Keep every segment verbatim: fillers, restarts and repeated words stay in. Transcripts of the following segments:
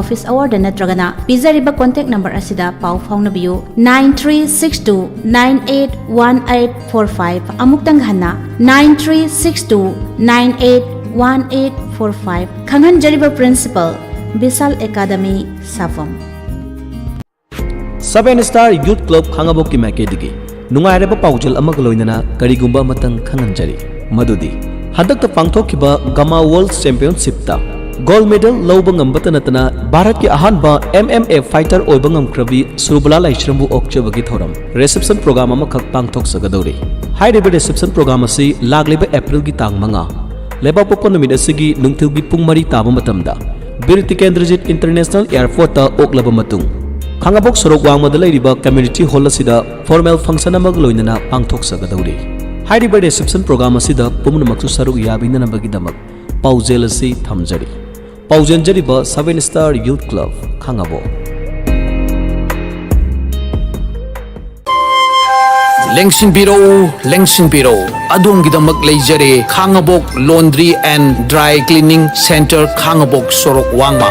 office hour ꯗ ꯅꯠꯇ꯭ꯔꯒꯅ ꯄꯤꯖꯔꯤꯕ contact number ꯑꯁꯤꯗ ꯄꯥꯎ ꯐꯥꯎꯅꯕꯤꯌꯨ, nine three six two nine eight one eight four five꯫ ꯑꯃꯨꯛꯇꯪ ꯍꯟꯅ, nine three six two nine eight one eight four five꯫ ꯈꯪꯍꯟꯖꯔꯤꯕ principal, Bishal academy, ꯁꯥꯐꯝ꯫ Seven Star Youth Club ꯈꯥꯉꯕꯣꯛꯀꯤ ꯃꯥꯏꯀꯩꯗꯒꯤ ꯅꯨꯡꯉꯥꯏꯔꯕ ꯄꯥꯎꯖꯦꯜ ꯑꯃꯒ ꯂꯣꯏꯅꯅ ꯀꯔꯤꯒꯨꯝꯕ ꯑꯃꯇꯪ ꯈꯪꯍꯟꯖꯔꯤ, ꯃꯗꯨꯗꯤ ꯍꯟꯗꯛꯇ ꯄꯥꯡꯊꯣꯛꯈꯤꯕ ꯒꯃꯥ World Championship ꯇ gold medal ꯂꯧꯕ ꯉꯝꯕꯇ ꯅꯠꯇꯅ ꯚꯥꯔꯠꯀꯤ ꯑꯍꯥꯟꯕ M M A fighter ꯑꯣꯏꯕ ꯉꯝꯈ꯭ꯔꯕꯤ ꯁꯨꯔꯕꯂꯥ ꯂꯥꯏꯁ꯭ꯔꯝꯕꯨ ꯑꯣꯛꯆꯕꯒꯤ ꯊꯧꯔꯝ reception program ꯑꯃꯈꯛ ꯄꯥꯡꯊꯣꯛꯆꯒꯗꯧꯔꯤ꯫ ꯍꯥꯏꯔꯤꯕ reception program ꯑꯁꯤ ꯂꯥꯛꯂꯤꯕ April ꯒꯤ ꯇꯥꯡ ꯃꯉꯥ, ꯂꯩꯕꯥꯛꯄꯣꯛꯄ ꯅꯨꯃꯤꯠ ꯑꯁꯤꯒꯤ ꯅꯨꯡꯊꯤꯜꯒꯤ ꯄꯨꯡ ꯃꯔꯤ ꯇꯥꯕ ꯃꯇꯝꯗ ꯕꯤꯔ ꯇꯤꯀꯦꯟꯗ꯭ꯔꯖꯤꯠ International Airport ꯇ ꯑꯣꯛꯂꯕ ꯃꯇꯨꯡ, ꯈꯥꯉꯕꯣꯛ ꯁꯣꯔꯣꯛ ꯋꯥꯡꯃꯗ ꯂꯩꯔꯤꯕ community hall ꯑꯁꯤꯗ formal function ꯑꯃꯒ ꯂꯣꯏꯅꯅ ꯄꯥꯡꯊꯣꯛꯆꯒꯗꯧꯔꯤ꯫ ꯍꯥꯏꯔꯤꯕ reception program ꯑꯁꯤꯗ ꯄꯨꯝꯅꯃꯛꯁꯨ ꯁꯔꯨꯛ ꯌꯥꯕꯤꯅꯅꯕꯒꯤꯗꯃꯛ ꯄꯥꯎꯖꯦꯜ ꯑꯁꯤ ꯊꯝꯖꯔꯤ꯫ ꯄꯥꯎꯖꯦꯟꯖꯔꯤꯕ Seven Star Youth Club ꯈꯥꯉꯕꯣꯛ꯫ ꯂꯦꯡꯁꯤꯟꯕꯤꯔꯧ, ꯂꯦꯡꯁꯤꯟꯕꯤꯔꯧ, ꯑꯗꯣꯝꯒꯤꯗꯃꯛ ꯂꯩꯖꯔꯦ ꯈꯥꯉꯕꯣꯛ Laundry and Dry Cleaning Center, ꯈꯥꯉꯕꯣꯛ ꯁꯣꯔꯣꯛ ꯋꯥꯡꯃ꯫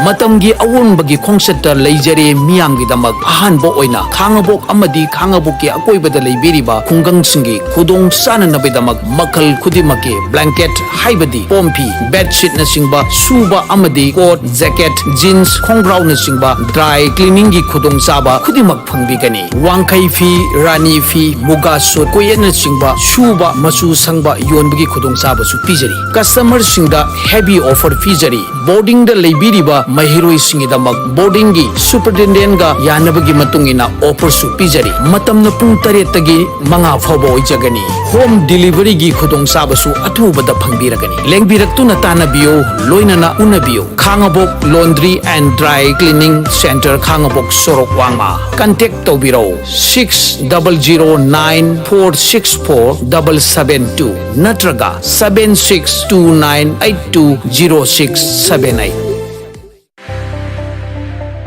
ꯃꯇꯝꯒꯤ ꯑꯑꯣꯟꯕꯒꯤ ꯈꯣꯡꯆꯠꯇ ꯂꯩꯖꯔꯦ ꯃꯤꯌꯥꯝꯒꯤꯗꯃꯛ꯫ ꯑꯍꯥꯟꯕ ꯑꯣꯏꯅ ꯈꯥꯉꯕꯣꯛ ꯑꯃꯗꯤ ꯈꯥꯉꯕꯣꯛꯀꯤ ꯑꯀꯣꯏꯕꯗ ꯂꯩꯕꯤꯔꯤꯕ ꯈꯨꯡꯒꯪꯁꯤꯡꯒꯤ ꯈꯨꯗꯣꯡ ꯆꯥꯅꯅꯕꯒꯤꯗꯃꯛ ꯃꯈꯜ ꯈꯨꯗꯤꯡꯃꯛꯀꯤ blanket, ꯍꯥꯏꯕꯗꯤ ꯄꯣꯝꯐꯤ, bedsheet ꯅꯆꯤꯡꯕ ꯁꯨꯕ ꯑꯃꯗꯤ coat, jacket, jeans, ꯈꯣꯡꯒ꯭ꯔꯥꯎꯅꯆꯤꯡꯕ dry cleaning ꯒꯤ ꯈꯨꯗꯣꯡꯆꯥꯕ ꯈꯨꯗꯤꯡꯃꯛ ꯐꯪꯕꯤꯒꯅꯤ꯫ ꯋꯥꯡꯈꯩ ꯐꯤ, ꯔꯥꯅꯤ ꯐꯤ, ꯃꯨꯒꯥ suit, ꯀꯣꯌꯦꯠꯅꯆꯤꯡꯕ ꯁꯨꯕ ꯃꯆꯨ ꯁꯪꯕ ꯌꯣꯟꯕꯒꯤ ꯈꯨꯗꯣꯡꯆꯥꯕꯁꯨ ꯄꯤꯖꯔꯤ꯫ Customer ꯁꯤꯡꯗ heavy offer ꯄꯤꯖꯔꯤ꯫ Boarding ꯗ ꯂꯩꯕꯤꯔꯤꯕ ꯃꯍꯩꯔꯣꯏꯁꯤꯡꯒꯤꯗꯃꯛ boarding ꯒꯤ superintendent ꯒ ꯌꯥꯅꯕꯒꯤ ꯃꯇꯨꯡ ꯏꯟꯅ offer ꯁꯨ ꯄꯤꯖꯔꯤ꯫ ꯃꯇꯝꯅ ꯄꯨꯡ ꯇꯔꯦꯠꯇꯒꯤ ꯃꯉꯥ ꯐꯥꯎꯕ ꯑꯣꯏꯖꯒꯅꯤ꯫ Home delivery ꯒꯤ ꯈꯨꯗꯣꯡꯆꯥꯕꯁꯨ ꯑꯊꯨꯕꯗ ꯐꯪꯕꯤꯔꯒꯅꯤ꯫ ꯂꯦꯡꯕꯤꯔꯛꯇꯨꯅ ꯇꯥꯟꯅꯕꯤꯌꯨ, ꯂꯣꯏꯅꯅ ꯎꯅꯕꯤꯌꯨ꯫ ꯈꯥꯉꯕꯣꯛ Laundry and Dry Cleaning Center, ꯈꯥꯉꯕꯣꯛ ꯁꯣꯔꯣꯛ ꯋꯥꯡꯃ꯫ Contact ꯇꯧꯕꯤꯔꯧ, six double zero nine four six four double seven two ꯅꯠꯇ꯭ꯔꯒ seven six two nine eight two zero six seven eight꯫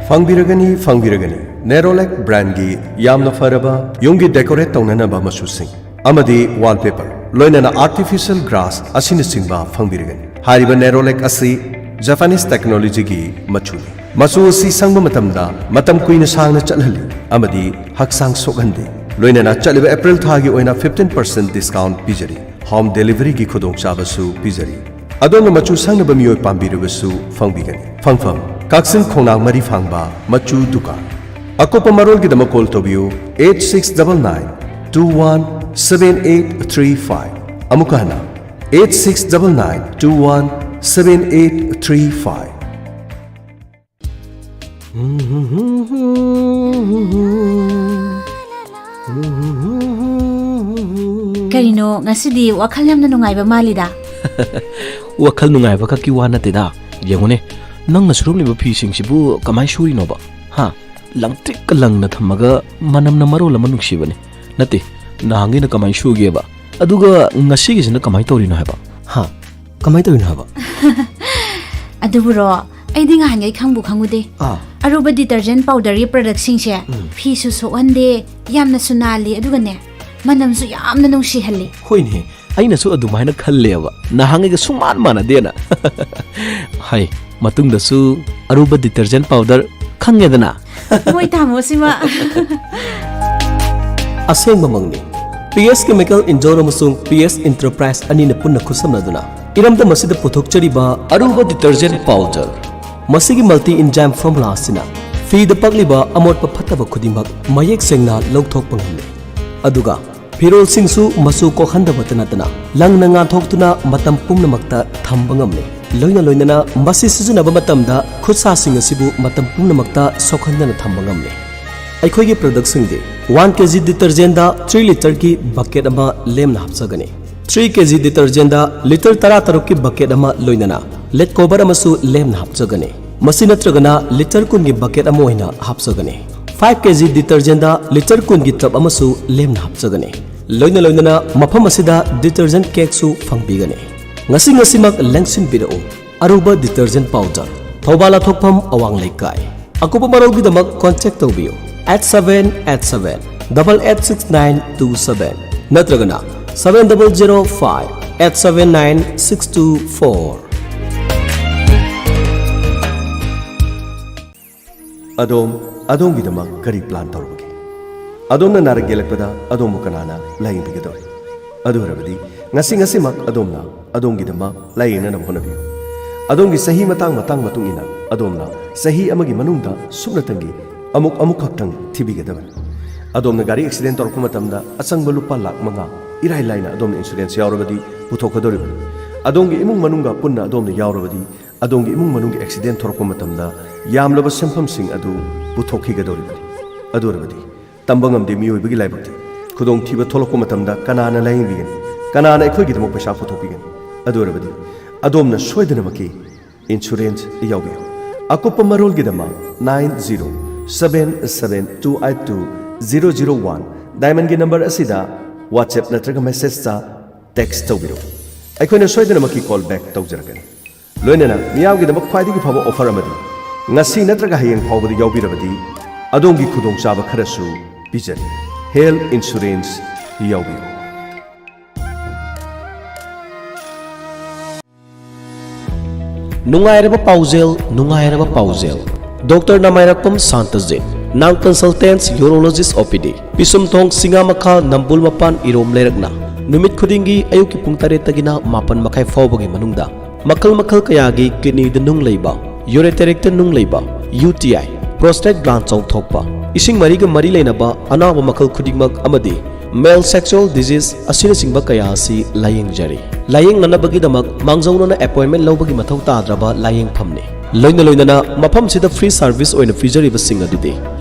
ꯐꯪꯕꯤꯔꯒꯅꯤ, ꯐꯪꯕꯤꯔꯒꯅꯤ꯫ Nerolac brand ꯒꯤ ꯌꯥꯝꯅ ꯐꯔꯕ ꯌꯨꯝꯒꯤ decorate ꯇꯧꯅꯅꯕ ꯃꯆꯨꯁꯤꯡ ꯑꯃꯗꯤ wallpaper, ꯂꯣꯏꯅꯅ artificial grass ꯑꯁꯤꯅꯆꯤꯡꯕ ꯐꯪꯕꯤꯔꯒꯅꯤ꯫ ꯍꯥꯏꯔꯤꯕ Nerolac ꯑꯁꯤ ꯖꯄꯥꯅꯤꯁ ꯇꯦꯛꯅꯣꯂꯣꯖꯤꯒꯤ ꯃꯆꯨꯅꯤ꯫ ꯃꯆꯨ ꯑꯁꯤ ꯁꯪꯕ ꯃꯇꯝꯗ ꯃꯇꯝ ꯀꯨꯏꯅ ꯁꯥꯡꯅ ꯆꯠꯍꯜꯂꯤ ꯑꯃꯗꯤ ꯍꯛꯆꯥꯡ ꯁꯣꯛꯍꯟꯗꯦ꯫ ꯂꯣꯏꯅꯅ ꯆꯠꯂꯤꯕ ꯑꯦꯄ꯭ꯔꯤꯜ ꯊꯥꯒꯤ ꯑꯣꯏꯅ fifteen percent discount ꯄꯤꯖꯔꯤ꯫ ꯍꯣꯝ ꯗꯦꯂꯤꯚꯔꯤꯒꯤ ꯈꯨꯗꯣꯡꯆꯥꯕꯁꯨ ꯄꯤꯖꯔꯤ꯫ ꯑꯗꯣꯝꯅ ꯃꯆꯨ ꯁꯪꯅꯕ ꯃꯤꯑꯣꯏ ꯄꯥꯝꯕꯤꯔꯕꯁꯨ ꯐꯪꯕꯤꯒꯅꯤ꯫ ꯐꯪꯐꯝ: ꯀꯛꯆꯤꯡ ꯈꯣꯡꯅꯥꯡ ꯃꯔꯤ ꯐꯥꯡꯕ ꯃꯆꯨ ꯗꯨꯀꯥꯟ꯫ ꯑꯀꯨꯞꯄ ꯃꯔꯣꯜꯒꯤꯗꯃꯛ ꯀꯣꯜ ꯇꯧꯕꯤꯌꯨ eight six double nine two one seven eight three five꯫ ꯑꯃꯨꯛꯀ ꯍꯟꯅ eight six double nine two one seven eight three five꯫ ꯀꯔꯤꯅꯣ, ꯉꯁꯤꯗꯤ ꯋꯥꯈꯜ ꯌꯥꯝꯅ ꯅꯨꯡꯉꯥꯏꯕ ꯃꯥꯜꯂꯤꯗ꯫ ꯋꯥꯈꯜ ꯅꯨꯡꯉꯥꯏꯕ ꯈꯛꯀꯤ ꯋꯥ ꯅꯠꯇꯦꯗ꯫ ꯌꯦꯡꯉꯨꯅꯦ, ꯅꯪꯅ ꯁꯨꯔꯝꯂꯤꯕ ꯐꯤꯁꯤꯡꯁꯤꯕꯨ ꯀꯃꯥꯏꯅ ꯁꯨꯔꯤꯅꯣꯕ? ꯍꯥ? ꯂꯪꯇ꯭ꯔꯤꯛꯀ ꯂꯪꯅ ꯊꯝꯃꯒ ꯃꯅꯝꯅ ꯃꯔꯣꯜ ꯑꯃ ꯅꯨꯡꯁꯤꯕꯅꯤ꯫ ꯅꯠꯇꯦ, ꯅꯍꯥꯟꯒꯩꯅ ꯀꯃꯥꯏꯅ ꯁꯨꯒꯦꯕ? ꯑꯗꯨꯒ ꯉꯁꯤꯒꯤꯁꯤꯅ ꯀꯃꯥꯏꯅ ꯇꯧꯔꯤꯅꯣ ꯍꯥꯏꯕ? ꯍꯥ? ꯀꯃꯥꯏꯅ ꯇꯧꯔꯤꯅꯣ ꯍꯥꯏꯕ? ꯑꯗꯨꯕꯨꯔꯣ, ꯑꯩꯗꯤ ꯉꯍꯥꯟꯒꯩ ꯈꯪꯕꯨ ꯈꯪꯉꯨꯗꯦ꯫ ꯑꯥ꯫ ꯑꯔꯨꯕ detergent powderꯒꯤ productꯁꯤꯡꯁꯦ ꯎꯝ꯫ ꯐꯤꯁꯨ ꯁꯣꯛꯍꯟꯗꯦ, ꯌꯥꯝꯅꯁꯨ ꯅꯥꯜꯂꯤ, ꯑꯗꯨꯒꯅꯦ, ꯃꯅꯝꯁꯨ ꯌꯥꯝꯅ ꯅꯨꯡꯁꯤꯍꯜꯂꯤ꯫ ꯍꯣꯏꯅꯦ, ꯑꯩꯅꯁꯨ ꯑꯗꯨꯃꯥꯏꯅ ꯈꯜꯂꯦꯕ꯫ ꯅꯍꯥꯟꯒꯩꯒ ꯁꯨꯡꯃꯥꯟ ꯃꯥꯟꯅꯗꯦꯅ꯫ ꯍꯥꯏ, ꯃꯇꯨꯡꯗꯁꯨ ꯑꯔꯨꯕ detergent powder ꯈꯪꯉꯦꯗꯅ꯫ ꯃꯣꯏ ꯇꯥꯃꯣꯁꯤꯃ꯫ ꯑꯁꯦꯡꯕꯃꯛꯅꯤ꯫ ꯄꯤ ꯑꯦꯁ Chemical Indore ꯑꯃꯁꯨꯡ ꯄꯤ ꯑꯦꯁ Enterprise ꯑꯅꯤꯅ ꯄꯨꯟꯅ ꯈꯨꯠꯁꯝꯅꯗꯨꯅ ꯏꯔꯝꯗꯝ ꯑꯁꯤꯗ ꯄꯨꯊꯣꯛꯆꯔꯤꯕ ꯑꯔꯨꯕ detergent powder, ꯃꯁꯤꯒꯤ multi enzyme formula ꯑꯁꯤꯅ ꯐꯤꯗ ꯄꯛꯂꯤꯕ ꯑꯃꯣꯠꯄ ꯐꯠꯇꯕ ꯈꯨꯗꯤꯡꯃꯛ ꯃꯌꯦꯛ ꯁꯦꯡꯅ ꯂꯧꯊꯣꯛꯄ ꯉꯝꯃꯤ꯫ ꯑꯗꯨꯒ ꯐꯤꯔꯣꯜꯁꯤꯡꯁꯨ ꯃꯆꯨ ꯀꯣꯛꯍꯟꯗꯕꯇ ꯅꯠꯇꯅ ꯂꯪꯅ ꯉꯥꯟꯊꯣꯛꯇꯨꯅ ꯃꯇꯝ ꯄꯨꯝꯅꯃꯛꯇ ꯊꯝꯕ ꯉꯝꯂꯦ꯫ ꯂꯣꯏꯅ ꯂꯣꯏꯅꯅ ꯃꯁꯤ ꯁꯤꯖꯤꯟꯅꯕ ꯃꯇꯝꯗ ꯈꯨꯠꯁꯥꯁꯤꯡ ꯑꯁꯤꯕꯨ ꯃꯇꯝ ꯄꯨꯝꯅꯃꯛꯇ ꯁꯣꯛꯍꯟꯗꯅ ꯊꯝꯕ ꯉꯝꯂꯦ꯫ ꯑꯩꯈꯣꯏꯒꯤ productꯁꯤꯡꯗꯤ one K G detergentꯗ three litreꯒꯤ bucket ꯑꯃ ꯂꯦꯝꯅ ꯍꯥꯞꯆꯒꯅꯤ꯫ Three K G detergentꯗ litre ꯇꯔꯥꯇꯔꯨꯛꯀꯤ bucket ꯑꯃ ꯂꯣꯏꯅꯅ lid cover ꯑꯃꯁꯨ ꯂꯦꯝꯅ ꯍꯥꯞꯆꯒꯅꯤ꯫ ꯃꯁꯤ ꯅꯠꯇ꯭ꯔꯒꯅ litre ꯀꯨꯟꯒꯤ bucket ꯑꯃ ꯑꯣꯏꯅ ꯍꯥꯞꯆꯒꯅꯤ꯫ Five K G detergentꯗ litre ꯀꯨꯟꯒꯤ tub ꯑꯃꯁꯨ ꯂꯦꯝꯅ ꯍꯥꯞꯆꯒꯅꯤ꯫ ꯂꯣꯏꯅ ꯂꯣꯏꯅꯅ ꯃꯐꯝ ꯑꯁꯤꯗ detergent cakeꯁꯨ ꯐꯪꯕꯤꯒꯅꯤ꯫ ꯉꯁꯤ ꯉꯁꯤꯃꯛ ꯂꯦꯡꯁꯤꯟꯕꯤꯔꯛꯎ꯫ ꯑꯔꯨꯕ detergent powder, ꯊꯧꯕꯥꯜ ꯂꯥꯊꯣꯛꯐꯝ ꯑꯋꯥꯡ ꯂꯩꯀꯥꯏ꯫ ꯑꯀꯨꯞꯄ ꯃꯔꯣꯜꯒꯤꯗꯃꯛ contact ꯇꯧꯕꯤꯌꯨ eight seven eight seven double eight six nine two seven ꯅꯠꯇ꯭ꯔꯒꯅ seven double zero five eight seven nine six two four꯫ ꯑꯗꯣꯝ, ꯑꯗꯣꯝꯒꯤꯗꯃꯛ ꯀꯔꯤ plan ꯇꯧꯔꯕꯒꯦ? ꯑꯗꯣꯝꯅ ꯅꯥꯔꯛ ꯌꯦꯛꯂꯛꯄꯗ ꯑꯗꯣꯝꯕꯨ ꯀꯅꯥꯅ ꯂꯥꯌꯦꯡꯕꯤꯒꯗꯧꯔꯤ? ꯑꯗꯨ ꯑꯣꯏꯔꯕꯗꯤ, ꯉꯁꯤ, ꯉꯁꯤꯃꯛ ꯑꯗꯣꯝꯅ ꯑꯗꯣꯝꯒꯤꯗꯃꯛ ꯂꯥꯌꯦꯡꯅꯅꯕ ꯍꯣꯠꯅꯕꯤꯌꯨ꯫ ꯑꯗꯣꯝꯒꯤ ꯆꯍꯤ ꯃꯇꯥꯡ ꯃꯇꯥꯡ ꯃꯇꯨꯡ ꯏꯟꯅ ꯑꯗꯣꯝꯅ ꯆꯍꯤ ꯑꯃꯒꯤ ꯃꯅꯨꯡꯗ ꯁꯨꯞꯅꯇꯪꯒꯤ ꯑꯃꯨꯛ ꯑꯃꯨꯛꯈꯛꯇꯪ ꯊꯤꯕꯤꯒꯗꯕꯅꯤ꯫ ꯑꯗꯣꯝꯅ ꯒꯥꯔꯤ accident ꯇꯧꯔꯛꯄ ꯃꯇꯝꯗ ꯑꯆꯪꯕ ꯂꯨꯄꯥ ꯂꯥꯈ ꯃꯉꯥ ꯏꯔꯥꯏ ꯂꯥꯏꯅ ꯑꯗꯣꯝꯅ insurance ꯌꯥꯎꯔꯕꯗꯤ ꯄꯨꯊꯣꯛꯀꯗꯧꯔꯤꯕꯅꯤ꯫ ꯑꯗꯣꯝꯒꯤ ꯏꯃꯨꯡ ꯃꯅꯨꯡꯒ ꯄꯨꯟꯅ ꯑꯗꯣꯝꯅ ꯌꯥꯎꯔꯕꯗꯤ, ꯑꯗꯣꯝꯒꯤ ꯏꯃꯨꯡ ꯃꯅꯨꯡꯒꯤ accident ꯊꯣꯔꯛꯄ ꯃꯇꯝꯗ ꯌꯥꯝꯂꯕ ꯁꯦꯟꯐꯝꯁꯤꯡ ꯑꯗꯨ ꯄꯨꯊꯣꯛꯈꯤꯒꯗꯧꯔꯤꯕꯅꯤ꯫ ꯑꯗꯨ ꯑꯣꯏꯔꯕꯗꯤ, ꯇꯝꯕ ꯉꯝꯗꯦ ꯃꯤꯑꯣꯏꯕꯒꯤ ꯂꯥꯏꯕꯛꯇꯤ꯫ ꯈꯨꯗꯣꯡꯊꯤꯕ ꯊꯣꯛꯂꯛꯄ ꯃꯇꯝꯗ ꯀꯅꯥꯅ ꯂꯥꯌꯦꯡꯕꯤꯒꯅꯤ? ꯀꯅꯥꯅ ꯑꯩꯈꯣꯏꯒꯤꯗꯃꯛ ꯄꯩꯁꯥ ꯄꯨꯊꯣꯛꯄꯤꯒꯅꯤ? ꯑꯗꯨ ꯑꯣꯏꯔꯕꯗꯤ, ꯑꯗꯣꯝꯅ ꯁꯣꯏꯗꯅꯃꯛꯀꯤ insurance ꯌꯥꯎꯕꯤꯌꯨ꯫ ꯑꯀꯨꯞꯄ ꯃꯔꯣꯜꯒꯤꯗꯃꯛ nine zero seven seven two eight two zero zero one Diamondꯒꯤ number ꯑꯁꯤꯗ WhatsApp ꯅꯠꯇ꯭ꯔꯒ messageꯇ text ꯇꯧꯕꯤꯔꯛꯎ꯫ ꯑꯩꯈꯣꯏꯅ ꯁꯣꯏꯗꯅꯃꯛꯀꯤ call back ꯇꯧꯖꯔꯛꯀꯅꯤ꯫ ꯂꯣꯏꯅꯅ ꯃꯤꯌꯥꯝꯒꯤꯗꯃꯛ ꯈ꯭ꯋꯥꯏꯗꯒꯤ ꯐꯕ offer ꯑꯃꯗꯤ ꯉꯁꯤ ꯅꯠꯇ꯭ꯔꯒ ꯍꯌꯦꯡ ꯐꯥꯎꯕꯗ ꯌꯥꯎꯕꯤꯔꯕꯗꯤ ꯑꯗꯣꯝꯒꯤ ꯈꯨꯗꯣꯡꯆꯥꯕ ꯈꯔꯁꯨ ꯄꯤꯖꯔꯤ꯫ Health insurance ꯌꯥꯎꯕꯤꯌꯨ꯫ ꯅꯨꯡꯉꯥꯏꯔꯕ ꯄꯥꯎꯖꯦꯜ, ꯅꯨꯡꯉꯥꯏꯔꯕ ꯄꯥꯎꯖꯦꯜ꯫ Doctor Namairakpam Santajit, Nam Consultants Urologist O P D, Pishumthong ꯁꯤꯡꯉꯥꯃꯈꯥ, ꯅꯝꯕꯨꯜ ꯃꯄꯥꯟ, ꯏꯔꯣꯝ ꯂꯩꯔꯛꯅ ꯅꯨꯃꯤꯠ ꯈꯨꯗꯤꯡꯒꯤ ꯑꯌꯨꯛꯀꯤ ꯄꯨꯡ ꯇꯔꯦꯠꯇꯒꯤꯅ ꯃꯥꯄꯟ ꯃꯈꯥꯏ ꯐꯥꯎꯕꯒꯤ ꯃꯅꯨꯡꯗ ꯃꯈꯜ ꯃꯈꯜ ꯀꯌꯥꯒꯤ kidneyꯗ ꯅꯨꯡ ꯂꯩꯕ, ureterecꯇ ꯅꯨꯡ ꯂꯩꯕ, U T I, prostate gland ꯆꯥꯎꯊꯣꯛꯄ, ꯏꯁꯤꯡ ꯃꯔꯤꯒ ꯃꯔꯤ ꯂꯩꯅꯕ ꯑꯅꯥꯕ ꯃꯈꯜ ꯈꯨꯗꯤꯡꯃꯛ ꯑꯃꯗꯤ male sexual disease ꯑꯁꯤꯅꯆꯤꯡꯕ ꯀꯌꯥ ꯑꯁꯤ ꯂꯥꯌꯦꯡꯖꯔꯤ꯫ ꯂꯥꯌꯦꯡꯅꯅꯕꯒꯤꯗꯃꯛ ꯃꯥꯡꯖꯧꯅꯅ appointment ꯂꯧꯕꯒꯤ ꯃꯊꯧ ꯇꯥꯗ꯭ꯔꯕ ꯂꯥꯌꯦꯡꯐꯝꯅꯤ꯫ ꯂꯣꯏꯅ ꯂꯣꯏꯅꯅ ꯃꯐꯝꯁꯤꯗ free service ꯑꯣꯏꯅ ꯄꯤꯖꯔꯤꯕꯁꯤꯡ ꯑꯗꯨꯗꯤ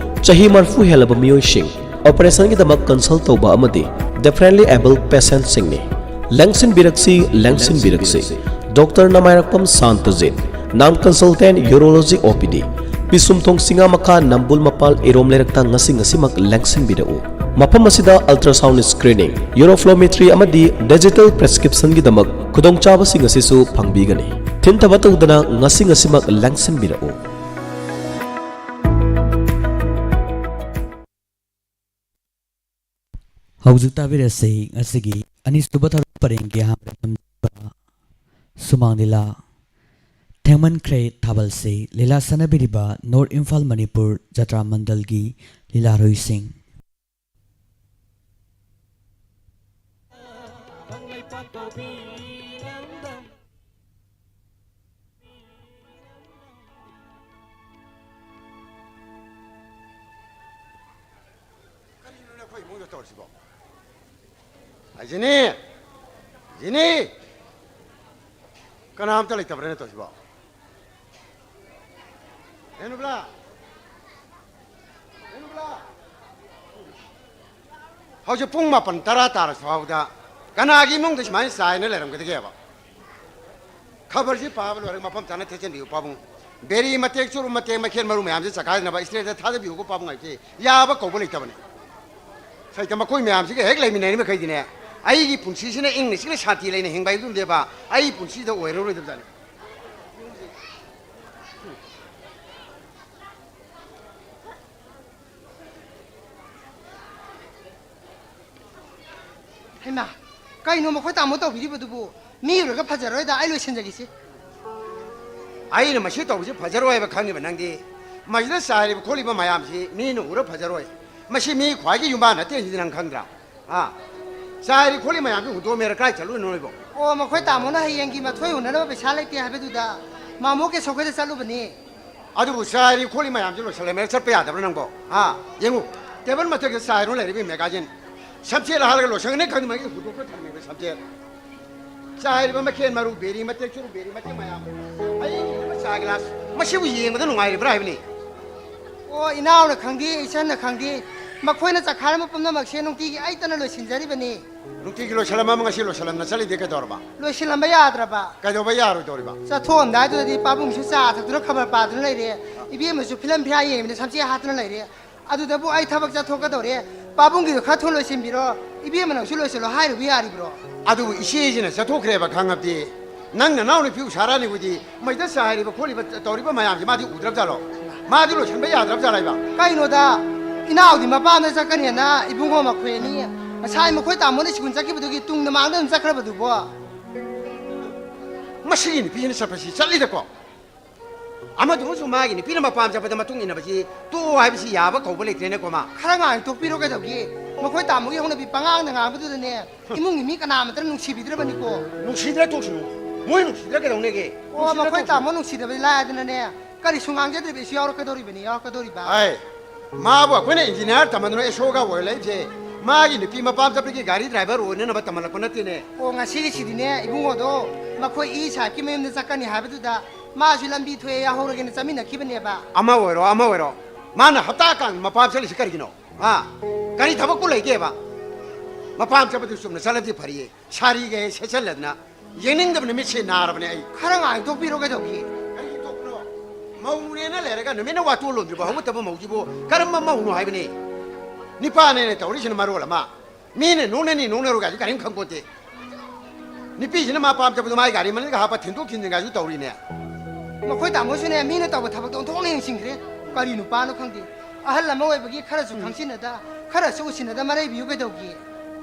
ꯆꯍꯤ ꯃꯔꯤꯐꯨ ꯍꯦꯜꯂꯕ ꯃꯤꯑꯣꯏꯁꯤꯡ, operationꯒꯤꯗꯃꯛ consult ꯇꯧꯕ ꯑꯃꯗꯤ differently abled patientꯁꯤꯡꯅꯤ꯫ ꯂꯦꯡꯁꯤꯟꯕꯤꯔꯛꯁꯤ, ꯂꯦꯡꯁꯤꯟꯕꯤꯔꯛꯁꯤ꯫ Doctor Namairakpam Santajit, Nam Consultants Urology O P D, Pishumthong ꯁꯤꯡꯉꯥꯃꯈꯥ, ꯅꯝꯕꯨꯜ ꯃꯄꯥꯜ, ꯏꯔꯣꯝ ꯂꯩꯔꯛꯇ ꯉꯁꯤ ꯉꯁꯤꯃꯛ ꯂꯦꯡꯁꯤꯟꯕꯤꯔꯛꯎ꯫ ꯃꯐꯝ ꯑꯁꯤꯗ ultrasound screening, urophlowmetry ꯑꯃꯗꯤ digital prescriptionꯒꯤꯗꯃꯛ ꯈꯨꯗꯣꯡꯆꯥꯕꯁꯤꯡ ꯑꯁꯤꯁꯨ ꯐꯪꯕꯤꯒꯅꯤ꯫ ꯊꯤꯟꯊꯕ ꯇꯧꯗꯅ ꯉꯁꯤ ꯉꯁꯤꯃꯛ ꯂꯦꯡꯁꯤꯟꯕꯤꯔꯛꯎ꯫ ꯍꯧꯖꯤꯛ ꯇꯥꯕꯤꯔꯁꯤ ꯉꯁꯤꯒꯤ ꯑꯅꯤꯁꯨꯕ ꯊꯧꯔꯝ ꯄꯔꯦꯡꯒꯤ ꯑꯍꯥꯟꯕꯗ ꯊꯝꯖꯕ ꯁꯨꯃꯥꯡ ꯂꯤꯂꯥ꯫ ꯊꯦꯡꯃꯟꯈ꯭ꯔꯦ ꯊꯥꯕꯜꯁꯦ꯫ ꯂꯤꯂꯥ ꯁꯥꯟꯅꯕꯤꯔꯤꯕ ꯅꯣꯔꯠ ꯏꯝꯐꯥꯜ ꯃꯅꯤꯄꯨꯔ ꯖꯇ꯭ꯔꯥ ꯃꯟꯗꯜꯒꯤ ꯂꯤꯂꯥꯔꯣꯏꯁꯤꯡ꯫ ꯀꯔꯤꯅꯣꯅꯦ ꯑꯩꯈꯣꯏ ꯏꯃꯨꯡꯗ ꯇꯧꯔꯤꯁꯤꯕꯣ? ꯑꯥ, ꯖꯤꯅꯤ! ꯖꯤꯅꯤ! ꯀꯅꯥꯝꯇ ꯂꯩꯇꯕ꯭ꯔꯥꯅꯦ ꯇꯧꯔꯤꯁꯤꯕꯣ? ꯔꯦꯅꯨꯕꯂꯥ! ꯔꯦꯅꯨꯕꯂꯥ! ꯍꯧꯖꯤꯛ ꯄꯨꯡ ꯃꯥꯄꯟ ꯇꯔꯥ ꯇꯥꯔꯁꯨ ꯐꯥꯎꯗ ꯀꯅꯥꯒꯤ ꯏꯃꯨꯡꯗ ꯁꯨꯃꯥꯏꯅ ꯆꯥꯏꯅ ꯂꯩꯔꯝꯒꯗꯒꯦꯕ? ꯈꯕꯔꯁꯤ ꯄꯥꯕ ꯂꯣꯏꯔꯒ ꯃꯐꯝ ꯆꯥꯅ ꯊꯦꯠꯆꯟꯕꯤꯌꯨ ꯄꯥꯕꯨꯡ꯫ ꯕꯦꯔꯤ ꯃꯇꯦꯛ, ꯆꯨꯔꯨꯞ ꯃꯇꯦꯛ, ꯃꯩꯈꯦꯠ ꯃꯔꯨ ꯃꯌꯥꯝꯁꯤ ꯆꯈꯥꯏꯗꯅꯕ ꯏꯁꯇ꯭ꯔꯦꯠꯇ ꯊꯥꯗꯕꯤꯌꯨꯀꯣ ꯄꯥꯕꯨꯡ ꯍꯥꯏꯕꯁꯤ꯫ ꯌꯥꯕ ꯀꯧꯕ ꯂꯩꯇꯕꯅꯤ꯫ ꯁꯩꯇ ꯃꯈꯣꯏ ꯃꯌꯥꯝꯁꯤꯒ ꯍꯦꯛ ꯂꯩꯃꯤꯟꯅꯔꯤ ꯃꯈꯩꯗꯤꯅꯦ, ꯑꯩꯒꯤ ꯄꯨꯟꯁꯤꯁꯤꯅ ꯏꯪꯅ ꯆꯤꯛꯅ ꯁꯥꯟꯇꯤ ꯂꯩꯅ ꯍꯤꯡꯕ ꯍꯥꯏꯕꯗꯨꯝꯗꯦꯕ ꯑꯩ ꯄꯨꯟꯁꯤꯗ ꯑꯣꯏꯔꯔꯣꯏꯗꯕꯖꯥꯠꯅꯤ꯫ ꯍꯩꯃꯥ, ꯀꯩꯅꯣ ꯃꯈꯣꯏ ꯇꯥꯃꯣ ꯇꯧꯕꯤꯔꯤꯕꯗꯨꯕꯨ? ꯃꯤ ꯎꯔꯒ ꯐꯖꯔꯣꯏꯗ, ꯑꯩ ꯂꯣꯏꯁꯤꯟꯖꯒꯦꯁꯦ꯫ ꯑꯩꯅ ꯃꯁꯤ ꯇꯧꯕꯁꯤ ꯐꯖꯔꯣꯏ ꯍꯥꯏꯕ ꯈꯪꯉꯤꯕ ꯅꯪꯗꯤ? ꯃꯁꯤꯗ ꯆꯥꯏꯔꯤꯕ ꯈꯣꯠꯂꯤꯕ ꯃꯌꯥꯝꯁꯤ ꯃꯤꯅ ꯎꯔ ꯐꯖꯔꯣꯏ꯫ ꯃꯁꯤ ꯃꯤ ꯈ꯭ꯋꯥꯏꯒꯤ ꯌꯨꯝꯕꯥꯟ ꯅꯠꯇꯦ ꯍꯥꯏꯁꯤꯗꯤ ꯅꯪ ꯈꯪꯗ꯭ꯔꯥ? ꯑꯥ, ꯆꯥꯏꯔꯤ ꯈꯣꯠꯂꯤ ꯃꯌꯥꯝꯁꯤ ꯍꯨꯟꯗꯣꯛꯑꯝꯃꯦꯔ ꯀꯥꯏ ꯆꯠꯂꯨꯏꯅꯣ ꯅꯣꯏꯕꯣ? ꯑꯣ, ꯃꯈꯣꯏ ꯇꯥꯃꯣꯅ ꯍꯌꯦꯡꯒꯤ ꯃꯊꯣꯏ ꯍꯨꯟꯅꯅꯕ ꯄꯩꯁꯥ ꯂꯩꯇꯦ ꯍꯥꯏꯕꯗꯨꯗ ꯃꯥꯃꯣ ꯀꯦꯁꯣ ꯈꯣꯏꯗ ꯆꯠꯂꯨꯕꯅꯤ꯫ ꯑꯗꯨꯕꯨ ꯆꯥꯏꯔꯤ ꯈꯣꯠꯂꯤ ꯃꯌꯥꯝꯁꯤ ꯂꯣꯏꯁꯤꯜꯂꯝꯃꯦꯔ ꯆꯠꯄ ꯌꯥꯗꯕ꯭ꯔꯥ ꯅꯪꯕꯣ? ꯍꯥ? ꯌꯦꯡꯉꯨ, ꯇꯦꯕꯜ ꯃꯊꯛꯇ ꯆꯥꯏꯔꯣ ꯂꯩꯔꯤꯕ ꯃꯦꯒꯥꯖꯤꯟ꯫ ꯁꯝꯆꯦꯠ ꯍꯥꯜꯂꯒ ꯂꯣꯏꯁꯟꯒꯅꯤ ꯈꯪꯗꯕꯒꯤ ꯍꯨꯟꯗꯣꯛꯄ ꯊꯝꯃꯤꯕ ꯁꯝꯆꯦꯠ꯫ ꯆꯥꯏꯔꯤꯕ ꯃꯈꯦꯜ ꯃꯔꯨ, ꯕꯦꯔꯤ ꯃꯇꯦꯛ ꯆꯨꯔꯨ, ꯕꯦꯔꯤ ꯃꯇꯦꯛ ꯃꯌꯥꯝ꯫ ꯑꯩ ꯆꯥ ꯒꯤꯂꯥꯁ ꯃꯁꯤꯕꯨ ꯌꯦꯡꯕꯗ ꯅꯨꯡꯉꯥꯏꯔꯤꯕ꯭ꯔꯥ ꯍꯥꯏꯕꯅꯤ꯫ ꯑꯣ, ꯏꯅꯥꯎꯅ ꯈꯪꯗꯦ, ꯏꯆꯟꯅ ꯈꯪꯗꯦ, ꯃꯈꯣꯏꯅ ꯆꯈꯥꯏꯔꯝꯕ ꯄꯨꯝꯅꯃꯛꯁꯦ ꯅꯨꯡꯇꯤꯒꯤ ꯑꯩꯇꯅ ꯂꯣꯏꯁꯤꯟꯖꯔꯤꯕꯅꯤ꯫ ꯅꯨꯡꯇꯤꯒꯤ ꯂꯣꯏꯁꯤꯜꯂꯝꯃ ꯉꯁꯤ ꯂꯣꯏꯁꯤꯜꯂꯝꯅ ꯆꯠꯂꯤꯗꯤ ꯀꯩꯗꯧꯔꯕ? ꯂꯣꯏꯁꯤꯜꯂꯝꯕ ꯌꯥꯗ꯭ꯔꯕ꯫ ꯀꯩꯗꯧꯕ ꯌꯥꯔꯣꯏꯗꯧꯔꯤꯕ? ꯆꯠꯊꯣꯛꯑꯝꯗꯥꯏꯗꯨꯗꯗꯤ ꯄꯥꯕꯨꯡꯁꯨ ꯆꯥ ꯊꯛꯇꯨꯅ ꯈꯕꯔ ꯄꯥꯗꯨꯅ ꯂꯩꯔꯦ, ꯏꯕꯦꯝꯃꯁꯨ ꯐꯤꯂꯝ ꯐꯤꯌꯥ ꯌꯦꯡꯕꯗ ꯁꯝꯆꯦꯠ ꯍꯥꯠꯇꯨꯅ ꯂꯩꯔꯦ꯫ ꯑꯗꯨꯗꯕꯨ ꯑꯩ ꯊꯕꯛ ꯆꯠꯊꯣꯛꯀꯗꯧꯔꯦ, ꯄꯥꯕꯨꯡꯒꯤꯗꯣ ꯈꯔ ꯊꯨꯅ ꯂꯣꯏꯁꯤꯟꯕꯤꯔꯣ, ꯏꯕꯦꯝꯃ ꯅꯪꯁꯨ ꯂꯣꯏꯁꯤꯜꯂꯣ ꯍꯥꯏꯔꯨꯕ ꯌꯥꯔꯤꯕ꯭ꯔꯣ? ꯑꯗꯨꯕꯨ ꯏꯆꯦꯁꯤꯅ ꯆꯠꯊꯣꯛꯈ꯭ꯔꯦꯕ ꯈꯪꯉꯕꯗꯤ, ꯅꯪ ꯅꯅꯥꯎ ꯅꯨꯄꯤ ꯎꯁꯥꯔꯥꯅꯤꯕꯨꯗꯤ ꯃꯩꯗ ꯆꯥꯏꯔꯤꯕ ꯈꯣꯠꯂꯤꯕ ꯇꯧꯔꯤꯕ ꯃꯌꯥꯝꯁꯦ ꯃꯥꯗꯤ ꯎꯗ꯭ꯔꯕ ꯖꯥꯠꯂꯣ? ꯃꯥꯗꯤ ꯂꯣꯏꯁꯤꯟꯕ ꯌꯥꯗ꯭ꯔꯕ ꯖꯥꯠꯂ ꯍꯥꯏꯕ? ꯀꯩꯅꯣꯗ, ꯏꯅꯥꯎꯗꯤ ꯃꯄꯥꯝꯗ ꯆꯠꯀꯅꯦꯅ ꯏꯕꯨꯡꯉꯣ ꯃꯈꯣꯏ ꯑꯅꯤ ꯉꯁꯥꯏ ꯃꯈꯣꯏ ꯇꯥꯃꯣꯅ ꯁ꯭ꯀꯨꯜ ꯆꯠꯈꯤꯕꯗꯨꯒꯤ ꯇꯨꯡꯗ ꯃꯥꯡꯗ ꯑꯗꯨꯝ ꯆꯠꯈ꯭ꯔꯕꯗꯨꯕꯣ? ꯃꯁꯤꯒꯤ ꯅꯨꯄꯤꯁꯤꯅ ꯆꯠꯄꯁꯤ ꯆꯠꯂꯤꯗꯀꯣ꯫ ꯑꯃꯗꯨꯅꯁꯨ ꯃꯥꯒꯤ ꯅꯨꯄꯤꯅ ꯃꯄꯥꯝ ꯆꯠꯄꯗ ꯃꯇꯨꯡ ꯏꯟꯅꯕꯁꯤ ꯇꯣꯛꯑꯣ ꯍꯥꯏꯕꯁꯤ ꯌꯥꯕ ꯀꯧꯕ ꯂꯩꯇ꯭ꯔꯦꯅꯦꯀꯣ, ꯃꯥ꯫ ꯈꯔ ꯉꯥꯏ ꯇꯣꯛꯄꯤꯔꯣ ꯀꯩꯗꯧꯒꯦ? ꯃꯈꯣꯏ ꯇꯥꯃꯣꯒꯤ ꯍꯧꯅꯕꯤ ꯄꯉꯥꯡꯗ ꯉꯥꯡꯕꯗꯨꯗꯅꯦ, ꯏꯃꯨꯡꯒꯤ ꯃꯤ ꯀꯅꯥ ꯑꯃꯠꯇꯅ ꯅꯨꯡꯁꯤꯕꯤꯗ꯭ꯔꯕꯅꯤꯀꯣ꯫ ꯅꯨꯡꯁꯤꯗ꯭ꯔ ꯇꯣꯛꯁꯅꯨ꯫ ꯃꯣꯏ ꯅꯨꯡꯁꯤꯗ꯭ꯔ ꯀꯩꯗꯧꯅꯦꯒꯦ? ꯑꯣ, ꯅꯨꯡꯁꯤꯗ꯭ꯔ ꯃꯈꯣꯏ ꯇꯣꯛꯁꯅꯨ꯫ ꯇꯥꯃꯣ ꯅꯨꯡꯁꯤꯗꯕꯗꯤ ꯂꯥꯏꯗꯅꯅꯦ, ꯀꯔꯤꯁꯨ ꯉꯥꯡꯖꯗ꯭ꯔꯤꯕ ꯑꯩꯁꯨ ꯌꯥꯎꯔꯛꯀꯗꯧꯔꯤꯕꯅꯤ, ꯌꯥꯎꯔꯛꯀꯗꯧꯔꯤꯕ꯫ ꯑꯩ, ꯃꯥꯕꯨ ꯑꯩꯈꯣꯏꯅ ꯏꯟꯖꯤꯅꯤꯌꯥꯔ ꯇꯝꯍꯟꯗꯨꯅ ꯑꯦꯁꯣꯒ ꯑꯣꯏꯔ ꯂꯩꯕꯁꯦ, ꯃꯥꯒꯤ ꯅꯨꯄꯤ ꯃꯄꯥꯝ ꯆꯠꯄꯒꯤ ꯒꯥꯔꯤ ꯗ꯭ꯔꯥꯏꯚꯔ ꯑꯣꯏꯅꯅꯕ ꯇꯝꯍꯜꯂꯛꯄ ꯅꯠꯇꯦꯅꯦ꯫ ꯑꯣ, ꯉꯁꯤꯒꯤꯁꯤꯗꯤꯅꯦ, ꯏꯕꯨꯡꯉꯣꯗꯣ ꯃꯈꯣꯏ ꯏ ꯁꯥꯍꯦꯕꯀꯤ ꯃꯌꯨꯝꯗ ꯆꯠꯀꯅꯤ ꯍꯥꯏꯕꯗꯨꯗ ꯃꯥꯁꯨ ꯂꯝꯕꯤ ꯊꯣꯛꯑꯦ ꯌꯥꯍꯧꯔꯒꯦꯅ ꯆꯠꯃꯤꯟꯅꯈꯤꯕꯅꯦꯕ꯫ ꯑꯃ ꯑꯣꯏꯔꯣ, ꯑꯃ ꯑꯣꯏꯔꯣ, ꯃꯥꯅ ꯍꯞꯇꯥ ꯀꯥꯟ ꯃꯄꯥꯝ ꯆꯠꯂꯤꯁꯤ ꯀꯔꯤꯒꯤꯅꯣ? ꯍꯥ? ꯀꯔꯤ ꯊꯕꯛꯄꯨ ꯂꯩꯒꯦꯕ? ꯃꯄꯥꯝ ꯆꯠꯄꯗꯨ ꯆꯨꯝꯅ ꯆꯠꯂꯗꯤ ꯐꯔꯤꯌꯦ꯫ ꯁꯥꯔꯤꯒ ꯍꯦꯛ ꯁꯦꯠꯆꯜꯂꯗꯅ ꯌꯦꯡꯅꯤꯡꯗꯕ ꯅꯨꯃꯤꯠꯁꯦ ꯅꯥꯔꯕꯅꯦ ꯑꯩ꯫ ꯈꯔ ꯉꯥꯏꯊꯣꯛꯄꯤꯔꯣ ꯀꯩꯗꯧꯒꯦ? ꯀꯔꯤ ꯇꯧꯕꯅꯣ? ꯃꯧꯅꯦꯅ ꯂꯩꯔꯒ ꯅꯨꯃꯤꯠꯅ ꯋꯥꯇꯣꯜ ꯂꯣꯟꯗ꯭ꯔꯤꯕ ꯍꯧꯒꯠꯇꯕ ꯃꯧꯁꯤꯕꯨ ꯀꯔꯝꯕ ꯃꯧꯅꯣ ꯍꯥꯏꯕꯅꯤ? ꯅꯤꯄꯥꯅꯦꯅ ꯇꯧꯔꯤꯁꯤꯅ ꯃꯔꯣꯜ ꯑꯃ꯫ ꯃꯤꯅ ꯅꯣꯛꯅꯅꯤ ꯅꯣꯛꯅꯔꯨ ꯀꯥꯏꯁꯨ ꯀꯔꯤꯝ ꯈꯪꯄꯣꯟꯇꯦ꯫ ꯅꯨꯄꯤꯁꯤꯅ ꯃꯥ ꯄꯥꯝ ꯆꯠꯄꯗꯣ ꯃꯥꯒꯤ ꯒꯥꯔꯤ ꯃꯅꯨꯡꯗ ꯍꯥꯞꯄ ꯊꯤꯟꯗꯣꯛ ꯊꯤꯟꯖꯤꯟ ꯀꯥꯏꯁꯨ ꯇꯧꯔꯤꯅꯦ꯫ ꯃꯈꯣꯏ ꯇꯥꯃꯣꯁꯨꯅꯦ, ꯃꯤꯅ ꯇꯧꯕ ꯊꯕꯛꯇꯣ ꯑꯣꯟꯊꯣꯛꯅ ꯌꯦꯡꯁꯤꯟꯈ꯭ꯔꯦ꯫ ꯀꯔꯤ ꯅꯨꯄꯥꯅꯣ ꯈꯪꯗꯦ꯫ ꯑꯍꯜ ꯑꯃ ꯑꯣꯏꯕꯒꯤ ꯈꯔꯁꯨ ꯎꯝ꯫ ꯈꯪꯁꯤꯟꯅꯗ, ꯈꯔꯁꯨ ꯎꯁꯤꯟꯅꯗ ꯃꯔꯩꯕꯤꯌꯨ ꯀꯩꯗꯧꯒꯦ?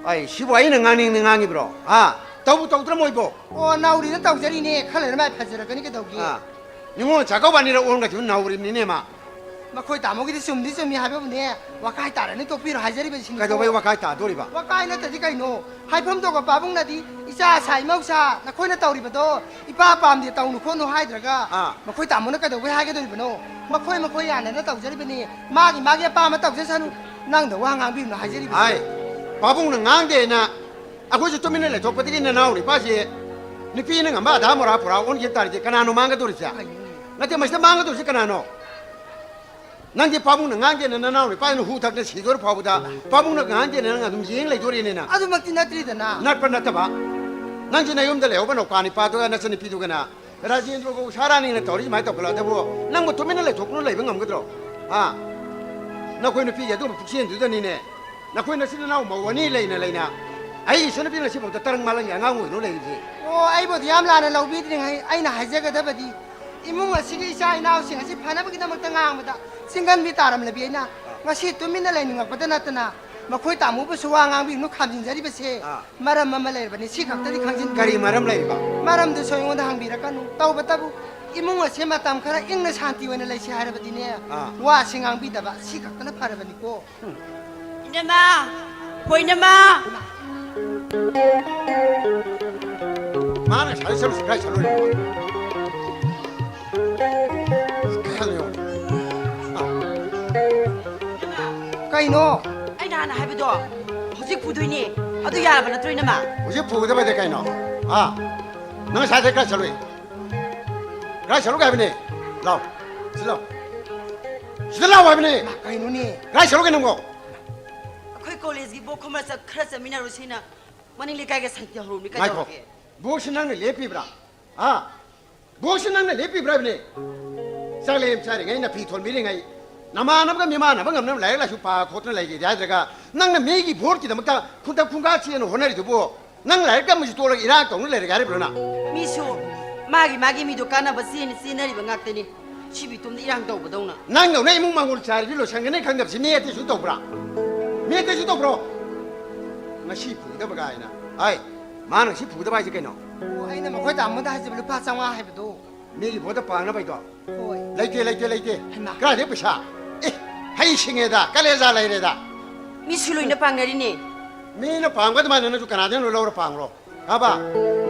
ꯑꯩ ꯁꯤꯕꯨ ꯑꯩꯅ ꯉꯥꯡꯅꯤꯡꯅ ꯉꯥꯡꯉꯤꯕ꯭ꯔꯣ? ꯍꯥ? ꯇꯧꯕꯨ ꯇꯧꯗ꯭ꯔ ꯃꯣꯏꯕꯣ? ꯑꯣ, ꯅꯥꯎꯔꯤꯅ ꯇꯧꯖꯔꯤꯅꯦ꯫ ꯈꯔ ꯂꯩꯔ ꯃꯥꯏ ꯐꯖꯔꯛꯀꯅꯤ ꯀꯩꯗꯧꯒꯦ? ꯑꯥ꯫ ꯅꯤꯉꯣꯜ ꯆꯥꯛꯀꯧꯕ ꯑꯅꯤꯔꯛ ꯑꯣꯟꯒꯁꯨ ꯅꯥꯎꯔꯤꯕꯅꯤꯅꯦ ꯃꯥ꯫ ꯃꯈꯣꯏ ꯇꯥꯃꯣꯒꯤꯗꯤ ꯆꯨꯝꯗꯤ ꯆꯨꯝꯃꯤ ꯍꯥꯏꯕꯕꯨꯅꯦ, ꯋꯥꯀꯥꯏ ꯇꯥꯔꯅꯤ ꯇꯣꯛꯄꯤꯔꯣ ꯍꯥꯏꯖꯔꯤꯕꯁꯤꯅꯤꯀꯣ꯫ ꯀꯩꯗꯧꯕꯩ ꯋꯥꯀꯥꯏ ꯇꯥꯗꯣꯔꯤꯕ? ꯋꯥꯀꯥꯏ ꯅꯠꯇ꯭ꯔꯗꯤ ꯀꯩꯅꯣ? ꯍꯥꯏꯐꯝ ꯊꯣꯛꯄ ꯄꯥꯕꯨꯡꯅꯗꯤ, "ꯏꯆꯥ ꯁꯥ ꯏꯃꯧꯁꯥ, ꯅꯈꯣꯏꯅ ꯇꯧꯔꯤꯕꯗꯣ ꯏꯄꯥ ꯄꯥꯝꯗꯦ, ꯇꯧꯅꯨ ꯈꯣꯠꯅꯨ" ꯍꯥꯏꯗ꯭ꯔꯒ, ꯑꯥ꯫ ꯃꯈꯣꯏ ꯇꯥꯃꯣꯅ ꯀꯩꯗꯧꯕꯩ ꯍꯥꯏꯒꯗꯧꯔꯤꯕꯅꯣ? ꯃꯈꯣꯏ ꯃꯈꯣꯏ ꯌꯥꯅꯅ ꯇꯧꯖꯔꯤꯕꯅꯤ, ꯃꯥꯒꯤ ꯃꯥꯒꯤ ꯑꯄꯥꯝꯕ ꯇꯧꯖꯁꯅꯨ꯫ ꯅꯪꯗ ꯋꯥ ꯉꯥꯡꯕꯤꯕꯅꯣ ꯍꯥꯏꯖꯔꯤꯕꯅꯤ꯫ ꯍꯥꯏ, ꯄꯥꯕꯨꯡꯅ ꯉꯥꯡꯗꯦꯅ ꯑꯩꯈꯣꯏꯁꯨ ꯇꯨꯃꯤꯟꯅ ꯂꯩꯊꯣꯛꯄꯗꯒꯤ ꯅꯅꯥꯎ ꯅꯨꯄꯥꯁꯤ ꯅꯨꯄꯤꯅ ꯉꯝꯕ ꯑꯙꯥ ꯃꯣꯔꯥ ꯄꯨꯔꯥ ꯑꯣꯟꯈꯤꯕ ꯇꯥꯔꯗꯤ ꯀꯅꯥꯅꯣ ꯃꯥꯡꯒꯗꯧꯔꯤꯁꯦ? ꯀꯩꯅꯣꯅꯦ? ꯅꯠꯇꯦ, ꯃꯁꯤꯗ ꯃꯥꯡꯒꯗꯧꯔꯤꯁꯦ ꯀꯅꯥꯅꯣ? ꯅꯪꯗꯤ ꯄꯥꯕꯨꯡꯅ ꯉꯥꯡꯗꯦꯅ ꯅꯅꯥꯎ ꯅꯨꯄꯥꯗꯨꯅ ꯍꯨ ꯊꯛꯇꯅ ꯁꯤꯗꯣꯔ ꯐꯥꯎꯕꯗ ꯄꯥꯕꯨꯡꯅ ꯉꯥꯡꯗꯦꯅ ꯅꯪ ꯑꯗꯨꯝ ꯌꯦꯡ ꯂꯩꯗꯣꯔꯤꯅꯦ ꯅꯪ꯫ ꯑꯗꯨꯃꯛꯇꯤ ꯅꯠꯇ꯭ꯔꯤꯗꯅ꯫ ꯅꯠꯄ ꯅꯠꯇꯕ, ꯅꯪꯁꯨ ꯅꯌꯨꯝꯗ ꯂꯩꯍꯧꯕ ꯅꯧꯄꯥ ꯅꯤꯄꯥꯗꯨꯒ ꯅꯆꯟꯅꯨꯄꯤꯗꯨꯒꯅ ꯔꯥꯖꯦꯟꯗ꯭ꯔꯒ ꯎꯁꯥꯔꯥꯅꯤꯅ ꯇꯧꯔꯤ ꯁꯨꯃꯥꯏꯅ ꯇꯧꯈꯠꯂꯛꯑꯗꯕꯨ ꯅꯪꯕꯨ ꯇꯨꯃꯤꯟꯅ ꯂꯩꯊꯣꯛꯇꯨꯅ ꯂꯩꯕ ꯉꯝꯒꯗ꯭ꯔꯣ? ꯍꯥ? ꯅꯈꯣꯏ ꯅꯨꯄꯤꯒꯤ ꯑꯗꯨꯒꯨꯝꯕ ꯄꯨꯛꯆꯦꯜꯗꯨꯗꯅꯤꯅꯦ ꯅꯈꯣꯏ ꯅꯆꯤꯟ ꯅꯅꯥꯎ ꯃꯧ ꯑꯅꯤ ꯂꯩꯅ ꯂꯩꯅ ꯑꯩ ꯏꯆꯟꯅꯨꯄꯤ ꯉꯁꯤꯐꯥꯎꯗ ꯇꯔꯪ ꯃꯥꯂꯪꯒꯤ ꯑꯉꯥꯡ ꯑꯣꯏꯗꯨꯅ ꯂꯩꯔꯤꯁꯦ꯫ ꯑꯣ, ꯑꯩꯕꯨ ꯑꯗꯨ ꯌꯥꯝ ꯂꯥꯟꯅ ꯂꯧꯕꯤꯗ꯭ꯔꯤꯉꯩ ꯑꯩꯅ ꯍꯥꯏꯖꯒꯗꯕꯗꯤ, ꯏꯃꯨꯡ ꯑꯁꯤꯒꯤ ꯏꯆꯥ ꯏꯅꯥꯎꯁꯤꯡ ꯑꯁꯤ ꯐꯅꯕꯒꯤꯗꯃꯛꯇ ꯉꯥꯡꯕꯗ ꯆꯤꯡꯒꯟꯕꯤ ꯇꯥꯔꯝꯂꯕꯤ ꯑꯩꯅ ꯉꯁꯤ ꯇꯨꯃꯤꯟꯅ ꯂꯩꯅꯤꯡꯉꯛꯄꯗ ꯅꯠꯇꯅ ꯃꯈꯣꯏ ꯇꯥꯃꯨꯕꯁꯨ ꯋꯥ ꯉꯥꯡꯕꯤꯒꯅꯨ, ꯈꯥꯝꯖꯤꯟꯖꯔꯤꯕꯁꯦ ꯑꯥ꯫ ꯃꯔꯝ ꯑꯃ ꯂꯩꯔꯕꯅꯤ, ꯁꯤ ꯈꯛꯇꯗꯤ ꯈꯪꯖꯤꯟꯕꯤꯌꯨ꯫ ꯀꯔꯤ ꯃꯔꯝ ꯂꯩꯔꯤꯕ? ꯃꯔꯝꯗꯨꯁꯨ ꯑꯩꯉꯣꯟꯗ ꯍꯪꯕꯤꯔꯛꯀꯅꯨ꯫ ꯇꯧꯕꯇꯕꯨ ꯏꯃꯨꯡ ꯑꯁꯦ ꯃꯇꯝ ꯈꯔ ꯏꯪꯅ ꯁꯥꯟꯇꯤ ꯑꯣꯏꯅ ꯂꯩꯁꯤ ꯍꯥꯏꯔꯕꯗꯤꯅꯦ, ꯑꯥ꯫ ꯋꯥꯁꯤ ꯉꯥꯡꯕꯤꯗꯕ, ꯁꯤ ꯈꯛꯇꯅ ꯐꯔꯕꯅꯤꯀꯣ꯫ ꯏꯅꯝꯃ! ꯍꯣ, ꯏꯅꯝꯃ! ꯃꯥꯅ ꯉꯁꯥꯏ ꯆꯠꯂꯨꯁꯤ ꯀꯥꯏ ꯆꯠꯂꯨꯔꯤꯅꯣ? ꯀꯩ ꯍꯥꯏꯅꯣ? ꯀꯩꯅꯣ? ꯑꯩꯅ ꯍꯥꯟꯅ ꯍꯥꯏꯕꯗꯣ ꯍꯧꯖꯤꯛ ꯐꯨꯗꯣꯏꯅꯦ꯫ ꯑꯗꯨ ꯌꯥꯔꯕ ꯅꯠꯇ꯭ꯔꯣ, ꯏꯅꯝꯃ? ꯍꯧꯖꯤꯛ ꯐꯨꯒꯗꯕꯗꯤ ꯀꯩꯅꯣ? ꯍꯥ? ꯅꯪ ꯉꯁꯥꯏꯗꯩ ꯀꯥꯏ ꯆꯠꯂꯨꯏ? ꯀꯥꯏ ꯆꯠꯂꯨꯒꯦ ꯍꯥꯏꯕꯅꯦ? ꯂꯥꯎ꯫ ꯁꯤꯗ ꯂꯥꯎ꯫ ꯁꯤꯗ ꯂꯥꯎ ꯍꯥꯏꯕꯅꯦ꯫ ꯃꯥ, ꯀꯩꯅꯣꯅꯦ? ꯀꯥꯏ ꯆꯠꯂꯨꯒꯦ ꯅꯪꯕꯣ? ꯑꯩꯈꯣꯏ ꯀꯣꯂꯦꯖꯀꯤ ꯕꯣꯛ ꯈꯣꯝꯕ ꯆꯠ-, ꯈꯔ ꯆꯠꯃꯤꯟꯅꯔꯨꯁꯤꯅ ꯃꯅꯤꯡ ꯂꯩꯀꯥꯏꯒ ꯁꯟꯇꯤ ꯍꯧꯔꯨꯕꯅꯤ꯫ ꯉꯥꯏꯈꯣ꯫ ꯀꯩꯗꯧꯔꯒꯦ? ꯕꯣꯛꯁꯤ ꯅꯪꯅ ꯂꯦꯞꯄꯤꯕ꯭ꯔꯥ? ꯍꯥ? ꯕꯣꯛꯁꯤ ꯅꯪꯅ ꯂꯦꯞꯄꯤꯕ꯭ꯔꯥ ꯍꯥꯏꯕꯅꯦ? ꯆꯥꯛꯂꯦꯟ ꯆꯥꯔꯤꯉꯩ, ꯅꯐꯤ ꯊꯣꯟꯕꯤꯔꯤꯉꯩ, ꯅꯃꯥꯟꯅꯕꯒ ꯃꯤꯃꯥꯟꯅꯕ ꯉꯝꯅꯕ ꯂꯥꯏꯔꯤꯛ ꯂꯥꯏꯁꯨ ꯄꯥ ꯈꯣꯠꯇꯅ ꯂꯩꯒꯦꯗꯤ ꯍꯥꯏꯗ꯭ꯔꯒ, ꯅꯪꯅ ꯃꯤꯒꯤ ꯚꯣꯠꯀꯤꯗꯃꯛꯇ ꯈꯨꯟꯇꯛ ꯈꯨꯟꯀꯥ ꯆꯦꯟꯅ ꯍꯣꯠꯅꯔꯤꯗꯨꯕꯨ, ꯅꯪ ꯂꯥꯏꯔꯤꯛ ꯇꯝꯕꯁꯤ ꯇꯣꯛꯂꯒ ꯏꯔꯥꯡ ꯇꯧꯅ ꯂꯩꯔꯒꯦ ꯍꯥꯏꯔꯤꯕ꯭ꯔꯣ ꯅꯪ? ꯃꯤꯁꯨ ꯃꯥꯒꯤ ꯃꯥꯒꯤ ꯃꯤꯗꯣ ꯀꯥꯟꯅꯕ ꯆꯦꯟꯅ ꯆꯦꯟꯅꯔꯤꯕ ꯉꯥꯛꯇꯅꯤ꯫ ꯁꯤꯕꯨ ꯏꯇꯣꯝꯗ ꯏꯔꯥꯡ ꯇꯧꯕꯗꯧꯅ꯫ ꯅꯪꯗꯧꯅ ꯏꯃꯨꯡ ꯃꯪꯒꯣꯜ ꯆꯥꯏꯔꯗꯤ ꯂꯣꯏꯁꯟꯒꯅꯤ ꯈꯪꯗꯕꯁꯤ ꯃꯤ ꯑꯇꯩꯁꯨ ꯇꯧꯕ꯭ꯔꯥ? ꯃꯤ ꯑꯇꯩꯁꯨ ꯇꯧꯕ꯭ꯔꯣ? ꯉꯁꯤ ꯐꯨꯒꯗꯕ ꯀꯥꯏꯅ꯫ ꯑꯩ, ꯃꯥꯅ ꯉꯁꯤ ꯐꯨꯒꯗꯕ ꯍꯥꯏꯁꯦ ꯀꯩꯅꯣ? ꯑꯣ, ꯑꯩꯅ ꯃꯈꯣꯏ ꯇꯥꯃꯣꯗ ꯍꯥꯏꯖꯕ ꯂꯨꯄꯥ ꯆꯥꯝꯃꯉꯥ ꯍꯥꯏꯕꯗꯣ꯫ ꯃꯤꯒꯤ ꯚꯣꯠꯇ ꯄꯥꯡꯅꯕ ꯍꯥꯏꯗꯣ? ꯍꯣꯏ꯫ ꯂꯩꯇꯦ, ꯂꯩꯇꯦ, ꯂꯩꯇꯦ꯫ ꯍꯩꯃꯥ꯫ ꯀꯗꯥꯏꯗꯩ ꯄꯩꯁꯥ? ꯑꯦ, ꯍꯩ ꯁꯤꯡꯉꯦꯗ, ꯀꯂꯦꯖꯥ ꯂꯩꯔꯦꯗ꯫ ꯃꯤꯁꯨ ꯂꯣꯏꯅ ꯄꯥꯡꯅꯔꯤꯅꯦ꯫ ꯃꯤꯅ ꯄꯥꯡꯕ ꯑꯗꯨꯃꯥꯏꯅ ꯅꯪꯁꯨ ꯀꯅꯥꯗꯩꯅꯣ ꯂꯧꯔ ꯄꯥꯡꯂꯣ? ꯍꯥꯕ?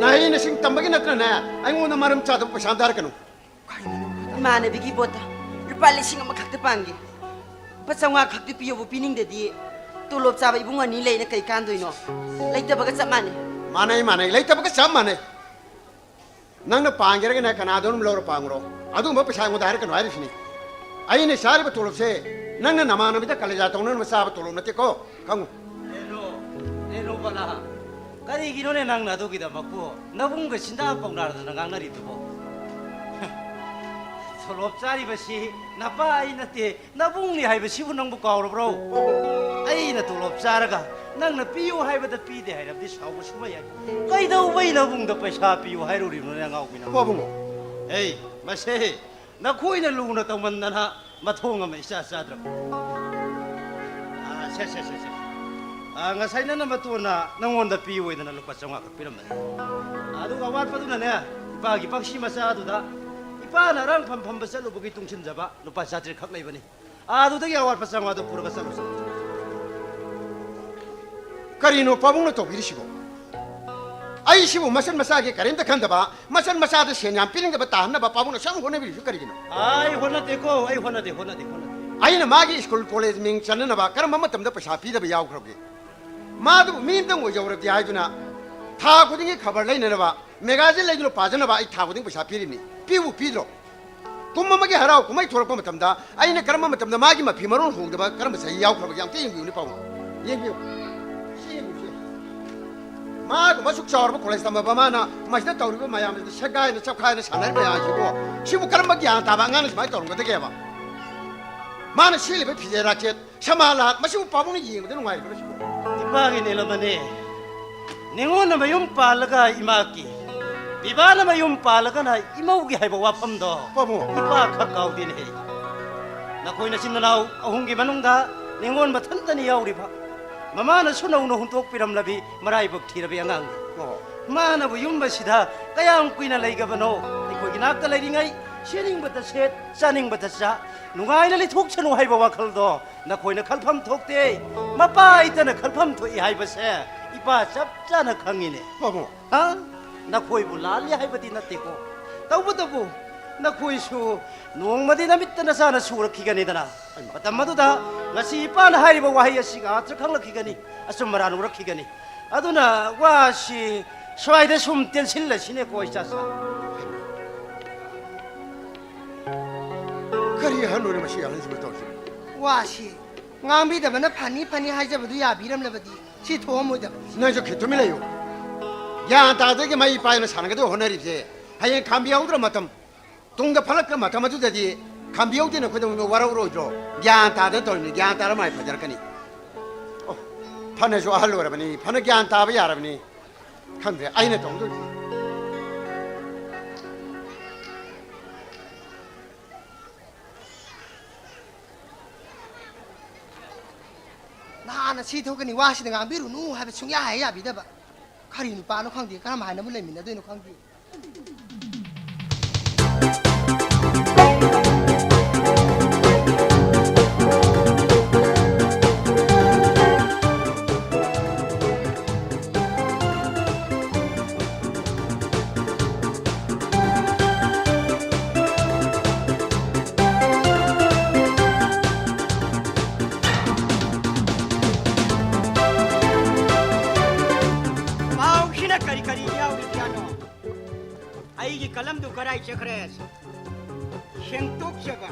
ꯅꯍꯩ ꯅꯁꯤꯡ ꯇꯝꯕꯒꯤ ꯅꯠꯇ꯭ꯔꯅꯦ ꯑꯩꯉꯣꯟꯗ ꯃꯔꯝ ꯆꯥꯗꯕ ꯄꯩꯁꯥ ꯑꯝꯇ ꯍꯥꯏꯔꯛꯀꯅꯨ꯫ ꯏꯃꯥꯟꯅꯕꯤꯒꯤ ꯚꯣꯠꯇ ꯂꯨꯄꯥ ꯂꯤꯁꯤꯡ ꯑꯃꯈꯛꯇ ꯄꯥꯡꯒꯦ꯫ ꯂꯨꯄꯥ ꯆꯥꯝꯃꯉꯥ ꯈꯛꯇꯤ ꯄꯤꯌꯣꯕꯨ ꯄꯤꯅꯤꯡꯗꯗꯤ, ꯇꯣꯂꯣꯞ ꯆꯥꯕ ꯏꯕꯨꯡ ꯑꯅꯤ ꯂꯩꯅ ꯀꯩ ꯀꯥꯟꯗꯣꯏꯅꯣ? ꯂꯩꯇꯕꯒ ꯆꯞ ꯃꯥꯟꯅꯩ꯫ ꯃꯥꯟꯅꯩ, ꯃꯥꯟꯅꯩ, ꯂꯩꯇꯕꯒ ꯆꯞ ꯃꯥꯟꯅꯩ꯫ ꯅꯪꯅ ꯄꯥꯡꯒꯦꯔꯒꯅ ꯀꯅꯥꯗꯣ ꯑꯗꯨꯝ ꯂꯧꯔ ꯄꯥꯡꯉꯨꯔꯣ꯫ ꯑꯗꯨꯒꯨꯝꯕ ꯄꯩꯁꯥ ꯑꯩꯉꯣꯟꯗ ꯍꯥꯏꯔꯛꯀꯅꯨ ꯍꯥꯏꯔꯤꯁꯤꯅꯤ꯫ ꯑꯩꯅ ꯆꯥꯔꯤꯕ ꯇꯣꯂꯣꯞꯁꯦ ꯅꯪꯅ ꯅꯃꯥꯟꯅꯕꯤꯗ ꯀꯂꯦꯖꯥ ꯇꯧꯅꯅꯕ ꯆꯥꯕ ꯇꯣꯂꯣꯞ ꯅꯠꯇꯦꯀꯣ, ꯈꯪꯉꯨ꯫ ꯔꯦꯅꯨ, ꯔꯦꯅꯨꯕꯂꯥ, ꯀꯔꯤꯒꯤꯅꯣꯅꯦ ꯅꯪꯅ ꯑꯗꯨꯒꯤꯗꯃꯛꯄꯨ ꯅꯕꯨꯡꯒ ꯆꯤꯟꯗꯥ ꯄꯥꯎꯅꯥꯗꯅ ꯉꯥꯡꯅꯔꯤꯗꯨꯕꯣ? ꯇꯣꯂꯣꯞ ꯆꯥꯔꯤꯕꯁꯤ ꯅꯄꯥ ꯑꯩ ꯅꯠꯇꯦ, ꯅꯕꯨꯡꯅꯤ ꯍꯥꯏꯕꯁꯤꯕꯨ ꯅꯪꯕꯨ ꯀꯥꯎꯔꯕ꯭ꯔꯣ? ꯑꯩꯅ ꯇꯣꯂꯣꯞ ꯆꯥꯔꯒ ꯅꯪꯅ ꯄꯤꯌꯨ ꯍꯥꯏꯕꯗ ꯄꯤꯗꯦ ꯍꯥꯏꯔꯕꯗꯤ ꯁꯥꯎꯕ ꯁꯨꯡꯌꯥ ꯌꯥꯏ꯫ ꯀꯩꯗꯧꯕꯩ ꯅꯕꯨꯡꯗ ꯄꯩꯁꯥ ꯄꯤꯌꯨ ꯍꯥꯏꯔꯨꯔꯤꯕꯅꯣꯅꯦ, ꯑꯉꯥꯎꯕꯤ ꯅꯪꯕꯨ? ꯄꯥꯕꯨꯡ꯫ ꯑꯩ, ꯃꯁꯦ ꯅꯈꯣꯏꯅ ꯂꯨꯅ ꯇꯧꯃꯟꯗꯅ ꯃꯊꯣꯡ ꯑꯃ ꯏꯆꯥ ꯆꯥꯗ꯭ꯔꯕ꯫ ꯑꯥ, ꯁꯦ, ꯁꯦ, ꯁꯦ, ꯁꯦ꯫ ꯑꯥ, ꯉꯁꯥꯏ ꯅꯪꯅ ꯃꯇꯣꯟꯅ ꯅꯪꯉꯣꯟꯗ ꯄꯤꯌꯣꯏꯗꯅ ꯂꯨꯄꯥ ꯆꯥꯝꯃꯉꯥ ꯈꯛ ꯄꯤꯔꯝꯕꯅꯤ꯫ ꯑꯗꯨꯒ ꯑꯋꯥꯠꯄꯗꯨꯅꯅꯦ, ꯏꯄꯥꯒꯤ ꯄꯛꯁꯤ ꯃꯆꯥꯗꯨꯗ ꯏꯄꯥꯅ ꯑꯔꯥꯡꯐꯝ ꯐꯝꯕ ꯆꯠꯂꯨꯕꯒꯤ ꯇꯨꯡꯁꯤꯟꯖꯕ ꯂꯨꯄꯥ ꯆꯥꯇ꯭ꯔꯦꯠ ꯈꯛ ꯂꯩꯕꯅꯤ꯫ ꯑꯗꯨꯗꯒꯤ ꯑꯋꯥꯠꯄ ꯆꯥꯝꯃꯉꯥꯗꯣ ꯄꯨꯔꯒ ꯆꯠꯂꯨ, ꯆꯠꯂꯨ, ꯆꯠꯂꯨ꯫ ꯀꯔꯤꯅꯣ ꯄꯥꯕꯨꯡꯅ ꯇꯧꯕꯤꯔꯤꯁꯤꯕꯣ? ꯑꯩꯁꯤꯕꯨ ꯃꯆꯟ ꯃꯆꯥꯒꯤ ꯀꯔꯤꯝꯇ ꯈꯟꯗꯕ, ꯃꯆꯟ ꯃꯆꯥꯗ ꯁꯦꯟ ꯌꯥꯝ ꯄꯤꯅꯤꯡꯗꯕ ꯇꯥꯍꯟꯅꯕ ꯄꯥꯕꯨꯡꯅ ꯁꯨꯝ ꯍꯣꯠꯅꯕꯤꯔꯤꯁꯤ ꯀꯔꯤꯒꯤꯅꯣ? ꯑꯩ ꯍꯣꯠꯅꯗꯦꯀꯣ, ꯑꯩ ꯍꯣꯠꯅꯗꯦ, ꯍꯣꯠꯅꯗꯦ, ꯍꯣꯠꯅꯗꯦ꯫ ꯑꯩꯅ ꯃꯥꯒꯤ ꯁ꯭ꯀꯨꯜ ꯀꯣꯂꯦꯖ ꯃꯤꯡ ꯆꯟꯅꯅꯕ ꯀꯔꯝꯕ ꯃꯇꯝꯗ ꯄꯩꯁꯥ ꯄꯤꯗꯕ ꯌꯥꯎꯈ꯭ꯔꯕꯒꯦ? ꯃꯥꯗꯨꯕꯨ ꯃꯤ ꯑꯝꯇꯪ ꯑꯣꯏꯖꯍꯧꯔꯗꯤ ꯍꯥꯏꯗꯨꯅ ꯊꯥ ꯈꯨꯗꯤꯡꯒꯤ ꯈꯕꯔ ꯂꯩꯅꯅꯕ, ꯃꯦꯒꯥꯖꯤꯟ ꯂꯩꯗꯨꯅ ꯄꯥꯖꯅꯕ ꯑꯩ ꯊꯥ ꯈꯨꯗꯤꯡ ꯄꯩꯁꯥ ꯄꯤꯔꯤꯅꯤ꯫ ꯄꯤꯕꯨ ꯄꯤꯗ꯭ꯔꯣ? ꯀꯨꯝ ꯑꯃꯒꯤ ꯍꯔꯥꯎ ꯀꯨꯝꯍꯩ ꯊꯣꯛꯂꯛꯄ ꯃꯇꯝꯗ ꯑꯩꯅ ꯀꯔꯝꯕ ꯃꯇꯝꯗ ꯃꯥꯒꯤ ꯃꯐꯤ ꯃꯔꯣꯟ ꯍꯣꯡꯗꯕ ꯀꯔꯝꯕ ꯆꯍꯤ ꯌꯥꯎꯈ꯭ꯔꯕꯒꯦ? ꯑꯝꯇ ꯌꯦꯡꯕꯤꯌꯨꯅꯦ ꯄꯥꯕꯨꯡ꯫ ꯌꯦꯡꯕꯤꯌꯨ꯫ ꯁꯤ ꯌꯦꯡꯕꯤꯌꯨꯁꯦ꯫ ꯃꯥꯒꯨꯝꯕ ꯑꯁꯨꯛ ꯆꯥꯎꯔꯕ ꯀꯣꯂꯦꯖ ꯇꯝꯃꯕ ꯃꯥꯅ ꯃꯁꯤꯗ ꯇꯧꯔꯤꯕ ꯃꯌꯥꯝꯁꯤꯗ ꯁꯦꯒꯥꯏꯅ ꯆꯞꯈꯥꯏꯅ ꯁꯥꯟꯅꯔꯤꯕ ꯃꯌꯥꯝꯁꯤꯕꯨ, ꯁꯤꯕꯨ ꯀꯔꯝꯕ ꯒ꯭ꯌꯥꯟ ꯇꯥꯕ ꯑꯉꯥꯡꯅ ꯁꯨꯃꯥꯏꯅ ꯇꯧꯔꯝꯒꯗꯒꯦꯕ? ꯃꯥꯅ ꯁꯦꯠꯂꯤꯕ ꯐꯤꯖꯦꯠ ꯔꯥꯆꯦꯠ, ꯁꯃꯥ ꯂꯥꯟ, ꯃꯁꯤꯕꯨ ꯄꯥꯕꯨꯡꯅ ꯌꯦꯡꯕꯗ ꯅꯨꯡꯉꯥꯏꯔꯤꯕ꯭ꯔꯥ ꯁꯤꯕꯨ? ꯏꯄꯥꯒꯤ ꯅꯤꯂꯃꯅꯤ꯫ ꯅꯤꯉꯣꯟꯅ ꯃꯌꯨꯝ ꯄꯥꯜꯂꯒ ꯏꯃꯥꯒꯤ, ꯄꯤꯕꯥꯅ ꯃꯌꯨꯝ ꯄꯥꯜꯂꯒꯅ ꯏꯃꯧꯒꯤ ꯍꯥꯏꯕ ꯋꯥꯐꯝꯗꯣ ꯄꯥꯕꯨꯡ꯫ ꯏꯄꯥ ꯈꯛ ꯀꯥꯎꯗꯦꯅꯦꯍꯦ꯫ ꯅꯈꯣꯏ ꯅꯆꯤꯟ ꯅꯅꯥꯎ ꯑꯍꯨꯝꯒꯤ ꯃꯅꯨꯡꯗ ꯅꯤꯉꯣꯟ ꯃꯊꯟꯇꯅꯤ ꯌꯥꯎꯔꯤꯕ꯫ ꯃꯃꯥꯅꯁꯨ ꯅꯧꯅ ꯍꯨꯟꯗꯣꯛꯄꯤꯔꯝꯂꯕꯤ ꯃꯔꯥꯏꯕꯛ ꯊꯤꯔꯕꯤ ꯑꯉꯥꯡꯅꯤ꯫ ꯑꯣ꯫ ꯃꯥꯅꯕꯨ ꯌꯨꯝ ꯑꯁꯤꯗ ꯀꯌꯥꯝ ꯀꯨꯏꯅ ꯂꯩꯒꯕꯅꯣ? ꯑꯩꯈꯣꯏꯒꯤ ꯅꯥꯛꯇ ꯂꯩꯔꯤꯉꯩ ꯁꯦꯠꯅꯤꯡꯕꯇ ꯁꯦꯠ, ꯆꯥꯅꯤꯡꯕꯇ ꯆꯥ, ꯅꯨꯡꯉꯥꯏꯅ ꯂꯩꯊꯣꯛꯁꯅꯨ ꯍꯥꯏꯕ ꯋꯥꯈꯜꯗꯣ ꯅꯈꯣꯏꯅ ꯈꯜꯐꯝ ꯊꯣꯛꯇꯦ꯫ ꯃꯄꯥ ꯏꯇꯅ ꯈꯜꯐꯝ ꯊꯣꯛꯏ ꯍꯥꯏꯕꯁꯦ ꯏꯄꯥ ꯆꯞ ꯆꯥꯅ ꯈꯪꯉꯤꯅꯦ꯫ ꯄꯥꯕꯨꯡ꯫ ꯍꯥ? ꯅꯈꯣꯏꯕꯨ ꯂꯥꯜꯂꯤ ꯍꯥꯏꯕꯗꯤ ꯅꯠꯇꯦꯀꯣ꯫ ꯇꯧꯕꯇꯕꯨ ꯅꯈꯣꯏꯁꯨ ꯅꯣꯡꯃꯗꯤ ꯅꯃꯤꯠꯇ ꯅꯆꯥꯅ ꯁꯨꯔꯛꯈꯤꯒꯅꯤꯗꯅ꯫ ꯃꯇꯝ ꯑꯗꯨꯗ ꯉꯁꯤ ꯏꯄꯥꯅ ꯍꯥꯏꯔꯤꯕ ꯋꯥꯍꯩ ꯑꯁꯤꯒ ꯑꯥꯔꯊ ꯈꯪꯂꯛꯈꯤꯒꯅꯤ, ꯑꯆꯨꯝ ꯑꯔꯥꯟ ꯎꯔꯛꯈꯤꯒꯅꯤ꯫ ꯑꯗꯨꯅ ꯋꯥꯁꯤ ꯁ꯭ꯋꯥꯏꯗ ꯁꯨꯝ ꯇꯦꯟꯁꯤꯜꯂꯁꯤꯅꯦꯀꯣ, ꯏꯆꯥꯁꯥ꯫ ꯀꯔꯤ ꯑꯍꯟꯅꯣꯅꯦ ꯃꯁꯤ ꯑꯍꯟꯁꯤꯕꯨ ꯇꯧꯔꯤꯁꯤꯕꯨ? ꯋꯥꯁꯤ ꯉꯥꯡꯕꯤꯗꯕꯅ ꯐꯅꯤ ꯐꯅꯤ ꯍꯥꯏꯖꯕꯗꯨ ꯌꯥꯕꯤꯔꯝꯂꯕꯗꯤ ꯁꯤ ꯊꯣꯛꯑꯝꯃꯣꯏꯗꯕꯅꯤ꯫ ꯅꯪꯁꯨ ꯈꯤꯇꯨꯃꯤ ꯂꯩꯌꯨ꯫ ꯒ꯭ꯌꯥꯟ ꯇꯥꯗꯒꯤ ꯃꯩ ꯄꯥꯏꯅ ꯁꯥꯟꯅꯒꯗꯕ ꯍꯣꯠꯅꯔꯤꯕꯁꯦ ꯍꯌꯦꯡ ꯈꯥꯝꯕꯤꯍꯧꯗ꯭ꯔ ꯃꯇꯝ, ꯇꯨꯡꯗ ꯐꯠꯂꯛꯄ ꯃꯇꯝ ꯑꯗꯨꯗꯗꯤ ꯈꯥꯝꯕꯤꯍꯧꯗꯦꯅ ꯑꯩꯈꯣꯏꯗ ꯑꯃꯨꯛ ꯋꯥꯔꯧꯔꯣꯏꯗ꯭ꯔꯣ? ꯒ꯭ꯌꯥꯟ ꯇꯥꯗꯅ ꯇꯧꯔꯤꯕꯅꯤ, ꯒ꯭ꯌꯥꯟ ꯇꯥꯔ ꯃꯥꯏ ꯐꯖꯔꯛꯀꯅꯤ꯫ ꯑꯣ, ꯐꯅꯁꯨ ꯑꯍꯜ ꯑꯣꯏꯔꯕꯅꯤ, ꯐꯅ ꯒ꯭ꯌꯥꯟ ꯇꯥꯕ ꯌꯥꯔꯕꯅꯤ꯫ ꯈꯪꯗ꯭ꯔꯦ ꯑꯩꯅ ꯇꯧꯗꯣꯏꯁꯦ꯫ ꯅꯍꯥ ꯍꯥꯟꯅ ꯁꯤ ꯊꯣꯛꯀꯅꯤ, ꯋꯥꯁꯤꯗ ꯉꯥꯡꯕꯤꯔꯨꯅꯨ ꯍꯥꯏꯕ ꯁꯨꯡꯌꯥ ꯍꯦꯛ ꯌꯥꯕꯤꯗꯕ꯫ ꯀꯔꯤ ꯅꯨꯄꯥꯅꯣ ꯈꯪꯗꯦ, ꯀꯔꯝ ꯍꯥꯏꯅꯕꯨ ꯂꯩꯃꯤꯟꯅꯗꯣꯏꯅꯣ ꯈꯪꯗꯦ꯫ ꯄꯥꯎꯁꯤꯅ ꯀꯔꯤ ꯀꯔꯤ ꯌꯥꯎꯔꯤꯕꯖꯥꯠꯅꯣ? ꯑꯩꯒꯤ ꯀꯂꯝꯗꯨ ꯀꯔꯥꯏ ꯆꯠꯈ꯭ꯔꯦ? ꯁꯦꯡꯗꯣꯛꯆꯕ꯫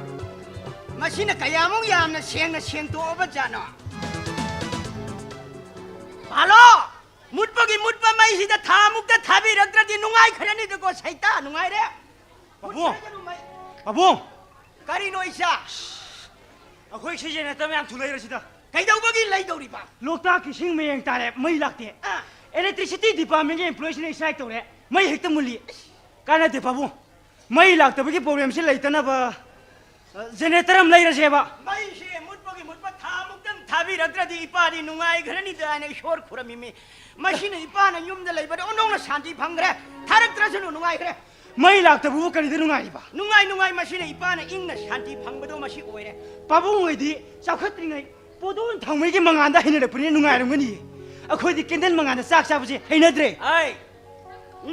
ꯃꯁꯤꯅ ꯀꯌꯥꯃꯨꯛ ꯌꯥꯝꯅ ꯁꯦꯡꯅ ꯁꯦꯡꯗꯣꯛꯑꯕ ꯖꯥꯠꯅꯣ? ꯍꯜꯂꯣ! ꯃꯨꯠꯄꯒꯤ ꯃꯨꯠꯄ ꯃꯩꯁꯤꯗ ꯊꯥꯃꯨꯛꯇ ꯊꯥꯕꯤꯔꯛꯇ꯭ꯔꯗꯤ ꯅꯨꯡꯉꯥꯏꯈ꯭ꯔꯅꯤꯗꯀꯣ, ꯁꯩꯇꯥ, ꯅꯨꯡꯉꯥꯏꯔꯦ꯫ ꯄꯥꯕꯨꯡ! ꯃꯨꯠꯈ꯭ꯔꯒꯅꯨ ꯃꯩ꯫ ꯄꯥꯕꯨꯡ! ꯀꯔꯤꯅꯣ ꯏꯆꯥ? ꯑꯩꯈꯣꯏ ꯁꯤ ꯖꯦꯅꯦꯔꯦꯇꯔ ꯃꯌꯥꯝ ꯊꯨ ꯂꯩꯔꯁꯤꯗ꯫ ꯀꯩꯗꯧꯕꯒꯤ ꯂꯩꯗꯧꯔꯤꯕ? ꯂꯣꯛꯇꯥꯛꯀꯤ ꯏꯁꯤꯡ ꯃꯌꯦꯡ ꯇꯥꯔꯦ, ꯃꯩ ꯂꯥꯛꯇꯦ꯫ ꯑꯥ꯫ Electricity department ꯀꯤ employee ꯁꯤꯡꯅ strike ꯇꯧꯔꯦ, ꯃꯩ ꯍꯦꯛꯇ ꯃꯨꯠꯂꯤ꯫ ꯀꯥꯟꯅꯗꯦ ꯄꯥꯕꯨꯡ, ꯃꯩ ꯂꯥꯛꯇꯕꯒꯤ problem ꯁꯤ ꯂꯩꯇꯅꯕ, ꯑ, ꯖꯦꯅꯦꯔꯦꯇꯔ ꯑꯃ ꯂꯩꯔꯁꯦꯕ꯫ ꯃꯩꯁꯦ ꯃꯨꯠꯄꯒꯤ ꯃꯨꯠꯄ ꯊꯥ ꯃꯨꯛꯇꯪ ꯊꯥꯕꯤꯔꯛꯇ꯭ꯔꯗꯤ ꯏꯄꯥꯗꯤ ꯅꯨꯡꯉꯥꯏꯈ꯭ꯔꯅꯤꯗ ꯍꯥꯏꯅ ꯏꯁꯣꯔ ꯈꯨꯔꯝꯃꯤꯃꯤ꯫ ꯃꯁꯤꯅ ꯏꯄꯥꯅ ꯌꯨꯝꯗ ꯂꯩꯕꯗ ꯑꯣꯟꯊꯣꯛꯅ ꯁꯥꯟꯇꯤ ꯐꯪꯈ꯭ꯔꯦ꯫ ꯊꯥꯔꯛꯇ꯭ꯔꯁꯅꯨ, ꯅꯨꯡꯉꯥꯏꯈ꯭ꯔꯦ꯫ ꯃꯩ ꯂꯥꯛꯇꯕꯕꯨ ꯀꯔꯤꯗ ꯅꯨꯡꯉꯥꯏꯔꯤꯕ? ꯅꯨꯡꯉꯥꯏ, ꯅꯨꯡꯉꯥꯏ, ꯃꯁꯤꯅ ꯏꯄꯥꯅ ꯏꯪꯅ ꯁꯥꯟꯇꯤ ꯐꯪꯕꯗꯣ ꯃꯁꯤ ꯑꯣꯏꯔꯦ꯫ ꯄꯥꯕꯨꯡ ꯍꯣꯏꯗꯤ ꯆꯥꯎꯈꯠꯇ꯭ꯔꯤꯉꯩ ꯄꯣꯗꯣꯟ ꯊꯥꯎꯃꯩꯒꯤ ꯃꯉꯥꯜꯗ ꯍꯩꯅꯔꯛꯄꯅꯤꯅ ꯅꯨꯡꯉꯥꯏꯔꯝꯒꯅꯤꯌꯦ꯫ ꯑꯩꯈꯣꯏꯗꯤ candle ꯃꯉꯥꯜꯗ ꯆꯥꯛ ꯆꯥꯕꯁꯦ ꯍꯩꯅꯗ꯭ꯔꯦ꯫ ꯑꯩ,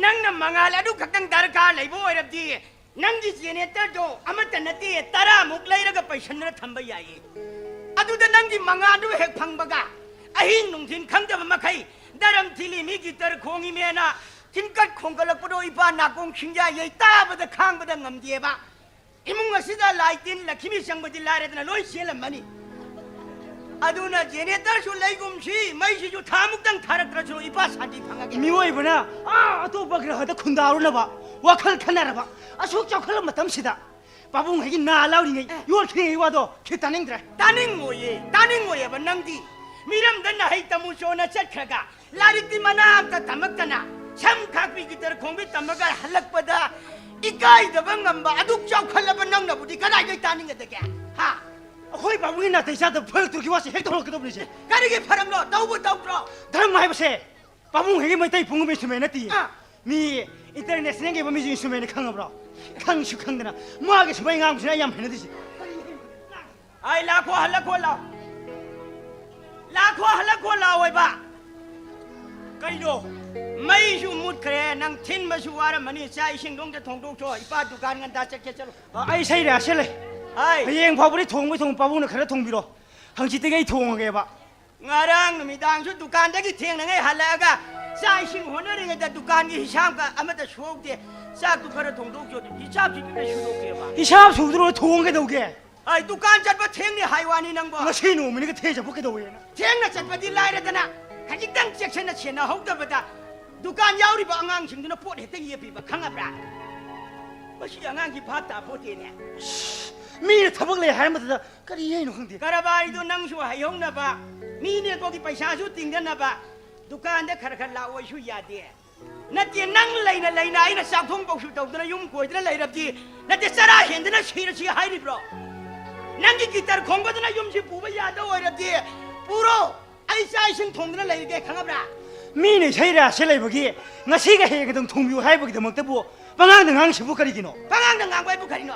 ꯅꯪꯅ ꯃꯉꯥꯜ ꯑꯗꯨ ꯈꯛꯇꯪ ꯗꯔꯀꯥꯔ ꯂꯩꯕ ꯑꯣꯏꯔꯕꯗꯤ, ꯅꯪꯒꯤ ꯖꯦꯅꯦꯔꯦꯇꯔꯗꯣ ꯑꯃꯠꯇ ꯅꯠꯇꯦ, ꯇꯔꯥꯃꯨꯛ ꯂꯩꯔꯒ ꯄꯩꯁꯟꯗꯅ ꯊꯝꯕ ꯌꯥꯏꯌꯦ꯫ ꯑꯗꯨꯗ ꯅꯪꯒꯤ ꯃꯉꯥꯜꯗꯨ ꯍꯦꯛ ꯐꯪꯕꯒ, ꯑꯍꯤꯡ ꯅꯨꯡꯊꯤꯟ ꯈꯪꯗꯕ ꯃꯈꯩ ꯗꯔꯝ ꯊꯤꯜꯂꯤ, ꯃꯤ ꯒꯤꯇꯔ ꯈꯣꯡꯉꯤ ꯃꯦꯅ ꯊꯤꯟꯀꯠ ꯈꯣꯡꯒꯠꯂꯛꯄꯗꯣ ꯏꯄꯥ ꯅꯥꯀꯣꯡ ꯁꯤꯡꯌꯥ ꯌꯩ ꯇꯥꯕꯗ ꯈꯥꯡꯕꯗ ꯉꯝꯗꯦꯕ꯫ ꯏꯃꯨꯡ ꯑꯁꯤꯗ ꯂꯥꯏ ꯇꯤꯟ ꯂꯛꯈꯤꯃꯤ ꯆꯪꯕꯗꯤ ꯂꯥꯏꯔꯗꯅ ꯂꯣꯏ ꯆꯦꯜꯂꯝꯃꯅꯤ꯫ ꯑꯗꯨꯅ ꯖꯦꯅꯦꯔꯦꯇꯔꯁꯨ ꯂꯩꯒꯨꯝꯁꯤ, ꯃꯩꯁꯤꯁꯨ ꯊꯥ ꯃꯨꯛꯇꯪ ꯊꯥꯔꯛꯇ꯭ꯔꯁꯨ ꯏꯄꯥ ꯁꯥꯟꯇꯤ ꯐꯪꯉꯒꯦ꯫ ꯃꯤꯑꯣꯏꯕꯅ ꯑꯥ ꯑꯇꯣꯞꯄ ꯒ꯭ꯔꯍꯗ ꯈꯨꯟꯗꯥꯔꯨꯅꯕ ꯋꯥꯈꯜ ꯈꯟꯅꯔꯕ ꯑꯁꯨꯛ ꯆꯥꯎꯈꯠꯂꯕ ꯃꯇꯝꯁꯤꯗ, ꯄꯥꯕꯨꯡ ꯍꯣꯏꯒꯤ ꯅꯥ ꯂꯥꯎꯔꯤꯉꯩ, ꯑꯦ, ꯌꯣꯠꯈ꯭ꯔꯤꯉꯩ ꯋꯥꯗꯣ ꯈꯤꯇ ꯇꯥꯅꯤꯡꯗ꯭ꯔꯦ꯫ ꯇꯥꯅꯤꯡꯉꯣꯏꯌꯦ, ꯇꯥꯅꯤꯡꯉꯣꯏꯌꯦꯕ ꯅꯪꯗꯤ꯫ ꯃꯤꯔꯝꯗ ꯅꯍꯩ ꯇꯝꯃꯨ ꯆꯣꯅ ꯆꯠꯈ꯭ꯔꯒ, ꯂꯥꯏꯔꯤꯛꯇꯤ ꯃꯅꯥ ꯑꯝꯇ ꯇꯝꯃꯛꯇꯅ, ꯁꯝ ꯈꯥꯛꯄꯤ ꯒꯤꯇꯔ ꯈꯣꯡꯕꯤ ꯇꯝꯃꯒ ꯍꯜꯂꯛꯄꯗ ꯏꯀꯥꯏꯗꯕ ꯉꯝꯕ ꯑꯗꯨꯛ ꯆꯥꯎꯈꯠꯂꯕ ꯅꯪꯅꯕꯨꯗꯤ ꯀꯗꯥꯏꯗꯩ ꯇꯥꯅꯤꯡꯒꯗꯒꯦ? ꯍꯥ? ꯑꯩꯈꯣꯏ ꯄꯥꯕꯨꯡꯒꯤ ꯅꯥꯇꯩ ꯆꯥꯗꯕ ꯐꯔꯛꯇꯨꯒꯤ ꯋꯥꯁꯦ ꯍꯦꯛ ꯇꯧꯔꯛꯀꯗꯕꯅꯤꯁꯦ꯫ ꯀꯔꯤꯒꯤ ꯐꯔꯛꯅꯣ? ꯇꯧꯕ ꯇꯧꯗ꯭ꯔꯣ? ꯙꯔꯃ ꯍꯥꯏꯕꯁꯦ ꯄꯥꯕꯨꯡ ꯍꯣꯏꯒꯤ ꯃꯩꯇꯩ ꯄꯨꯡꯒꯨꯝꯕ instrument ꯅꯠꯇꯤꯌꯦ꯫ ꯑꯥ꯫ ꯃꯤ internationalꯒꯤ ꯑꯣꯏꯕ music instrumentꯅꯤ, ꯈꯪꯉꯕ꯭ꯔꯣ? ꯈꯪꯁꯨ ꯈꯪꯗꯅ ꯃꯥꯒꯤ ꯁꯨꯃꯥꯏ ꯉꯥꯡꯕꯁꯤꯅ ꯑꯩ ꯌꯥꯝ ꯍꯩꯅꯗ꯭ꯔꯤꯁꯦ꯫ ꯑꯩ ꯂꯥꯛꯈꯣ, ꯍꯜꯂꯛꯈꯣ ꯂꯥꯎ꯫ ꯂꯥꯛꯈꯣ, ꯍꯜꯂꯛꯈꯣ ꯂꯥꯎ ꯑꯣꯏꯕ꯫ ꯀꯩꯅꯣ? ꯃꯩꯁꯨ ꯃꯨꯠꯈ꯭ꯔꯦ, ꯅꯪ ꯊꯤꯟꯕꯁꯨ ꯋꯥꯔꯝꯃꯅꯤ, ꯆꯥꯛ ꯏꯁꯤꯡꯗꯣ ꯑꯝꯇ ꯊꯣꯡꯗꯣꯛꯆꯣ, ꯏꯄꯥ ꯗꯨꯀꯥꯟ ꯉꯟꯇꯥ ꯆꯠꯀꯦ, ꯆꯠꯂꯣ꯫ ꯑ, ꯑꯩ ꯏꯁꯩ rehearsal ꯂꯩ꯫ ꯍꯥꯏ꯫ ꯍꯌꯦꯡ ꯐꯥꯎꯕꯗꯤ ꯊꯣꯡꯕꯩ ꯊꯣꯡ ꯄꯥꯕꯨꯡꯅ ꯈꯔ ꯊꯣꯡꯕꯤꯔꯣ꯫ ꯍꯪꯆꯤꯠꯇꯒꯤ ꯑꯩ ꯊꯣꯡꯉꯒꯦꯕ꯫ ꯉꯔꯥꯡ ꯅꯨꯃꯤꯗꯥꯡꯁꯨ ꯗꯨꯀꯥꯟꯗꯒꯤ ꯊꯦꯡꯅꯉꯩ ꯍꯜꯂꯛꯑꯒ ꯆꯥꯛ ꯏꯁꯤꯡ ꯍꯣꯠꯅꯔꯤꯉꯩꯗ ꯗꯨꯀꯥꯟꯒꯤ ꯍꯤꯁꯥꯕꯀ ꯑꯃꯠꯇ ꯁꯨꯍꯧꯗꯦ꯫ ꯆꯥꯛꯇꯨ ꯈꯔ ꯊꯣꯡꯗꯣꯛꯆꯣ, ꯍꯤꯁꯥꯕꯁꯤꯗꯤ ꯑꯝꯇ ꯁꯨꯗꯣꯛꯀꯦꯕ꯫ ꯏꯁꯥ ꯁꯨꯗ꯭ꯔꯣ ꯊꯣꯡ ꯀꯩꯗꯧꯒꯦ? ꯑꯩ ꯗꯨꯀꯥꯟ ꯆꯠꯄ ꯊꯦꯡꯅꯤ ꯍꯥꯏ ꯋꯥꯅꯤ ꯅꯪꯕꯣ꯫ ꯉꯁꯤ ꯅꯣꯡꯃꯅꯤꯒ ꯊꯦꯡ ꯆꯠꯄ ꯀꯩꯗꯧꯋꯦꯅ? ꯊꯦꯡꯅ ꯆꯠꯄꯗꯤ ꯂꯥꯏꯔꯗꯅ, ꯈꯖꯤꯛꯇꯪ ꯆꯦꯛꯁꯤꯟꯅ ꯁꯦꯟꯅꯍꯧꯗꯕꯗ ꯗꯨꯀꯥꯟ ꯌꯥꯎꯔꯤꯕ ꯑꯉꯥꯡꯁꯤꯡꯗꯨꯅ ꯄꯣꯠ ꯍꯦꯛꯇ ꯌꯦꯞꯄꯤꯕ, ꯈꯪꯉꯕ꯭ꯔꯥ? ꯃꯁꯤ ꯑꯉꯥꯡꯁꯤ ꯚꯥꯞ ꯇꯥꯄꯣꯠꯇꯦꯅꯦ꯫ ꯃꯤꯅ ꯊꯕꯛ ꯂꯩ ꯍꯥꯏꯔꯝꯕꯗꯨꯗ ꯀꯔꯤ ꯍꯥꯏꯅꯣ ꯈꯪꯗꯦ꯫ ꯀꯔꯕꯥꯔꯤꯗꯣ ꯅꯪꯁꯨ ꯍꯩꯍꯧꯅꯕ, ꯃꯤ ꯅꯦꯛꯄꯒꯤ ꯄꯩꯁꯥꯁꯨ ꯇꯤꯡꯗꯅꯕ, ꯗꯨꯀꯥꯟꯗ ꯈꯔ ꯈꯔ ꯂꯥꯛꯑꯣꯁꯨ ꯌꯥꯗꯦ꯫ ꯅꯠꯇꯦ, ꯅꯪ ꯂꯩꯅ ꯂꯩꯅ ꯑꯩꯅ ꯆꯥꯛ ꯊꯣꯡ ꯐꯧꯁꯨ ꯇꯧꯗꯅ ꯌꯨꯝ ꯀꯣꯏꯗꯅ ꯂꯩꯔꯕꯗꯤ, ꯅꯠꯇꯦ, ꯆꯔꯥ ꯍꯦꯟꯗꯅ ꯁꯤꯔꯁꯤ ꯍꯥꯏꯔꯤꯕ꯭ꯔꯣ? ꯅꯪꯒꯤ ꯒꯤꯇꯔ ꯈꯣꯡꯕꯗꯨꯅ ꯌꯨꯝꯁꯤ ꯄꯨꯕ ꯌꯥꯗ ꯑꯣꯏꯔꯕꯗꯤ, ꯄꯨꯔꯣ, ꯑꯩ ꯆꯥꯛ ꯏꯁꯤꯡ ꯊꯣꯡꯗꯅ ꯂꯩꯔꯒꯦ, ꯈꯪꯉꯕ꯭ꯔꯥ? ꯃꯤꯅ ꯏꯁꯩ ꯔꯥꯁꯁꯦ ꯂꯩꯕꯒꯤ ꯉꯁꯤꯒ ꯍꯌꯦꯡꯒꯗꯪ ꯊꯣꯡꯕꯤꯌꯨ ꯍꯥꯏꯕꯒꯤꯗꯃꯛꯇꯕꯨ ꯄꯉꯥꯡꯗ ꯉꯥꯡꯁꯤꯕꯨ ꯀꯔꯤꯒꯤꯅꯣ? ꯄꯉꯥꯡꯗ ꯉꯥꯡꯕ ꯍꯥꯏꯕꯨ ꯀꯔꯤꯅꯣ?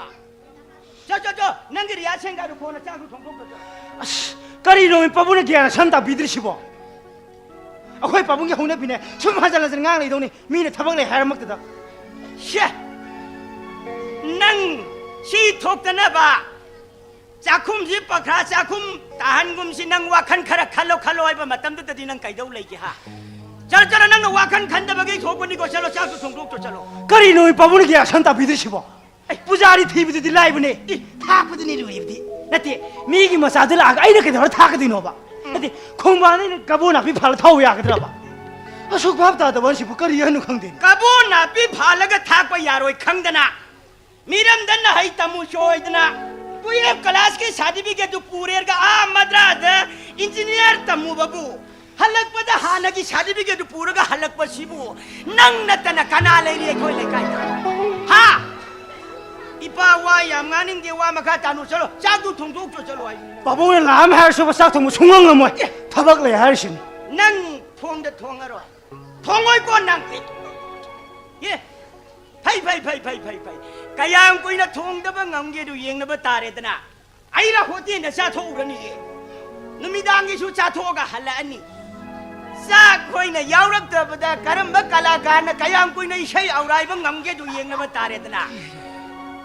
ꯆꯣ, ꯆꯣ, ꯆꯣ, ꯅꯪꯒꯤ ꯔꯤꯍꯥꯔꯁꯦꯜꯒꯗꯣ ꯀꯣꯟꯅ ꯆꯥꯛꯇꯣ ꯊꯣꯡꯗꯣꯛꯇꯣ ꯆꯣ꯫ ꯑꯁ, ꯀꯔꯤꯅꯣ ꯄꯥꯕꯨꯡꯅ ꯒ꯭ꯌꯥꯟ ꯁꯝ ꯇꯥꯛꯄꯤꯗ꯭ꯔꯤꯁꯤꯕꯣ? ꯑꯩꯈꯣꯏ ꯄꯥꯕꯨꯡꯒꯤ ꯍꯧꯅꯕꯤꯅꯦ, ꯁꯨꯝ ꯍꯟꯖꯟ ꯍꯟꯖꯟ ꯉꯥꯡ ꯂꯩꯗꯧꯅꯤ, ꯃꯤꯅ ꯊꯕꯛ ꯂꯩ ꯍꯥꯏꯔꯃꯛꯇꯗ꯫ ꯁꯦ, ꯅꯪ ꯁꯤ ꯊꯣꯛꯇꯅꯕ ꯆꯥꯛꯈꯨꯝꯁꯤ ꯄꯈ꯭ꯔꯥ ꯆꯥꯛꯈꯨꯝ ꯇꯥꯍꯟꯒꯨꯝꯁꯤ, ꯅꯪ ꯋꯥꯈꯜ ꯈꯔ ꯈꯜꯂꯣ, ꯈꯜꯂꯣ ꯍꯥꯏꯕ ꯃꯇꯝꯗꯨꯗꯗꯤ ꯅꯪ ꯀꯩꯗꯧ ꯂꯩꯒꯦ, ꯍꯥ? ꯆꯠꯂꯣ, ꯆꯠꯂꯣ, ꯅꯪꯅ ꯋꯥꯈꯜ ꯈꯟꯗꯕꯒꯤ ꯊꯣꯛꯄꯅꯤꯀꯣ, ꯆꯠꯂꯣ, ꯆꯥꯛꯇꯣ ꯊꯣꯡꯗꯣꯛꯇꯣ ꯆꯠꯂꯣ꯫ ꯀꯔꯤꯅꯣ ꯄꯥꯕꯨꯡꯅ ꯒ꯭ꯌꯥꯟ ꯁꯝ ꯇꯥꯛꯄꯤꯗ꯭ꯔꯤꯁꯤꯕꯣ? ꯑꯩ ꯄꯨꯖꯥꯔꯤ ꯊꯤꯕꯗꯨꯗꯤ ꯂꯥꯏꯕꯅꯦ꯫ ꯏ, ꯊꯥꯛꯄꯗꯨꯅꯤ ꯂꯨꯔꯤꯕꯗꯤ꯫ ꯅꯠꯇꯦ, ꯃꯤꯒꯤ ꯃꯆꯥꯗꯨ ꯂꯥꯛꯑꯒ ꯑꯩꯅ ꯀꯩꯗꯧꯔ ꯊꯥꯛꯀꯗꯣꯏꯅꯣꯕ? ꯅꯠꯇꯦ, ꯈꯣꯡꯕꯥꯟꯗ ꯑꯩꯅ ꯀꯕꯣ ꯅꯥꯄꯤ ꯐꯥꯜꯂ ꯊꯥꯎ ꯌꯥꯒꯗ꯭ꯔꯕ? ꯑꯁꯨꯛ ꯚꯥꯞ ꯇꯥꯗꯕ ꯑꯁꯤꯕꯨ ꯀꯔꯤ ꯍꯥꯏꯅꯣ ꯈꯪꯗꯦ꯫ ꯀꯕꯣ ꯅꯥꯄꯤ ꯐꯥꯜꯂꯒ ꯊꯥꯛꯄ ꯌꯥꯔꯣꯏ ꯈꯪꯗꯅ, ꯃꯤꯔꯝꯗ ꯅꯍꯩ ꯇꯝꯃꯨ ꯁꯣꯏꯗꯅ, ꯇꯨꯌꯦꯜꯐ ꯀ꯭ꯂꯥꯁꯀꯤ ꯁꯥꯔꯇꯤꯐꯤꯀꯦꯠꯇꯨ ꯄꯨꯔꯦꯔꯒ ꯑꯥ ꯃꯗ꯭ꯔꯥꯗ ꯏꯟꯖꯤꯅꯤꯌꯥꯔ ꯇꯝꯃꯨꯕꯕꯨ, ꯍꯜꯂꯛꯄꯗ ꯍꯥꯟꯅꯒꯤ ꯁꯥꯔꯇꯤꯐꯤꯀꯦꯠꯇꯨ ꯄꯨꯔꯒ ꯍꯜꯂꯛꯄꯁꯤꯕꯨ ꯅꯪ ꯅꯠꯇꯅ ꯀꯅꯥ ꯂꯩꯔꯤ ꯑꯩꯈꯣꯏ ꯂꯩꯀꯥꯏꯗ? ꯍꯥ? ꯏꯄꯥ ꯋꯥ ꯌꯥꯝ ꯉꯥꯡꯅꯤꯡꯗꯦ, ꯋꯥ ꯃꯈꯥ ꯇꯥꯅꯨ, ꯆꯠꯂꯣ, ꯆꯥꯛꯇꯨ ꯊꯣꯡꯗꯣꯛꯆꯣ, ꯆꯠꯂꯣ ꯍꯥꯏꯕꯅꯤ꯫ ꯄꯥꯕꯨꯡꯅ ꯂꯥꯛꯑꯝꯃꯦ ꯍꯥꯏꯔꯁꯨ ꯆꯥꯛ ꯊꯣꯡꯕ ꯁꯨꯡꯉꯝ ꯉꯝꯃꯣꯏ꯫ ꯑꯦ꯫ ꯊꯕꯛ ꯂꯩ ꯍꯥꯏꯔꯤꯁꯤꯅꯤ꯫ ꯅꯪ ꯊꯣꯡꯗ ꯊꯣꯡꯉꯔꯣꯏ꯫ ꯊꯣꯡꯉꯣꯏꯀꯣ ꯅꯪ꯫ ꯑꯦ꯫ ꯐꯩ, ꯐꯩ, ꯐꯩ꯫ ꯀꯌꯥꯝ ꯀꯨꯏꯅ ꯊꯣꯡꯗꯕ ꯉꯝꯒꯦꯗꯨ ꯌꯦꯡꯅꯕ ꯇꯥꯔꯦꯗꯅ꯫ ꯑꯩꯅ ꯍꯣꯇꯦꯜꯗ ꯆꯥꯊꯣꯛꯎꯔꯅꯤꯌꯦ꯫ ꯅꯨꯃꯤꯗꯥꯡꯒꯤꯁꯨ ꯆꯥꯊꯣꯛꯑꯒ ꯍꯜꯂꯛꯑꯅꯤ꯫ ꯆꯥꯛ ꯈꯣꯏꯅ ꯌꯥꯎꯔꯛꯇꯕꯗ ꯀꯔꯝꯕ ꯀꯂꯥꯀꯥꯔꯅ ꯀꯌꯥꯝ ꯀꯨꯏꯅ ꯏꯁꯩ ꯑꯧꯔꯥꯏꯕ ꯉꯝꯒꯦꯗꯨ ꯌꯦꯡꯅꯕ ꯇꯥꯔꯦꯗꯅ꯫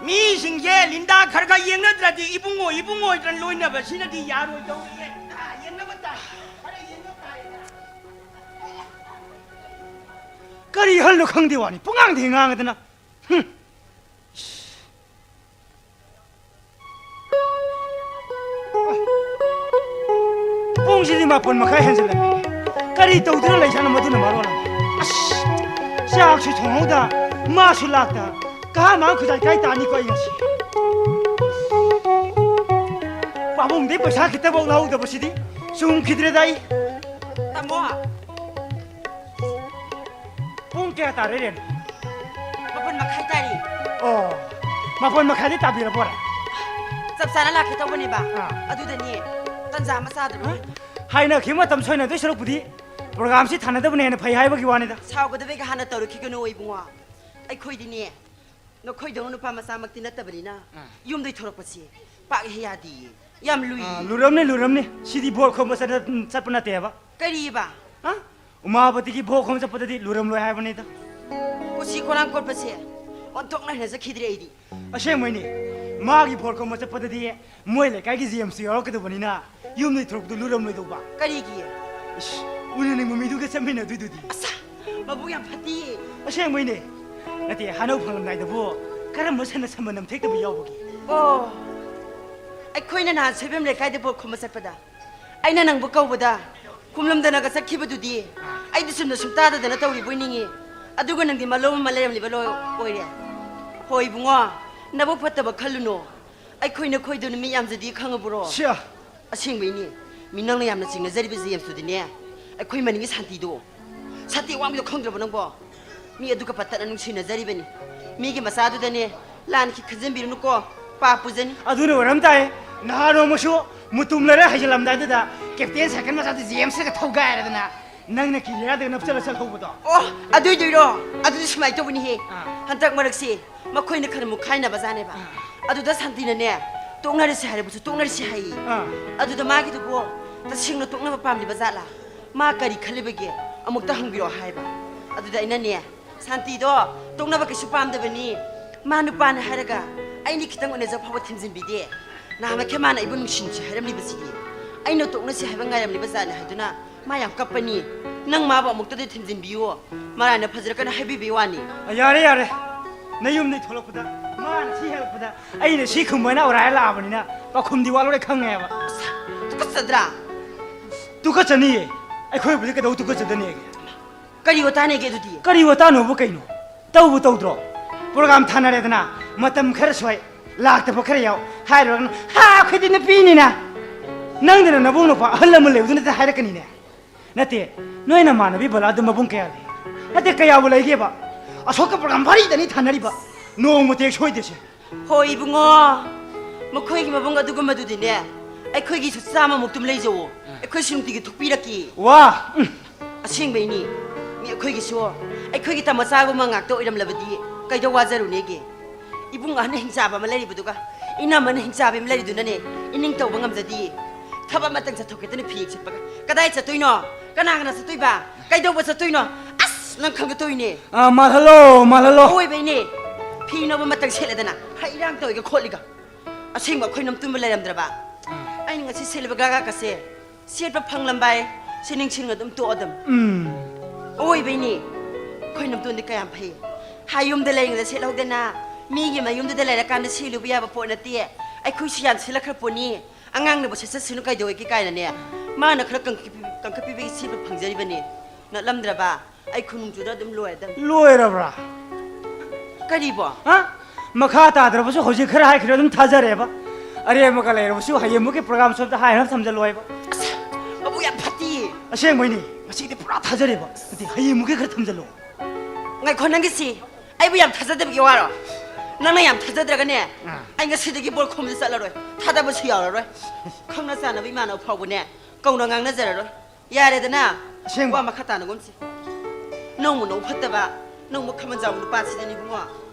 ꯃꯤꯁꯤꯡꯁꯦ ꯂꯤꯟꯗꯥ ꯈꯔ ꯈꯔ ꯌꯦꯡꯅꯗ꯭ꯔꯗꯤ ꯏꯕꯨꯡꯉꯣ, ꯏꯕꯨꯡꯉꯣ ꯍꯥꯏꯗꯅ ꯂꯣꯏꯅꯕꯁꯤꯅꯗꯤ ꯌꯥꯔꯣꯏꯗꯧꯔꯤꯌꯦ꯫ ꯑꯥ, ꯌꯦꯡꯅꯕ ꯇꯥꯔꯦ꯫ ꯈꯔ ꯌꯦꯡꯅꯕ ꯇꯥꯔꯦꯗꯅ꯫ ꯀꯔꯤ ꯍꯜꯂꯣ ꯈꯪꯗꯦ ꯋꯥꯅꯤ, ꯄꯨꯡꯉꯥꯡꯗ ꯍꯦꯛ ꯉꯥꯡꯉꯗꯅ꯫ ꯍꯨꯝ꯫ ꯄꯨꯡꯁꯤꯗꯤ ꯃꯥꯄꯟ ꯃꯈꯥꯏ ꯍꯦꯟꯖꯜꯂꯝꯃꯦ꯫ ꯀꯔꯤ ꯇꯧꯗꯨꯅ ꯂꯩꯖꯥꯠꯅꯣ ꯃꯗꯨꯅ ꯃꯔꯣꯜ ꯑꯃ? ꯑꯁ! ꯆꯥꯛꯁꯨ ꯊꯣꯡꯍꯧꯗ, ꯃꯥꯁꯨ ꯂꯥꯛꯇ, ꯀꯍꯥ ꯃꯥꯡ ꯈꯨꯖꯥꯏ ꯀꯥꯏ ꯇꯥꯅꯤꯀꯣ ꯑꯩ ꯉꯁꯤ? ꯄꯥꯕꯨꯡꯗꯩ ꯄꯩꯁꯥ ꯈꯤꯇꯐꯥꯎ ꯂꯧꯍꯧꯗꯕꯁꯤꯗꯤ ꯆꯨꯝꯈꯤꯗ꯭ꯔꯦꯗ ꯑꯩ꯫ ꯇꯥꯃꯣ! ꯄꯨꯡ ꯀꯌꯥ ꯇꯥꯔꯦ, ꯔꯦꯟ? ꯃꯥꯄꯟ ꯃꯈꯥꯏ ꯇꯥꯔꯦ꯫ ꯑꯣ, ꯃꯥꯄꯟ ꯃꯈꯥꯏꯗꯤ ꯇꯥꯕꯤꯔꯕꯣꯔꯦ? ꯆꯞ ꯆꯥꯅ ꯂꯥꯛꯀꯦ ꯇꯧꯕꯅꯦꯕ꯫ ꯑꯥ꯫ ꯑꯗꯨꯗꯅꯦ, ꯇꯟꯖꯥ ꯑꯃ ꯆꯥꯗꯕꯅꯦ꯫ ꯍꯥꯏꯅꯈꯤꯕ ꯃꯇꯝ ꯁꯣꯏꯅꯗꯣꯏ ꯁꯔꯨꯛꯄꯨꯗꯤ ꯄ꯭ꯔꯣꯒ꯭ꯔꯥꯝꯁꯤ ꯊꯥꯅꯗꯕꯅ ꯍꯦꯟꯅ ꯐꯩ ꯍꯥꯏꯕꯒꯤ ꯋꯥꯅꯤꯗ꯫ ꯁꯥꯎꯒꯗꯕꯩꯒ ꯍꯥꯟꯅ ꯇꯧꯔꯛꯈꯤꯒꯅꯨ ꯏꯕꯨꯡꯉꯣ꯫ ꯑꯩꯈꯣꯏꯗꯤꯅꯦ, ꯅꯈꯣꯏꯗꯧꯅ ꯅꯨꯄꯥ ꯃꯆꯥꯃꯛꯇꯤ ꯅꯠꯇꯕꯅꯤꯅ, ꯑꯥ꯫ ꯌꯨꯝꯗꯩ ꯊꯣꯔꯛꯄꯁꯦ ꯄꯥꯛ ꯍꯦꯛ ꯌꯥꯗꯤꯌꯦ꯫ ꯌꯥꯝ ꯂꯨꯏꯌꯦ꯫ ꯑꯥ, ꯂꯨꯔꯝꯅꯤ, ꯂꯨꯔꯝꯅꯤ꯫ ꯁꯤꯗꯤ ꯚꯣꯠ ꯈꯣꯝꯕ ꯆꯠꯅ-, ꯆꯠꯄ ꯅꯠꯇꯦꯕ꯫ ꯀꯔꯤꯕ? ꯍꯥ? ꯎꯃꯥꯄꯇꯤꯒꯤ ꯚꯣꯠ ꯈꯣꯝꯕ ꯆꯠꯄꯗꯗꯤ ꯂꯨꯔꯝꯂꯣꯏ ꯍꯥꯏꯕꯅꯤꯗ꯫ ꯀꯣꯆꯤ ꯀꯣꯔꯥꯡ ꯀꯣꯠꯄꯁꯦ ꯑꯣꯟꯊꯣꯛꯅ ꯍꯩꯅꯖꯈꯤꯗ꯭ꯔꯦ ꯑꯩꯗꯤ꯫ ꯑꯁꯦꯡꯕꯩꯅꯦ, ꯃꯥꯒꯤ ꯚꯣꯠ ꯈꯣꯝꯕ ꯆꯠꯄꯗꯗꯤ ꯃꯣꯏ ꯂꯩꯀꯥꯏꯒꯤ ꯖꯦꯝꯁꯇꯨ ꯌꯥꯎꯔꯛꯀꯗꯕꯅꯤꯅ ꯌꯨꯝꯗꯩ ꯊꯣꯔꯛꯄꯗꯨ ꯂꯨꯔꯝꯂꯣꯏꯗꯧꯕ꯫ ꯀꯔꯤꯒꯤ? ꯏꯁ, ꯎꯅꯅꯤꯡꯕ ꯃꯤꯗꯨꯒ ꯆꯠꯃꯤꯟꯅꯗꯣꯏꯗꯨꯗꯤ꯫ ꯑꯁ, ꯃꯕꯨꯛ ꯌꯥꯝ ꯐꯠꯇꯤꯌꯦ꯫ ꯑꯁꯦꯡꯕꯩꯅꯦ꯫ ꯅꯠꯇꯦ, ꯍꯅꯧ ꯐꯪꯂꯝꯗꯥꯏꯗꯕꯨ ꯀꯔꯝꯕ ꯁꯟꯅ ꯁꯟꯕ ꯅꯝꯊꯦꯛꯇꯕ ꯌꯥꯎꯕꯒꯦ? ꯑꯣ, ꯑꯩꯈꯣꯏꯅ ꯅꯍꯥꯟ ꯁꯣꯏꯕꯝ ꯂꯩꯀꯥꯏꯗ ꯚꯣꯠ ꯈꯣꯝꯕ ꯆꯠꯄꯗ ꯑꯩꯅ ꯅꯪꯕꯨ ꯀꯧꯕꯗ ꯈꯨꯝꯂꯝꯗꯅꯒ ꯆꯠꯈꯤꯕꯗꯨꯗꯤ ꯑꯩꯗꯤ ꯆꯨꯝꯅ ꯁꯨꯝ ꯇꯥꯗꯗꯅ ꯇꯧꯔꯤꯕꯣꯏ ꯅꯤꯡꯉꯤ꯫ ꯑꯗꯨꯒ ꯅꯪꯗꯤ ꯃꯂꯣꯝ ꯑꯃ ꯂꯩꯔꯝꯂꯤꯕ ꯂꯣꯏ ꯑꯣꯏꯔꯦ꯫ ꯍꯣꯏ ꯏꯕꯨꯡꯉꯣ, ꯅꯕꯨꯛ ꯐꯠꯇꯕ ꯈꯜꯂꯨꯅꯣ꯫ ꯑꯩꯈꯣꯏ ꯅꯈꯣꯏꯗꯨꯅ ꯃꯤ ꯌꯥꯝꯖꯗꯦ ꯈꯪꯉꯕ꯭ꯔꯣ? ꯁꯤꯌꯥ! ꯑꯁꯦꯡꯕꯩꯅꯦ꯫ ꯃꯤ ꯅꯪꯅ ꯌꯥꯝꯅ ꯆꯤꯡꯅꯖꯔꯤꯕ ꯖꯦꯝꯁꯇꯨꯗꯤꯅꯦ, ꯑꯩꯈꯣꯏ ꯃꯅꯤꯡꯒꯤ ꯁꯥꯟꯇꯤꯗꯣ, ꯁꯥꯟꯇꯤ ꯑꯋꯥꯡꯕꯤꯗꯣ ꯈꯪꯗ꯭ꯔꯕꯣ ꯅꯪꯕꯣ? ꯃꯤ ꯑꯗꯨꯒ ꯄꯠꯇꯠꯅ ꯅꯨꯡꯁꯤꯅꯖꯔꯤꯕꯅꯤ꯫ ꯃꯤꯒꯤ ꯃꯆꯥꯗꯨꯗꯅꯦ ꯂꯥꯟꯈꯤ ꯈꯟꯖꯟꯕꯤꯔꯨꯅꯨꯀꯣ, ꯄꯥꯞ ꯄꯨꯖꯅꯤ꯫ ꯑꯗꯨꯅ ꯑꯣꯏꯔꯝ ꯇꯥꯏ꯫ ꯅꯍꯥꯟ ꯅꯣꯡꯃꯁꯨ ꯃꯨꯇꯨꯝ ꯂꯩꯔ ꯍꯩꯖꯤꯜꯂꯝꯗꯥꯏꯗꯨꯗ ꯀꯦꯞꯇꯦꯟ ꯁꯥꯏꯀꯜ ꯃꯆꯥꯗꯨ ꯖꯦꯝꯁꯀ ꯊꯧꯒꯥꯏꯔꯗꯅ ꯅꯪꯅ ꯀꯤꯔꯤꯌꯥꯗꯒ ꯅꯞꯆꯜꯂ ꯆꯠꯍꯧꯕꯗꯣ꯫ ꯑꯣ, ꯑꯗꯨꯏꯗꯨꯏꯔꯣ? ꯑꯗꯨꯗꯤ ꯁꯨꯃꯥꯏꯅ ꯇꯧꯕꯅꯤꯍꯦ꯫ ꯑꯥ꯫ ꯍꯟꯗꯛ ꯃꯔꯛꯁꯦ ꯃꯈꯣꯏꯅ ꯈꯔ ꯃꯨꯛꯈꯥꯏꯅꯕ ꯖꯥꯠꯅꯦꯕ꯫ ꯑꯥ꯫ ꯑꯗꯨꯗ ꯁꯥꯟꯇꯤꯅꯅꯦ, "ꯇꯣꯛꯅꯔꯁꯤ ꯍꯥꯏꯔꯕꯁꯨ ꯇꯣꯛꯅꯔꯁꯤ" ꯍꯥꯏꯌꯦ꯫ ꯑꯥ꯫ ꯑꯗꯨꯗ ꯃꯥꯒꯤꯗꯨꯕꯨ ꯇꯁꯦꯡꯅ ꯇꯣꯛꯅꯕ ꯄꯥꯝꯂꯤꯕ ꯖꯥꯠꯂꯥ? ꯃꯥ ꯀꯔꯤ ꯈꯜꯂꯤꯕꯒꯦ? ꯑꯃꯨꯛꯇ ꯍꯪꯕꯤꯔꯛꯑꯣ ꯍꯥꯏꯕ꯫ ꯑꯗꯨꯗ ꯑꯩꯅꯅꯦ, "ꯁꯥꯟꯇꯤꯗꯣ ꯇꯣꯛꯅꯕ ꯀꯩꯁꯨ ꯄꯥꯝꯗꯕꯅꯤ꯫ ꯃꯥ ꯅꯨꯄꯥꯅ ꯍꯥꯏꯔꯒ ꯑꯩꯅ ꯈꯤꯇꯪ ꯎꯅꯖ ꯐꯥꯎꯕ ꯊꯤꯟꯖꯤꯟꯕꯤꯗꯦ꯫ ꯅꯍꯥꯟꯃꯛꯀꯤ ꯃꯥꯅ ꯑꯩꯕꯨ ꯅꯨꯡꯁꯤ ꯅꯨꯡꯁꯤ ꯍꯥꯏꯔꯝꯂꯤꯕꯁꯤꯗꯤ ꯑꯩꯅ ꯇꯣꯛꯅꯁꯤ ꯍꯥꯏꯕ ꯉꯥꯏꯔꯝꯂꯤꯕ ꯖꯥꯠꯅꯤ ꯍꯥꯏꯗꯨꯅ ꯃꯥ ꯌꯥꯝ ꯀꯞꯄꯅꯤ꯫ ꯅꯪ ꯃꯥꯕꯨ ꯑꯃꯨꯛꯇꯗꯤ ꯊꯤꯟꯖꯤꯟꯕꯤꯌꯨ꯫ ꯃꯔꯥꯏꯅ ꯐꯖꯔꯛꯀꯅꯨ ꯍꯥꯏꯕꯤꯕꯩ ꯋꯥꯅꯤ꯫" ꯑ, ꯌꯥꯔꯦ, ꯌꯥꯔꯦ꯫ ꯅꯌꯨꯝꯗꯒꯤ ꯊꯣꯛꯂꯛꯄꯗ ꯃꯥꯅ ꯁꯤ ꯍꯦꯜꯂꯛꯄꯗ ꯑꯩꯅ ꯁꯤ ꯈꯨꯝꯕ ꯍꯥꯏꯅ ꯑꯣꯔꯥꯏ ꯂꯥꯛꯑꯕꯅꯤꯅ ꯄꯥꯎꯈꯨꯝꯗꯤ ꯋꯥꯠꯂꯨꯔꯦ ꯈꯪꯉꯦꯕ꯫ ꯑꯁ, ꯇꯨꯀꯠꯆꯗ꯭ꯔꯥ? ꯇꯨꯀꯠꯆꯅꯤꯌꯦ꯫ ꯑꯩꯈꯣꯏꯕꯨꯗꯤ ꯀꯩꯗꯧ ꯇꯨꯀꯠꯆꯗꯅꯤꯒꯦ? ꯀꯔꯤ ꯋꯥꯇꯥꯅꯦꯒꯦ ꯑꯗꯨꯗꯤ? ꯀꯔꯤ ꯋꯥꯇꯥꯅꯣꯕꯨ ꯀꯩꯅꯣ? ꯇꯧꯕꯨ ꯇꯧꯗ꯭ꯔꯣ? ꯄ꯭ꯔꯣꯒ꯭ꯔꯥꯝ ꯊꯥꯅꯔꯦꯗꯅ, ꯃꯇꯝ ꯈꯔ ꯁꯣꯏ, ꯂꯥꯛꯇꯕ ꯈꯔ ꯌꯥꯎ ꯍꯥꯏꯔꯨꯔꯒꯅ, "ꯍꯥ, ꯑꯩꯈꯣꯏꯗꯤ ꯅꯨꯄꯤꯅꯤꯅ"꯫ ꯅꯪꯗꯅ ꯅꯕꯨꯡ ꯅꯨꯄꯥ ꯑꯍꯜ ꯂꯃꯟ ꯂꯩꯕꯗꯨꯅ ꯍꯥꯏꯔꯛꯀꯅꯤꯅꯦ꯫ ꯅꯠꯇꯦ, ꯅꯣꯏ ꯅꯃꯥꯟꯅꯕꯤ ꯕꯂꯥꯗꯨ ꯃꯕꯨꯡ ꯀꯌꯥ ꯂꯩ? ꯅꯠꯇꯦ, ꯀꯌꯥꯕꯨ ꯂꯩꯒꯦꯕ? ꯑꯁꯣꯛꯀ ꯄ꯭ꯔꯣꯒ꯭ꯔꯥꯝ ꯃꯔꯤꯗꯅꯤ ꯊꯥꯅꯔꯤꯕ, ꯅꯣꯡꯃ ꯇꯦꯛ ꯁꯣꯏꯗꯦꯁꯦ꯫ ꯍꯣꯏ ꯏꯕꯨꯡꯉꯣ, ꯃꯈꯣꯏꯒꯤ ꯃꯕꯨꯡ ꯑꯗꯨꯒꯨꯝꯕꯗꯨꯗꯤꯅꯦ, ꯑꯩꯈꯣꯏꯒꯤꯁꯨ ꯆꯥꯝꯃꯃꯨꯛꯇꯨꯝ ꯂꯩꯖꯧꯋꯣ꯫ ꯑꯩꯈꯣꯏꯁꯨ ꯅꯨꯡꯇꯤꯒꯤ ꯊꯣꯛꯄꯤꯔꯛꯀꯦ꯫ ꯋꯥ! ꯎꯝ꯫ ꯑꯁꯦꯡꯕꯩꯅꯤ꯫ ꯃꯤ ꯑꯩꯈꯣꯏꯒꯤꯁꯨ ꯑꯩꯈꯣꯏꯒꯤ ꯇꯃꯆꯥꯒꯨꯝꯕ ꯉꯥꯛꯇ ꯑꯣꯏꯔꯝꯂꯕꯗꯤ ꯀꯩꯗꯧ ꯋꯥꯖꯔꯨꯅꯦꯒꯦ? ꯏꯕꯨꯡ ꯑꯍꯟ ꯍꯤꯡꯆꯥꯕ ꯑꯃ ꯂꯩꯔꯤꯕꯗꯨꯒ ꯏꯅꯝꯃꯅ ꯍꯤꯡꯆꯥꯕꯤ ꯑꯃ ꯂꯩꯔꯤꯗꯨꯅꯅꯦ ꯏꯅꯤꯡ ꯇꯧꯕ ꯉꯝꯖꯗꯤꯌꯦ꯫ ꯊꯕꯛ ꯑꯃꯇꯪ ꯆꯠꯊꯣꯛꯀꯦꯗꯅ ꯐꯤ ꯌꯦꯛ ꯁꯤꯠꯄꯒ ꯀꯗꯥꯏ ꯆꯠꯇꯣꯏꯅꯣ? ꯀꯅꯥ ꯀꯅꯥ ꯆꯠꯇꯣꯏꯕ? ꯀꯩꯗꯧꯕ ꯆꯠꯇꯣꯏꯅꯣ? ꯑꯁ, ꯅꯪ ꯈꯪꯒꯗꯧꯏꯅꯦ꯫ ꯑꯥ, ꯃꯥꯜꯍꯜꯂꯣ, ꯃꯥꯜꯍꯜꯂꯣ꯫ ꯑꯣꯏꯕꯩꯅꯦ꯫ ꯐꯤ ꯅꯧꯕ ꯑꯃꯇꯪ ꯁꯦꯠꯂꯗꯅ ꯍꯩ ꯏꯔꯥꯡ ꯇꯧꯔꯤꯒ ꯈꯣꯠꯂꯤꯒ꯫ ꯑꯁꯦꯡꯕ ꯑꯩꯈꯣꯏ ꯅꯝꯇꯨꯝꯕ ꯂꯩꯔꯝꯗ꯭ꯔꯕ? ꯑꯩꯅ ꯉꯁꯤ ꯁꯦꯠꯂꯤꯕ ꯒꯥꯒꯥꯀꯁꯦ ꯁꯦꯠꯄ ꯐꯪꯂꯝꯕꯥꯏ, ꯁꯦꯠꯅꯤꯡ ꯁꯦꯠꯅꯤꯡ ꯑꯗꯨꯝ ꯇꯣꯛꯑꯗꯝ꯫ ꯎꯝ꯫ ꯑꯣꯏꯕꯩꯅꯦ꯫ ꯑꯩꯈꯣꯏ ꯅꯝꯇꯣꯟꯗꯤ ꯀꯌꯥꯝ ꯐꯩ꯫ ꯍꯥ, ꯌꯨꯝꯗ ꯂꯩꯔꯤꯉꯩꯗ ꯁꯦꯠꯍꯧꯗꯅ, ꯃꯤꯒꯤ ꯃꯌꯨꯝꯗꯨꯗ ꯂꯩꯔꯀꯥꯟꯗ ꯁꯦꯠꯂꯨꯕ ꯌꯥꯕ ꯄꯣꯠ ꯅꯠꯇꯦ꯫ ꯑꯩꯈꯣꯏꯁꯨ ꯌꯥꯝ ꯁꯦꯠꯂꯛꯈ꯭ꯔ ꯄꯣꯠꯅꯤ꯫ ꯑꯉꯥꯡꯅꯕꯨ ꯁꯦꯠꯆꯠꯁꯅꯨ ꯀꯩꯗꯧꯋꯦꯒꯦ ꯀꯥꯏꯅꯅꯦ꯫ ꯃꯥꯅ ꯈꯔ ꯀꯟꯈꯠꯄꯤ-, ꯀꯟꯈꯠꯄꯤꯕꯒꯤ ꯁꯦꯠꯄ ꯐꯪꯖꯔꯤꯕꯅꯤ꯫ ꯅꯠꯂꯝꯗ꯭ꯔꯕ? ꯑꯩ ꯈꯨꯅꯨꯡ ꯆꯨꯗ ꯑꯗꯨꯝ ꯂꯣꯏꯔꯗꯝ꯫ ꯂꯣꯏꯔꯕ꯭ꯔꯥ? ꯀꯔꯤꯕꯣ? ꯍꯥ? ꯃꯈꯥ ꯇꯥꯗ꯭ꯔꯕꯁꯨ ꯍꯧꯖꯤꯛ ꯈꯔ ꯍꯥꯏꯈ꯭ꯔꯦ ꯑꯗꯨꯝ ꯊꯥꯖꯔꯦꯕ꯫ ꯑꯔꯦꯝꯕꯒ ꯂꯩꯔꯕꯁꯨ ꯍꯌꯦꯡꯃꯨꯛꯀꯤ ꯄ꯭ꯔꯣꯒ꯭ꯔꯥꯝ ꯁꯣꯝꯗ ꯍꯥꯏꯅꯕ ꯊꯝꯖꯜꯂꯣ ꯍꯥꯏꯕ꯫ ꯑꯁ, ꯃꯕꯨꯛ ꯌꯥꯝ ꯐꯠꯇꯤꯌꯦ꯫ ꯑꯁꯦꯡꯕꯩꯅꯦ, ꯉꯁꯤꯗꯤ ꯄꯨꯔꯥ ꯊꯥꯖꯔꯦꯕ꯫ ꯅꯠꯇꯦ, ꯍꯌꯦꯡꯃꯨꯛꯀꯤ ꯈꯔ ꯊꯝꯖꯜꯂꯣ꯫ ꯉꯥꯏꯈꯣ, ꯅꯪꯒꯤꯁꯤ ꯑꯩꯕꯨ ꯌꯥꯝ ꯊꯥꯖꯗꯕꯒꯤ ꯋꯥꯔꯣ? ꯅꯪꯅ ꯌꯥꯝ ꯊꯥꯖꯗ꯭ꯔꯒꯅꯦ, ꯑꯥ꯫ ꯑꯩ ꯉꯁꯤꯗꯒꯤ ꯕꯣꯔ ꯈꯣꯝꯕꯗ ꯆꯠꯂꯔꯣꯏ, ꯊꯥꯗꯕꯁꯨ ꯌꯥꯎꯔꯔꯣꯏ꯫ ꯈꯪꯅ ꯆꯥꯟꯅꯕ ꯏꯃꯥꯟꯅꯕ ꯐꯥꯎꯕꯅꯦ ꯀꯧꯅ ꯉꯥꯡꯅꯖꯔꯔꯣꯏ꯫ ꯌꯥꯔꯦꯗꯅ, ꯑꯁꯦꯡꯕ? ꯋꯥ ꯃꯈꯥ ꯇꯥꯅꯒꯨꯝꯁꯤ꯫ ꯅꯧꯃꯨ ꯅꯧ ꯐꯠꯇꯕ, ꯅꯧꯃꯨ ꯈꯃꯟ ꯆꯥꯎꯕ ꯅꯨꯄꯥꯁꯤꯗꯅꯤ ꯏꯕꯨꯡꯉꯣ,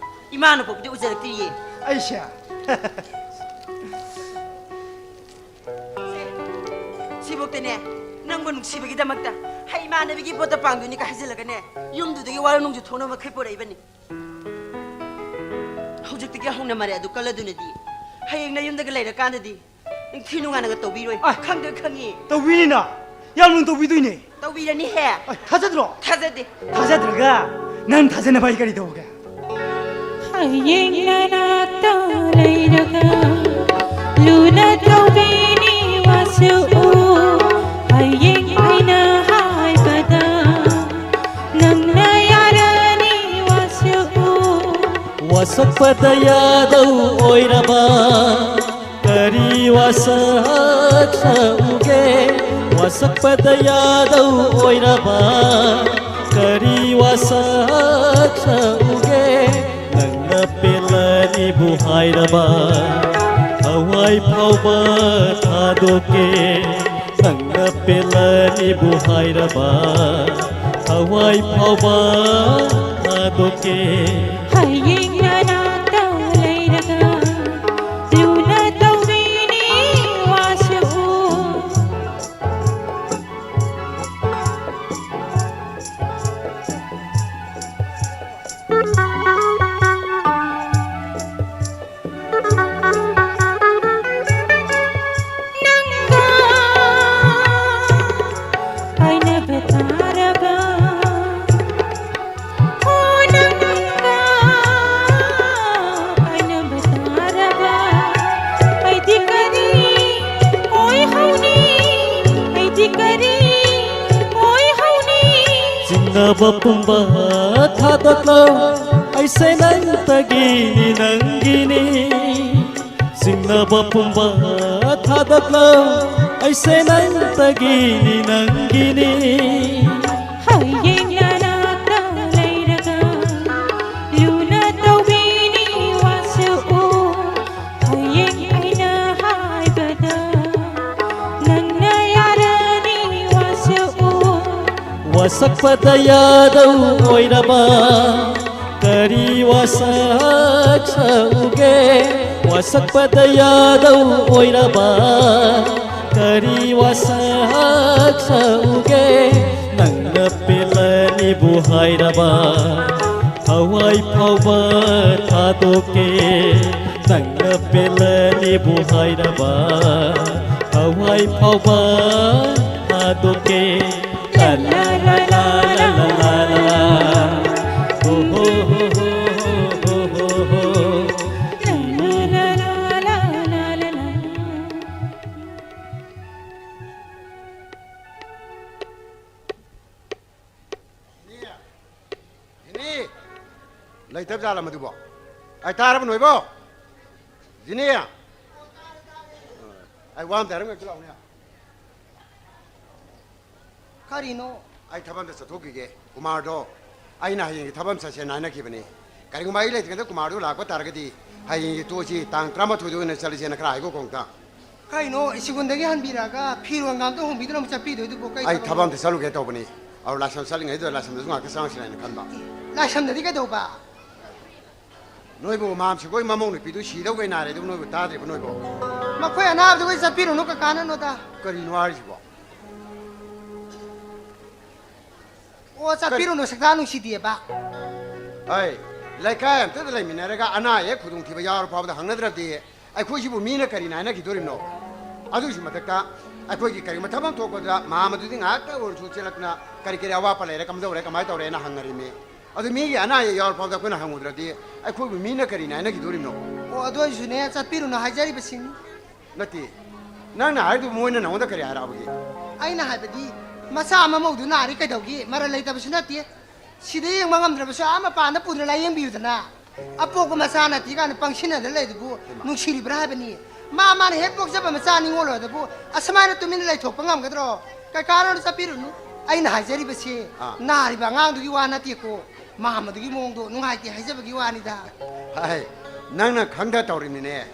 ꯏꯃꯥꯅ ꯄꯣꯛꯄꯗꯤ ꯎꯖꯔꯛꯇ꯭ꯔꯤꯌꯦ꯫ ꯑꯩꯁꯦ꯫ ꯁꯤꯕꯣꯛꯇꯅꯦ, ꯅꯪꯕꯨ ꯅꯨꯡꯁꯤꯕꯒꯤꯗꯃꯛꯇ ꯍꯩ ꯏꯃꯥꯟꯅꯕꯤꯒꯤ ꯄꯣꯠꯇ ꯄꯥꯡꯗꯣꯏꯅꯤꯒ ꯍꯥꯏꯖꯤꯜꯂꯒꯅꯦ, ꯌꯨꯝꯗꯨꯗꯒꯤ ꯋꯥꯔꯧ ꯅꯨꯡꯖꯨ ꯊꯣꯛꯅꯕ ꯃꯈꯩ ꯄꯣꯔꯛꯏꯕꯅꯤ꯫ ꯍꯧꯖꯤꯛꯇꯒꯤ ꯍꯧꯅ ꯃꯔꯦ ꯑꯗꯨ ꯀꯜꯂꯗꯨꯅꯗꯤ ꯍꯌꯦꯡ ꯅꯌꯨꯝꯗꯒ ꯂꯩꯔꯀꯥꯟꯗꯗꯤ ꯅꯤꯡꯊꯤ ꯅꯨꯡꯉꯥꯏꯅꯒ ꯇꯧꯕꯤꯔꯣꯏ꯫ ꯑ, ꯈꯪꯗꯦ, ꯈꯪꯉꯤ꯫ ꯇꯧꯕꯤꯅꯤꯅ, ꯌꯥꯝ ꯂꯨꯅ ꯇꯧꯕꯤꯗꯣꯏꯅꯦ꯫ ꯇꯧꯕꯤꯔꯅꯤꯍꯦ꯫ ꯑ, ꯊꯥꯖꯗ꯭ꯔꯣ? ꯊꯥꯖꯗꯦ꯫ ꯊꯥꯖꯗ꯭ꯔꯒ ꯅꯪ ꯊꯥꯖꯅꯕ ꯑꯩ ꯀꯔꯤ ꯇꯧꯒꯦ? ꯍꯌꯦꯡ ꯅꯅꯥꯛꯇ ꯂꯩꯔꯒ ꯂꯨꯅ ꯇꯧꯕꯤꯅꯤ ꯋꯥꯁꯛꯎ꯫ ꯍꯌꯦꯡ ꯑꯩꯅ ꯍꯥꯏꯕꯗ ꯅꯪꯅ ꯌꯥꯔꯅꯤ ꯋꯥꯁꯛꯎ꯫ ꯋꯥꯁꯛꯄꯗ ꯌꯥꯗꯧ ꯑꯣꯏꯔꯕ ꯀꯔꯤ ꯋꯥꯁꯛ ꯁꯛꯎꯒꯦ? ꯋꯥꯁꯛꯄꯗ ꯌꯥꯗꯧ ꯑꯣꯏꯔꯕ ꯀꯔꯤ ꯋꯥꯁꯛ ꯁꯛꯎꯒꯦ? ꯅꯪꯅ ꯄꯦꯜꯂꯅꯤꯕꯨ ꯍꯥꯏꯔꯕ ꯊꯋꯥꯏ ꯐꯥꯎꯕ ꯊꯥꯗꯣꯛꯀꯦ꯫ ꯅꯪꯅ ꯄꯦꯜꯂꯅꯤꯕꯨ ꯍꯥꯏꯔꯕ ꯊꯋꯥꯏ ꯐꯥꯎꯕ ꯊꯥꯗꯣꯛꯀꯦ꯫ ꯍꯌꯦꯡ ꯅꯅꯥꯛꯇ ꯂꯩꯔꯒ ꯂꯨꯅ ꯇꯧꯕꯤꯅꯤ ꯋꯥꯁꯛꯎ꯫ ꯅꯪꯒ ꯄꯥꯏꯅꯕ ꯇꯥꯔꯕ, ꯑꯣ ꯅꯪꯒ ꯄꯥꯏꯅꯕ ꯇꯥꯔꯕ, ꯑꯩꯗꯤ ꯀꯔꯤ ꯑꯣꯏꯍꯧꯅꯤ? ꯑꯩꯗꯤ ꯀꯔꯤ ꯑꯣꯏꯍꯧꯅꯤ? ꯆꯤꯡꯅꯕ ꯄꯨꯝꯕ ꯊꯥꯗꯣꯛꯂꯣ, ꯑꯩꯁꯦ ꯅꯪꯇꯒꯤꯅꯤ, ꯅꯪꯒꯤꯅꯤ꯫ ꯆꯤꯡꯅꯕ ꯄꯨꯝꯕ ꯊꯥꯗꯣꯛꯂꯣ, ꯑꯩꯁꯦ ꯅꯪꯇꯒꯤꯅꯤ, ꯅꯪꯒꯤꯅꯤ꯫ ꯍꯌꯦꯡ ꯅꯅꯥꯛꯇ ꯂꯩꯔꯒ ꯂꯨꯅ ꯇꯧꯕꯤꯅꯤ ꯋꯥꯁꯛꯄꯗ ꯌꯥꯗꯧ ꯑꯣꯏꯔꯕ ꯀꯔꯤ ꯋꯥꯁꯛ ꯁꯛꯎꯒꯦ? ꯋꯥꯁꯛꯄꯗ ꯌꯥꯗꯧ ꯑꯣꯏꯔꯕ ꯀꯔꯤ ꯋꯥꯁꯛ ꯁꯛꯎꯒꯦ? ꯅꯪꯅ ꯄꯦꯜꯂꯅꯤꯕꯨ ꯍꯥꯏꯔꯕ ꯊꯋꯥꯏ ꯐꯥꯎꯕ ꯊꯥꯗꯣꯛꯀꯦ꯫ ꯅꯪꯅ ꯄꯦꯜꯂꯅꯤꯕꯨ ꯍꯥꯏꯔꯕ ꯊꯋꯥꯏ ꯐꯥꯎꯕ ꯊꯥꯗꯣꯛꯀꯦ꯫ ꯂꯥ ꯂꯥ ꯂꯥ ꯂꯥ ꯂꯥ ꯂꯥ ꯂꯥ꯫ ꯍꯣ ꯍꯣ ꯍꯣ ꯍꯣ ꯍꯣ ꯍꯣ ꯍꯣ꯫ ꯂꯥ ꯂꯥ ꯂꯥ ꯂꯥ ꯂꯥ ꯂꯥ ꯂꯥ꯫ ꯏꯅꯦ! ꯂꯩꯇꯕ ꯖꯥꯠꯂ ꯃꯗꯨꯕꯣ? ꯑꯩ ꯇꯥꯔꯕ ꯅꯣꯏꯕꯣ? ꯖꯤꯅꯤ! ꯑꯩ ꯋꯥ ꯑꯝꯇ ꯍꯥꯏꯔꯝꯒꯦ, ꯂꯥꯎꯅꯦ꯫ ꯀꯔꯤꯅꯣ? ꯑꯩ ꯊꯕꯛ ꯑꯝꯇ ꯆꯠꯊꯣꯛꯈꯤꯒꯦ꯫ ꯀꯨꯃꯥꯔꯗꯣ ꯑꯩꯅ ꯍꯌꯦꯡꯒꯤ ꯊꯕꯛ ꯑꯃ ꯆꯠꯁꯦꯅ ꯍꯥꯏꯅꯈꯤꯕꯅꯤ꯫ ꯀꯔꯤꯒꯨꯝꯕ ꯑꯩ ꯂꯩꯇ꯭ꯔꯤꯉꯩꯗ ꯀꯨꯃꯥꯔꯗꯨ ꯂꯥꯛꯄ ꯇꯥꯔꯒꯗꯤ ꯍꯌꯦꯡꯒꯤ ꯇꯣꯛꯑꯁꯤ, ꯇꯥꯡ ꯇꯔꯥꯃꯥꯊꯣꯏꯗ ꯑꯣꯏꯅ ꯆꯠꯂꯁꯦꯅ ꯈꯔ ꯍꯥꯏꯒꯣ ꯀꯣꯡꯇ꯫ ꯀꯩꯅꯣ, ꯁ꯭ꯀꯨꯜꯗꯒꯤ ꯍꯟꯕꯤꯔꯛꯑꯒ ꯐꯤꯔꯣꯟꯒ ꯑꯝꯇ ꯍꯣꯡꯕꯤꯗꯅ ꯑꯃꯨꯛ ꯆꯠꯄꯤꯗꯣꯏꯗꯨꯕꯣ? ꯀꯩ ꯑꯩ ꯊꯕꯛꯅꯣ? ꯊꯕꯛ ꯑꯝꯇ ꯆꯠꯂꯨꯒꯦ ꯇꯧꯕꯅꯤ꯫ ꯑꯗꯨ ꯂꯥꯏꯁ꯭ꯔꯝ ꯆꯠꯂꯤꯉꯩꯗꯨꯗ ꯂꯥꯏꯁ꯭ꯔꯝꯗꯁꯨ ꯉꯥꯏꯍꯥꯛꯇ ꯆꯪꯉꯛꯁꯤꯔꯥ ꯍꯥꯏꯅ ꯈꯟꯕ꯫ ꯂꯥꯏꯁ꯭ꯔꯝꯗꯗꯤ ꯀꯩꯗꯧꯕ? ꯅꯣꯏꯕꯨ ꯃꯥꯝꯁꯤꯈꯣꯏ ꯃꯃꯧ ꯅꯨꯄꯤꯗꯨ ꯁꯤꯗꯧꯒꯩ ꯅꯥꯔꯦ, ꯑꯗꯨꯕꯨ ꯅꯣꯏꯕꯨ ꯇꯥꯗ꯭ꯔꯤꯕ ꯅꯣꯏꯕꯨ? ꯃꯈꯣꯏ ꯑꯅꯥꯕꯗꯨ ꯑꯩꯈꯣꯏ ꯆꯠꯄꯤꯔꯨꯅꯨ, ꯀꯀꯥꯅꯅꯣꯗ꯫ ꯀꯔꯤꯅꯣ ꯍꯥꯏꯔꯤꯁꯤꯕꯣ? ꯑꯣ, ꯆꯠꯄꯤꯔꯨꯅꯨ, ꯁꯛꯇꯥ ꯅꯨꯡꯁꯤꯗꯦꯕ꯫ ꯑꯩ ꯂꯩꯀꯥꯏ ꯑꯝꯇꯗ ꯂꯩꯃꯤꯟꯅꯔꯒ ꯑꯅꯥ ꯑꯌꯦꯛ ꯈꯨꯗꯣꯡꯊꯤꯕ ꯌꯥꯎꯔ ꯐꯥꯎꯕꯗ ꯍꯪꯅꯗ꯭ꯔꯕꯗꯤ ꯑꯩꯈꯣꯏꯁꯤꯕꯨ ꯃꯤꯅ ꯀꯔꯤꯅ ꯍꯥꯏꯅꯈꯤꯗꯣꯔꯤꯕꯅꯣ? ꯑꯗꯨꯒꯤꯁꯨ ꯃꯊꯛꯇ ꯑꯩꯈꯣꯏꯒꯤ ꯀꯔꯤꯒꯨꯝꯕ ꯊꯕꯛ ꯊꯣꯛꯄꯗ ꯃꯥꯝꯃꯗꯨꯗꯤ ꯉꯥꯏꯍꯥꯛꯇ ꯑꯣꯏꯔꯁꯨ ꯆꯦꯜꯂꯛꯇꯅ ꯀꯔꯤ ꯀꯔꯤ ꯑꯋꯥꯠꯄ ꯂꯩꯔꯦ, ꯀꯝꯗꯧꯔꯦ, ꯀꯃꯥꯏꯅ ꯇꯧꯔꯦꯅ ꯍꯪꯅꯔꯤꯃꯤ꯫ ꯑꯗꯨ ꯃꯤꯒꯤ ꯑꯅꯥ ꯑꯌꯦꯛ ꯌꯥꯎꯔ ꯐꯥꯎꯕꯗ ꯑꯩꯈꯣꯏꯅ ꯍꯪꯉꯨꯗ꯭ꯔꯗꯤ ꯑꯩꯈꯣꯏꯕꯨ ꯃꯤꯅ ꯀꯔꯤꯅ ꯍꯥꯏꯅꯈꯤꯗꯣꯔꯤꯕꯅꯣ? ꯑꯣ, ꯑꯗꯨ ꯑꯣꯏꯔꯁꯨꯅꯦ, ꯆꯠꯄꯤꯔꯨꯅꯨ ꯍꯥꯏꯖꯔꯤꯕꯁꯤꯅꯤ꯫ ꯅꯠꯇꯦ, ꯅꯪꯅ ꯍꯥꯏꯗꯨ ꯃꯣꯏꯅ ꯅꯉꯣꯟꯗ ꯀꯔꯤ ꯍꯥꯏꯔꯛꯑꯕꯒꯦ? ꯑꯩꯅ ꯍꯥꯏꯕꯗꯤ, ꯃꯆꯥ ꯃꯃꯧꯗꯨ ꯅꯥꯔꯤ ꯀꯩꯗꯧꯒꯦ? ꯃꯔꯜ ꯂꯩꯇꯕꯁꯨ ꯅꯠꯇꯦ꯫ ꯁꯤꯗ ꯌꯦꯡꯕ ꯉꯝꯗ꯭ꯔꯕꯁꯨ ꯑꯥ ꯃꯄꯥꯟꯗ ꯄꯨꯗꯅ ꯂꯥꯌꯦꯡꯕꯤꯌꯨꯗꯅ꯫ ꯑꯄꯣꯛꯄ ꯃꯆꯥ ꯅꯠꯇꯦ ꯀꯥꯏꯅ ꯄꯪꯁꯤꯟꯅꯗꯅ ꯂꯩꯗꯨꯕꯨ ꯍꯩꯃꯥ꯫ ꯅꯨꯡꯁꯤꯔꯤꯕ꯭ꯔꯥ ꯍꯥꯏꯕꯅꯤ꯫ ꯃꯥ ꯃꯥꯅ ꯍꯦꯛ ꯄꯣꯛꯆꯕ ꯃꯆꯥ ꯅꯤꯡꯉꯣꯜ ꯑꯣꯏꯔꯗꯕꯨ ꯑꯁꯨꯃꯥꯏꯅ ꯇꯨꯃꯤꯟꯅ ꯂꯩꯊꯣꯛꯄ ꯉꯝꯒꯗ꯭ꯔꯣ? ꯀꯩꯀꯥꯅꯣ ꯆꯠꯄꯤꯔꯨꯅꯨ꯫ ꯑꯩꯅ ꯍꯥꯏꯖꯔꯤꯕꯁꯤ ꯑꯥ꯫ ꯅꯥꯔꯤꯕ ꯑꯉꯥꯡꯗꯨꯒꯤ ꯋꯥ ꯅꯠꯇꯦꯀꯣ꯫ ꯃꯥꯝꯃꯗꯨꯒꯤ ꯃꯑꯣꯡꯗꯣ ꯅꯨꯡꯉꯥꯏꯇꯦ ꯍꯥꯏꯖꯕꯒꯤ ꯋꯥꯅꯤꯗ꯫ ꯍꯥꯏ, ꯅꯪꯅ ꯈꯪꯗ ꯇꯧꯔꯤꯅꯤꯅꯦ꯫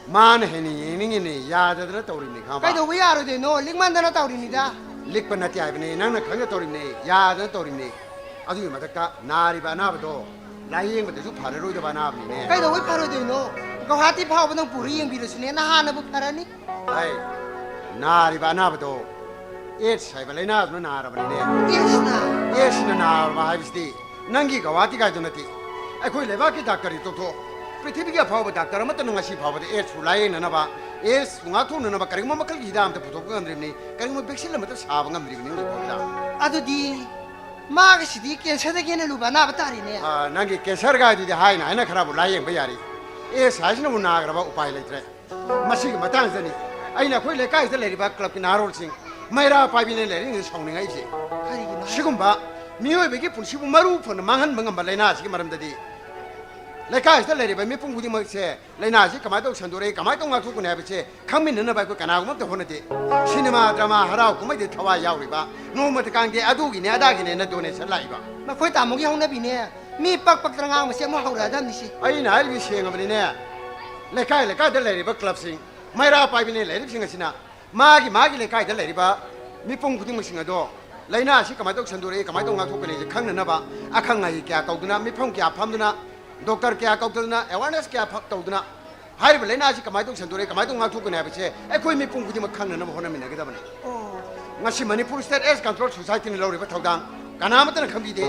ꯃꯥꯅ ꯍꯦꯟꯅ ꯌꯦꯡꯅꯤꯡꯉꯤꯅꯦ, ꯌꯥꯗꯗꯅ ꯇꯧꯔꯤꯅꯤ, ꯈꯪꯉꯕ? ꯀꯩꯗꯧꯕ ꯌꯥꯔꯣꯏꯗꯣꯏꯅꯣ? ꯂꯤꯛꯃꯟꯗꯅ ꯇꯧꯔꯤꯅꯤꯗ꯫ ꯂꯤꯛꯄ ꯅꯠꯇꯦ ꯍꯥꯏꯕꯅꯦ, ꯅꯪꯅ ꯈꯪꯅ ꯇꯧꯔꯤꯕꯅꯦ, ꯌꯥꯗꯅ ꯇꯧꯔꯤꯕꯅꯦ꯫ ꯑꯗꯨꯒꯤ ꯃꯊꯛꯇ ꯅꯥꯔꯤꯕ ꯑꯅꯥꯕꯗꯣ ꯂꯥꯌꯦꯡꯕꯗꯁꯨ ꯐꯔꯔꯣꯏꯗꯕ ꯑꯅꯥꯕꯅꯤꯅꯦ꯫ ꯀꯩꯗꯧꯕꯩ ꯐꯔꯣꯏꯗꯣꯏꯅꯣ? ꯒꯧꯍꯥꯇꯤ ꯐꯥꯎꯕ ꯅꯪ ꯄꯨꯔ ꯌꯦꯡꯕꯤꯔꯁꯨꯅꯦ, ꯅꯍꯥꯟꯅꯕꯨ ꯐꯔꯅꯤ꯫ ꯑꯩ ꯅꯥꯔꯤꯕ ꯑꯅꯥꯕꯗꯣ ꯑꯦꯗꯁ ꯍꯥꯏꯕ ꯂꯥꯏꯅꯥꯗꯨꯅ ꯅꯥꯔꯕꯅꯤꯅꯦ꯫ ꯑꯦꯗꯁꯅ? ꯑꯦꯗꯁꯅ ꯅꯥꯔꯕ ꯍꯥꯏꯕꯁꯤꯗꯤ ꯅꯪꯒꯤ ꯒꯧꯍꯥꯇꯤ ꯀꯥꯏꯗꯨ ꯅꯠꯇꯦ꯫ ꯑꯩꯈꯣꯏ ꯂꯩꯕꯥꯛꯀꯤ ꯗꯥꯛꯇꯔꯗꯤ ꯇꯣꯛꯊꯣꯛ, ꯄ꯭ꯔꯤꯊꯤꯕꯤꯒꯤ ꯑꯐꯥꯎꯕ ꯗꯥꯛꯇꯔ ꯑꯃꯠꯇꯅ ꯉꯁꯤ ꯐꯥꯎꯕꯗ ꯑꯦꯗꯁꯄꯨ ꯂꯥꯌꯦꯡꯅꯅꯕ, ꯑꯦꯗꯁꯄꯨ ꯉꯥꯛꯊꯣꯛꯅꯅꯕ ꯀꯔꯤꯒꯨꯝꯕ ꯃꯈꯜꯒꯤ ꯍꯤꯗꯥꯛ ꯑꯃꯠꯇ ꯄꯨꯊꯣꯛꯄ ꯉꯝꯗ꯭ꯔꯤꯕꯅꯤ, ꯀꯔꯤꯒꯨꯝꯕ ꯚꯦꯛꯁꯤꯟ ꯑꯃꯠꯇ ꯁꯥꯕ ꯉꯝꯗ꯭ꯔꯤꯕꯅꯤ ꯍꯧꯖꯤꯛ ꯐꯥꯎꯕꯗ꯫ ꯑꯗꯨꯗꯤ ꯃꯥꯒꯤꯁꯤꯗꯤ ꯀꯦꯟꯁꯔꯗꯒꯤ ꯍꯦꯟꯅ ꯂꯨꯕ ꯑꯅꯥꯕ ꯇꯥꯔꯦꯅꯦ꯫ ꯑꯥ, ꯅꯪꯒꯤ ꯀꯦꯟꯁꯔ ꯒꯥꯏꯗꯨꯗꯤ ꯍꯥꯏꯅ ꯍꯥꯏꯅ ꯈꯔꯕꯨ ꯂꯥꯌꯦꯡꯕ ꯌꯥꯔꯤ, ꯑꯦꯗꯁ ꯍꯥꯏꯁꯤꯅꯕꯨ ꯅꯥꯈ꯭ꯔꯕ ꯎꯄꯥꯏ ꯂꯩꯇ꯭ꯔꯦ꯫ ꯃꯁꯤꯒꯤ ꯃꯇꯥꯡꯁꯤꯗꯅꯤ ꯑꯩꯅ ꯑꯩꯈꯣꯏ ꯂꯩꯀꯥꯏꯁꯤꯗ ꯂꯩꯔꯤꯕ ꯀ꯭ꯂꯕꯀꯤ ꯅꯍꯥꯔꯣꯜꯁꯤꯡ ꯃꯩꯔꯥ ꯄꯥꯏꯕꯤꯅ ꯂꯩꯔꯤꯁꯤꯡꯁꯦ ꯁꯥꯎꯅꯤꯡꯉꯛꯏꯁꯦ꯫ ꯀꯔꯤꯒꯤꯅꯣ ꯍꯥꯏ? ꯁꯤꯒꯨꯝꯕ ꯃꯤꯑꯣꯏꯕꯒꯤ ꯄꯨꯟꯁꯤꯕꯨ ꯃꯔꯨ ꯐꯅ ꯃꯥꯡꯍꯟꯕ ꯉꯝꯕ ꯂꯥꯏꯅꯥꯁꯤꯒꯤ ꯃꯔꯝꯗꯗꯤ ꯂꯩꯀꯥꯏꯁꯤꯗ ꯂꯩꯔꯤꯕ ꯃꯤꯄꯨꯝ ꯈꯨꯗꯤꯡꯃꯛꯁꯦ ꯂꯥꯏꯅꯥꯁꯤ ꯀꯃꯥꯏꯅ ꯇꯧ ꯁꯟꯗꯣꯔꯛꯏ, ꯀꯃꯥꯏꯅ ꯇꯧ ꯉꯥꯛꯊꯣꯛꯀꯅꯤ ꯍꯥꯏꯕꯁꯦ ꯈꯪꯃꯤꯟꯅꯅꯕ ꯑꯩꯈꯣꯏ ꯀꯅꯥꯒꯨꯝꯕ ꯑꯝꯇ ꯍꯣꯠꯅꯗꯦ꯫ ꯁꯤꯅꯦꯃꯥ, ꯗ꯭ꯔꯃꯥ, ꯍꯔꯥꯎ ꯀꯨꯝꯍꯩꯗ ꯊꯋꯥꯏ ꯌꯥꯎꯔꯤꯕ, ꯅꯣꯡꯃꯇ ꯀꯥꯡꯗꯦ ꯑꯗꯨꯒꯤꯅꯦ ꯑꯗꯥꯒꯤꯅꯦꯅ ꯗꯣꯅꯦꯁꯟ ꯂꯥꯛꯏꯕ꯫ ꯃꯈꯣꯏ ꯇꯥꯃꯣꯒꯤ ꯍꯧꯅꯕꯤꯅꯦ꯫ ꯃꯤ ꯄꯛ ꯄꯛꯇꯅ ꯉꯥꯡꯕꯁꯦ ꯑꯃꯨꯛ ꯍꯧꯔꯛꯑꯗꯕꯅꯤ ꯁꯤ꯫ ꯑꯩꯅ ꯍꯥꯏꯔꯤꯕꯁꯤ ꯁꯦꯡꯉꯕꯅꯤꯅꯦ꯫ ꯂꯩꯀꯥꯏ ꯂꯩꯀꯥꯏꯗ ꯂꯩꯔꯤꯕ ꯀ꯭ꯂꯕꯁꯤꯡ, ꯃꯩꯔꯥ ꯄꯥꯏꯕꯤꯅ ꯂꯩꯔꯤꯕꯁꯤꯡ ꯑꯁꯤꯅ ꯃꯥꯒꯤ ꯃꯥꯒꯤ ꯂꯩꯀꯥꯏꯗ ꯂꯩꯔꯤꯕ ꯃꯤꯄꯨꯝ ꯈꯨꯗꯤꯡꯃꯛꯁꯤꯡ ꯑꯗꯣ ꯂꯥꯏꯅꯥ ꯑꯁꯤ ꯀꯃꯥꯏꯅ ꯇꯧ ꯁꯟꯗꯣꯔꯛꯏ, ꯀꯃꯥꯏꯅ ꯇꯧ ꯉꯥꯛꯊꯣꯛꯀꯅꯤ ꯍꯥꯏꯁꯦ ꯈꯪꯅꯅꯕ ꯑꯈꯪ ꯑꯍꯩ ꯀꯌꯥ ꯀꯧꯗꯨꯅ, ꯃꯤꯐꯝ ꯀꯌꯥ ꯐꯝꯗꯨꯅ, ꯗꯣꯛꯇꯔ ꯀꯌꯥ ꯀꯧꯗꯨꯅ, ꯑꯦꯋꯥꯔꯅꯦꯁ ꯀꯌꯥ ꯐ-, ꯇꯧꯗꯨꯅ ꯍꯥꯏꯔꯤꯕ ꯂꯥꯏꯅꯥ ꯑꯁꯤ ꯀꯃꯥꯏꯅ ꯇꯧ ꯁꯟꯗꯣꯔꯛꯏ, ꯀꯃꯥꯏꯅ ꯇꯧ ꯉꯥꯛꯊꯣꯛꯀꯅꯤ ꯍꯥꯏꯕꯁꯦ ꯑꯩꯈꯣꯏ ꯃꯤꯄꯨꯝ ꯈꯨꯗꯤꯡꯃꯛ ꯈꯪꯅꯅꯕ ꯍꯣꯠꯅꯃꯤꯟꯅꯒꯗꯕꯅꯤ꯫ ꯑꯣ꯫ ꯉꯁꯤ ꯃꯅꯤꯄꯨꯔ ꯁ꯭ꯇꯦꯠ ꯑꯦꯗꯁ ꯀꯟꯇ꯭ꯔꯣꯜ ꯁꯣꯁꯥꯏꯇꯤꯅ ꯂꯧꯔꯤꯕ ꯊꯧꯗꯥꯡ ꯀꯅꯥꯃꯠꯇꯅ ꯈꯪꯕꯤꯗꯦ꯫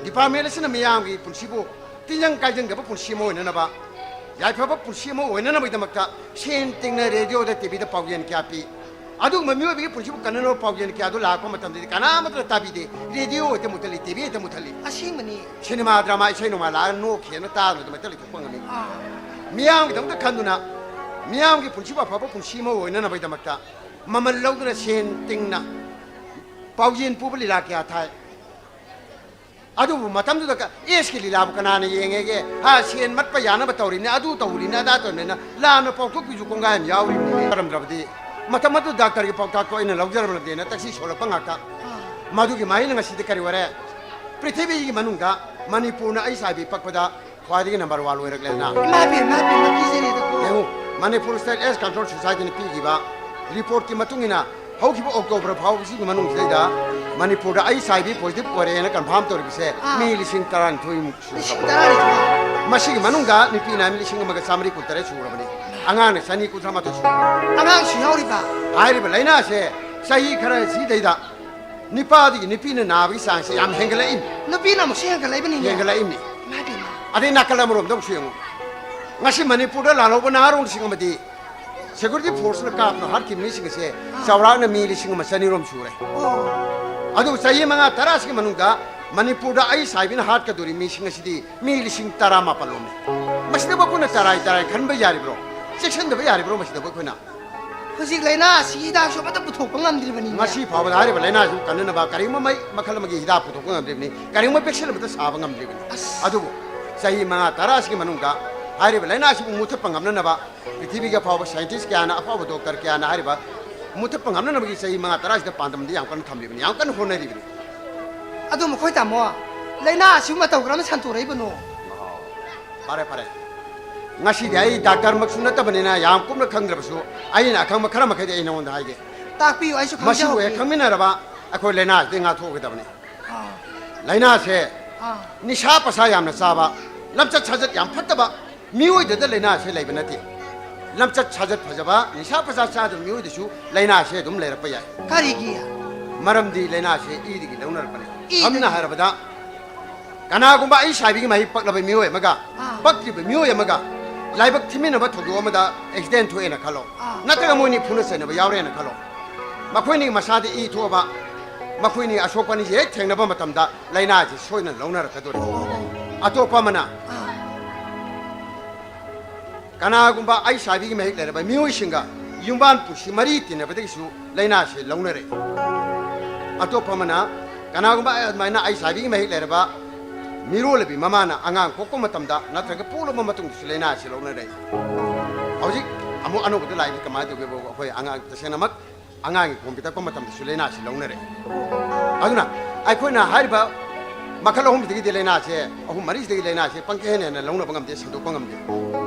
ꯗꯤꯄꯥꯔꯠꯃꯦꯟ ꯑꯁꯤꯅ ꯃꯤꯌꯥꯝꯒꯤ ꯄꯨꯟꯁꯤꯕꯨ ꯇꯤꯟꯖꯪ ꯀꯥꯏꯖꯪꯗꯕ ꯄꯨꯟꯁꯤ ꯑꯃ ꯑꯣꯏꯅꯅꯕ, ꯌꯥꯏꯐꯕ ꯄꯨꯟꯁꯤ ꯑꯃ ꯑꯣꯏꯅꯅꯕꯒꯤꯗꯃꯛꯇ ꯁꯦꯟ ꯇꯤꯡꯅ ꯔꯦꯗꯤꯑꯣꯗ, ꯇꯤꯚꯤꯗ ꯄꯥꯎꯖꯦꯜ ꯀꯌꯥ ꯄꯤ꯫ ꯑꯗꯨꯒꯨꯝꯕ ꯃꯤꯑꯣꯏꯕꯒꯤ ꯄꯨꯟꯁꯤꯕꯨ ꯀꯟꯅꯅꯕ ꯄꯥꯎꯖꯦꯜ ꯀꯌꯥꯗꯨ ꯂꯥꯛꯄ ꯃꯇꯝꯗꯗꯤ ꯀꯅꯥꯃꯠꯇꯅ ꯇꯥꯕꯤꯗꯦ꯫ ꯔꯦꯗꯤꯑꯣ ꯍꯦꯛꯇ ꯃꯨꯠꯊꯠꯂꯤ, ꯇꯤꯚꯤ ꯍꯦꯛꯇ ꯃꯨꯠꯊꯠꯂꯤ꯫ ꯑꯁꯦꯡꯕꯅꯤ꯫ ꯁꯤꯅꯦꯃꯥ, ꯗ꯭ꯔꯃꯥ, ꯏꯁꯩ ꯅꯣꯡꯃꯥꯏ ꯂꯥꯛꯑꯒ ꯅꯣꯛꯈꯤꯗꯅ ꯇꯥꯗꯅ ꯑꯗꯨꯃꯥꯏꯅ ꯂꯩꯊꯣꯛꯄ ꯉꯝꯃꯤ꯫ ꯃꯤꯌꯥꯝꯒꯤꯗꯃꯛꯇ ꯈꯟꯗꯨꯅ, ꯃꯤꯌꯥꯝꯒꯤ ꯄꯨꯟꯁꯤꯕꯨ ꯑꯐꯕ ꯄꯨꯟꯁꯤ ꯑꯃ ꯑꯣꯏꯅꯅꯕꯒꯤꯗꯃꯛꯇ ꯃꯃꯜ ꯂꯧꯗꯨꯅ ꯁꯦꯟ ꯇꯤꯡꯅ ꯄꯥꯎꯖꯦꯜ ꯄꯨꯕ ꯂꯤꯂꯥ ꯀꯌꯥ ꯊꯥꯏ꯫ ꯑꯗꯨꯕꯨ ꯃꯇꯝꯗꯨꯗ ꯀ-, ꯑꯦꯁꯀꯤ ꯂꯤꯂꯥꯕꯨ ꯀꯅꯥꯅ ꯌꯦꯡꯉꯦꯒꯦ? ꯍꯥ, ꯁꯦꯟ ꯃꯠꯄ ꯌꯥꯅꯕ ꯇꯧꯔꯤꯅꯦ, ꯑꯗꯨ ꯇꯧꯔꯤꯅꯦ, ꯑꯗꯥ ꯇꯧꯔꯤꯅꯦꯅ ꯂꯥꯟꯅ ꯄꯥꯎꯊꯣꯛꯄꯤꯁꯨ ꯀꯣꯡꯒꯥꯏ ꯑꯃ ꯌꯥꯎꯔꯤꯕꯅꯤꯅꯦ꯫ ꯃꯔꯝꯗ꯭ꯔꯕꯗꯤ ꯃꯇꯝ ꯑꯗꯨ ꯗꯥꯛꯇꯔꯒꯤ ꯄꯥꯎꯇꯥꯛꯇꯣ ꯑꯩꯅ ꯂꯧꯖꯔꯕꯅꯦꯅ ꯇꯛꯁꯤ ꯁꯣꯜꯂꯛꯄ ꯉꯥꯛꯇ꯫ ꯃꯗꯨꯒꯤ ꯃꯍꯩꯅ ꯉꯁꯤꯗꯤ ꯀꯔꯤ ꯑꯣꯏꯔꯦ? ꯄ꯭ꯔꯤꯊꯤꯕꯤꯒꯤ ꯃꯅꯨꯡꯗ ꯃꯅꯤꯄꯨꯔꯅ ꯑꯩꯆ ꯑꯥꯏ ꯚꯤ ꯄꯛꯄꯗ ꯈ꯭ꯋꯥꯏꯗꯒꯤ ꯅꯝꯕꯔ ꯋꯥꯟ ꯑꯣꯏꯔꯛꯂꯦꯗꯅ꯫ ꯏꯃꯥ ꯏꯕꯦꯝ, ꯏꯃꯥ ꯏꯕꯦꯝ, ꯀꯤꯖꯔꯦꯗꯀꯣ꯫ ꯌꯦꯡꯉꯨ, ꯃꯅꯤꯄꯨꯔ ꯁ꯭ꯇꯦꯠ ꯑꯦꯗꯁ ꯀꯟꯇ꯭ꯔꯣꯜ ꯁꯣꯁꯥꯏꯇꯤꯅ ꯄꯤꯈꯤꯕ ꯔꯤꯄꯣꯔꯠꯀꯤ ꯃꯇꯨꯡ ꯏꯟꯅ ꯍꯧꯈꯤꯕ ꯑꯣꯛꯇꯣꯕꯔ ꯐꯥꯎꯕꯁꯤꯒꯤ ꯃꯅꯨꯡꯁꯤꯗꯩꯗ ꯃꯅꯤꯄꯨꯔꯗ ꯑꯩꯆ ꯑꯥꯏ ꯚꯤ ꯄꯣꯖꯤꯇꯤꯚ ꯑꯣꯏꯔꯦꯅ ꯀꯟꯐꯥꯔꯝ ꯇꯧꯔꯤꯕꯁꯦ ꯑꯥ꯫ ꯃꯤ ꯂꯤꯁꯤꯡ ꯇꯔꯥꯅꯤꯊꯣꯏꯃꯨꯛ ꯁꯨꯔꯦ꯫ ꯂꯤꯁꯤꯡ ꯇꯔꯥꯅꯤꯊꯣꯏ? ꯃꯁꯤꯒꯤ ꯃꯅꯨꯡꯗ ꯅꯨꯄꯤꯅ ꯃꯤ ꯂꯤꯁꯤꯡ ꯑꯃꯒ ꯆꯥꯃꯔꯤ ꯀꯨꯟꯇꯔꯦꯠ ꯁꯨꯔꯕꯅꯤ꯫ ꯑꯉꯥꯡꯅ ꯆꯅꯤ ꯀꯨꯟꯊ꯭ꯔꯥ ꯃꯥꯊꯣꯏ ꯁꯨꯔꯕꯅꯤ꯫ ꯑꯉꯥꯡꯁꯨ ꯌꯥꯎꯔꯤꯕ? ꯍꯥꯏꯔꯤꯕ ꯂꯥꯏꯅꯥꯁꯦ ꯆꯍꯤ ꯈꯔꯁꯤꯗꯩꯗ ꯅꯤꯄꯥꯗꯒꯤ ꯅꯨꯄꯤꯅ ꯅꯥꯕꯒꯤ ꯆꯥꯡꯁꯦ ꯌꯥꯝ ꯍꯦꯟꯒꯠꯂꯛꯏꯅꯤ꯫ ꯅꯨꯄꯤꯅ ꯑꯃꯨꯛꯁꯨ ꯍꯦꯟꯒꯠꯂꯛꯏꯕꯅꯤꯅꯦ꯫ ꯍꯦꯟꯒꯠꯂꯛꯏꯅꯤ꯫ ꯏꯃꯥ ꯏꯕꯦꯝꯃ꯫ ꯑꯗꯩ ꯅꯥꯀꯜ ꯑꯃꯔꯣꯝꯗ ꯑꯃꯨꯛꯁꯨ ꯌꯦꯡꯉꯨ꯫ ꯉꯁꯤ ꯃꯅꯤꯄꯨꯔꯗ ꯂꯥꯜꯍꯧꯕ ꯅꯍꯥꯔꯣꯜꯁꯤꯡ ꯑꯃꯗꯤ ꯁꯦꯀ꯭ꯌꯨꯔꯤꯇꯤ ꯐꯣꯔꯁꯅ ꯀꯥꯞꯇꯨꯅ ꯍꯥꯠꯈꯤꯕ ꯃꯤꯁꯤꯡ ꯑꯁꯦ ꯑꯥ꯫ ꯆꯥꯎꯔꯥꯛꯅ ꯃꯤ ꯂꯤꯁꯤꯡ ꯑꯃ ꯆꯅꯤꯔꯣꯝ ꯁꯨꯔꯦ꯫ ꯑꯣ꯫ ꯑꯗꯨꯕꯨ ꯆꯍꯤ ꯃꯉꯥ ꯇꯔꯥꯁꯤꯒꯤ ꯃꯅꯨꯡꯗ ꯃꯅꯤꯄꯨꯔꯗ ꯑꯩꯆ ꯑꯥꯏ ꯚꯤꯅ ꯍꯥꯠꯀꯗꯧꯔꯤ ꯃꯤꯁꯤꯡ ꯑꯁꯤꯗꯤ ꯃꯤ ꯂꯤꯁꯤꯡ ꯇꯔꯥꯃꯥꯄꯜ ꯂꯣꯝꯅꯤ꯫ ꯃꯁꯤꯗꯕꯨ ꯑꯩꯈꯣꯏꯅ ꯇꯔꯥꯏ ꯇꯔꯥꯏ ꯈꯟꯕ ꯌꯥꯔꯤꯕ꯭ꯔꯣ? ꯆꯦꯛꯁꯤꯟꯗꯕ ꯌꯥꯔꯤꯕ꯭ꯔꯣ ꯃꯁꯤꯗꯕꯨ ꯑꯩꯈꯣꯏꯅ? ꯍꯧꯖꯤꯛ ꯂꯥꯏꯅꯥ ꯑꯁꯤꯒꯤ ꯍꯤꯗꯥꯛꯁꯨ ꯑꯃꯠꯇ ꯄꯨꯊꯣꯛꯄ ꯉꯝꯗ꯭ꯔꯤꯕꯅꯤꯅꯦ꯫ ꯉꯁꯤ ꯐꯥꯎꯕꯗ ꯍꯥꯏꯔꯤꯕ ꯂꯥꯏꯅꯥꯁꯤꯕꯨ ꯀꯟꯅꯅꯕ ꯀꯔꯤꯒꯨꯝꯕ ꯃꯩ ꯃꯈꯜ ꯑꯃꯒꯤ ꯍꯤꯗꯥꯛ ꯄꯨꯊꯣꯛꯄ ꯉꯝꯗ꯭ꯔꯤꯕꯅꯤ, ꯀꯔꯤꯒꯨꯝꯕ ꯚꯦꯛꯁꯤꯟ ꯑꯃꯠꯇ ꯁꯥꯕ ꯉꯝꯗ꯭ꯔꯤꯕꯅꯤ꯫ ꯑꯁ꯫ ꯑꯗꯨꯕꯨ ꯆꯍꯤ ꯃꯉꯥ ꯇꯔꯥ ꯑꯁꯤꯒꯤ ꯃꯅꯨꯡꯗ ꯍꯥꯏꯔꯤꯕ ꯂꯥꯏꯅꯥꯁꯤꯕꯨ ꯃꯨꯊꯠꯄ ꯉꯝꯅꯅꯕ ꯄ꯭ꯔꯤꯊꯤꯕꯤꯒꯤ ꯑꯐꯥꯎꯕ ꯁꯥꯏꯟꯇꯤꯁ ꯀꯌꯥꯅ, ꯑꯐꯥꯎꯕ ꯗꯣꯛꯇꯔ ꯀꯌꯥꯅ ꯍꯥꯏꯔꯤꯕ ꯃꯨꯊꯠꯄ ꯉꯝꯅꯅꯕꯒꯤ ꯆꯍꯤ ꯃꯉꯥ ꯇꯔꯥꯁꯤꯗ ꯄꯥꯟꯗꯝꯗꯤ ꯌꯥꯝ ꯀꯟꯅ ꯊꯝꯂꯤꯕꯅꯤ, ꯌꯥꯝ ꯀꯟꯅ ꯍꯣꯠꯅꯔꯤꯕꯅꯤ꯫ ꯑꯗꯨ ꯃꯈꯣꯏ ꯇꯥꯃꯣ, ꯂꯥꯏꯅꯥ ꯑꯁꯤꯕꯨ ꯃꯇꯧ ꯀꯔꯝꯅ ꯁꯟꯗꯣꯔꯛꯏꯕꯅꯣ? ꯐꯔꯦ, ꯐꯔꯦ꯫ ꯉꯁꯤꯗꯤ ꯑꯩ ꯗꯥꯛꯇꯔꯃꯛꯁꯨ ꯅꯠꯇꯕꯅꯤꯅ ꯌꯥꯝ ꯀꯨꯞꯅ ꯈꯪꯗ꯭ꯔꯕꯁꯨ, ꯑꯩꯅ ꯑꯈꯪꯕ ꯈꯔ ꯃꯈꯩꯗꯤ ꯑꯩ ꯅꯉꯣꯟꯗ ꯍꯥꯏꯒꯦ꯫ ꯇꯥꯛꯄꯤꯌꯨ, ꯑꯩꯁꯨ ꯃꯁꯤꯕꯨ ꯈꯪꯖꯍꯧꯒꯦ꯫ ꯍꯦꯛ ꯈꯪꯃꯤꯟꯅꯔꯕ ꯑꯩꯈꯣꯏ ꯂꯥꯏꯅꯥꯁꯤꯗꯩ ꯉꯥꯛꯊꯣꯛꯀꯗꯕꯅꯤ꯫ ꯑꯥ꯫ ꯂꯥꯏꯅꯥꯁꯦ ꯑꯥ꯫ ꯅꯤꯁꯥ ꯄꯁꯥ ꯌꯥꯝꯅ ꯆꯥꯕ, ꯂꯝꯆꯠ ꯁꯥꯖꯠ ꯌꯥꯝ ꯐꯠꯇꯕ ꯃꯤꯑꯣꯏꯗꯗ ꯂꯥꯏꯅꯥꯁꯦ ꯂꯩꯕ ꯅꯠꯇꯦ꯫ ꯂꯝꯆꯠ ꯁꯥꯖꯠ ꯐꯖꯕ, ꯅꯤꯁꯥ ꯄꯁꯥ ꯆꯥꯗꯕ ꯃꯤꯑꯣꯏꯗꯁꯨ ꯂꯥꯏꯅꯥꯁꯦ ꯑꯗꯨꯝ ꯂꯩꯔꯛꯄ ꯌꯥꯏ꯫ ꯀꯔꯤꯒꯤ? ꯃꯔꯝꯗꯤ ꯂꯥꯏꯅꯥꯁꯦ ꯏꯗꯒꯤ ꯂꯧꯅꯔꯛꯄꯅꯤ꯫ ꯏꯗꯒꯤ? ꯁꯝꯅ ꯍꯥꯏꯔꯕꯗ, ꯀꯅꯥꯒꯨꯝꯕ ꯑꯩꯆ ꯑꯥꯏ ꯚꯤꯒꯤ ꯃꯍꯤꯛ ꯄꯛꯂꯕ ꯃꯤꯑꯣꯏ ꯑꯃꯒ ꯑꯥ꯫ ꯄꯛꯇ꯭ꯔꯤꯕ ꯃꯤꯑꯣꯏ ꯑꯃꯒ ꯂꯥꯏꯕꯛ ꯊꯤꯃꯤꯟꯅꯕ ꯊꯧꯗꯣꯛ ꯑꯃꯗ ꯑꯦꯛꯁꯤꯗꯦꯟ ꯊꯣꯛꯑꯦꯅ ꯈꯜꯂꯣ, ꯑꯥ꯫ ꯅꯠꯇ꯭ꯔꯒ ꯃꯣꯏꯅꯤ ꯐꯨꯅ ꯆꯩꯅꯕ ꯌꯥꯎꯔꯦꯅ ꯈꯜꯂꯣ, ꯃꯈꯣꯏꯅꯤ ꯃꯁꯥꯗ ꯏ ꯊꯣꯛꯑꯕ, ꯃꯈꯣꯏꯅꯤ ꯑꯁꯣꯛꯄ ꯑꯅꯤꯁꯦ ꯍꯦꯛ ꯊꯦꯡꯅꯕ ꯃꯇꯝꯗ ꯂꯥꯏꯅꯥꯁꯤ ꯁꯣꯏꯗꯅ ꯂꯧꯅꯔꯛꯀꯗꯣꯔꯤꯕꯅꯤ꯫ ꯑꯣ, ꯑꯣ, ꯑꯣ꯫ ꯑꯇꯣꯞꯄ ꯑꯃꯅ ꯑꯥ꯫ ꯀꯅꯥꯒꯨꯝꯕ ꯑꯩꯆ ꯑꯥꯏ ꯚꯤꯒꯤ ꯃꯍꯤꯛ ꯂꯩꯔꯕ ꯃꯤꯑꯣꯏꯁꯤꯡꯒ ꯌꯨꯝꯕꯥꯟ ꯄꯨꯟꯁꯤ ꯃꯔꯤ ꯇꯤꯟꯅꯕꯗꯒꯤꯁꯨ ꯂꯥꯏꯅꯥꯁꯤ ꯂꯧꯅꯔꯛꯏ꯫ ꯑꯇꯣꯞꯄ ꯑꯃꯅ ꯀꯅꯥꯒꯨꯝꯕ ꯑꯗꯨꯃꯥꯏꯅ ꯑꯩꯆ ꯑꯥꯏ ꯚꯤꯒꯤ ꯃꯍꯤꯛ ꯂꯩꯔꯕ ꯃꯤꯔꯣꯜꯂꯕꯤ ꯃꯃꯥꯅ ꯑꯉꯥꯡ ꯄꯣꯛꯄ ꯃꯇꯝꯗ ꯅꯠꯇ꯭ꯔꯒ ꯄꯣꯛꯂꯕ ꯃꯇꯨꯡꯗꯁꯨ ꯂꯥꯏꯅꯥꯁꯤ ꯂꯧꯅꯔꯛꯏ꯫ ꯍꯧꯖꯤꯛ ꯑꯃꯨꯛ ꯑꯅꯧꯕꯗ ꯂꯥꯛꯏꯁꯤ ꯀꯃꯥꯏꯅ ꯇꯧꯒꯦꯕꯨ, ꯑꯩꯈꯣꯏ ꯑꯉꯥꯡ, ꯇꯁꯦꯡꯅꯃꯛ ꯑꯉꯥꯡꯒꯤ ꯈꯣꯝ ꯄꯤꯊꯛꯄ ꯃꯇꯝꯗꯁꯨ ꯂꯥꯏꯅꯥꯁꯤ ꯂꯧꯅꯔꯦ꯫ ꯑꯗꯨꯅ ꯑꯩꯈꯣꯏꯅ ꯍꯥꯏꯔꯤꯕ ꯃꯈꯜ ꯑꯍꯨꯝꯁꯤꯗꯒꯤꯗꯤ ꯂꯥꯏꯅꯥꯁꯦ, ꯑꯍꯨꯝ ꯃꯔꯤꯁꯤꯗꯒꯤ ꯂꯥꯏꯅꯥꯁꯦ ꯄꯪꯍꯦꯟ ꯍꯦꯟꯅ ꯂꯧꯅꯕ ꯉꯝꯗꯦ, ꯁꯟꯗꯣꯛꯄ ꯉꯝꯗꯦ꯫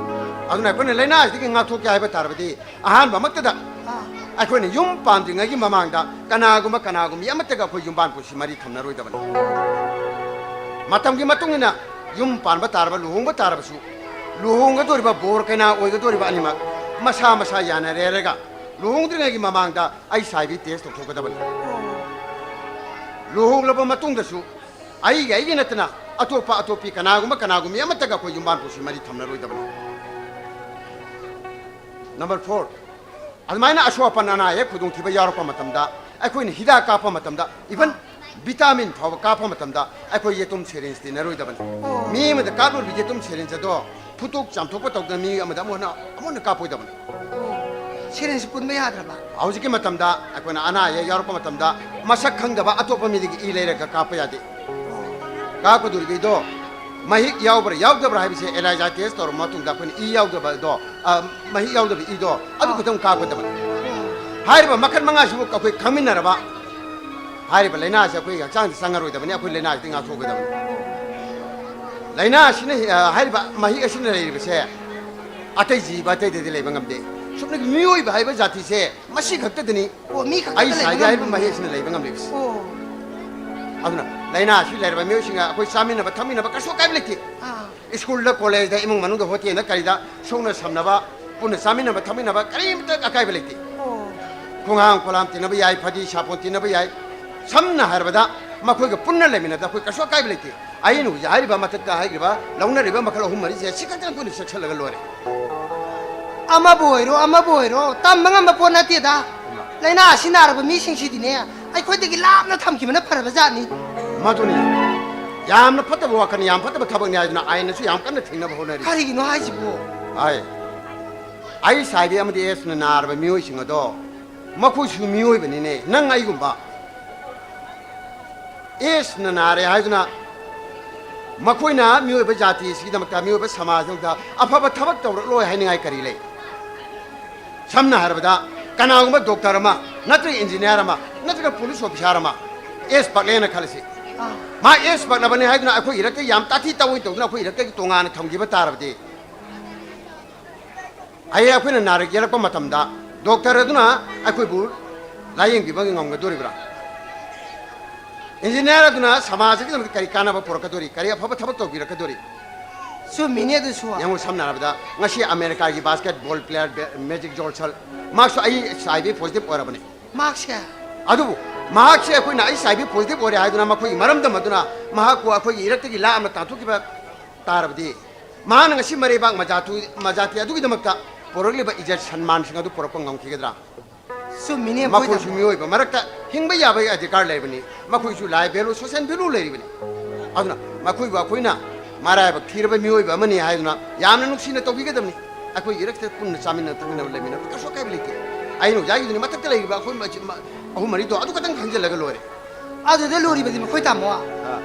ꯑꯗꯨꯅ ꯑꯩꯈꯣꯏꯅ ꯂꯥꯏꯅꯥꯁꯤꯗꯒꯤ ꯉꯥꯛꯊꯣꯛꯀꯦ ꯍꯥꯏꯕ ꯇꯥꯔꯕꯗꯤ ꯑꯍꯥꯟꯕꯃꯛꯇꯗ ꯑꯥ꯫ ꯑꯩꯈꯣꯏꯅ ꯌꯨꯝ ꯄꯥꯟꯗ꯭ꯔꯤꯉꯩꯒꯤ ꯃꯃꯥꯡꯗ ꯀꯅꯥꯒꯨꯝꯕ ꯀꯅꯥꯒꯨꯝꯕ ꯑꯃꯠꯇꯒ ꯑꯩꯈꯣꯏ ꯌꯨꯝꯕꯥꯟ ꯄꯨꯟꯁꯤ ꯃꯔꯤ ꯊꯝꯅꯔꯣꯏꯗꯕꯅꯤ꯫ ꯃꯇꯝꯒꯤ ꯃꯇꯨꯡ ꯏꯟꯅ ꯌꯨꯝ ꯄꯥꯟꯕ ꯇꯥꯔꯕ, ꯂꯨꯍꯣꯡꯕ ꯇꯥꯔꯕꯁꯨ, ꯂꯨꯍꯣꯡꯒꯗꯧꯔꯤꯕ ꯕꯣꯔ ꯀꯩꯅꯥ ꯑꯣꯏꯒꯗꯧꯔꯤꯕ ꯑꯅꯤꯃꯛ ꯃꯁꯥ ꯃꯁꯥ ꯌꯥꯅꯔꯦꯔꯒ ꯂꯨꯍꯣꯡꯗ꯭ꯔꯤꯉꯩꯒꯤ ꯃꯃꯥꯡꯗ ꯑꯩꯁ ꯑꯥꯏ ꯚꯤ ꯇꯦꯁ ꯇꯧꯊꯣꯛꯀꯗꯕꯅꯤ꯫ ꯂꯨꯍꯣꯡꯂꯕ ꯃꯇꯨꯡꯗꯁꯨ ꯑꯩꯒꯤ ꯑꯩꯒꯤ ꯅꯠꯇꯅ ꯑꯇꯣꯞꯄ ꯑꯇꯣꯞꯄꯤ ꯀꯅꯥꯒꯨꯝꯕ ꯀꯅꯥꯒꯨꯝꯕꯤ ꯑꯃꯠꯇꯒ ꯑꯩꯈꯣꯏ ꯌꯨꯝꯕꯥꯟ ꯄꯨꯟꯁꯤ ꯃꯔꯤ ꯊꯝꯅꯔꯣꯏꯗꯕꯅꯤ꯫ ꯅꯝꯕꯔ ꯐꯣꯔ, ꯑꯗꯨꯃꯥꯏꯅ ꯑꯁꯣꯛ ꯑꯄꯟ ꯑꯅꯥ ꯑꯌꯦꯛ ꯈꯨꯗꯣꯡꯊꯤꯕ ꯌꯥꯎꯔꯛꯄ ꯃꯇꯝꯗ, ꯑꯩꯈꯣꯏꯅ ꯍꯤꯗꯥꯛ ꯀꯥꯞꯄ ꯃꯇꯝꯗ, ꯏꯚꯟ ꯚꯤꯇꯥꯃꯤꯟ ꯐꯥꯎꯕ ꯀꯥꯞꯄ ꯃꯇꯝꯗ ꯑꯩꯈꯣꯏ ꯌꯦꯇꯨꯝ ꯁꯦꯔꯤꯟꯁ ꯇꯤꯟꯅꯔꯣꯏꯗꯕꯅꯤ꯫ ꯑꯣ꯫ ꯃꯤ ꯑꯃꯗ ꯀꯥꯞꯂꯨꯔꯤꯕ ꯌꯦꯇꯨꯝ ꯁꯦꯔꯤꯟꯁ ꯑꯗꯣ ꯐꯨꯠꯇꯣꯛ ꯆꯥꯝꯊꯣꯛꯄ ꯇꯧꯗꯅ ꯃꯤ ꯑꯃꯗ ꯑꯃꯨꯛ ꯍꯟꯅ, ꯑꯃꯨꯛ ꯍꯟꯅ ꯀꯥꯞꯄꯣꯏꯗꯕꯅꯤ꯫ ꯑꯣ꯫ ꯁꯦꯔꯤꯟꯁ ꯄꯨꯟꯕ ꯌꯥꯗ꯭ꯔꯕ? ꯍꯧꯖꯤꯛꯀꯤ ꯃꯇꯝꯗ ꯑꯩꯈꯣꯏꯅ ꯑꯅꯥ ꯑꯌꯦꯛ ꯌꯥꯎꯔꯛꯄ ꯃꯇꯝꯗ ꯃꯁꯛ ꯈꯪꯗꯕ ꯑꯇꯣꯞꯄ ꯃꯤꯗꯒꯤ ꯏ ꯂꯩꯔꯒ ꯀꯥꯞꯄ ꯌꯥꯗꯦ꯫ ꯑꯣ꯫ ꯀꯥꯞꯀꯗꯧꯔꯤꯕ ꯏꯗꯣ ꯃꯍꯤꯛ ꯌꯥꯎꯕ꯭ꯔꯥ ꯌꯥꯎꯗꯕ꯭ꯔꯥ ꯍꯥꯏꯕꯁꯦ ꯑꯦꯂꯥꯏꯖꯥ ꯇꯦꯁ ꯇꯧꯔꯕ ꯃꯇꯨꯡꯗ ꯑꯩꯈꯣꯏꯅ ꯏ ꯌꯥꯎꯗꯕ ꯏꯗꯣ, ꯑ, ꯃꯍꯤꯛ ꯌꯥꯎꯗꯕ ꯏꯗꯣ ꯑꯗꯨ ꯑꯥ꯫ ꯈꯛꯇꯪ ꯀꯥꯞꯀꯗꯕꯅꯤ꯫ ꯑꯣ꯫ ꯍꯥꯏꯔꯤꯕ ꯃꯈꯜ ꯃꯉꯥꯁꯤꯕꯨ ꯑꯩꯈꯣꯏ ꯈꯪꯃꯤꯟꯅꯔꯕ, ꯍꯥꯏꯔꯤꯕ ꯂꯥꯏꯅꯥꯁꯦ ꯑꯩꯈꯣꯏ ꯍꯛꯆꯥꯡꯗ ꯆꯪꯉꯔꯣꯏꯗꯕꯅꯤ, ꯑꯩꯈꯣꯏ ꯂꯥꯏꯅꯥꯁꯤꯗꯤ ꯉꯥꯛꯊꯣꯛꯀꯗꯕꯅꯤ꯫ ꯂꯥꯏꯅꯥ ꯑꯁꯤꯅ, ꯑ, ꯍꯥꯏꯔꯤꯕ ꯃꯍꯤꯛ ꯑꯁꯤꯅ ꯂꯩꯔꯤꯕꯁꯦ ꯑꯇꯩ ꯖꯤꯕ ꯑꯇꯩꯗꯗꯤ ꯂꯩꯕ ꯉꯝꯗꯦ꯫ ꯁꯨꯞꯅꯒꯤ ꯃꯤꯑꯣꯏꯕ ꯍꯥꯏꯕ ꯖꯥꯇꯤꯁꯦ ꯃꯁꯤ ꯈꯛꯇꯗꯅꯤ꯫ ꯑꯣ, ꯃꯤ ꯈꯛꯇꯗ ꯑꯩ ꯂꯩꯕ ꯁꯥꯏꯗ ꯍꯥꯏꯔꯤꯕ ꯉꯝꯗꯦ꯫ ꯃꯍꯤꯛ ꯑꯁꯤꯅ ꯂꯩꯕ ꯉꯝꯂꯤꯕꯁꯦ꯫ ꯑꯣ꯫ ꯑꯗꯨꯅ ꯂꯥꯏꯅꯥ ꯑꯁꯤ ꯂꯩꯔꯕ ꯃꯤꯑꯣꯏꯁꯤꯡꯒ ꯑꯩꯈꯣꯏ ꯆꯥꯃꯤꯟꯅꯕ ꯊꯛꯃꯤꯟꯅꯕ ꯀꯩꯁꯨ ꯑꯀꯥꯏꯕ ꯂꯩꯇꯦ꯫ ꯑꯥ꯫ ꯁ꯭ꯀꯨꯜꯗ, ꯀꯣꯂꯦꯖꯗ, ꯏꯃꯨꯡ ꯃꯅꯨꯡꯗ, ꯍꯣꯇꯦꯜꯗ, ꯀꯔꯤꯗ ꯁꯣꯛꯅ ꯁꯝꯅꯕ, ꯄꯨꯟꯅ ꯆꯥꯃꯤꯟꯅꯕ ꯊꯛꯃꯤꯟꯅꯕ ꯀꯔꯤꯝꯇ ꯑꯀꯥꯏꯕ ꯂꯩꯇꯦ꯫ ꯑꯣ꯫ ꯈꯣꯡꯍꯥꯝ ꯈꯣꯂꯥꯝ ꯇꯤꯟꯅꯕ ꯌꯥꯏ, ꯐꯗꯤ ꯁꯥꯄꯣꯟ ꯇꯤꯟꯅꯕ ꯌꯥꯏ꯫ ꯁꯝꯅ ꯍꯥꯏꯔꯕꯗ ꯃꯈꯣꯏꯒ ꯄꯨꯟꯅ ꯂꯩꯃꯤꯟꯅꯕꯗ ꯑꯩꯈꯣꯏ ꯀꯩꯁꯨ ꯑꯀꯥꯏꯕ ꯂꯩꯇꯦ꯫ ꯑꯩꯅ ꯍꯧꯖꯤꯛ ꯍꯥꯏꯔꯤꯕ ꯃꯊꯛꯇ ꯍꯥꯏꯈ꯭ꯔꯤꯕ ꯂꯧꯅꯔꯤꯕ ꯃꯈꯜ ꯑꯍꯨꯝ ꯃꯔꯤꯁꯦ ꯁꯤ ꯈꯛꯇꯪ ꯑꯩꯈꯣꯏꯅ ꯆꯦꯛꯁꯤꯜꯂꯒ ꯂꯣꯏꯔꯦ꯫ ꯑꯃꯕꯨ ꯑꯣꯏꯔꯣ, ꯑꯃꯕꯨ ꯑꯣꯏꯔꯣ, ꯇꯝꯕ ꯉꯝꯕ ꯄꯣꯠ ꯅꯠꯇꯦꯗ꯫ ꯂꯥꯏꯅꯥ ꯑꯁꯤ ꯅꯥꯔꯕ ꯃꯤꯁꯤꯡꯁꯤꯗꯤꯅꯦ, ꯑꯩꯈꯣꯏꯗꯒꯤ ꯂꯥꯞꯅ ꯊꯝꯈꯤꯕꯅ ꯐꯔꯕ ꯖꯥꯠꯅꯤ꯫ ꯃꯗꯨꯅꯤ꯫ ꯌꯥꯝꯅ ꯐꯠꯇꯕ ꯋꯥꯈꯜ, ꯌꯥꯝ ꯐꯠꯇꯕ ꯊꯕꯛꯅꯤ ꯍꯥꯏꯗꯨꯅ ꯑꯥꯏꯟꯅꯁꯨ ꯌꯥꯝ ꯀꯟꯅ ꯊꯤꯡꯅꯕ ꯍꯣꯠꯅꯔꯤ꯫ ꯀꯔꯤꯒꯤꯅꯣ ꯍꯥꯏꯁꯤꯕꯨ? ꯍꯥꯏ꯫ ꯑꯩꯁ ꯑꯥꯏ ꯚꯤ ꯑꯃꯗꯤ ꯑꯦꯁꯅ ꯅꯥꯔꯕ ꯃꯤꯑꯣꯏꯁꯤꯡ ꯑꯗꯣ ꯃꯈꯣꯏꯁꯨ ꯃꯤꯑꯣꯏꯕꯅꯤꯅꯦ, ꯅꯪ ꯑꯩꯒꯨꯝꯕ꯫ ꯑꯦꯁꯅ ꯅꯥꯔꯦ ꯍꯥꯏꯗꯨꯅ ꯃꯈꯣꯏꯅ ꯃꯤꯑꯣꯏꯕ ꯖꯥꯇꯤ ꯑꯁꯤꯒꯤꯗꯃꯛꯇ, ꯃꯤꯑꯣꯏꯕ ꯁꯃꯥꯖꯒꯤꯗꯃꯛꯇ ꯑꯐꯕ ꯊꯕꯛ ꯇꯧꯔꯛꯂꯣꯏ ꯍꯥꯏꯅꯤꯡꯉꯥꯏ ꯀꯔꯤ ꯂꯩ? ꯁꯝꯅ ꯍꯥꯏꯔꯕꯗ, ꯀꯅꯥꯒꯨꯝꯕ ꯗꯣꯛꯇꯔ ꯑꯃ, ꯅꯠꯇ꯭ꯔꯒ ꯏꯟꯖꯤꯅꯤꯌꯥꯔ ꯑꯃ, ꯅꯠꯇ꯭ꯔꯒ ꯄꯨꯂꯤꯁ ꯑꯣꯐꯤꯁꯥꯔ ꯑꯃ ꯑꯦꯁ ꯄꯛꯂꯦꯅ ꯈꯜꯂꯁꯤ꯫ ꯑꯥ꯫ ꯃꯥ ꯑꯦꯁ ꯄꯛꯂꯕꯅꯤ ꯍꯥꯏꯗꯨꯅ ꯑꯩꯈꯣꯏ ꯏꯔꯛꯇ ꯌꯥꯝ ꯇꯥꯊꯤ ꯇꯥꯑꯣꯏ ꯇꯧꯗꯨꯅ ꯑꯩꯈꯣꯏ ꯏꯔꯛꯇꯒꯤ ꯇꯣꯉꯥꯟꯅ ꯊꯝꯈꯤꯕ ꯇꯥꯔꯕꯗꯤ, ꯍꯌꯦꯡ ꯑꯩꯈꯣꯏꯅ ꯅꯥꯔꯛ ꯌꯦꯛꯂꯛꯄ ꯃꯇꯝꯗ ꯗꯣꯛꯇꯔ ꯑꯗꯨꯅ ꯑꯩꯈꯣꯏꯕꯨ ꯂꯥꯌꯦꯡꯕꯤꯕ ꯉꯝꯒꯗꯣꯔꯤꯕ꯭ꯔꯥ? ꯏꯟꯖꯤꯅꯤꯌꯥꯔ ꯑꯗꯨꯅ ꯁꯃꯥꯖ ꯑꯁꯤꯒꯤꯗꯃꯛꯇ ꯀꯔꯤ ꯀꯥꯟꯅꯕ ꯄꯨꯔꯛꯀꯗꯣꯔꯤ, ꯀꯔꯤ ꯑꯐꯕ ꯊꯕꯛ ꯇꯧꯕꯤꯔꯛꯀꯗꯣꯔꯤ? ꯆꯨꯝꯃꯤꯅꯦ ꯑꯗꯨꯁꯨ꯫ ꯌꯦꯡꯉꯨ, ꯁꯝꯅ ꯍꯥꯏꯔꯕꯗ, ꯉꯁꯤ ꯑꯃꯦꯔꯤꯀꯥꯒꯤ ꯕꯥꯁꯀꯦꯠ ꯕꯣꯜ ꯄ꯭ꯂꯦꯌꯔ ꯕꯦ-, ꯃꯦꯖꯤꯛ ꯖꯣꯟꯁꯟ, ꯃꯍꯥꯛꯁꯨ ꯑꯩ ꯑꯩꯆ ꯑꯥꯏ ꯚꯤ ꯄꯣꯖꯤꯇꯤꯚ ꯑꯣꯏꯔꯕꯅꯤ꯫ ꯃꯍꯥꯛꯁꯦ? ꯑꯗꯨꯕꯨ ꯃꯍꯥꯛꯁꯦ ꯑꯩꯈꯣꯏꯅ ꯑꯩꯆ ꯑꯥꯏ ꯚꯤ ꯄꯣꯖꯤꯇꯤꯚ ꯑꯣꯏꯔꯦ ꯍꯥꯏꯗꯨꯅ ꯃꯈꯣꯏꯒꯤ ꯃꯔꯝꯗꯝ ꯑꯗꯨꯅ ꯃꯍꯥꯛꯄꯨ ꯑꯩꯈꯣꯏꯒꯤ ꯏꯔꯛꯇꯒꯤ ꯂꯥꯞꯅ ꯇꯥꯟꯊꯣꯛꯈꯤꯕ ꯇꯥꯔꯕꯗꯤ, ꯃꯍꯥꯛꯅ ꯉꯁꯤ ꯃꯔꯩꯕꯥꯛ ꯃꯖꯥꯇꯨ-, ꯃꯖꯥꯇꯤ ꯑꯗꯨꯒꯤꯗꯃꯛꯇ ꯄꯨꯔꯛꯂꯤꯕ ꯏꯖꯠ ꯁꯟꯃꯥꯟꯁꯤꯡ ꯑꯗꯨ ꯄꯨꯔꯛꯄ ꯉꯝꯈꯤꯒꯗ꯭ꯔꯥ? ꯆꯨꯝꯃꯤꯅꯦ, ꯃꯈꯣꯏꯁꯨ ꯃꯈꯣꯏꯗ꯫ ꯃꯤꯑꯣꯏꯕ ꯃꯔꯛꯇ ꯍꯤꯡꯕ ꯌꯥꯕꯒꯤ ꯑꯙꯤꯀꯥꯔ ꯂꯩꯕꯅꯤ꯫ ꯃꯈꯣꯏꯁꯨ ꯂꯥꯏꯐ ꯚꯦꯂꯨ, ꯁꯣꯁꯤꯌꯦꯜ ꯚꯦꯂꯨ ꯂꯩꯔꯤꯕꯅꯤ꯫ ꯑꯗꯨꯅ ꯃꯈꯣꯏꯕꯨ ꯑꯩꯈꯣꯏꯅ ꯃꯔꯥꯏꯕꯛ ꯊꯤꯔꯕ ꯃꯤꯑꯣꯏꯕ ꯑꯃꯅꯤ ꯍꯥꯏꯗꯨꯅ ꯌꯥꯝꯅ ꯅꯨꯡꯁꯤꯅ ꯇꯧꯕꯤꯒꯗꯕꯅꯤ꯫ ꯑꯩꯈꯣꯏ ꯏꯔꯛꯇ ꯄꯨꯟꯅ ꯆꯥꯃꯤꯟꯅ ꯊꯛꯃꯤꯟꯅꯕ ꯂꯩꯃꯤꯟꯅꯕ ꯀꯩꯁꯨ ꯑꯀꯥꯏꯕ ꯂꯩꯇꯦ꯫ ꯑꯩꯅ ꯍꯧꯖꯤꯛ ꯍꯥꯏꯈꯤꯗꯨꯅꯤ, ꯃꯊꯛꯇ ꯂꯩꯔꯤꯕ ꯑꯩꯈꯣꯏ ꯃꯆꯤ-, ꯃ-, ꯑꯍꯨꯝ ꯃꯔꯤꯗꯣ ꯑꯗꯨ ꯈꯛꯇꯪ ꯈꯟꯖꯤꯜꯂꯒ ꯂꯣꯏꯔꯦ꯫ ꯑꯗꯨꯗ ꯂꯨꯔꯤꯕꯗꯤ ꯃꯈꯣꯏ ꯇꯥꯃꯣ,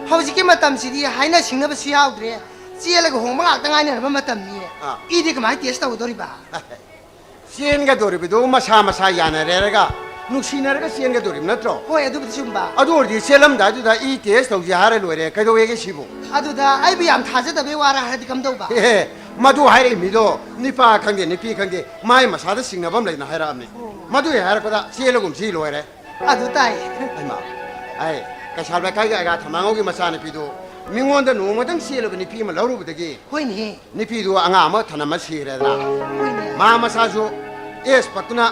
ꯍꯧꯖꯤꯛꯀꯤ ꯃꯇꯝꯁꯤꯗꯤ ꯍꯥꯏꯅ ꯁꯤꯡꯅꯕꯁꯨ ꯌꯥꯎꯗ꯭ꯔꯦ, ꯆꯦꯜꯂꯒ ꯍꯣꯡꯕ ꯉꯥꯛꯇ ꯉꯥꯏꯅꯔꯕ ꯃꯇꯝꯅꯤ꯫ ꯑꯥ꯫ ꯏꯗꯤ ꯀꯃꯥꯏꯅ ꯇꯦꯁ ꯇꯧꯒꯗꯧꯔꯤꯕ? ꯆꯦꯟꯒꯗꯧꯔꯤꯕꯗꯨ ꯃꯁꯥ ꯃꯁꯥ ꯌꯥꯅꯔꯦꯔꯒ ꯅꯨꯡꯁꯤꯅꯔꯒ ꯆꯦꯟꯒꯗꯧꯔꯤꯕ ꯅꯠꯇ꯭ꯔꯣ? ꯍꯣꯏ, ꯑꯗꯨꯕꯨꯗꯤ ꯆꯨꯝꯕ꯫ ꯑꯗꯨ ꯑꯣꯏꯔꯗꯤ ꯆꯦꯜꯂꯝꯗꯥꯏꯗꯨꯗ ꯏ ꯇꯦꯁ ꯇꯧꯁꯤ ꯍꯥꯏꯔ ꯂꯣꯏꯔꯦ, ꯀꯩꯗꯧꯋꯦꯒꯦ ꯁꯤꯕꯨ? ꯑꯗꯨꯗ ꯑꯩꯕꯨ ꯌꯥꯝ ꯊꯥꯖꯗꯕꯩ ꯋꯥꯔ ꯍꯥꯏꯔꯗꯤ ꯀꯝꯗꯧꯕ? ꯑꯦ, ꯃꯗꯨ ꯍꯥꯏꯔꯛꯏ ꯃꯤꯗꯣ ꯅꯤꯄꯥ ꯈꯪꯗꯦ ꯅꯨꯄꯤ ꯈꯪꯗꯦ, ꯃꯥꯏ ꯃꯁꯥꯗ ꯆꯤꯡꯅꯕ ꯑꯃ ꯂꯩꯅ ꯍꯥꯏꯔꯛꯑꯕꯅꯤ꯫ ꯃꯗꯨꯒꯤ ꯍꯥꯏꯔꯛꯄꯗ ꯆꯦꯜꯂꯒꯨꯝꯁꯤ ꯂꯣꯏꯔꯦ꯫ ꯑꯗꯨ ꯇꯥꯏ꯫ ꯍꯩꯃꯥ, ꯑꯩ ꯀꯩꯁꯥꯜ ꯂꯩꯀꯥꯏꯒꯤ ꯑꯒꯥ ꯊꯝꯃꯥꯡꯉꯧꯒꯤ ꯃꯆꯥꯅꯨꯄꯤꯗꯨ ꯃꯤꯉꯣꯟꯗ ꯅꯣꯡꯃꯗꯪ ꯆꯦꯜꯂꯨꯕ ꯅꯨꯄꯤ ꯑꯃ ꯂꯧꯔꯨꯕꯗꯒꯤ ꯍꯣꯏꯅꯦ꯫ ꯅꯨꯄꯤꯗꯨ ꯑꯉꯥꯡ ꯑꯃ ꯊꯅꯝꯃ ꯁꯤꯈ꯭ꯔꯦꯗꯅ꯫ ꯍꯣꯏꯅꯦ꯫ ꯃꯥ ꯃꯁꯥꯁꯨ ꯑꯦꯁ ꯄꯛꯇꯨꯅ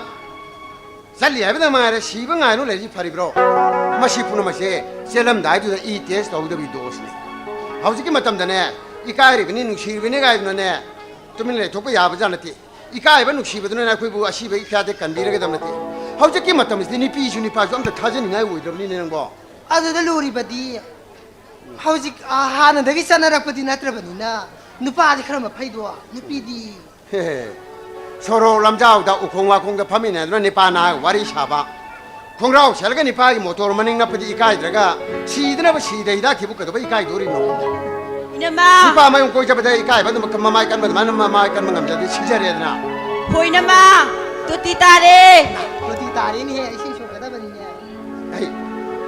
ꯆꯠꯂꯤ ꯍꯥꯏꯕꯗ ꯃꯉꯥꯏꯔꯦ, ꯁꯤꯕ ꯉꯥꯏꯅꯨ ꯂꯩꯔꯤꯁꯤ ꯐꯔꯤꯕ꯭ꯔꯣ? ꯃꯁꯤ ꯄꯨꯝꯅꯃꯛꯁꯦ ꯆꯦꯜꯂꯝꯗꯥꯏꯗꯨꯗ ꯏ ꯇꯦꯁ ꯇꯧꯍꯧꯗꯕꯒꯤ ꯗꯣꯁꯅꯤ꯫ ꯍꯧꯖꯤꯛꯀꯤ ꯃꯇꯝꯗꯅꯦ, ꯏꯀꯥꯏꯔꯤꯕꯅꯤ, ꯅꯨꯡꯁꯤꯔꯤꯕꯅꯤ ꯀꯥꯏꯗꯨꯅꯅꯦ ꯇꯨꯃꯤꯟꯅ ꯂꯩꯊꯣꯛꯄ ꯌꯥꯕ ꯖꯥꯠ ꯅꯠꯇꯦ꯫ ꯏꯀꯥꯏꯕ ꯅꯨꯡꯁꯤꯕꯗꯨꯅ ꯑꯩꯈꯣꯏꯕꯨ ꯑꯁꯤꯕꯒꯤ ꯈꯌꯥꯗ ꯀꯟꯕꯤꯔꯒꯗꯕ ꯅꯠꯇꯦ꯫ ꯍꯧꯖꯤꯛꯀꯤ ꯃꯇꯝꯁꯤꯗꯤ ꯅꯨꯄꯤꯁꯨ ꯅꯨꯄꯥꯁꯨ ꯑꯝꯇ ꯊꯥꯖꯅꯤꯡꯉꯥꯏ ꯑꯣꯏꯗ꯭ꯔꯕꯅꯤꯅꯦ ꯅꯪꯕꯣ꯫ ꯑꯗꯨꯗ ꯂꯨꯔꯤꯕꯗꯤ ꯍꯧꯖꯤꯛ, ꯑ, ꯍꯥꯟꯅꯗꯒꯤ ꯆꯠꯅꯔꯛꯄꯗꯤ ꯅꯠꯇ꯭ꯔꯕꯅꯤꯅ ꯅꯨꯄꯥꯗꯤ ꯈꯔ ꯃꯐꯩꯗꯣ, ꯅꯨꯄꯤꯗꯤ? ꯍꯦ, ꯁꯣꯔꯣꯛ ꯂꯝꯖꯥꯎꯗ ꯎꯈꯣꯡ ꯋꯥꯈꯣꯡꯗ ꯐꯝꯃꯤꯟꯅꯗꯨꯅ ꯅꯤꯄꯥ ꯅꯍꯥ ꯋꯥꯔꯤ ꯁꯥꯕ, ꯈꯣꯡꯒ꯭ꯔꯥꯎ ꯁꯦꯠꯂꯒ ꯅꯤꯄꯥꯒꯤ ꯃꯣꯇꯣꯔ ꯃꯅꯤꯡ ꯅꯞꯄꯗꯤ ꯏꯀꯥꯏꯗ꯭ꯔꯒ ꯁꯤꯗꯅꯕ ꯁꯤꯗ ꯍꯤꯗꯥꯛ ꯊꯤꯕꯨ ꯀꯩꯗꯧꯕ ꯏꯀꯥꯏꯗꯣꯔꯤꯅꯣ? ꯏꯅꯝꯃ! ꯅꯨꯄꯥ ꯃꯌꯨꯝ ꯀꯣꯏ ꯆꯠꯄꯗ ꯏꯀꯥꯏꯕ ꯑꯗꯨꯝ ꯃꯃꯥꯏ ꯀꯟꯕ ꯑꯗꯨꯃꯥꯏꯅ ꯃꯃꯥꯏ ꯀꯟꯕ ꯉꯝꯖꯗꯦ, ꯁꯤꯖꯔꯦꯗꯅ꯫ ꯍꯣꯏ ꯏꯅꯝꯃ! ꯇꯣꯇꯤ ꯇꯥꯔꯦ! ꯇꯣꯇꯤ ꯇꯥꯔꯦꯅꯦꯍꯦ, ꯏꯁꯤꯡ ꯁꯣꯛꯀꯗꯕꯅꯤꯅꯦ꯫ ꯑꯩ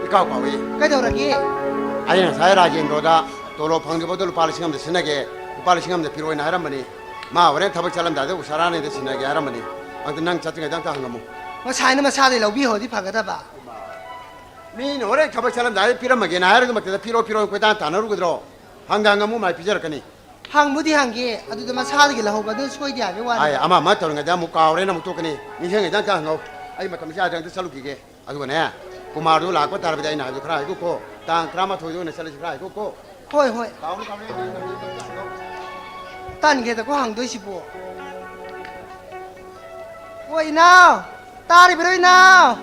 ꯏꯀꯥꯎ ꯀꯥꯎꯏ꯫ ꯀꯩꯗꯧꯔꯒꯦ? ꯑꯩꯅ ꯉꯁꯥꯏ ꯔꯥꯖꯦꯟꯗ꯭ꯔꯣꯗ ꯇꯣꯂꯣꯞ ꯐꯪꯗ꯭ꯔꯤꯕꯗꯣ ꯂꯨꯄꯥ ꯂꯤꯁꯤꯡ ꯑꯃꯗ ꯁꯤꯟꯅꯒꯦ, ꯂꯨꯄꯥ ꯂꯤꯁꯤꯡ ꯑꯃꯗ ꯄꯤꯔꯛꯑꯣꯅ ꯍꯥꯏꯔꯝꯕꯅꯤ꯫ ꯃꯥ ꯍꯣꯔꯦꯟ ꯊꯕꯛ ꯆꯠꯂꯝꯗꯥꯏꯗ ꯎꯁꯥꯔꯥꯅꯤꯗ ꯁꯤꯟꯅꯒꯦ ꯍꯥꯏꯔꯝꯕꯅꯤ꯫ ꯑꯗꯨ ꯅꯪ ꯆꯠꯇ꯭ꯔꯤꯉꯩꯗ ꯑꯝꯇ ꯍꯪꯉꯝꯃꯨ꯫ ꯉꯁꯥꯏꯅ ꯃꯁꯥꯗꯩ ꯂꯧꯕꯤꯍꯧꯔꯗꯤ ꯐꯒꯗꯕ꯫ ꯃꯤꯅ ꯍꯣꯔꯦꯟ ꯊꯕꯛ ꯆꯠꯂꯝꯗꯥꯏꯗ ꯄꯤꯔꯝꯃꯒꯦꯅ ꯍꯥꯏꯔꯒ ꯃꯛꯇꯗ ꯄꯤꯔꯣ ꯄꯤꯔꯣ ꯀꯣꯏꯇꯥꯟ ꯇꯥꯟꯅꯔꯨꯒꯗ꯭ꯔꯣ? ꯍꯪꯒꯥ ꯍꯪꯉꯝꯃꯨ, ꯃꯥꯏ ꯄꯤꯖꯔꯛꯀꯅꯤ꯫ ꯍꯪꯕꯨꯗꯤ ꯍꯪꯒꯦ, ꯑꯗꯨꯗ ꯃꯁꯥꯗꯒꯤ ꯂꯧꯍꯧꯕ ꯑꯗꯨ ꯁꯣꯏꯗꯦ ꯍꯥꯏꯕꯒꯤ ꯋꯥꯅꯤ꯫ ꯑꯥꯏ, ꯑꯃ ꯑꯃ ꯇꯧꯔꯤꯉꯩꯗ ꯑꯃꯨꯛ ꯀꯥꯎꯔꯦꯅ ꯑꯃꯨꯛ ꯇꯣꯛꯀꯅꯤ꯫ ꯅꯤꯡꯁꯤꯡꯉꯩꯗ ꯑꯝꯇ ꯍꯪꯉꯧ꯫ ꯑꯩ ꯃꯇꯝ ꯆꯥꯗ꯭ꯔꯦ, ꯑꯝꯇ ꯆꯠꯂꯨꯈꯤꯒꯦ꯫ ꯑꯗꯨꯒꯅꯦ, ꯀꯨꯃꯥꯔꯗꯨ ꯂꯥꯛꯄ ꯇꯥꯔꯕꯗꯤ ꯑꯩꯅ ꯍꯥꯏꯕꯗꯣ ꯈꯔ ꯍꯥꯏꯈꯣꯀꯣ꯫ ꯇꯥꯡ ꯇꯔꯥꯃꯥꯊꯣꯏꯗ ꯑꯣꯏꯅ ꯆꯠꯂꯁꯤ, ꯈꯔ ꯍꯥꯏꯈꯣꯀꯣ꯫ ꯍꯣꯏ, ꯍꯣꯏ꯫ ꯀꯥꯎꯅꯤ, ꯀꯥꯎꯅꯤ꯫ ꯇꯟꯒꯦꯗꯀꯣ ꯍꯪꯗꯣꯏꯁꯤꯕꯨ꯫ ꯍꯣꯏ, ꯏꯅꯥꯎ꯫ ꯇꯥꯔꯤꯕ꯭ꯔꯣ, ꯏꯅꯥꯎ?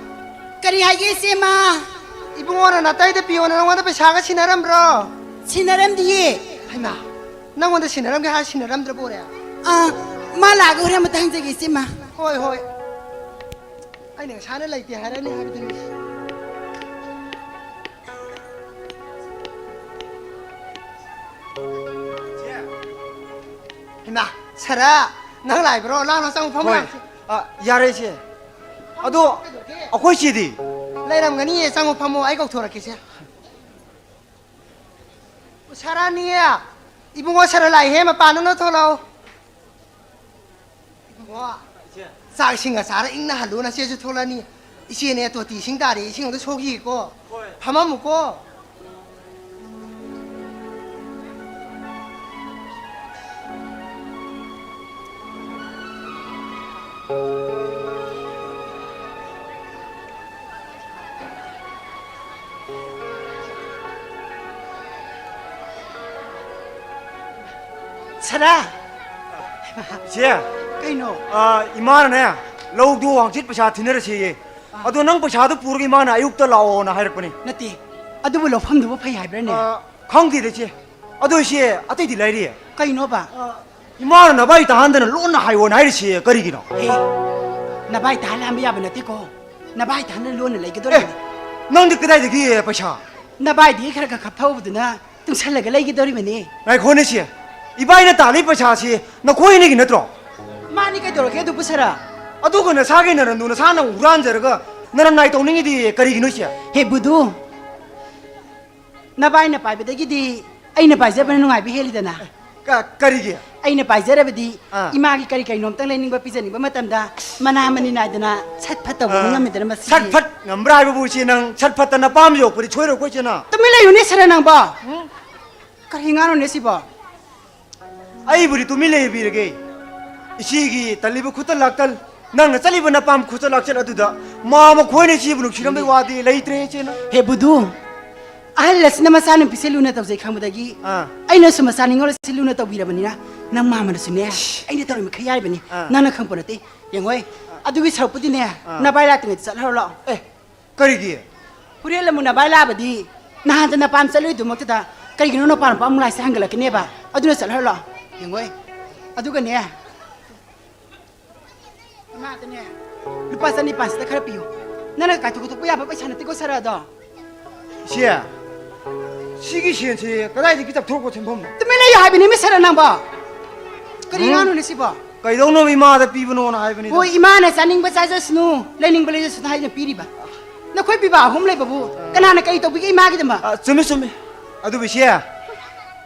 ꯀꯔꯤ ꯍꯥꯏꯒꯦ, ꯏꯆꯦꯃ? ꯏꯕꯨꯡꯉꯣꯅ ꯅꯥꯇꯩꯗ ꯄꯤꯌꯣꯅ ꯅꯉꯣꯟꯗ ꯄꯩꯁꯥꯒ ꯁꯤꯟꯅꯔꯝꯕ꯭ꯔꯣ? ꯁꯤꯟꯅꯔꯝꯗꯤꯌꯦ꯫ ꯍꯩꯃꯥ, ꯅꯉꯣꯟꯗ ꯁꯤꯟꯅꯔꯝꯒꯦ ꯍꯥꯏꯔ ꯁꯤꯟꯅꯔꯝꯗ꯭ꯔꯕꯣꯔꯦ? ꯑꯥ, ꯃꯥ ꯂꯥꯛꯑꯒ ꯍꯣꯔꯦꯟ ꯑꯃꯨꯛꯇ ꯍꯪꯖꯒꯦ, ꯏꯆꯦꯃ꯫ ꯍꯣꯏ, ꯍꯣꯏ꯫ ꯑꯩꯅ ꯉꯁꯥꯏꯅ ꯂꯩꯇꯦ ꯍꯥꯏꯔꯅꯤ ꯍꯥꯏꯕꯗꯨꯅꯤ꯫ ꯍꯩꯃꯥ, ꯁꯔ, ꯅꯪ ꯂꯥꯛꯏꯕ꯭ꯔꯣ? ꯂꯥꯛꯑꯣ, ꯆꯪꯉꯨ, ꯐꯝꯃꯨ ꯍꯣꯏ꯫ ꯂꯥꯛꯑꯣ꯫ ꯑ, ꯌꯥꯔꯦ, ꯏꯆꯦ꯫ ꯑꯗꯣ ꯀꯩꯗꯧꯒꯦ? ꯑꯩꯈꯣꯏ ꯆꯦꯗꯤ? ꯂꯩꯔꯝꯒꯅꯤꯌꯦ, ꯆꯪꯉꯨ, ꯐꯝꯃꯣ, ꯑꯩ ꯀꯧꯊꯣꯔꯛꯀꯦꯁꯦ꯫ ꯁꯔꯥꯅꯤ, ꯏꯕꯨꯡꯉꯣ ꯁꯔ ꯂꯥꯛꯏꯍꯦ, ꯃꯄꯥꯟꯗ ꯅꯪ ꯊꯣꯛꯂꯛꯑꯣ꯫ ꯏꯕꯨꯡꯉꯣ, ꯆꯥꯛ ꯏꯁꯤꯡꯒ ꯆꯥꯔ ꯏꯪꯅ ꯍꯜꯂꯨ, ꯅꯆꯦꯁꯨ ꯊꯣꯛꯂꯛꯑꯅꯤ꯫ ꯏꯆꯦꯅꯦ, ꯇꯣꯇꯤ ꯏꯁꯤꯡ ꯇꯥꯔꯤ, ꯏꯁꯤꯡ ꯑꯝꯇ ꯁꯣꯛꯈꯤꯒꯦꯀꯣ꯫ ꯍꯣꯏ꯫ ꯐꯝꯃꯝꯃꯨꯀꯣ꯫ ꯁꯔꯥ! ꯏꯆꯦ! ꯀꯩꯅꯣ? ꯑ, ꯏꯃꯥꯅꯅꯦ, ꯂꯧꯗꯣ ꯍꯪꯆꯤꯠ ꯄꯩꯁꯥ ꯊꯤꯟꯅꯔꯁꯦꯌꯦ꯫ ꯑꯗꯣ ꯅꯪ ꯄꯩꯁꯥꯗꯣ ꯄꯨꯔꯒ ꯏꯃꯥꯅ ꯑꯌꯨꯛꯇ ꯂꯥꯛꯑꯣꯅ ꯍꯥꯏꯔꯛꯄꯅꯦ꯫ ꯅꯠꯇꯦ, ꯑꯗꯨꯕꯨ ꯂꯧꯐꯝꯗꯨꯕꯨ ꯐꯩ ꯍꯥꯏꯕ꯭ꯔꯅꯦ? ꯑ, ꯈꯪꯗꯦꯗ, ꯏꯆꯦ꯫ ꯑꯗꯣ ꯏꯆꯦ, ꯑꯇꯩꯗꯤ ꯂꯩꯔꯤ? ꯀꯩꯅꯣꯕ? ꯏꯃꯥꯅ ꯅꯚꯥꯏ ꯇꯥꯍꯟꯗꯅ ꯂꯣꯟꯅ ꯍꯥꯏꯌꯣꯅ ꯍꯥꯏꯔꯤꯁꯦ ꯀꯔꯤꯒꯤꯅꯣ? ꯍꯦ, ꯅꯚꯥꯏ ꯇꯥꯍꯟ ꯍꯥꯏꯕ ꯌꯥꯕ ꯅꯠꯇꯦꯀꯣ꯫ ꯅꯚꯥꯏ ꯇꯥꯍꯟ ꯂꯣꯟꯅ ꯑꯦ, ꯂꯩꯒꯗꯧꯔꯤꯕꯅꯤ꯫ ꯅꯪꯗꯤ ꯀꯗꯥꯏꯗꯒꯤ ꯄꯩꯁꯥ? ꯅꯚꯥꯏꯗꯒꯤ ꯈꯔ ꯈꯔ ꯈꯞꯊꯧꯕꯗꯨꯅ ꯇꯨꯡꯁꯜꯂꯒ ꯂꯩꯒꯗꯧꯔꯤꯕꯅꯤ꯫ ꯉꯥꯏꯈꯣꯅꯦ ꯏꯆꯦ, ꯏꯕꯥꯏꯅ ꯇꯥꯜꯂꯤ ꯄꯩꯁꯥꯁꯤ ꯅꯈꯣꯏ ꯑꯅꯤꯒꯤ ꯅꯠꯇ꯭ꯔꯣ? ꯃꯥꯅꯤ, ꯀꯩꯗꯧꯔꯒꯦ ꯑꯗꯨꯕꯨ ꯁꯔꯥ? ꯑꯗꯨꯒ ꯅꯁꯥꯒꯤ ꯅꯔꯟꯗꯣ ꯅꯁꯥꯅ ꯍꯨꯔꯥꯟꯖꯔꯒ ꯅꯔꯟ ꯅꯥꯏ ꯇꯧꯅꯤꯡꯉꯤꯗꯤ ꯀꯔꯤꯒꯤꯅꯣ ꯏꯆꯦ? ꯍꯦ ꯕꯨꯙꯨ, ꯅꯚꯥꯏꯅ ꯄꯥꯏꯕꯗꯒꯤꯗꯤ ꯑꯩꯅ ꯄꯥꯏꯖꯕꯅ ꯅꯨꯡꯉꯥꯏꯕ ꯍꯦꯜꯂꯤꯗꯅ꯫ ꯀ-, ꯀꯔꯤꯒꯤ? ꯑꯩꯅ ꯄꯥꯏꯖꯔꯕꯗꯤ ꯑꯥ꯫ ꯏꯃꯥꯒꯤ ꯀꯔꯤ ꯀꯔꯤꯅꯣꯝꯇꯪ ꯂꯩꯅꯤꯡꯕ, ꯄꯤꯖꯅꯤꯡꯕ ꯃꯇꯝꯗ ꯃꯅꯥ ꯃꯅꯤ ꯅꯥꯏꯗꯅ ꯁꯠ ꯐꯠ ꯇꯧꯕ ꯑꯥ꯫ ꯉꯝꯃꯦꯗꯅ ꯃꯁꯤꯗꯤ꯫ ꯁꯠ ꯐꯠ ꯉꯝꯕ꯭ꯔꯥ ꯍꯥꯏꯕꯕꯨ ꯏꯆꯦ, ꯅꯪ ꯁꯠ ꯐꯠꯇ ꯅꯄꯥꯝ ꯌꯧꯔꯛꯄꯗꯤ ꯁꯣꯏꯔꯣꯏꯀꯣ ꯏꯆꯦ ꯅꯪ꯫ ꯇꯨꯃꯤꯟ ꯂꯩꯌꯨꯅꯦ ꯁꯔ ꯅꯪꯕꯣ꯫ ꯎꯝ? ꯀꯔꯤ ꯉꯥꯡꯅꯣꯅꯦ ꯁꯤꯕꯣ? ꯑꯩꯕꯨꯗꯤ ꯇꯨꯃꯤꯟ ꯂꯩꯕꯤꯔꯒꯦ꯫ ꯏꯆꯦꯒꯤ ꯇꯜꯂꯤꯕ ꯈꯨꯠꯇ ꯂꯥꯛꯇꯜ, ꯅꯪꯅ ꯆꯠꯂꯤꯕ ꯅꯄꯥꯝ ꯈꯨꯠꯇ ꯂꯥꯛꯆꯜ ꯑꯗꯨꯗ ꯃꯥ ꯃꯈꯣꯏꯅ ꯏꯆꯦꯕꯨ ꯅꯨꯡꯁꯤꯔꯝꯕꯩ ꯋꯥꯗꯤ ꯂꯩꯇ꯭ꯔꯦ ꯏꯆꯦꯅ꯫ ꯍꯦ ꯕꯨꯙꯨ, ꯑꯍꯜ ꯑꯁꯤꯅ ꯃꯆꯥꯅꯨꯄꯤꯁꯦ ꯂꯨꯅ ꯇꯧꯖꯩ ꯈꯪꯕꯗꯒꯤ ꯑꯥ꯫ ꯑꯩꯅꯁꯨ ꯃꯆꯥ ꯅꯤꯉꯣꯜꯁꯤ ꯂꯨꯅ ꯇꯧꯕꯤꯔꯕꯅꯤꯅ ꯅꯪ ꯃꯥꯃꯅꯁꯨꯅꯦ ꯑꯩꯅ ꯇꯧꯔꯤ ꯃꯈꯩ ꯌꯥꯔꯤꯕꯅꯤ꯫ ꯑꯥ꯫ ꯅꯪꯅ ꯈꯪꯄꯣ ꯅꯠꯇꯦ꯫ ꯌꯦꯡꯉꯣꯏ, ꯑꯗꯨꯒꯤ ꯁꯔꯨꯛꯄꯨꯗꯤꯅꯦ ꯑꯥ꯫ ꯅꯚꯥꯏ ꯂꯥꯛꯇ꯭ꯔꯤꯉꯩꯗ ꯆꯠꯍꯧꯔꯣ ꯂꯥꯛꯑꯣ꯫ ꯑꯦ, ꯀꯔꯤꯒꯤ? ꯍꯣꯔꯦꯟ ꯑꯃꯨꯛ ꯅꯚꯥꯏ ꯂꯥꯛꯑꯕꯗꯤ ꯅꯍꯥꯟꯇ ꯅꯄꯥꯝ ꯆꯠꯂꯨꯏꯗꯨꯃꯛꯇꯨꯗ ꯀꯔꯤꯒꯤꯅꯣ ꯅꯄꯥ ꯅꯨꯄꯥ ꯑꯃꯨꯛ ꯂꯥꯛꯏꯁꯦ ꯍꯪꯒꯠꯂꯛꯀꯅꯦꯕ꯫ ꯑꯗꯨꯅ ꯆꯠꯍꯧꯔꯣ ꯂꯥꯛꯑꯣ꯫ ꯌꯦꯡꯉꯣꯏ, ꯑꯗꯨꯒꯅꯦ ꯏꯃꯥꯗꯅꯦ ꯂꯨꯄꯥ ꯆꯅꯤꯄꯥꯟꯁꯤꯗ ꯈꯔ ꯄꯤꯌꯨ꯫ ꯅꯪꯅ ꯀꯥꯏꯊꯣꯛ ꯈꯣꯠꯇꯣꯛꯄ ꯌꯥꯕ ꯄꯩꯁꯥ ꯅꯠꯇꯦꯀꯣ ꯁꯔ ꯑꯗꯣ꯫ ꯏꯆꯦ, ꯁꯤꯒꯤ ꯁꯦꯟꯁꯤ ꯀꯗꯥꯏꯗꯒꯤ ꯆꯞꯊꯣꯛꯄ ꯁꯦꯟꯐꯝꯅꯣ? ꯇꯨꯃꯤꯟ ꯂꯩꯌꯨ ꯍꯥꯏꯕꯅꯤ ꯃꯤ ꯁꯔ ꯅꯪꯕꯣ꯫ ꯀꯔꯤ ꯎꯝ? ꯉꯥꯡꯅꯨꯅꯦ ꯁꯤꯕꯣ? ꯀꯩꯗꯧꯅꯕ ꯏꯃꯥꯗ ꯄꯤꯕꯅꯣꯅ ꯍꯥꯏꯕꯅꯤꯗ꯫ ꯍꯣꯏ, ꯏꯃꯥꯅ ꯆꯥꯅꯤꯡꯕ ꯆꯥꯖꯁꯅꯨ, ꯂꯩꯅꯤꯡꯕ ꯂꯩꯖꯁꯅꯨ ꯍꯥꯏꯅ ꯄꯤꯔꯤꯕ꯫ ꯅꯈꯣꯏ ꯄꯤꯕꯥ ꯑꯍꯨꯝ ꯂꯩꯕꯕꯨ ꯀꯅꯥꯅ ꯀꯔꯤ ꯇꯧꯕꯤꯒꯦ ꯏꯃꯥꯒꯤꯗꯃꯛ? ꯑ, ꯆꯨꯝꯃꯤ, ꯆꯨꯝꯃꯤ꯫ ꯑꯗꯨꯕꯨ ꯏꯆꯦ,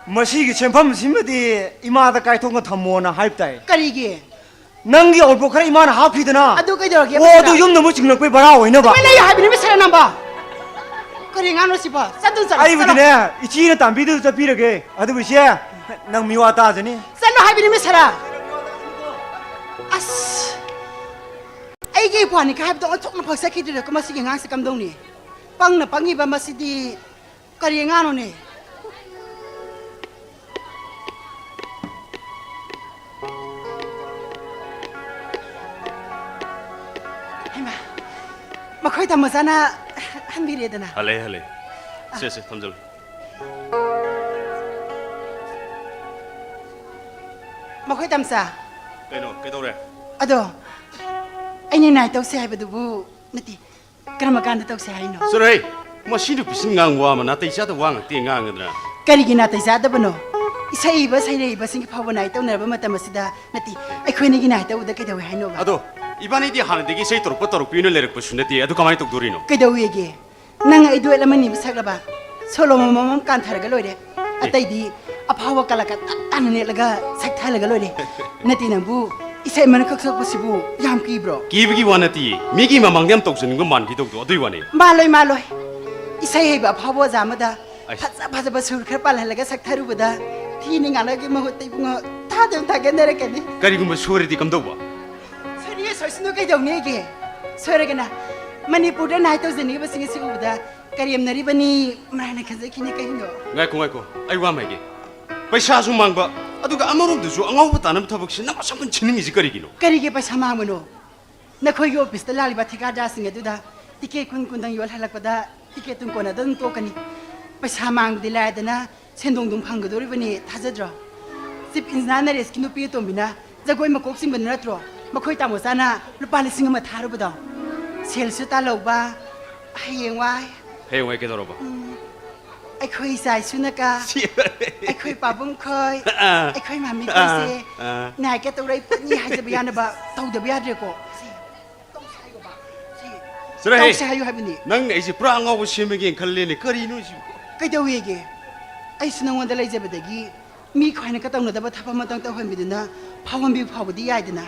ꯃꯁꯤꯒꯤ ꯁꯦꯟꯐꯝꯁꯤꯃꯗꯤ ꯏꯃꯥꯗ ꯀꯥꯏꯊꯣꯛꯅ ꯊꯝꯃꯣꯅ ꯍꯥꯏꯕ ꯇꯥꯏ꯫ ꯀꯔꯤꯒꯤ? ꯅꯪꯒꯤ ꯑꯎꯟꯄꯣꯠ ꯈꯔ ꯏꯃꯥꯅ ꯍꯥꯞꯈꯤꯗꯅ꯫ ꯑꯗꯨ ꯀꯩꯗꯧꯔꯒꯦ ꯑꯣ, ꯃꯁꯤꯗ? ꯑꯗꯨ ꯌꯨꯝꯗ ꯑꯃꯨꯛ ꯆꯤꯡꯂꯛꯄꯩ ꯚꯔꯥ ꯑꯣꯏꯅꯕ꯫ ꯇꯨꯃꯤꯟ ꯂꯩꯌꯨ ꯍꯥꯏꯕꯅꯤ ꯃꯤ ꯁꯔ ꯅꯪꯕꯣ꯫ ꯀꯔꯤ ꯉꯥꯡꯅꯣ ꯁꯤꯕꯣ? ꯆꯠꯇꯨ ꯆꯠꯂꯣ, ꯆꯠꯂꯣ꯫ ꯑꯩꯕꯨꯗꯤꯅꯦ, ꯏꯆꯦꯅ ꯇꯥꯟꯕꯤꯗꯨ ꯆꯠꯄꯤꯔꯒꯦ꯫ ꯑꯗꯨꯕꯨ ꯏꯆꯦ, ꯅꯪ ꯃꯤꯋꯥ ꯇꯥꯖꯅꯤ꯫ ꯆꯠꯂꯣ ꯍꯥꯏꯕꯅꯤ ꯃꯤ ꯁꯔ꯫ ꯑꯁ, ꯑꯩꯒꯤ ꯏꯄ꯭ꯋꯥꯅꯤ ꯀꯥꯏ ꯍꯥꯏꯕꯗꯣ ꯑꯣꯟꯊꯣꯛꯅ ꯐꯛ ꯆꯠꯈꯤꯗ꯭ꯔꯦꯗꯀꯣ ꯃꯁꯤꯒꯤ ꯑꯉꯥꯡꯁꯦ ꯀꯝꯗꯧꯅꯤ? ꯄꯪꯅ ꯄꯪꯉꯤꯕ ꯃꯁꯤꯗꯤ꯫ ꯀꯔꯤ ꯑꯉꯥꯡꯅꯣꯅꯦ? ꯍꯩꯃꯥ, ꯃꯈꯣꯏ ꯇꯥꯃꯣꯆꯥꯅ ꯍꯟꯕꯤꯔꯦꯗꯅ꯫ ꯍꯜꯂꯦ, ꯍꯜꯂꯦ꯫ ꯁꯦ, ꯁꯦ, ꯊꯝꯖꯜꯂꯨ꯫ ꯃꯈꯣꯏ ꯇꯥꯃꯣꯆꯥ꯫ ꯀꯩꯅꯣ, ꯀꯩꯗꯧꯔꯦ? ꯑꯗꯣ, ꯑꯩꯅ ꯅꯥꯏ ꯇꯧꯁꯦ ꯍꯥꯏꯕꯗꯨꯕꯨ ꯅꯠꯇꯦ, ꯀꯔꯝꯕ ꯀꯥꯟꯗ ꯇꯧꯁꯦ ꯍꯥꯏꯅꯣ? ꯆꯠꯂꯣꯍꯦ! ꯃꯁꯤ ꯅꯨꯄꯤꯁꯤꯅ ꯉꯥꯡꯕ ꯋꯥ ꯑꯃ ꯅꯥꯇꯩ ꯆꯥꯗꯕ ꯋꯥ ꯉꯥꯛꯇ ꯉꯥꯡꯒꯗ꯭ꯔꯥ? ꯀꯔꯤꯒꯤ ꯅꯥꯇꯩ ꯆꯥꯗꯕꯅꯣ? ꯏꯁꯩ ꯏꯕ ꯁꯩꯔꯦꯡ ꯏꯕꯁꯤꯡꯒꯤ ꯐꯥꯎꯕ ꯅꯥꯏ ꯇꯧꯅꯔꯕ ꯃꯇꯝ ꯑꯁꯤꯗ, ꯅꯠꯇꯦ, ꯑꯩꯈꯣꯏ ꯑꯅꯤꯒꯤ ꯅꯥꯏ ꯇꯧꯕꯗ ꯀꯩꯗꯧꯋꯦ ꯍꯥꯏꯅꯣꯕ? ꯑꯗꯣ, ꯏꯕꯥꯅꯤꯗꯤ ꯍꯥꯟꯅꯗꯒꯤ ꯏꯁꯩ ꯇꯧꯔꯛꯄ ꯇꯧꯔꯛꯄꯤ ꯑꯣꯏꯅ ꯂꯩꯔꯛꯄꯁꯨ ꯅꯠꯇꯦ, ꯑꯗꯨ ꯀꯃꯥꯏꯅ ꯇꯧꯗꯣꯔꯤꯅꯣ? ꯀꯩꯗꯧꯋꯦꯒꯦ? ꯅꯪ ꯑꯩ ꯗꯨꯋꯦꯠ ꯑꯃꯅꯤꯕꯨ ꯁꯛꯂꯕ, ꯁꯣꯂꯣ ꯑꯃꯃꯝ ꯀꯥꯟꯊꯔꯒ ꯂꯣꯏꯔꯦ꯫ ꯑꯦ꯫ ꯑꯇꯩꯗꯤ ꯑꯐꯥꯎꯕ ꯀꯂꯥꯀꯥꯔ ꯇꯞ ꯇꯥꯅ ꯅꯦꯛꯂꯒ ꯁꯛꯊꯍꯜꯂꯒ ꯂꯣꯏꯔꯦ꯫ ꯅꯠꯇꯦ, ꯅꯪꯕꯨ ꯏꯁꯩ ꯑꯃꯅ ꯈꯛ ꯁꯛꯄꯁꯤꯕꯨ ꯌꯥꯝ ꯀꯤꯕ꯭ꯔꯣ? ꯀꯤꯕꯒꯤ ꯋꯥ ꯅꯠꯇꯤꯌꯦ, ꯃꯤꯒꯤ ꯃꯃꯥꯡꯗ ꯌꯥꯝ ꯇꯧꯖꯅꯤꯡꯕ ꯃꯥꯟꯈꯤꯗꯧꯗꯣ, ꯑꯗꯨꯏ ꯋꯥꯅꯤ꯫ ꯃꯥꯜꯂꯣꯏ, ꯃꯥꯜꯂꯣꯏ꯫ ꯏꯁꯩ ꯍꯩꯕ ꯑꯐꯥꯎꯕ ꯑꯣꯖꯥ ꯑꯃꯗ ꯑꯩꯁ꯫ ꯐꯖ ꯐꯖꯕ ꯁꯨꯔ ꯈꯔ ꯄꯥꯜꯍꯜꯂꯒ ꯁꯛꯊꯔꯨꯕꯗ ꯊꯤꯅꯤ ꯉꯥꯡꯅꯕꯒꯤ ꯃꯍꯨꯠꯇ ꯏꯕꯨꯡꯉꯣ ꯊꯥꯗꯕ ꯊꯥꯒꯠꯅꯔꯛꯀꯅꯤ꯫ ꯀꯔꯤꯒꯨꯝꯕ ꯁꯣꯏꯔꯗꯤ ꯀꯝꯗꯧꯕ? ꯁꯣꯏꯔꯤꯌꯦ, ꯁꯣꯏꯁꯅꯨ, ꯀꯩꯗꯧꯅꯦꯒꯦ? ꯁꯣꯏꯔꯒꯅ ꯃꯅꯤꯄꯨꯔꯗ ꯅꯥꯏꯠ ꯇꯧꯖꯅꯤꯡꯉꯤꯕꯁꯤꯡ ꯑꯁꯤ ꯎꯕꯗ ꯀꯔꯦꯝꯅꯔꯤꯕꯅꯤ ꯃꯔꯥꯏꯅ ꯈꯟꯖꯈꯤꯅꯤ ꯀꯩꯅꯣ꯫ ꯉꯥꯏꯈꯣ, ꯉꯥꯏꯈꯣ, ꯑꯩ ꯋꯥ ꯑꯃ ꯍꯥꯏꯒꯦ꯫ ꯄꯩꯁꯥꯁꯨ ꯃꯥꯡꯕ, ꯑꯗꯨꯒ ꯑꯃꯔꯣꯝꯗꯁꯨ ꯑꯉꯥꯎꯕ ꯇꯥꯅꯕ ꯊꯕꯛꯁꯤ ꯅꯪ ꯑꯁꯨꯛ ꯌꯥꯝ ꯁꯤꯟꯅꯤꯡꯉꯤꯁꯤ ꯀꯔꯤꯒꯤꯅꯣ? ꯀꯔꯤꯒꯤ ꯄꯩꯁꯥ ꯃꯥꯡꯕꯅꯣ? ꯅꯈꯣꯏꯒꯤ ꯑꯣꯐꯤꯁꯇ ꯂꯥꯛꯂꯤꯕ ꯊꯤꯀꯥꯗꯥꯔꯁꯤꯡ ꯑꯗꯨꯗ ꯇꯤꯀꯦꯠ ꯀꯨꯟ ꯀꯨꯟꯗꯪ ꯌꯣꯜꯍꯜꯂꯛꯄꯗ ꯇꯤꯀꯦꯠꯇꯨ ꯀꯣꯟꯅꯗꯅ ꯇꯣꯛꯀꯅꯤ꯫ ꯄꯩꯁꯥ ꯃꯥꯡꯕꯗꯤ ꯂꯥꯏꯗꯅ ꯁꯦꯟꯗꯣꯡꯗꯨꯝ ꯐꯪꯒꯗꯧꯔꯤꯕꯅꯤ, ꯊꯥꯖꯗ꯭ꯔꯣ? ꯆꯤꯐ ꯏꯟꯖꯤꯅꯤꯌꯥꯔ ꯅꯔꯦꯁꯀꯤ ꯅꯨꯄꯤ ꯑꯇꯣꯝꯕꯤꯅ ꯖꯒꯣꯏ ꯃꯀꯣꯛ ꯆꯤꯡꯕꯗꯨ ꯅꯠꯇ꯭ꯔꯣ? ꯃꯈꯣꯏ ꯇꯥꯃꯣ ꯆꯥꯅ ꯂꯨꯄꯥ ꯂꯤꯁꯤꯡ ꯑꯃ ꯊꯥꯔꯨꯕꯗꯣ꯫ ꯁꯦꯜꯁꯨ ꯇꯥꯜꯍꯧꯕ, ꯍꯌꯦꯡꯋꯥꯏ꯫ ꯍꯌꯦꯡꯋꯥꯏ ꯀꯩꯗꯧꯔꯕ? ꯎꯝ, ꯑꯩꯈꯣꯏ ꯏꯆꯥ ꯏꯁꯨꯅꯀ, ꯁꯤ-, ꯑꯩꯈꯣꯏ ꯄꯥꯕꯨꯡ ꯈꯣꯏ, ꯑꯥ꯫ ꯑꯩꯈꯣꯏ ꯃꯥꯃꯤ ꯑꯥ, ꯈꯣꯏꯁꯦ ꯑꯥ꯫ ꯅꯥꯏꯀ ꯇꯧꯔꯛꯏ ꯄꯣꯠꯅꯤ ꯍꯥꯏꯖꯕ ꯌꯥꯅꯕ ꯇꯧꯗꯕ ꯌꯥꯗ꯭ꯔꯦꯀꯣ꯫ ꯁꯤ ꯇꯧꯁꯦ ꯍꯥꯏꯌꯣꯕ꯫ ꯁꯤ ꯆꯠꯂꯣꯍꯦ꯫ ꯇꯧꯁꯦ ꯍꯥꯏꯌꯨ ꯍꯥꯏꯕꯅꯤ꯫ ꯅꯪꯅ ꯑꯩꯁꯦ ꯄꯨꯔꯥ ꯑꯉꯥꯎꯕ ꯁꯦꯝꯃꯒꯦꯅ ꯈꯜꯂꯦꯅꯦ꯫ ꯀꯔꯤꯅꯣ ꯁꯤꯕꯨ? ꯀꯩꯗꯧꯋꯦꯒꯦ? ꯑꯩꯁꯨ ꯅꯉꯣꯟꯗ ꯂꯩꯖꯕꯗꯒꯤ ꯃꯤ ꯈ꯭ꯋꯥꯏꯅ ꯀꯇꯧꯅꯗꯕ ꯊꯕꯛ ꯑꯃꯇꯪ ꯇꯧꯍꯟꯕꯤꯗꯨꯅ ꯐꯥꯎꯍꯟꯕꯤꯕ ꯐꯥꯎꯕꯗꯤ ꯌꯥꯏꯗꯅ꯫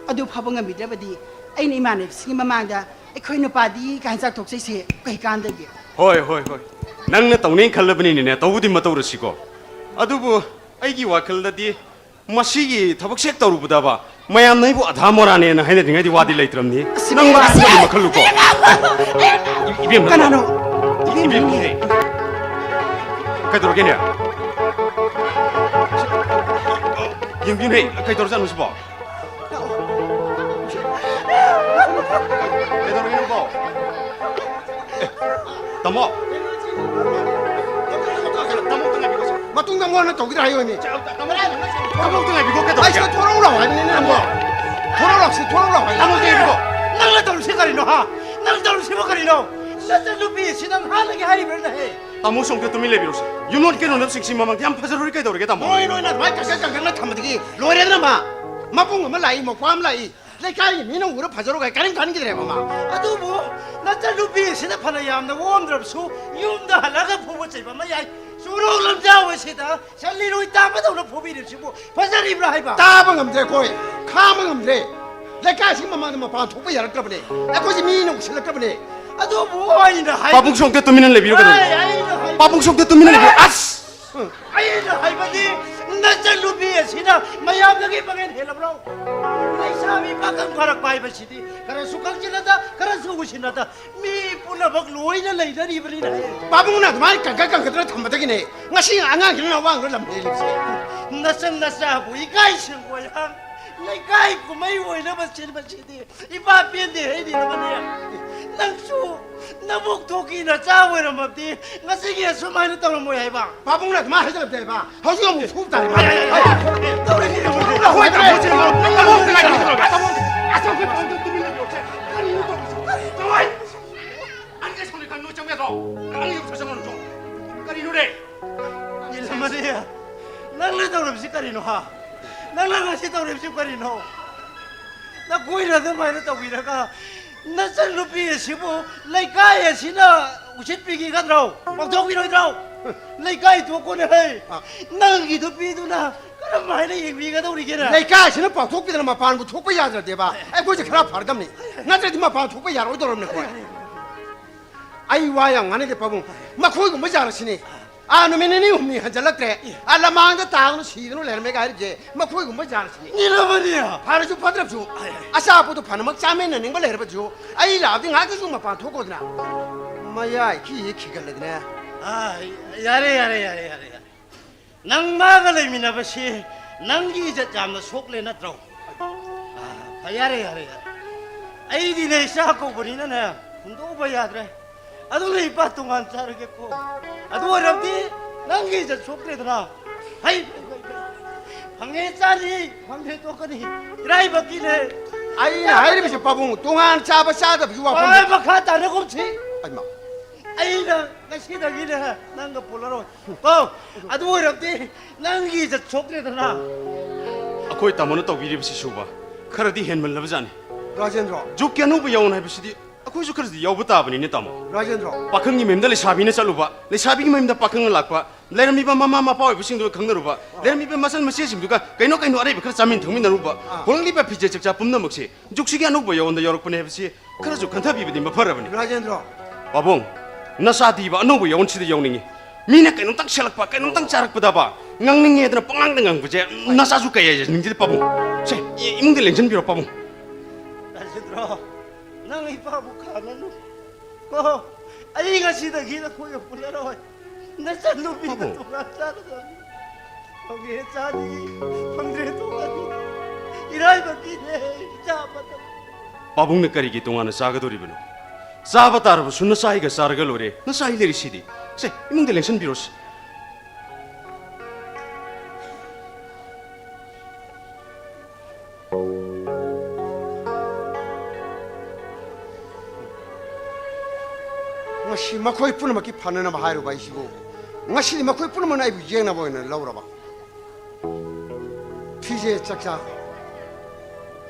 ꯑꯗꯨ ꯐꯥꯎꯕ ꯉꯝꯕꯤꯗ꯭ꯔꯕꯗꯤ ꯑꯩꯅ ꯏꯃꯥꯟꯅꯕꯤꯁꯤꯡꯒꯤ ꯃꯃꯥꯡꯗ "ꯑꯩꯈꯣꯏ ꯅꯨꯄꯥꯗꯤ" ꯀꯥꯏꯅ ꯆꯥꯎꯊꯣꯛꯆꯩꯁꯦ ꯀꯩ ꯀꯥꯟꯗꯒꯦ? ꯍꯣꯏ, ꯍꯣꯏ, ꯍꯣꯏ꯫ ꯅꯪꯅ ꯇꯧꯅꯤ ꯈꯜꯂꯕꯅꯤꯅꯅꯦ, ꯇꯧꯕꯨꯗꯤ ꯃꯇꯧꯔꯁꯤꯀꯣ꯫ ꯑꯗꯨꯕꯨ ꯑꯩꯒꯤ ꯋꯥꯈꯜꯗꯗꯤ ꯃꯁꯤꯒꯤ ꯊꯕꯛꯁꯦ ꯍꯦꯛ ꯇꯧꯔꯨꯕꯗꯕ ꯃꯌꯥꯝꯅ ꯑꯩꯕꯨ ꯑꯙꯥ ꯃꯣꯔꯥꯅꯦꯅ ꯍꯥꯏꯅꯗ꯭ꯔꯤꯉꯩꯗꯤ ꯋꯥꯗꯤ ꯂꯩꯇ꯭ꯔꯕꯅꯤ꯫ ꯑꯁ, ꯅꯪ ꯏꯕꯦꯝꯃ, ꯃꯔꯥꯁꯤꯃꯗꯤ ꯃꯈꯜꯂꯨꯀꯣ꯫ ꯏꯕꯦꯝꯃ, ꯀꯅꯥꯅꯣ? ꯏꯕꯦꯝꯃ, ꯏꯕꯦꯝꯃ, ꯏꯕꯦꯝꯃ꯫ ꯀꯩꯗꯧꯔꯒꯦꯅꯦ? ꯌꯦꯡꯕꯤꯌꯨꯅꯦ, ꯀꯩꯗꯧꯔꯖꯥꯠꯅꯣ ꯁꯤꯕꯣ? ꯀꯩꯗꯧꯔꯒꯦ ꯅꯪꯕꯣ? ꯑꯦ, ꯇꯥꯃꯣ꯫ ꯇꯥꯃꯣ, ꯑꯝꯇ ꯉꯥꯏꯕꯤꯈꯣꯁꯦ꯫ ꯃꯇꯨꯡꯗ ꯃꯣꯏꯅ ꯇꯧꯈꯤꯗ꯭ꯔꯥ ꯍꯥꯏꯌꯨꯅꯦ꯫ ꯇꯥꯃꯣ, ꯑꯝꯇ ꯉꯥꯏꯕꯤꯈꯣ, ꯀꯩꯗꯧꯔꯒꯦ? ꯑꯩ ꯁꯤꯗ ꯊꯣꯔꯛꯎ ꯂꯥꯎ ꯍꯥꯏꯕꯅꯤꯅꯦ ꯅꯪꯕꯣ꯫ ꯊꯣꯔꯛꯎ ꯂꯥꯎ, ꯁꯤ ꯊꯣꯔꯛꯎ ꯂꯥꯎ ꯍꯥꯏꯕꯅꯤꯅꯦ꯫ ꯇꯥꯃꯣ, ꯑꯝꯇ ꯉꯥꯏꯕꯤꯈꯣ꯫ ꯅꯪꯅ ꯇꯧꯔꯤꯁꯤ ꯀꯔꯤꯅꯣ, ꯍꯥ? ꯅꯪ ꯇꯧꯔꯤꯁꯤꯕꯨ ꯀꯔꯤꯅꯣ? ꯅꯆꯟꯅꯨꯄꯤ ꯑꯁꯤ ꯅꯪ ꯍꯥꯠꯂꯒꯦ ꯍꯥꯏꯔꯤꯕ꯭ꯔꯥ ꯅꯍꯦ? ꯇꯥꯃꯣ, ꯁꯣꯝꯗ ꯇꯨꯃꯤꯟ ꯂꯩꯕꯤꯔꯣꯁꯦ꯫ ꯌꯨꯝꯂꯣꯟ ꯀꯩꯅꯣꯗꯕꯁꯤꯡꯁꯤ ꯃꯃꯥꯡꯗ ꯌꯥꯝ ꯐꯖꯔꯣꯏ ꯀꯩꯗꯧꯔꯒꯦ, ꯇꯥꯃꯣ? ꯅꯣꯏ, ꯅꯣꯏꯅ ꯑꯗꯨꯃꯥꯏꯅ ꯀꯟꯀꯟ ꯀꯟꯀꯟꯅ ꯊꯝꯕꯗꯒꯤ ꯂꯣꯏꯔꯦꯗꯅ ꯃꯥ꯫ ꯃꯕꯨꯡ ꯑꯃ ꯂꯥꯛꯏ, ꯃꯧꯄ꯭ꯋꯥ ꯑꯃ ꯂꯥꯛꯏ꯫ ꯂꯩꯀꯥꯏꯒꯤ ꯃꯤꯅ ꯎꯔ ꯐꯖꯔꯣꯏ ꯀꯥꯏ ꯀꯔꯤꯝ ꯈꯟꯈꯤꯗ꯭ꯔꯦꯕ ꯃꯥ꯫ ꯑꯗꯨꯕꯨ ꯅꯆꯟꯅꯨꯄꯤ ꯑꯁꯤꯅ ꯐꯅ ꯌꯥꯝꯅ ꯑꯣꯝꯗ꯭ꯔꯕꯁꯨ ꯌꯨꯝꯗ ꯍꯜꯂꯒ ꯐꯨꯕ ꯆꯩꯕ ꯑꯃ ꯌꯥꯏ꯫ ꯆꯨꯔꯣꯛ ꯂꯝꯖꯥꯎ ꯑꯁꯤꯗ ꯁꯟ ꯂꯤꯔꯣꯏ ꯇꯥꯕꯗꯧꯅ ꯐꯨꯕꯤꯔꯤꯕꯁꯤꯕꯨ ꯐꯖꯔꯤꯕ꯭ꯔꯥ ꯍꯥꯏꯕ? ꯇꯥꯕ ꯉꯝꯗ꯭ꯔꯦ ꯑꯩꯈꯣꯏ, ꯈꯥꯡꯕ ꯉꯝꯗ꯭ꯔꯦ꯫ ꯂꯩꯀꯥꯏꯁꯤꯒꯤ ꯃꯃꯥꯡꯗ ꯃꯄꯥꯟ ꯊꯣꯛꯄ ꯌꯥꯔꯛꯇ꯭ꯔꯕꯅꯦ꯫ ꯑꯩꯈꯣꯏꯁꯦ ꯃꯤꯅ ꯎꯁꯤꯜꯂꯛꯇ꯭ꯔꯕꯅꯦ꯫ ꯑꯗꯨꯕꯨ ꯑꯩꯅ ꯍꯥꯏ- ꯄꯥꯕꯨꯡ ꯁꯣꯝꯇ ꯇꯨꯃꯤꯟꯅ ꯂꯩꯕꯤꯌꯨ, ꯀꯩꯅꯣ? ꯑꯩ, ꯑꯩꯅ ꯍꯥꯏ- ꯄꯥꯕꯨꯡ ꯁꯣꯝꯇ ꯇꯨꯃꯤꯟꯅ ꯂꯩꯕꯤꯌꯨ꯫ ꯑꯁ! ꯑꯩꯅ ꯍꯥꯏꯕꯗꯤ ꯅꯆꯟꯅꯨꯄꯤ ꯑꯁꯤꯅ ꯃꯌꯥꯝꯗꯒꯤ ꯄꯥꯡꯒꯜ ꯍꯦꯜꯂꯕ꯭ꯔꯣ? ꯂꯩꯁꯥꯕꯤ ꯄꯥꯈꯪ ꯐꯥꯔꯛꯄ ꯍꯥꯏꯕꯁꯤꯗꯤ ꯈꯔꯁꯨ ꯈꯪꯖꯤꯜꯂꯗ, ꯈꯔꯁꯨ ꯎꯁꯤꯟꯅꯗ, ꯃꯤ ꯄꯨꯝꯅꯃꯛ ꯂꯣꯏꯅ ꯂꯩꯅꯔꯤꯕꯅꯤꯅꯦ꯫ ꯄꯥꯕꯨꯡꯅ ꯑꯗꯨꯃꯥꯏꯅ ꯀꯟꯈꯠ ꯀꯟꯈꯠꯇꯅ ꯊꯝꯕꯗꯒꯤꯅꯦ ꯉꯁꯤ ꯑꯉꯥꯡꯁꯤꯅ ꯑꯋꯥꯡꯕ ꯂꯝ ꯍꯦꯜꯂꯤꯕꯁꯦ꯫ ꯅꯆꯟ ꯅꯆꯥꯕꯨ ꯏꯀꯥꯏ ꯁꯦꯡꯕ ꯌꯥꯝ ꯂꯩꯀꯥꯏ ꯀꯨꯝꯍꯩ ꯑꯣꯏꯅꯕ ꯁꯤꯟꯕꯁꯤꯗꯤ ꯏꯄꯥ ꯄꯦꯟꯗꯦ ꯍꯥꯏꯔꯤꯕꯅꯦ꯫ ꯅꯪꯁꯨ ꯅꯕꯨꯛ ꯊꯣꯛꯀꯤ ꯅꯆꯥ ꯑꯣꯏꯔꯝꯃꯕꯗꯤ ꯉꯁꯤꯒꯤ ꯑꯁꯨꯃꯥꯏꯅ ꯇꯧꯔꯝꯃꯣꯏ ꯍꯥꯏꯕ꯫ ꯄꯥꯕꯨꯡꯅ ꯑꯗꯨꯃꯥꯏꯅ ꯍꯥꯏꯖꯜꯂꯛꯇꯦ ꯍꯥꯏꯕ꯫ ꯍꯧꯖꯤꯛ ꯑꯃꯨꯛ ꯐꯨꯕ ꯇꯥꯔꯦ ꯃꯥ꯫ ꯇꯧꯔꯤꯁꯤ ꯌꯦꯡꯉꯨꯅꯦ꯫ ꯍꯣꯏ, ꯇꯧꯔꯤꯁꯤ ꯌꯦꯡꯉꯨꯅꯦ꯫ ꯀꯔꯤꯅꯣ ꯇꯧꯔꯤꯁꯤ? ꯀꯔꯤꯅꯣ ꯇꯧꯔꯤꯁꯤ? ꯑꯅꯤꯒ ꯁꯣꯝꯗ ꯈꯔ ꯅꯣꯏ ꯆꯪꯕ ꯌꯥꯗ꯭ꯔꯣ? ꯑꯅꯤꯒ ꯁꯣꯝꯗ ꯆꯪꯉꯣ ꯅꯪꯁꯨ꯫ ꯀꯔꯤꯅꯣꯅꯦ? ꯏꯜꯂꯝꯃꯅꯤ꯫ ꯅꯪꯅ ꯇꯧꯔꯤꯕꯁꯤ ꯀꯔꯤꯅꯣ, ꯍꯥ? ꯅꯪꯅ ꯉꯁꯤ ꯇꯧꯔꯤꯕꯁꯤ ꯀꯔꯤꯅꯣ? ꯅꯈꯣꯏꯅ ꯑꯗꯨꯃꯥꯏꯅ ꯇꯧꯕꯤꯔꯒ ꯅꯆꯟꯅꯨꯄꯤ ꯑꯁꯤꯕꯨ ꯂꯩꯀꯥꯏ ꯑꯁꯤꯅ ꯎꯁꯤꯠꯄꯤꯈꯤꯒꯗ꯭ꯔꯣ? ꯄꯥꯡꯊꯣꯛꯄꯤꯔꯣꯏꯗ꯭ꯔꯣ? ꯂꯩꯀꯥꯏ ꯊꯣꯛꯄꯅꯦ, ꯍꯩ꯫ ꯑ꯫ ꯅꯪꯒꯤ ꯅꯨꯄꯤꯗꯨꯅ ꯀꯔꯝ ꯍꯥꯏꯅ ꯌꯦꯡꯕꯤꯒꯗꯧꯔꯤꯒꯦꯅꯦ? ꯂꯩꯀꯥꯏꯁꯤꯅ ꯄꯥꯡꯊꯣꯛꯄꯤꯗꯅ ꯃꯄꯥꯟꯕꯨ ꯊꯣꯛꯄ ꯌꯥꯗ꯭ꯔꯗꯤꯕ ꯑꯩꯈꯣꯏꯁꯦ ꯈꯔ ꯐꯔꯗꯝꯅꯤ꯫ ꯅꯠꯇ꯭ꯔꯗꯤ ꯃꯄꯥꯟ ꯊꯣꯛꯄ ꯌꯥꯔꯣꯏꯗꯧꯔꯕꯅꯦ ꯑꯩꯈꯣꯏ꯫ ꯑꯩ ꯋꯥ ꯌꯥꯝ ꯉꯥꯡꯅꯤꯡꯗꯦ ꯄꯥꯕꯨꯡ꯫ ꯃꯈꯣꯏꯒꯨꯝꯕ ꯌꯥꯔꯁꯤꯅꯦ꯫ ꯑꯥ, ꯅꯨꯃꯤꯠ ꯅꯤꯅꯤ ꯍꯨꯝꯅꯤ ꯍꯟꯖꯜꯂꯛꯇ꯭ꯔꯦ꯫ ꯑꯦ꯫ ꯑꯥ, ꯂꯃꯥꯡꯗ ꯇꯥꯗꯅ ꯁꯤꯗꯅ ꯂꯩꯔꯝꯃꯦꯒ ꯍꯥꯏꯔꯤꯁꯦ ꯃꯈꯣꯏꯒꯨꯝꯕ ꯌꯥꯔꯁꯤꯅꯦ꯫ ꯏꯜꯂꯕꯅꯤ꯫ ꯐꯔꯁꯨ ꯐꯠꯇ꯭ꯔꯕꯁꯨ ꯑꯆꯥꯄꯣꯠꯇꯣ ꯐꯅꯃꯛ ꯆꯥꯃꯤꯟꯅꯅꯤꯡꯕ ꯂꯩꯔꯕꯁꯨ ꯑꯩ ꯂꯥꯛꯑꯗꯤ ꯉꯥꯏꯍꯥꯛꯇꯁꯨ ꯃꯄꯥꯟ ꯊꯣꯛꯀꯣꯗꯅ꯫ ꯃꯌꯥꯏ ꯈꯤ ꯍꯦꯛ ꯈꯤꯒꯠꯂꯗꯅ꯫ ꯑꯥ, ꯌꯥꯔꯦ, ꯌꯥꯔꯦ, ꯌꯥꯔꯦ, ꯌꯥꯔꯦ, ꯌꯥꯔꯦ꯫ ꯅꯪ ꯃꯥꯒ ꯂꯩꯃꯤꯟꯅꯕꯁꯤ ꯅꯪꯒꯤ ꯏꯖꯠ ꯌꯥꯝꯅ ꯁꯣꯛꯂꯦ ꯅꯠꯇ꯭ꯔꯣ? ꯑꯥ, ꯌꯥꯔꯦ, ꯌꯥꯔꯦ, ꯌꯥꯔꯦ꯫ ꯑꯩꯗꯤꯅꯦ ꯏꯆꯥ ꯀꯧꯕꯅꯤꯅꯅꯦ ꯍꯨꯟꯗꯣꯛꯎꯕ ꯌꯥꯗ꯭ꯔꯦ꯫ ꯑꯗꯨꯅ ꯏꯄꯥ ꯇꯣꯉꯥꯟ ꯆꯥꯔꯒꯦꯀꯣ꯫ ꯑꯗꯨ ꯑꯣꯏꯔꯕꯗꯤ ꯅꯪꯒꯤ ꯏꯖꯠ ꯁꯣꯛꯇ꯭ꯔꯦꯗꯅ꯫ ꯍꯩ, ꯍꯩ, ꯍꯩ, ꯍꯩ꯫ ꯐꯪꯉꯦ ꯆꯥꯅꯤ, ꯐꯪꯗ꯭ꯔꯦ ꯇꯣꯛꯀꯅꯤ꯫ ꯏꯔꯥꯏꯕꯛꯀꯤꯅꯦ꯫ ꯑꯩꯅ ꯍꯥꯏꯔꯤꯕꯁꯤ ꯄꯥꯕꯨꯡ, ꯇꯣꯉꯥꯟ ꯆꯥꯕ ꯆꯥꯗꯕꯒꯤ ꯋꯥꯐꯝ ꯍꯣꯏ, ꯅꯠꯇꯦ꯫ ꯃꯈꯥ ꯇꯥꯅꯒꯨꯝꯁꯤ꯫ ꯑꯩꯃ꯫ ꯑꯩꯅ ꯉꯁꯤꯗꯒꯤꯅꯦ ꯅꯪꯒ ꯄꯨꯜꯂꯔꯣꯏ꯫ ꯀꯣ, ꯑꯗꯨ ꯑꯣꯏꯔꯕꯗꯤ ꯅꯪꯒꯤ ꯏꯖꯠ ꯁꯣꯛꯇ꯭ꯔꯦꯗꯅ꯫ ꯑꯩꯈꯣꯏ ꯇꯥꯃꯣꯅ ꯇꯧꯕꯤꯔꯤꯕꯁꯤ ꯁꯨꯕ ꯈꯔꯗꯤ ꯍꯦꯟꯃꯜꯂꯕꯖꯥꯠꯅꯤ꯫ ꯔꯥꯖꯦꯟꯗ꯭ꯔꯣ꯫ ꯖꯨꯛꯀꯤ ꯑꯅꯧꯕ ꯌꯥꯎꯅ ꯍꯥꯏꯕꯁꯤꯗꯤ ꯑꯩꯈꯣꯏꯁꯨ ꯈꯔꯗꯤ ꯌꯥꯎꯕ ꯇꯥꯕꯅꯤꯅꯦ, ꯇꯥꯃꯣ꯫ ꯔꯥꯖꯦꯟꯗ꯭ꯔꯣ꯫ ꯄꯥꯈꯪꯒꯤ ꯃꯌꯨꯝꯗ ꯂꯩꯁꯥꯕꯤꯅ ꯆꯠꯂꯨꯕ, ꯂꯩꯁꯥꯕꯤꯒꯤ ꯃꯌꯨꯝꯗ ꯄꯥꯈꯪꯅ ꯂꯥꯛꯄ, ꯂꯩꯔꯝꯃꯤꯕ ꯃꯃꯥ ꯃꯄꯥ ꯑꯣꯏꯕꯁꯤꯡꯗꯨꯒ ꯈꯪꯅꯔꯨꯕ, ꯂꯩꯔꯝꯃꯤꯕ ꯃꯆꯟ ꯃꯆꯦꯁꯤꯡꯗꯨꯒ ꯀꯩꯅꯣ ꯀꯩꯅꯣ ꯑꯔꯩꯕ ꯈꯔ ꯆꯥꯃꯤꯟ ꯊꯛꯃꯤꯟꯅꯔꯨꯕ, ꯑꯥ꯫ ꯍꯣꯡꯂꯛꯂꯤꯕ ꯐꯤꯖꯦꯠ ꯆꯛꯆꯥ ꯄꯨꯝꯅꯃꯛꯁꯦ ꯖꯨꯛꯁꯤꯒꯤ ꯑꯅꯧꯕ ꯌꯥꯑꯣꯟꯗ ꯌꯥꯎꯔꯛꯄꯅꯦ ꯍꯥꯏꯕꯁꯤ ꯈꯔꯁꯨ ꯈꯟꯊꯕꯤꯕꯗꯤ ꯃꯐꯔꯕꯅꯤ꯫ ꯔꯥꯖꯦꯟꯗ꯭ꯔꯣ꯫ ꯄꯥꯕꯨꯡ, ꯅꯆꯥꯗꯤꯕ ꯑꯅꯧꯕ ꯌꯥꯑꯣꯟꯁꯤꯗ ꯌꯥꯎꯅꯤꯡꯉꯤ꯫ ꯃꯤꯅ ꯀꯩꯅꯣꯝꯇꯪ ꯁꯦꯠꯂꯛꯄ, ꯀꯩꯅꯣꯝꯇꯪ ꯆꯥꯔꯛꯄꯗꯕ ꯉꯥꯡꯅꯤꯡꯉꯦꯗꯅ ꯄꯉꯥꯡꯗ ꯉꯥꯡꯕꯁꯦ ꯅꯆꯥꯁꯨ ꯀꯌꯥ ꯌꯥꯖꯅꯤꯡꯗꯦ, ꯄꯥꯕꯨꯡ꯫ ꯁꯦ, ꯏ-, ꯏꯃꯨꯡꯗ ꯂꯦꯡꯁꯤꯟꯕꯤꯔꯣ, ꯄꯥꯕꯨꯡ꯫ ꯔꯥꯖꯦꯟꯗ꯭ꯔꯣ, ꯅꯪ ꯏꯄꯥꯕꯨ ꯈꯥꯝꯃꯅꯨ꯫ ꯀꯣ, ꯑꯩ ꯉꯁꯤꯗꯒꯤ ꯅꯈꯣꯏꯒ ꯄꯨꯜꯂꯔꯣꯏ꯫ ꯅꯆꯟꯅꯨꯄꯤꯒ ꯄꯥꯕꯨꯡ꯫ ꯇꯣꯉꯥꯟ ꯆꯥꯒꯗꯕꯅꯤ꯫ ꯐꯪꯉꯦ ꯆꯥꯅꯤ, ꯐꯪꯗ꯭ꯔꯦ ꯇꯣꯛꯑꯅꯤ꯫ ꯏꯔꯥꯏꯕꯛꯀꯤꯅꯦ, ꯏꯆꯥ ꯑꯃꯇ꯫ ꯄꯥꯕꯨꯡꯅ ꯀꯔꯤꯒꯤ ꯇꯣꯉꯥꯟꯅ ꯆꯥꯒꯗꯧꯔꯤꯕꯅꯣ? ꯆꯥꯕ ꯇꯥꯔꯕꯁꯨ ꯅꯆꯥ ꯑꯩꯒ ꯆꯥꯔꯒ ꯂꯣꯏꯔꯦ꯫ ꯅꯆꯥ ꯑꯩ ꯂꯩꯔꯤꯁꯤꯗꯤ꯫ ꯁꯦ, ꯏꯃꯨꯡꯗ ꯂꯦꯡꯁꯟꯕꯤꯔꯣꯁꯤ꯫ ꯉꯁꯤ ꯃꯈꯣꯏ ꯄꯨꯝꯅꯃꯛꯀꯤ ꯐꯅꯅꯕ ꯍꯥꯏꯔꯨꯕ ꯑꯩꯁꯤꯕꯨ, ꯉꯁꯤꯗꯤ ꯃꯈꯣꯏ ꯄꯨꯝꯅꯃꯛꯅ ꯑꯩꯕꯨ ꯌꯦꯡꯅꯕ ꯑꯣꯏꯅ ꯂꯧꯔꯕ꯫ ꯐꯤꯖꯦ ꯆꯥꯛꯆꯥ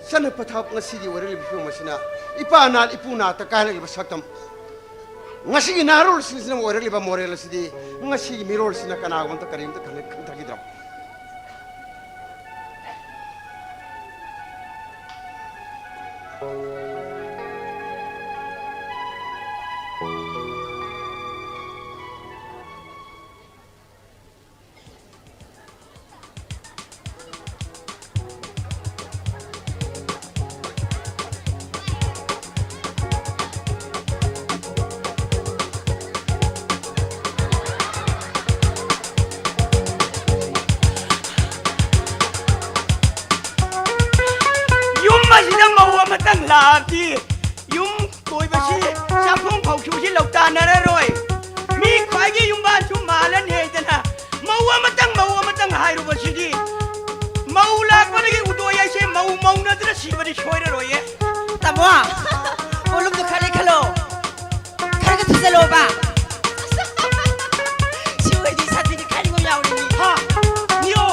ꯆꯠꯅ ꯄꯊꯥꯞ ꯉꯁꯤꯒꯤ ꯑꯣꯏꯔꯛꯂꯤꯕ ꯐꯤꯕꯝ ꯑꯁꯤꯅ ꯏꯄꯥ ꯅꯥꯠ ꯏꯄꯨ ꯅꯥꯠꯇ ꯀꯥꯏꯔꯛꯂꯤꯕ ꯁꯛꯇꯝ, ꯉꯁꯤꯒꯤ ꯅꯍꯥꯔꯣꯜꯁꯤꯡꯁꯤꯅ ꯑꯣꯏꯔꯛꯂꯤꯕ ꯃꯣꯔꯦꯜ ꯑꯁꯤꯗꯤ ꯉꯁꯤꯒꯤ ꯃꯤꯔꯣꯜꯁꯤꯅ ꯀꯅꯥꯒꯨꯝꯕ ꯑꯝꯇ ꯀꯔꯤꯝꯇ ꯈꯟ-, ꯈꯟꯊꯈꯤꯗ꯭ꯔꯕ꯫ ꯌꯨꯝ ꯑꯁꯤꯗ ꯃꯧ ꯑꯃꯇꯪ ꯂꯥꯛꯑꯕꯗꯤ ꯌꯨꯝ ꯀꯣꯏꯕꯁꯤ ꯆꯥꯛꯈꯨꯝ ꯐꯥꯎꯁꯨꯁꯤ ꯂꯧꯇꯥꯟꯅꯔꯔꯣꯏ꯫ ꯃꯤ ꯈ꯭ꯋꯥꯏꯒꯤ ꯌꯨꯝꯕꯥꯟꯁꯨ ꯃꯥꯜꯂꯅꯤ ꯍꯥꯏꯗꯅ ꯃꯧ ꯑꯃꯇꯪ, ꯃꯧ ꯑꯃꯇꯪ ꯍꯥꯏꯔꯨꯕꯁꯤꯗꯤ ꯃꯧ ꯂꯥꯛꯄꯗꯒꯤ ꯎꯗꯣꯏ ꯍꯥꯏꯁꯦ ꯃꯧ ꯃꯧꯅꯗꯅ ꯁꯤꯕꯗꯤ ꯁꯣꯏꯔꯔꯣꯏꯌꯦ꯫ ꯇꯥꯃꯣ, volume ꯗꯨ ꯈꯔ ꯂꯩꯈꯠꯂꯣ꯫ ꯈꯔꯒ ꯊꯤꯖꯜꯂꯣꯕ꯫ ꯁꯤ ꯑꯣꯏꯗꯤ ꯁꯥꯊꯤꯒꯤ ꯈꯥꯏꯅꯤꯡꯕ ꯌꯥꯎꯔꯦ ꯃꯤ꯫ ꯍꯥ? ꯅꯤꯌꯣ,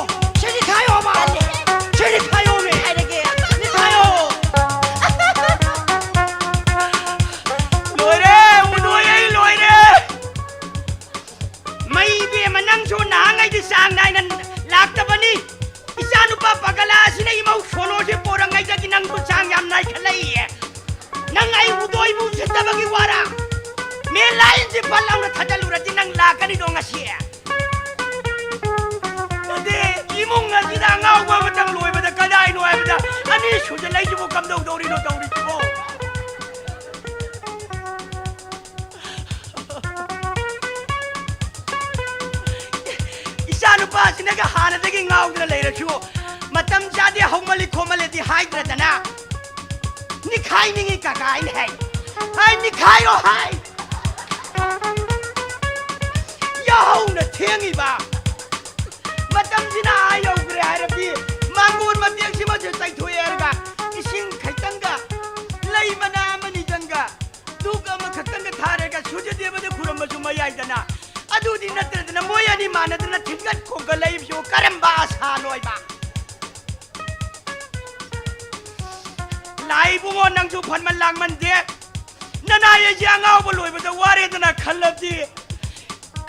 ꯁꯤꯗꯤ ꯈꯥꯏꯌꯣꯕ꯫ ꯇꯜꯂꯦ꯫ ꯁꯤꯗꯤ ꯈꯥꯏꯌꯣꯃꯤ꯫ ꯈꯥꯏꯔꯒꯦ꯫ ꯅꯤꯈꯥꯏꯌꯣ꯫ ꯀꯤ ꯋꯥꯔꯥ? ꯃꯦꯟ ꯂꯥꯏꯟꯁꯤ ꯐꯠ ꯂꯥꯎꯅ ꯊꯥꯖꯤꯜꯂꯨꯔꯗꯤ ꯅꯪ ꯂꯥꯛꯀꯅꯤꯗꯣ ꯉꯁꯤ꯫ ꯑꯗꯨꯗꯤ ꯏꯃꯨꯡ ꯑꯁꯤꯗ ꯑꯉꯥꯎꯕ ꯑꯃꯇꯪ ꯂꯣꯏꯕꯗ ꯀꯗꯥꯏꯅꯣ ꯍꯥꯏꯕꯗ ꯑꯅꯤ ꯁꯨꯖꯜꯂꯛꯏꯁꯤꯕꯨ ꯀꯝꯗꯧꯗꯧꯔꯤꯅꯣ ꯇꯧꯔꯤꯁꯤꯕꯣ? ꯏꯆꯥ ꯅꯨꯄꯥꯁꯤꯅꯒ ꯍꯥꯟꯅꯗꯒꯤ ꯉꯥꯎꯗꯅ ꯂꯩꯔꯁꯨ, ꯃꯇꯝ ꯆꯥꯗꯦ, ꯍꯧꯃꯜꯂꯤ ꯈꯣꯠꯃꯜꯂꯦꯗꯤ ꯍꯥꯏꯗ꯭ꯔꯗꯅ, ꯅꯤꯈꯥꯏꯅꯤꯡꯉꯤ ꯀꯀꯥ ꯑꯩꯅ ꯍꯥꯏ꯫ ꯍꯥꯏ, ꯅꯤꯈꯥꯏꯔꯣ ꯍꯥꯏ꯫ ꯌꯥꯍꯧꯅ ꯊꯦꯡꯉꯤꯕ꯫ ꯃꯇꯝꯁꯤꯅ ꯑꯥ ꯌꯧꯈ꯭ꯔꯦ ꯍꯥꯏꯔꯕꯗꯤ, ꯃꯥꯡꯒꯣꯟ ꯃꯇꯦꯛꯁꯤꯃꯁꯨ ꯇꯩꯊꯣꯛꯑꯦ ꯍꯥꯏꯔꯒ, ꯏꯁꯤꯡ ꯈꯤꯇꯪꯒ, ꯂꯩ ꯃꯅꯥ ꯑꯃꯅꯤꯗꯪꯒ, ꯙꯨꯛ ꯑꯃꯈꯛꯇꯪꯒ ꯊꯥꯔꯒ ꯁꯨꯔꯖꯗꯦꯕꯗ ꯈꯨꯔꯝꯕꯁꯨ ꯃꯌꯥꯏꯗꯅ꯫ ꯑꯗꯨꯗꯤ ꯅꯠꯇ꯭ꯔꯗꯅ ꯃꯣꯏ ꯑꯅꯤ ꯃꯥꯟꯅꯗꯅ ꯊꯤꯟꯒꯠ ꯈꯣꯡꯒꯠꯂꯛꯏꯕꯁꯤꯕꯨ ꯀꯔꯝꯕ ꯑꯁꯥꯅꯣ ꯍꯥꯏꯕ? ꯂꯥꯛꯏ ꯏꯕꯨꯡꯉꯣ, ꯅꯪꯁꯨ ꯐꯟꯃꯟ ꯂꯥꯡꯃꯟꯗꯦ꯫ ꯅꯅꯥꯏ ꯑꯩꯁꯦ ꯑꯉꯥꯎꯕ ꯂꯣꯏꯕꯗ ꯋꯥꯔꯦꯗꯅ ꯈꯜꯂꯗꯤ,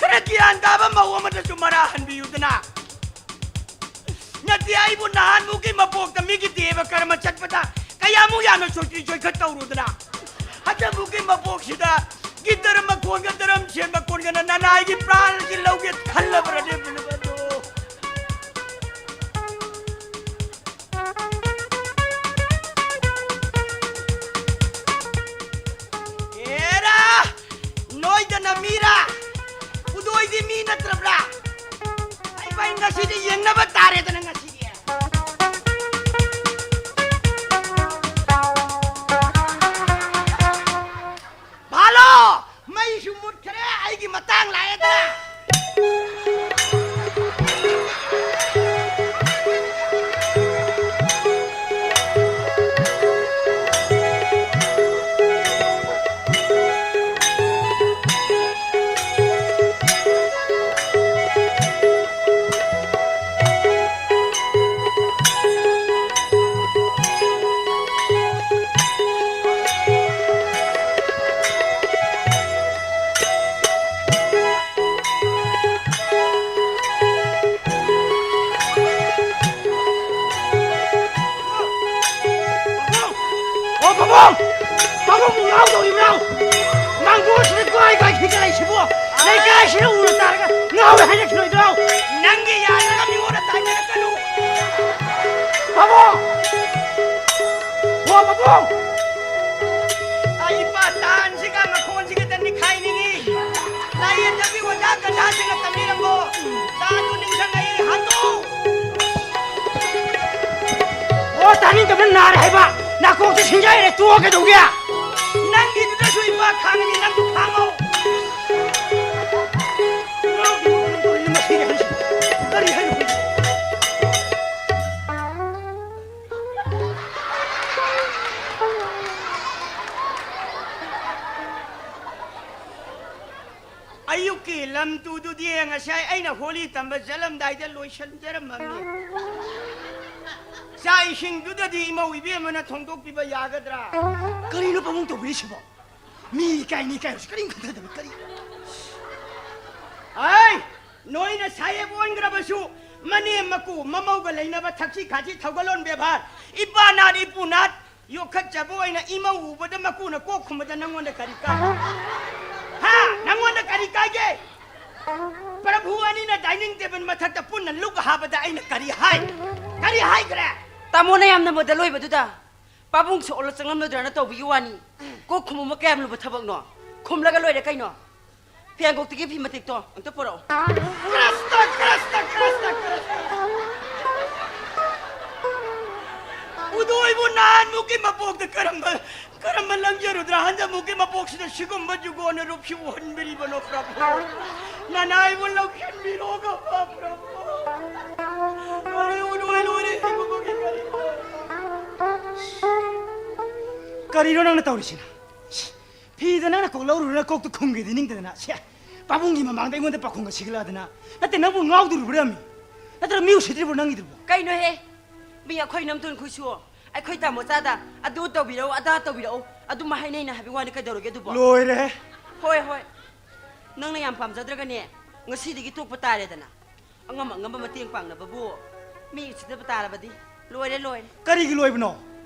ꯈꯔ ꯒ꯭ꯌꯥꯟ ꯇꯥꯕ ꯃꯧ ꯑꯃꯗꯁꯨ ꯃꯔꯥ ꯍꯟꯕꯤꯌꯨꯗꯅ꯫ ꯅꯠꯇꯦ, ꯑꯩꯕꯨ ꯅꯍꯥꯟꯃꯨꯛꯀꯤ ꯃꯄꯣꯛꯇ ꯃꯤꯒꯤ ꯗꯦꯕ ꯀꯔꯃ ꯆꯠꯄꯗ ꯀꯌꯥꯃꯨꯛ ꯌꯥꯝꯅ ꯁꯣꯏꯇꯤ ꯁꯣꯏꯈꯠ ꯇꯧꯔꯨꯗꯅ, ꯍꯟꯗꯛꯃꯨꯛꯀꯤ ꯃꯄꯣꯛꯁꯤꯗ ꯒꯤꯇꯔ ꯃꯈꯣꯟꯒ ꯗꯔꯝ ꯁꯦꯟ ꯃꯈꯣꯟꯒꯅ ꯅꯅꯥꯏꯒꯤ ꯄ꯭ꯔꯥꯟꯁꯤ ꯂꯧꯒꯦ ꯈꯜꯂꯕ꯭ꯔꯅꯦ, ꯕꯤꯂꯨꯕꯗꯣ? ꯑꯦꯔꯥ! ꯅꯣꯏꯗꯅ ꯃꯤꯔꯥ? ꯈꯨꯗꯣꯏꯗꯤ ꯃꯤ ꯅꯠꯇ꯭ꯔꯕ꯭ꯔꯥ? ꯑꯩ ꯚꯥꯏ ꯉꯁꯤꯗꯤ ꯌꯦꯡꯅꯕ ꯇꯥꯔꯦꯗꯅ ꯉꯁꯤꯗꯤ꯫ ꯚꯥꯂꯣ! ꯃꯩꯁꯨ ꯃꯨꯠꯈ꯭ꯔꯦ, ꯑꯩꯒꯤ ꯃꯇꯥꯡ ꯂꯥꯛꯑꯦꯗꯅ꯫ ꯄꯥꯕꯨꯡ! ꯄꯥꯕꯨꯡꯕꯨ ꯉꯥꯎꯗꯧꯔꯤꯕ꯭ꯔꯣ? ꯃꯥꯡꯒꯣꯜꯁꯤꯗ ꯀꯣꯏ ꯀꯣꯏ ꯊꯤꯒꯠꯂꯛꯏꯁꯤꯕꯨ ꯂꯩꯀꯥꯏꯁꯤꯅ ꯎꯔ ꯇꯥꯔꯒ ꯉꯥꯎꯔꯦ ꯍꯥꯏꯅꯈꯤꯔꯣꯏꯗ꯭ꯔꯣ? ꯅꯪꯒꯤ ꯌꯥꯗꯅ ꯃꯤꯉꯣꯟꯗ ꯇꯥꯏꯅꯔꯛꯀꯅꯨ꯫ ꯄꯥꯕꯨꯡ! ꯍꯣ, ꯄꯥꯕꯨꯡ! ꯑꯩ ꯏꯄꯥ ꯇꯥꯟꯁꯤꯒ ꯃꯈꯣꯟꯁꯤꯒ ꯇꯟꯅꯤ ꯈꯥꯏꯅꯤꯡꯉꯤ꯫ ꯂꯥꯏꯌꯦꯡꯖꯕꯤ ꯑꯣꯖꯥ ꯀꯟꯊꯥꯁꯤꯡꯅ ꯇꯝꯕꯤꯔꯝꯕꯣ? ꯇꯥꯟꯗꯨ ꯅꯤꯡꯁꯤꯡꯉꯛꯏ, ꯍꯥꯠꯇꯣꯛꯎ! ꯑꯣ, ꯇꯥꯅꯤꯡꯗꯕꯅ ꯅꯥꯔꯦ ꯍꯥꯏꯕ! ꯅꯥꯀꯣꯡꯁꯦ ꯁꯤꯡꯖꯥꯏꯔꯦ, ꯇꯣꯛꯑꯣ, ꯀꯩꯗꯧꯒꯦ? ꯅꯪꯒꯤꯗꯨꯗꯁꯨ ꯏꯄꯥ ꯈꯥꯡꯉꯤꯅꯤ, ꯅꯪꯁꯨ ꯈꯥꯡꯉꯣ! ꯀꯔꯤ ꯍꯥꯏꯅꯣ? ꯑꯌꯨꯛꯀꯤ ꯂꯝ ꯇꯨꯗꯨꯗꯤ ꯉꯁꯥꯏ ꯑꯩꯅ ꯍꯣꯂꯤ ꯇꯝꯕ ꯆꯠꯂꯝꯗꯥꯏꯗ ꯂꯣꯏꯁꯤꯟꯖꯔꯝꯃꯕꯅꯤ꯫ ꯆꯥꯛ ꯏꯁꯤꯡꯗꯨꯗꯗꯤ ꯏꯃꯧ ꯏꯕꯦꯝꯃꯅ ꯊꯣꯡꯗꯣꯛꯄꯤꯕ ꯌꯥꯒꯗ꯭ꯔꯥ? ꯀꯔꯤꯅꯣ ꯄꯥꯕꯨꯡ ꯇꯧꯕꯤꯔꯤꯁꯤꯕꯣ? ꯃꯤ ꯏꯀꯥꯏꯅꯤ ꯏꯀꯥꯏꯔꯁꯨ ꯀꯔꯤꯝ ꯈꯟꯊꯗꯕ ꯀꯔꯤ? ꯑꯩ ꯅꯣꯏꯅ ꯁꯥꯍꯦꯕ ꯑꯣꯟꯈ꯭ꯔꯕꯁꯨ ꯃꯅꯦꯝ ꯃꯀꯨ ꯃꯃꯧꯒ ꯂꯩꯅꯕ ꯊꯛꯁꯤ ꯈꯥꯁꯤ ꯊꯧꯒꯜꯂꯣꯟ ꯕꯦꯕꯥꯔ, ꯏꯄꯥ ꯅꯥꯠ ꯏꯄꯨ ꯅꯥꯠ ꯌꯣꯛꯈꯠꯆꯕ ꯑꯣꯏꯅ ꯏꯃꯧ ꯎꯕꯗ ꯃꯀꯨꯅ ꯀꯣꯛ ꯈꯨꯝꯕꯗ ꯅꯪꯉꯣꯟꯗ ꯀꯔꯤ ꯀꯥꯏ? ꯍꯥ? ꯅꯪꯉꯣꯟꯗ ꯀꯔꯤ ꯀꯥꯏꯒꯦ? ꯄ꯭ꯔꯚꯨ ꯑꯅꯤꯅ ꯗꯥꯏꯅꯤꯡ ꯇꯦꯕꯜ ꯃꯊꯛꯇ ꯄꯨꯟꯅ ꯂꯨꯛ ꯍꯥꯕꯗ ꯑꯩꯅ ꯀꯔꯤ ꯍꯥꯏ? ꯀꯔꯤ ꯍꯥꯏꯈ꯭ꯔꯦ? ꯇꯥꯃꯣꯅ ꯌꯥꯝꯅ ꯃꯣꯗꯦꯜ ꯑꯣꯏꯕꯗꯨꯗ ꯄꯥꯕꯨꯡꯁꯨ ꯑꯣꯜꯂ ꯆꯪꯂꯝꯂꯣꯏꯗ꯭ꯔꯅ ꯇꯧꯕꯒꯤ ꯋꯥꯅꯤ꯫ ꯀꯣꯛ ꯈꯨꯝꯃꯨꯕ ꯀꯌꯥꯝ ꯂꯨꯕ ꯊꯕꯛꯅꯣ? ꯈꯨꯝꯂꯒ ꯂꯣꯏꯔꯦ ꯀꯩꯅꯣ꯫ ꯐꯤꯌꯥꯡꯀꯣꯛꯇꯒꯤ ꯐꯤ ꯃꯇꯦꯛꯇꯣ ꯑꯝꯇ ꯄꯨꯔꯛꯑꯣ꯫ ꯀ꯭ꯔꯁꯇ, ꯀ꯭ꯔꯁꯇ, ꯀ꯭ꯔꯁꯇ, ꯀ꯭ꯔꯁꯇ꯫ ꯎꯗꯣꯏꯕꯨ ꯅꯍꯥꯟꯃꯨꯛꯀꯤ ꯃꯄꯣꯛꯇ ꯀꯔꯝꯕ, ꯀꯔꯝꯕ ꯂꯪꯖꯔꯨꯗ꯭ꯔꯥ? ꯍꯟꯗꯛꯃꯨꯛꯀꯤ ꯃꯄꯣꯛꯁꯤꯗ ꯁꯤꯒꯨꯝꯕ ꯖꯨꯒꯣꯅ ꯔꯨꯞꯁꯤ ꯎꯍꯟꯕꯤꯔꯤꯕꯅꯣ, ꯄ꯭ꯔꯚꯨ? ꯅꯅꯥꯏꯕꯨ ꯂꯧꯁꯤꯟꯕꯤꯔꯣ, ꯄ꯭ꯔꯚꯨ꯫ ꯂꯣꯏꯔꯦ, ꯎꯗꯣꯏ ꯂꯣꯏꯔꯦ, ꯁꯤꯒꯨꯝꯕꯒꯤ ꯀꯔꯤꯅꯣ? ꯀꯔꯤꯅꯣ ꯅꯪꯅ ꯇꯧꯔꯤꯁꯤꯅ? ꯐꯤꯗ ꯅꯪꯅ ꯀꯣꯛ ꯂꯧꯔꯨꯔ ꯀꯣꯛꯇ ꯈꯨꯝꯒꯦꯗꯤ ꯅꯤꯡꯗꯗꯅ, ꯁꯦ, ꯄꯥꯕꯨꯡꯒꯤ ꯃꯃꯥꯡꯗ ꯑꯩꯉꯣꯟꯗ ꯄꯥꯈꯣꯡꯒ ꯁꯤꯒꯠꯂꯛꯑꯗꯅ, ꯅꯠꯇꯦ, ꯅꯪꯕꯨ ꯉꯥꯎꯗꯣꯔꯤꯕ꯭ꯔꯥ ꯃꯤ? ꯅꯠꯇ꯭ꯔ ꯃꯤ ꯎꯁꯤꯠꯇ꯭ꯔꯤꯕ꯭ꯔꯣ ꯅꯪꯒꯤꯗꯨꯕꯨ? ꯀꯩꯅꯣꯍꯦ? ꯃꯤ ꯑꯩꯈꯣꯏ ꯅꯝꯊꯣꯟ ꯈꯨꯠꯁꯨ, ꯑꯩꯈꯣꯏ ꯇꯥꯃꯣ ꯆꯥꯗ ꯑꯗꯨ ꯇꯧꯕꯤꯔꯛꯎ, ꯑꯗꯥ ꯇꯧꯕꯤꯔꯛꯎ, ꯑꯗꯨꯃ ꯍꯥꯏꯅꯩꯅ ꯍꯥꯏꯕ ꯋꯥꯅꯤ, ꯀꯩꯗꯧꯔꯒꯦ ꯑꯗꯨꯕꯣ? ꯂꯣꯏꯔꯦꯍꯦ! ꯍꯣꯏ, ꯍꯣꯏ꯫ ꯅꯪꯅ ꯌꯥꯝ ꯄꯥꯝꯖꯗ꯭ꯔꯒꯅꯦ, ꯉꯁꯤꯗꯒꯤ ꯇꯣꯛꯄ ꯇꯥꯔꯦꯗꯅ꯫ ꯑꯉꯝ ꯑꯉꯝꯕ ꯃꯇꯦꯡ ꯄꯥꯡꯅꯕꯕꯨ ꯃꯤ ꯎꯁꯤꯠꯇꯕ ꯇꯥꯔꯕꯗꯤ ꯂꯣꯏꯔꯦ, ꯂꯣꯏꯔꯦ꯫ ꯀꯔꯤꯒꯤ ꯂꯣꯏꯕꯅꯣ?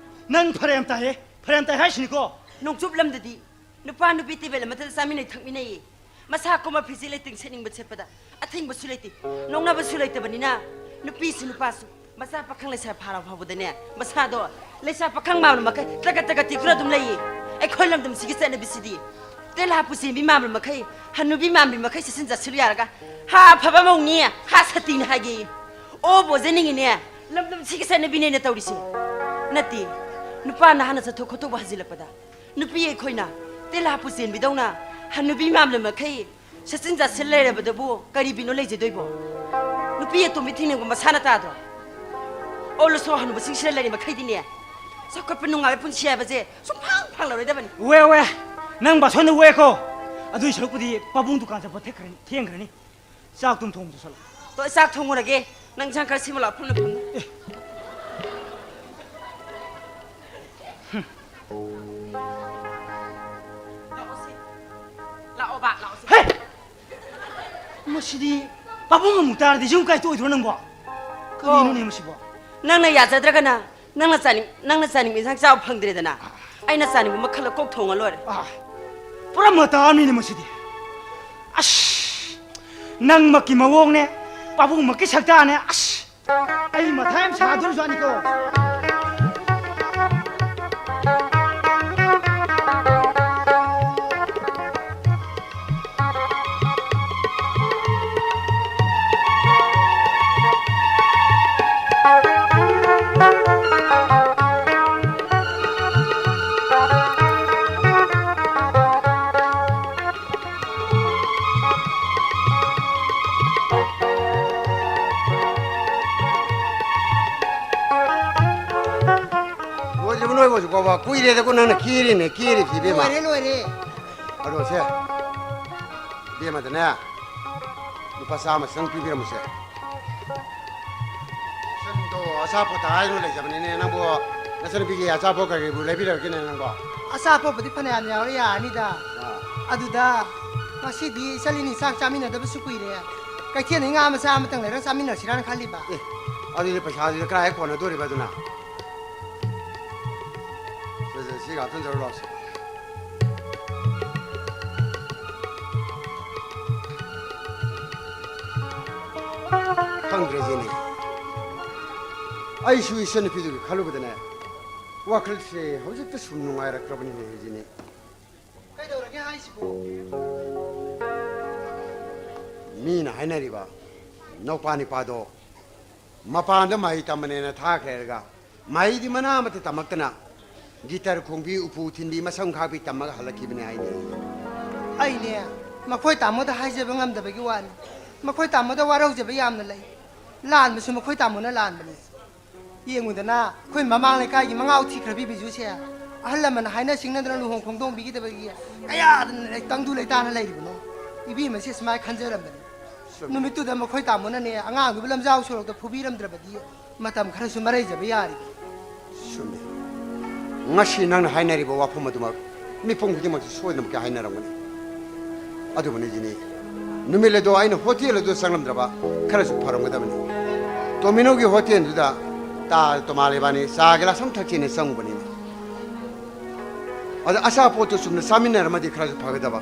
ꯅꯪ ꯐꯔꯛ ꯌꯥꯝ ꯇꯥꯏꯍꯦ꯫ ꯐꯔꯦ, ꯑꯝꯇ ꯍꯥꯏꯁꯤꯅꯤꯀꯣ꯫ ꯅꯣꯡꯆꯨꯞ ꯂꯝꯗꯗꯤ ꯅꯨꯄꯥ ꯅꯨꯄꯤ ꯇꯦꯕꯜ ꯑꯃꯗ ꯆꯥꯃꯤꯟꯅꯩ ꯊꯛꯃꯤꯟꯅꯩꯌꯦ꯫ ꯃꯁꯥ ꯀꯨꯝꯕ ꯐꯤꯖꯦꯠ ꯂꯩꯇꯦꯡ ꯁꯦꯠꯅꯤꯡꯕ ꯁꯦꯠꯄꯗ ꯑꯊꯤꯡꯕꯁꯨ ꯂꯩꯇꯦ, ꯅꯣꯛꯅꯕꯁꯨ ꯂꯩꯇꯕꯅꯤꯅ ꯅꯨꯄꯤꯁꯨ ꯅꯨꯄꯥꯁꯨ ꯃꯆꯥ ꯄꯥꯈꯪ ꯂꯩꯁꯥ ꯐꯥꯔ ꯐꯥꯎꯕꯗꯅꯦ ꯃꯁꯥꯗꯣ ꯂꯩꯁꯥ ꯄꯥꯈꯪ ꯃꯥꯟꯕ ꯃꯈꯩ ꯇꯒꯠ ꯇꯒꯠ ꯇꯦꯛꯇꯨꯅ ꯑꯗꯨꯝ ꯂꯩꯌꯦ꯫ ꯑꯩꯈꯣꯏ ꯂꯝꯗꯝꯁꯤꯒꯤ ꯆꯠꯅꯕꯤꯁꯤꯗꯤ ꯇꯦꯂꯥ ꯄꯨꯁꯦꯝꯕꯤ ꯃꯥꯟꯕ ꯃꯈꯩ ꯍꯅꯨꯕꯤ ꯃꯥꯟꯕꯤ ꯃꯈꯩ ꯆꯠꯁꯤꯟ ꯆꯠꯁꯤꯜꯂꯨ ꯌꯥꯔꯒ ꯍꯥ ꯑꯐꯕ ꯃꯧꯅꯤ, ꯍꯥ ꯁꯇꯤꯅꯤ ꯍꯥꯏꯒꯦ꯫ ꯑꯣ ꯕꯣꯖꯅꯤꯡꯉꯤꯅꯦ, ꯂꯝꯗꯝꯁꯤꯒꯤ ꯆꯠꯅꯕꯤꯅꯦꯅ ꯇꯧꯔꯤꯁꯦ꯫ ꯅꯠꯇꯦ, ꯅꯨꯄꯥ ꯅꯍꯥꯅ ꯆꯠꯊꯣꯛ ꯈꯣꯠꯇꯣꯛꯄ ꯍꯟꯖꯤꯜꯂꯛꯄꯗ ꯅꯨꯄꯤ ꯑꯩꯈꯣꯏꯅ ꯇꯦꯂꯥ ꯄꯨꯁꯦꯝꯕꯤꯗꯧꯅ ꯍꯅꯨꯕꯤ ꯃꯥꯝꯂ ꯃꯈꯩ ꯁꯆꯤꯟ ꯆꯥꯁꯤꯜ ꯂꯩꯔꯕꯗꯕꯨ ꯀꯔꯤ ꯕꯤꯠꯅꯣ ꯂꯩꯖꯗꯣꯏꯕꯣ? ꯅꯨꯄꯤ ꯑꯇꯣꯝꯕꯤ ꯊꯤꯡꯅꯕ ꯃꯁꯥꯅ ꯇꯥꯗ꯭ꯔꯣ? ꯑꯣꯜꯂꯁꯨ ꯍꯅꯨꯕꯁꯤꯡꯁꯤꯅ ꯂꯩꯔꯤ ꯃꯈꯩꯗꯤꯅꯦ, ꯆꯥꯎꯈꯠꯄ ꯅꯨꯡꯉꯥꯏꯕ ꯄꯨꯟꯁꯤ ꯍꯥꯏꯕꯁꯦ ꯁꯨꯡꯐꯪ ꯐꯪꯂꯔꯣꯏꯗꯕꯅꯤ꯫ ꯎꯋꯦ, ꯎꯋꯦ꯫ ꯅꯪ ꯕꯥꯁꯣꯟꯗ ꯎꯋꯦꯀꯣ꯫ ꯑꯗꯨꯏ ꯁꯔꯨꯛꯄꯨꯗꯤ ꯄꯥꯕꯨꯡ ꯗꯨꯀꯥꯟ ꯆꯠꯄ ꯊꯦꯛꯈ꯭ꯔꯅꯤ, ꯊꯦꯡꯈ꯭ꯔꯅꯤ꯫ ꯆꯥꯛꯇꯨꯝ ꯊꯣꯡ ꯆꯠꯁꯜꯂꯣ꯫ ꯇꯣ, ꯑꯩ ꯆꯥꯛ ꯊꯣꯡꯉꯨꯔꯒꯦ꯫ ꯅꯪ ꯏꯟꯁꯥꯡ ꯈꯔ ꯁꯦꯝꯃꯨ ꯂꯥꯛꯑꯣ, ꯐꯝꯅ ꯐꯝꯅ꯫ ꯑꯦ꯫ ꯂꯥꯛꯑꯣꯁꯦ꯫ ꯂꯥꯛꯑꯣꯕ, ꯂꯥꯛꯑꯣꯁꯦ꯫ ꯍꯦ! ꯃꯁꯤꯗꯤ ꯄꯥꯕꯨꯡ ꯑꯃꯨꯛ ꯇꯥꯔꯗꯤ ꯌꯨꯝ ꯀꯥꯏꯊꯣꯛꯑꯣꯏꯗ꯭ꯔꯣ ꯅꯪꯕꯣ? ꯀꯔꯤꯅꯣꯅꯦ ꯑꯣ꯫ ꯃꯁꯤꯕꯣ? ꯅꯪꯅ ꯌꯥꯖꯗ꯭ꯔꯒꯅ ꯅꯪꯅ ꯆꯥꯅꯤꯡ-, ꯅꯪꯅ ꯆꯥꯅꯤꯡꯕ ꯏꯟꯁꯥꯡ ꯆꯥꯕ ꯐꯪꯗ꯭ꯔꯦꯗꯅ꯫ ꯑꯩꯅ ꯆꯥꯅꯤꯡꯕ ꯑꯃ ꯈꯜꯂ ꯀꯣꯛ ꯊꯣꯡꯉ ꯂꯣꯏꯔꯦ꯫ ꯑꯥ, ꯄꯨꯔꯥ ꯃꯇꯥ ꯑꯃꯅꯤꯅꯦ ꯃꯁꯤꯗꯤ꯫ ꯑꯁ! ꯅꯪꯃꯛꯀꯤ ꯃꯑꯣꯡꯅꯦ, ꯄꯥꯕꯨꯡꯃꯛꯀꯤ ꯁꯛꯇꯥꯅꯦ꯫ ꯑꯁ! ꯑꯩ ꯃꯊꯥ ꯌꯥꯝ ꯁꯥꯗꯣꯔꯤꯖꯥꯠꯅꯤꯀꯣ꯫ ꯂꯣꯏꯗ꯭ꯔꯤꯕ ꯅꯣꯏꯕꯨ ꯍꯧꯖꯤꯛꯐꯥꯎꯕ? ꯀꯨꯏꯔꯦꯗꯀꯣ ꯅꯪꯅ ꯀꯦꯔꯤꯅꯦ, ꯀꯦꯔꯤꯁꯤ, ꯏꯕꯦꯝꯃ꯫ ꯂꯣꯏꯔꯦ, ꯂꯣꯏꯔꯦ꯫ ꯑꯗꯣ ꯁꯦ, ꯏꯕꯦꯝꯃꯗꯅꯦ, ꯂꯨꯄꯥ ꯆꯥꯝꯃ ꯈꯤꯇꯪ ꯄꯤꯕꯤꯔꯝꯃꯨꯁꯦ꯫ ꯁꯟꯗꯣ ꯑꯆꯥꯄꯣꯠꯇ ꯍꯥꯏꯗꯨꯅ ꯂꯩꯖꯕꯅꯤꯅꯦ ꯅꯪꯕꯨ꯫ ꯅꯆꯟꯅꯨꯄꯤꯒꯤ ꯑꯆꯥꯄꯣꯠ ꯀꯔꯤ ꯀꯔꯤꯕꯨ ꯂꯩꯕꯤꯔꯛꯀꯦꯅꯦ ꯅꯪꯕꯣ? ꯑꯆꯥꯄꯣꯠꯄꯨꯗꯤ ꯐꯅꯌꯥꯝ ꯌꯥꯎꯔꯦ, ꯌꯥꯔꯅꯤꯗ꯫ ꯑꯥ꯫ ꯑꯗꯨꯗ ꯉꯁꯤꯗꯤ ꯆꯠꯂꯤꯅꯤ, ꯆꯥꯛ ꯆꯥꯃꯤꯟꯅꯗꯕꯁꯨ ꯀꯨꯏꯔꯦ꯫ ꯀꯩꯊꯦꯜꯗꯒꯤ ꯉꯥ ꯃꯆꯥ ꯑꯃꯇꯪ ꯂꯩꯔꯒ ꯆꯥꯃꯤꯟꯅꯁꯤꯔꯥꯅ ꯈꯜꯂꯤꯕ꯫ ꯑꯦ, ꯑꯗꯨꯗꯤ ꯄꯩꯁꯥꯗꯨꯗꯤ ꯀꯗꯥꯏ ꯀꯣꯟꯅꯗꯣꯔꯤꯕ ꯑꯗꯨꯅ? ꯁꯦ, ꯁꯦ, ꯁꯤ ꯉꯥꯛꯇꯪ ꯆꯠꯂꯨ ꯂꯥꯎꯁꯦ꯫ ꯈꯪꯗ꯭ꯔꯦ ꯖꯦꯅꯤ꯫ ꯑꯩꯁꯨ ꯏꯆꯟꯅꯨꯄꯤꯗꯨꯒꯤ ꯈꯜꯂꯨꯕꯗꯅꯦ, ꯋꯥꯈꯜꯁꯦ ꯍꯧꯖꯤꯛꯇ ꯁꯨꯝ ꯅꯨꯡꯉꯥꯏꯔꯛꯇ꯭ꯔꯕꯅꯤꯅꯦ ꯖꯦꯅꯤ꯫ ꯀꯩꯗꯧꯔꯒꯦ ꯍꯥꯏꯁꯤꯕꯣ? ꯃꯤꯅ ꯍꯥꯏꯅꯔꯤꯕ ꯅꯧꯄꯥ ꯅꯤꯄꯥꯗꯣ ꯃꯄꯥꯟꯗ ꯃꯍꯩ ꯇꯝꯕꯅꯦꯅ ꯊꯥꯈ꯭ꯔꯦ ꯍꯥꯏꯔꯒ, ꯃꯍꯩꯗꯤ ꯃꯅꯥ ꯑꯃꯠꯇ ꯇꯝꯃꯛꯇꯅ, ꯒꯤꯇꯔ ꯈꯣꯡꯕꯤ, ꯎꯄꯨ ꯊꯤꯟꯕꯤ, ꯃꯁꯝ ꯈꯥꯛꯄꯤ ꯇꯝꯃꯒ ꯍꯜꯂꯛꯈꯤꯕꯅꯦ ꯍꯥꯏꯅꯦ꯫ ꯑꯩꯅꯦ, ꯃꯈꯣꯏ ꯇꯥꯃꯣꯗ ꯍꯥꯏꯖꯕ ꯉꯝꯗꯕꯒꯤ ꯋꯥꯅꯤ꯫ ꯃꯈꯣꯏ ꯇꯥꯃꯣꯗ ꯋꯥꯔꯧꯖꯕ ꯌꯥꯝꯅ ꯂꯩ꯫ ꯂꯥꯟꯕꯁꯨ ꯃꯈꯣꯏ ꯇꯥꯃꯣꯅ ꯂꯥꯟꯕꯅꯤ꯫ ꯌꯦꯡꯉꯨꯗꯅ, ꯑꯩꯈꯣꯏ ꯃꯃꯥꯡ ꯂꯩꯀꯥꯏꯒꯤ ꯃꯉꯥꯎ ꯊꯤꯈ꯭ꯔꯕꯤ ꯕꯤꯖꯨꯁꯦ ꯑꯍꯜ ꯂꯃꯟꯅ ꯍꯥꯏꯅ ꯁꯤꯡꯅꯗꯅ ꯂꯨꯍꯣꯡ ꯈꯣꯡꯗꯣꯡꯕꯤꯒꯤꯗꯕꯒꯤ ꯀꯌꯥꯗ ꯇꯪꯗꯨ ꯂꯩꯇꯥꯅ ꯂꯩꯔꯤꯕꯅꯣ? ꯏꯕꯦꯝꯃꯁꯦ ꯁꯨꯃꯥꯏꯅ ꯈꯟꯖꯔꯝꯕꯅꯤ꯫ ꯆꯨꯝꯃꯤ꯫ ꯅꯨꯃꯤꯠꯇꯨꯗ ꯃꯈꯣꯏ ꯇꯥꯃꯣꯅꯅꯦ, ꯑꯉꯥꯡꯗꯨꯕꯨ ꯂꯝꯖꯥꯎ ꯁꯣꯔꯣꯛꯇ ꯐꯨꯕꯤꯔꯝꯗ꯭ꯔꯕꯗꯤ ꯃꯇꯝ ꯈꯔꯁꯨ ꯃꯔꯩꯖꯕ ꯌꯥꯔꯤ꯫ ꯆꯨꯝꯃꯤ꯫ ꯉꯁꯤ ꯅꯪꯅ ꯍꯥꯏꯅꯔꯤꯕ ꯋꯥꯐꯝ ꯑꯗꯨꯃꯛ ꯃꯤꯄꯨꯝ ꯈꯨꯗꯤꯡꯃꯛꯁꯨ ꯁꯣꯏꯗꯅꯃꯛꯀꯤ ꯍꯥꯏꯅꯔꯝꯒꯅꯤ꯫ ꯑꯗꯨꯕꯨꯅꯤ ꯖꯤꯅꯤ, ꯅꯨꯃꯤꯠ ꯑꯗꯣ ꯑꯩꯅ ꯍꯣꯇꯦꯜ ꯑꯗꯨ ꯆꯪꯂꯝꯗ꯭ꯔꯕ ꯈꯔꯁꯨ ꯐꯔꯝꯒꯗꯕꯅꯤ꯫ ꯇꯣꯃꯤꯅꯣꯒꯤ ꯍꯣꯇꯦꯜꯗꯨꯗ ꯇꯥ ꯇꯣꯃꯥꯜ ꯏꯕꯥꯅꯤ ꯆꯥ ꯒꯤꯂꯥꯁ ꯑꯃ ꯊꯛꯁꯦꯅ ꯆꯪꯉꯨꯕꯅꯤꯅꯦ꯫ ꯑꯗ ꯑꯆꯥꯄꯣꯠꯇꯨ ꯆꯨꯝꯅ ꯆꯥꯃꯤꯟꯅꯔꯝꯃꯗꯤ ꯈꯔꯁꯨ ꯐꯒꯗꯕ꯫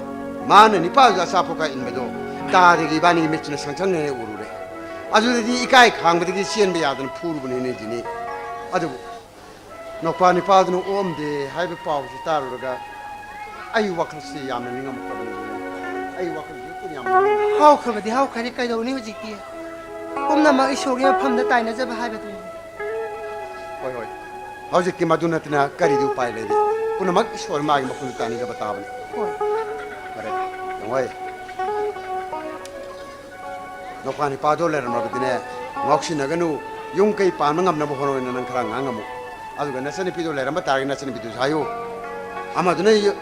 ꯃꯥꯅ ꯅꯤꯄꯥꯗꯨꯗ ꯑꯆꯥꯄꯣꯠ ꯀꯛ ꯏꯟꯕꯗꯣ ꯇꯥꯗꯒꯤ ꯏꯕꯥꯅꯤꯒꯤ ꯃꯤꯠꯁꯤꯅ ꯁꯪꯁꯪꯅ ꯍꯦꯛ ꯎꯔꯨꯔꯦ꯫ ꯑꯗꯨꯗꯗꯤ ꯏꯀꯥꯏ ꯈꯥꯡꯕꯗꯒꯤ ꯆꯦꯟꯕ ꯌꯥꯗꯅ ꯐꯨꯔꯨꯕꯅꯤꯅꯦ ꯖꯤꯅꯤ꯫ ꯑꯗꯨꯕꯨ ꯅꯧꯄꯥ ꯅꯤꯄꯥꯗꯨꯅ ꯑꯣꯛꯑꯝꯗꯦ ꯍꯥꯏꯕ ꯄꯥꯎꯁꯤ ꯇꯥꯔꯨꯔꯒ ꯑꯩ ꯋꯥꯈꯜꯁꯤ ꯌꯥꯝꯅ ꯅꯤꯡꯉꯝꯃꯛꯇꯕꯅꯤ ꯖꯤꯅꯤ꯫ ꯑꯩ ꯋꯥꯈꯜꯁꯤ ꯌꯥꯝꯅ ꯅꯤꯡꯉꯝꯃꯛꯇꯕꯅꯤ꯫ ꯍꯥꯎꯈ꯭ꯔꯕꯗꯤ ꯍꯥꯎꯈ꯭ꯔꯦ, ꯀꯩꯗꯧꯅꯤ ꯍꯧꯖꯤꯛꯇꯤ? ꯄꯨꯝꯅꯃꯛ ꯏꯁꯣꯔꯒꯤ ꯃꯐꯝꯗ ꯇꯥꯏꯅꯖꯕ ꯍꯥꯏꯕꯗꯨꯅꯤ꯫ ꯍꯣꯏ, ꯍꯣꯏ꯫ ꯍꯧꯖꯤꯛꯇꯤ ꯃꯗꯨ ꯅꯠꯇꯅ ꯀꯔꯤꯗꯤ ꯎꯄꯥꯏ ꯂꯩꯔꯤ? ꯄꯨꯝꯅꯃꯛ ꯏꯁꯣꯔ ꯃꯥꯒꯤ ꯃꯐꯝꯗ ꯇꯥꯅꯤꯡꯒꯗꯕ ꯇꯥꯕꯅꯤ꯫ ꯍꯣꯏ꯫ ꯐꯔꯦ, ꯌꯦꯡꯉꯣ꯫ ꯅꯧꯄꯥ ꯅꯤꯄꯥꯗꯣ ꯂꯩꯔꯝꯂꯕꯗꯤꯅꯦ, ꯉꯥꯎꯁꯤꯟꯅꯒꯅꯨ, ꯌꯨꯝ ꯀꯩ ꯄꯥꯟꯕ ꯉꯝꯅꯕ ꯍꯣꯠꯅꯧꯅ ꯅꯪ ꯈꯔ ꯉꯥꯡꯉꯝꯃꯨ꯫ ꯑꯗꯨꯒ ꯅꯆꯟꯅꯨꯄꯤꯗꯣ ꯂꯩꯔꯝꯕ ꯇꯥꯔꯒꯗꯤ ꯅꯆꯟꯅꯨꯄꯤꯗꯨꯁꯨ ꯍꯥꯏꯌꯨ꯫ ꯑꯃꯗꯨꯅ ꯌꯨ-,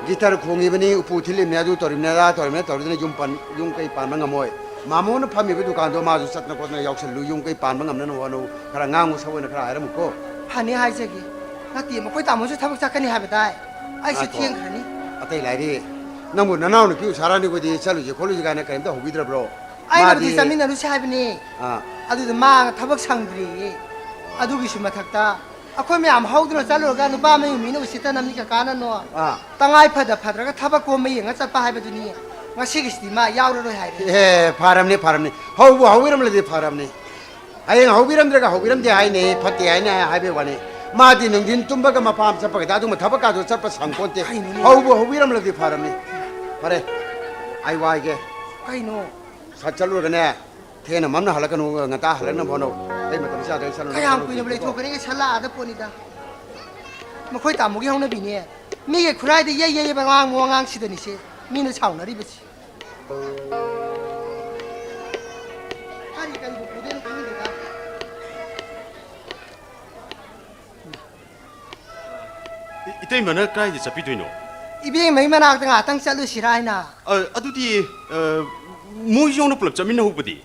ꯒꯤꯇꯔ ꯈꯣꯡꯉꯤꯕꯅꯤ, ꯎꯄꯨ ꯊꯤꯜꯂꯤꯕꯅꯤ, ꯑꯗꯨ ꯇꯧꯔꯤꯕꯅꯤ, ꯑꯗꯥ ꯇꯧꯔꯤꯕꯅꯤ, ꯇꯧꯔꯤꯗꯨꯅ ꯌꯨꯝ ꯄꯥꯟ-, ꯌꯨꯝ ꯀꯩ ꯄꯥꯟꯕ ꯉꯝꯃꯣꯏ꯫ ꯃꯥꯃꯣꯅ ꯐꯝꯃꯤꯕ ꯗꯨꯀꯥꯟꯗꯣ ꯃꯥꯁꯨ ꯆꯠꯇꯅ ꯈꯣꯠꯇꯅ ꯌꯥꯎꯁꯜꯂꯨ, ꯌꯨꯝ ꯀꯩ ꯄꯥꯟꯕ ꯉꯝꯅꯅꯕ ꯍꯣꯠꯅꯧ꯫ ꯈꯔ ꯉꯥꯡꯉꯨ ꯁꯛꯑꯣꯅ ꯈꯔ ꯍꯥꯏꯔꯝꯃꯨꯀꯣ꯫ ꯐꯅꯤ ꯍꯥꯏꯖꯒꯦ꯫ ꯅꯠꯇꯦ, ꯃꯈꯣꯏ ꯇꯥꯃꯣꯁꯨ ꯊꯕꯛ ꯆꯠꯀꯅꯤ ꯍꯥꯏꯕ ꯇꯥꯏ꯫ ꯑꯩꯁꯨ ꯉꯥꯏꯈꯣ꯫ ꯊꯦꯡꯈ꯭ꯔꯅꯤ꯫ ꯑꯇꯩ ꯂꯥꯏꯔꯤ꯫ ꯅꯪꯕꯨ ꯅꯅꯥꯎ ꯅꯨꯄꯤ ꯎꯁꯥꯔꯥꯅꯤꯈꯣꯏꯗꯤ ꯆꯠꯂꯨꯁꯤ ꯈꯣꯠꯂꯨꯁꯤ ꯀꯥꯏꯅ ꯀꯔꯤꯝꯇ ꯍꯧꯕꯤꯗ꯭ꯔꯕ꯭ꯔꯣ? ꯑꯩꯅꯕꯨꯗꯤ ꯃꯥꯗꯤ ꯆꯠꯃꯤꯟꯅꯔꯨꯁꯤ ꯍꯥꯏꯕꯅꯤ꯫ ꯑꯥ꯫ ꯑꯗꯨꯗ ꯃꯥ ꯊꯕꯛ ꯁꯪꯗ꯭ꯔꯤꯌꯦ꯫ ꯑꯗꯨꯒꯤꯁꯨ ꯃꯊꯛꯇ ꯑꯩꯈꯣꯏ ꯃꯌꯥꯝ ꯍꯧꯗꯨꯅ ꯆꯠꯂꯨꯔꯒ ꯅꯨꯄꯥ ꯃꯌꯨꯝ ꯃꯤꯅ ꯎꯁꯤꯠꯇꯅꯕꯅꯤ ꯀꯀꯥꯅ ꯅꯣ꯫ ꯑꯥ꯫ ꯇꯉꯥꯏ ꯐꯗ ꯐꯗ꯭ꯔꯒ ꯊꯕꯛ ꯀꯣꯝꯕ ꯌꯦꯡꯉ ꯆꯠꯄ ꯍꯥꯏꯕꯗꯨꯅꯤ꯫ ꯉꯁꯤꯒꯤꯁꯤꯗꯤ ꯃꯥ ꯌꯥꯎꯔꯔꯣꯏ ꯍꯥꯏꯔꯦ꯫ ꯑꯦ, ꯐꯔꯝꯅꯤ, ꯐꯔꯝꯅꯤ꯫ ꯍꯧꯕꯨ ꯍꯧꯕꯤꯔꯝꯂꯗꯤ ꯐꯔꯝꯅꯤ꯫ ꯍꯌꯦꯡ ꯍꯧꯕꯤꯔꯝꯗ꯭ꯔꯒ ꯍꯧꯕꯤꯔꯝꯗꯦ ꯍꯥꯏꯅꯤ, ꯐꯠꯇꯦ ꯍꯥꯏꯅꯤ ꯍꯥꯏꯕꯩ ꯋꯥꯅꯤ꯫ ꯃꯥꯗꯤ ꯅꯨꯡꯊꯤꯟ ꯇꯨꯝꯕꯒ ꯃꯄꯥꯝ ꯆꯠꯄꯒꯗ ꯑꯗꯨꯒꯨꯝꯕ ꯊꯕꯛ ꯀꯥꯗꯣ ꯆꯠꯄ ꯁꯪꯄꯣꯟꯇꯦ꯫ ꯀꯩꯅꯣꯅꯦ? ꯍꯧꯕꯨ ꯍꯧꯕꯤꯔꯝꯂꯗꯤ ꯐꯔꯝꯅꯤ꯫ ꯐꯔꯦ, ꯑꯩ ꯋꯥꯏꯒꯦ꯫ ꯀꯩꯅꯣ? ꯁꯠ ꯆꯠꯂꯨꯔꯒꯅꯦ, ꯊꯦꯡꯅ ꯃꯝꯅ ꯍꯜꯂꯛꯀꯅꯨ, ꯉꯟꯇꯥ ꯍꯜꯂꯛꯅꯕ ꯍꯣꯠꯅꯧ꯫ ꯑꯩ ꯃꯇꯝ ꯆꯥꯗ꯭ꯔꯦ, ꯆꯠꯂꯨ, ꯀꯌꯥꯝ ꯆꯠꯂꯨ, ꯀꯨꯏꯅꯕꯨ ꯆꯠꯂꯨ꯫ ꯂꯩꯊꯣꯛꯀꯅꯤꯒꯦ? ꯁꯜꯂꯥ ꯑꯥꯗ ꯄꯣꯠꯅꯤꯗ꯫ ꯃꯈꯣꯏ ꯇꯥꯃꯣꯒꯤ ꯍꯧꯅꯕꯤꯅꯦ꯫ ꯃꯤꯒꯤ ꯈꯨꯔꯥꯏꯗ ꯌꯩ ꯌꯩꯕ ꯉꯥꯡꯕ ꯋꯥꯉꯥꯡꯁꯤꯗꯅꯤꯁꯦ ꯃꯤꯅ ꯁꯥꯎꯅꯔꯤꯕꯁꯤ꯫ ꯀꯔꯤ ꯀꯔꯤꯕꯨ ꯄꯨꯗꯣꯏꯅꯣ ꯈꯪꯗꯦꯗ꯫ ꯏ-, ꯏꯇꯩꯃꯅ ꯀꯥꯏꯗ ꯆꯠꯄꯤꯗꯣꯏꯅꯣ? ꯏꯕꯦꯝꯃꯩ ꯃꯅꯥꯛꯇ ꯉꯥꯛꯇꯪ ꯆꯠꯂꯨꯁꯤꯔꯥ ꯍꯥꯏꯅ꯫ ꯑ, ꯑꯗꯨꯗꯤ, ꯑ, ꯃꯣꯏ ꯌꯧꯅ ꯄꯨꯂꯞ ꯆꯠꯃꯤꯟꯅꯍꯧꯕꯗꯤ?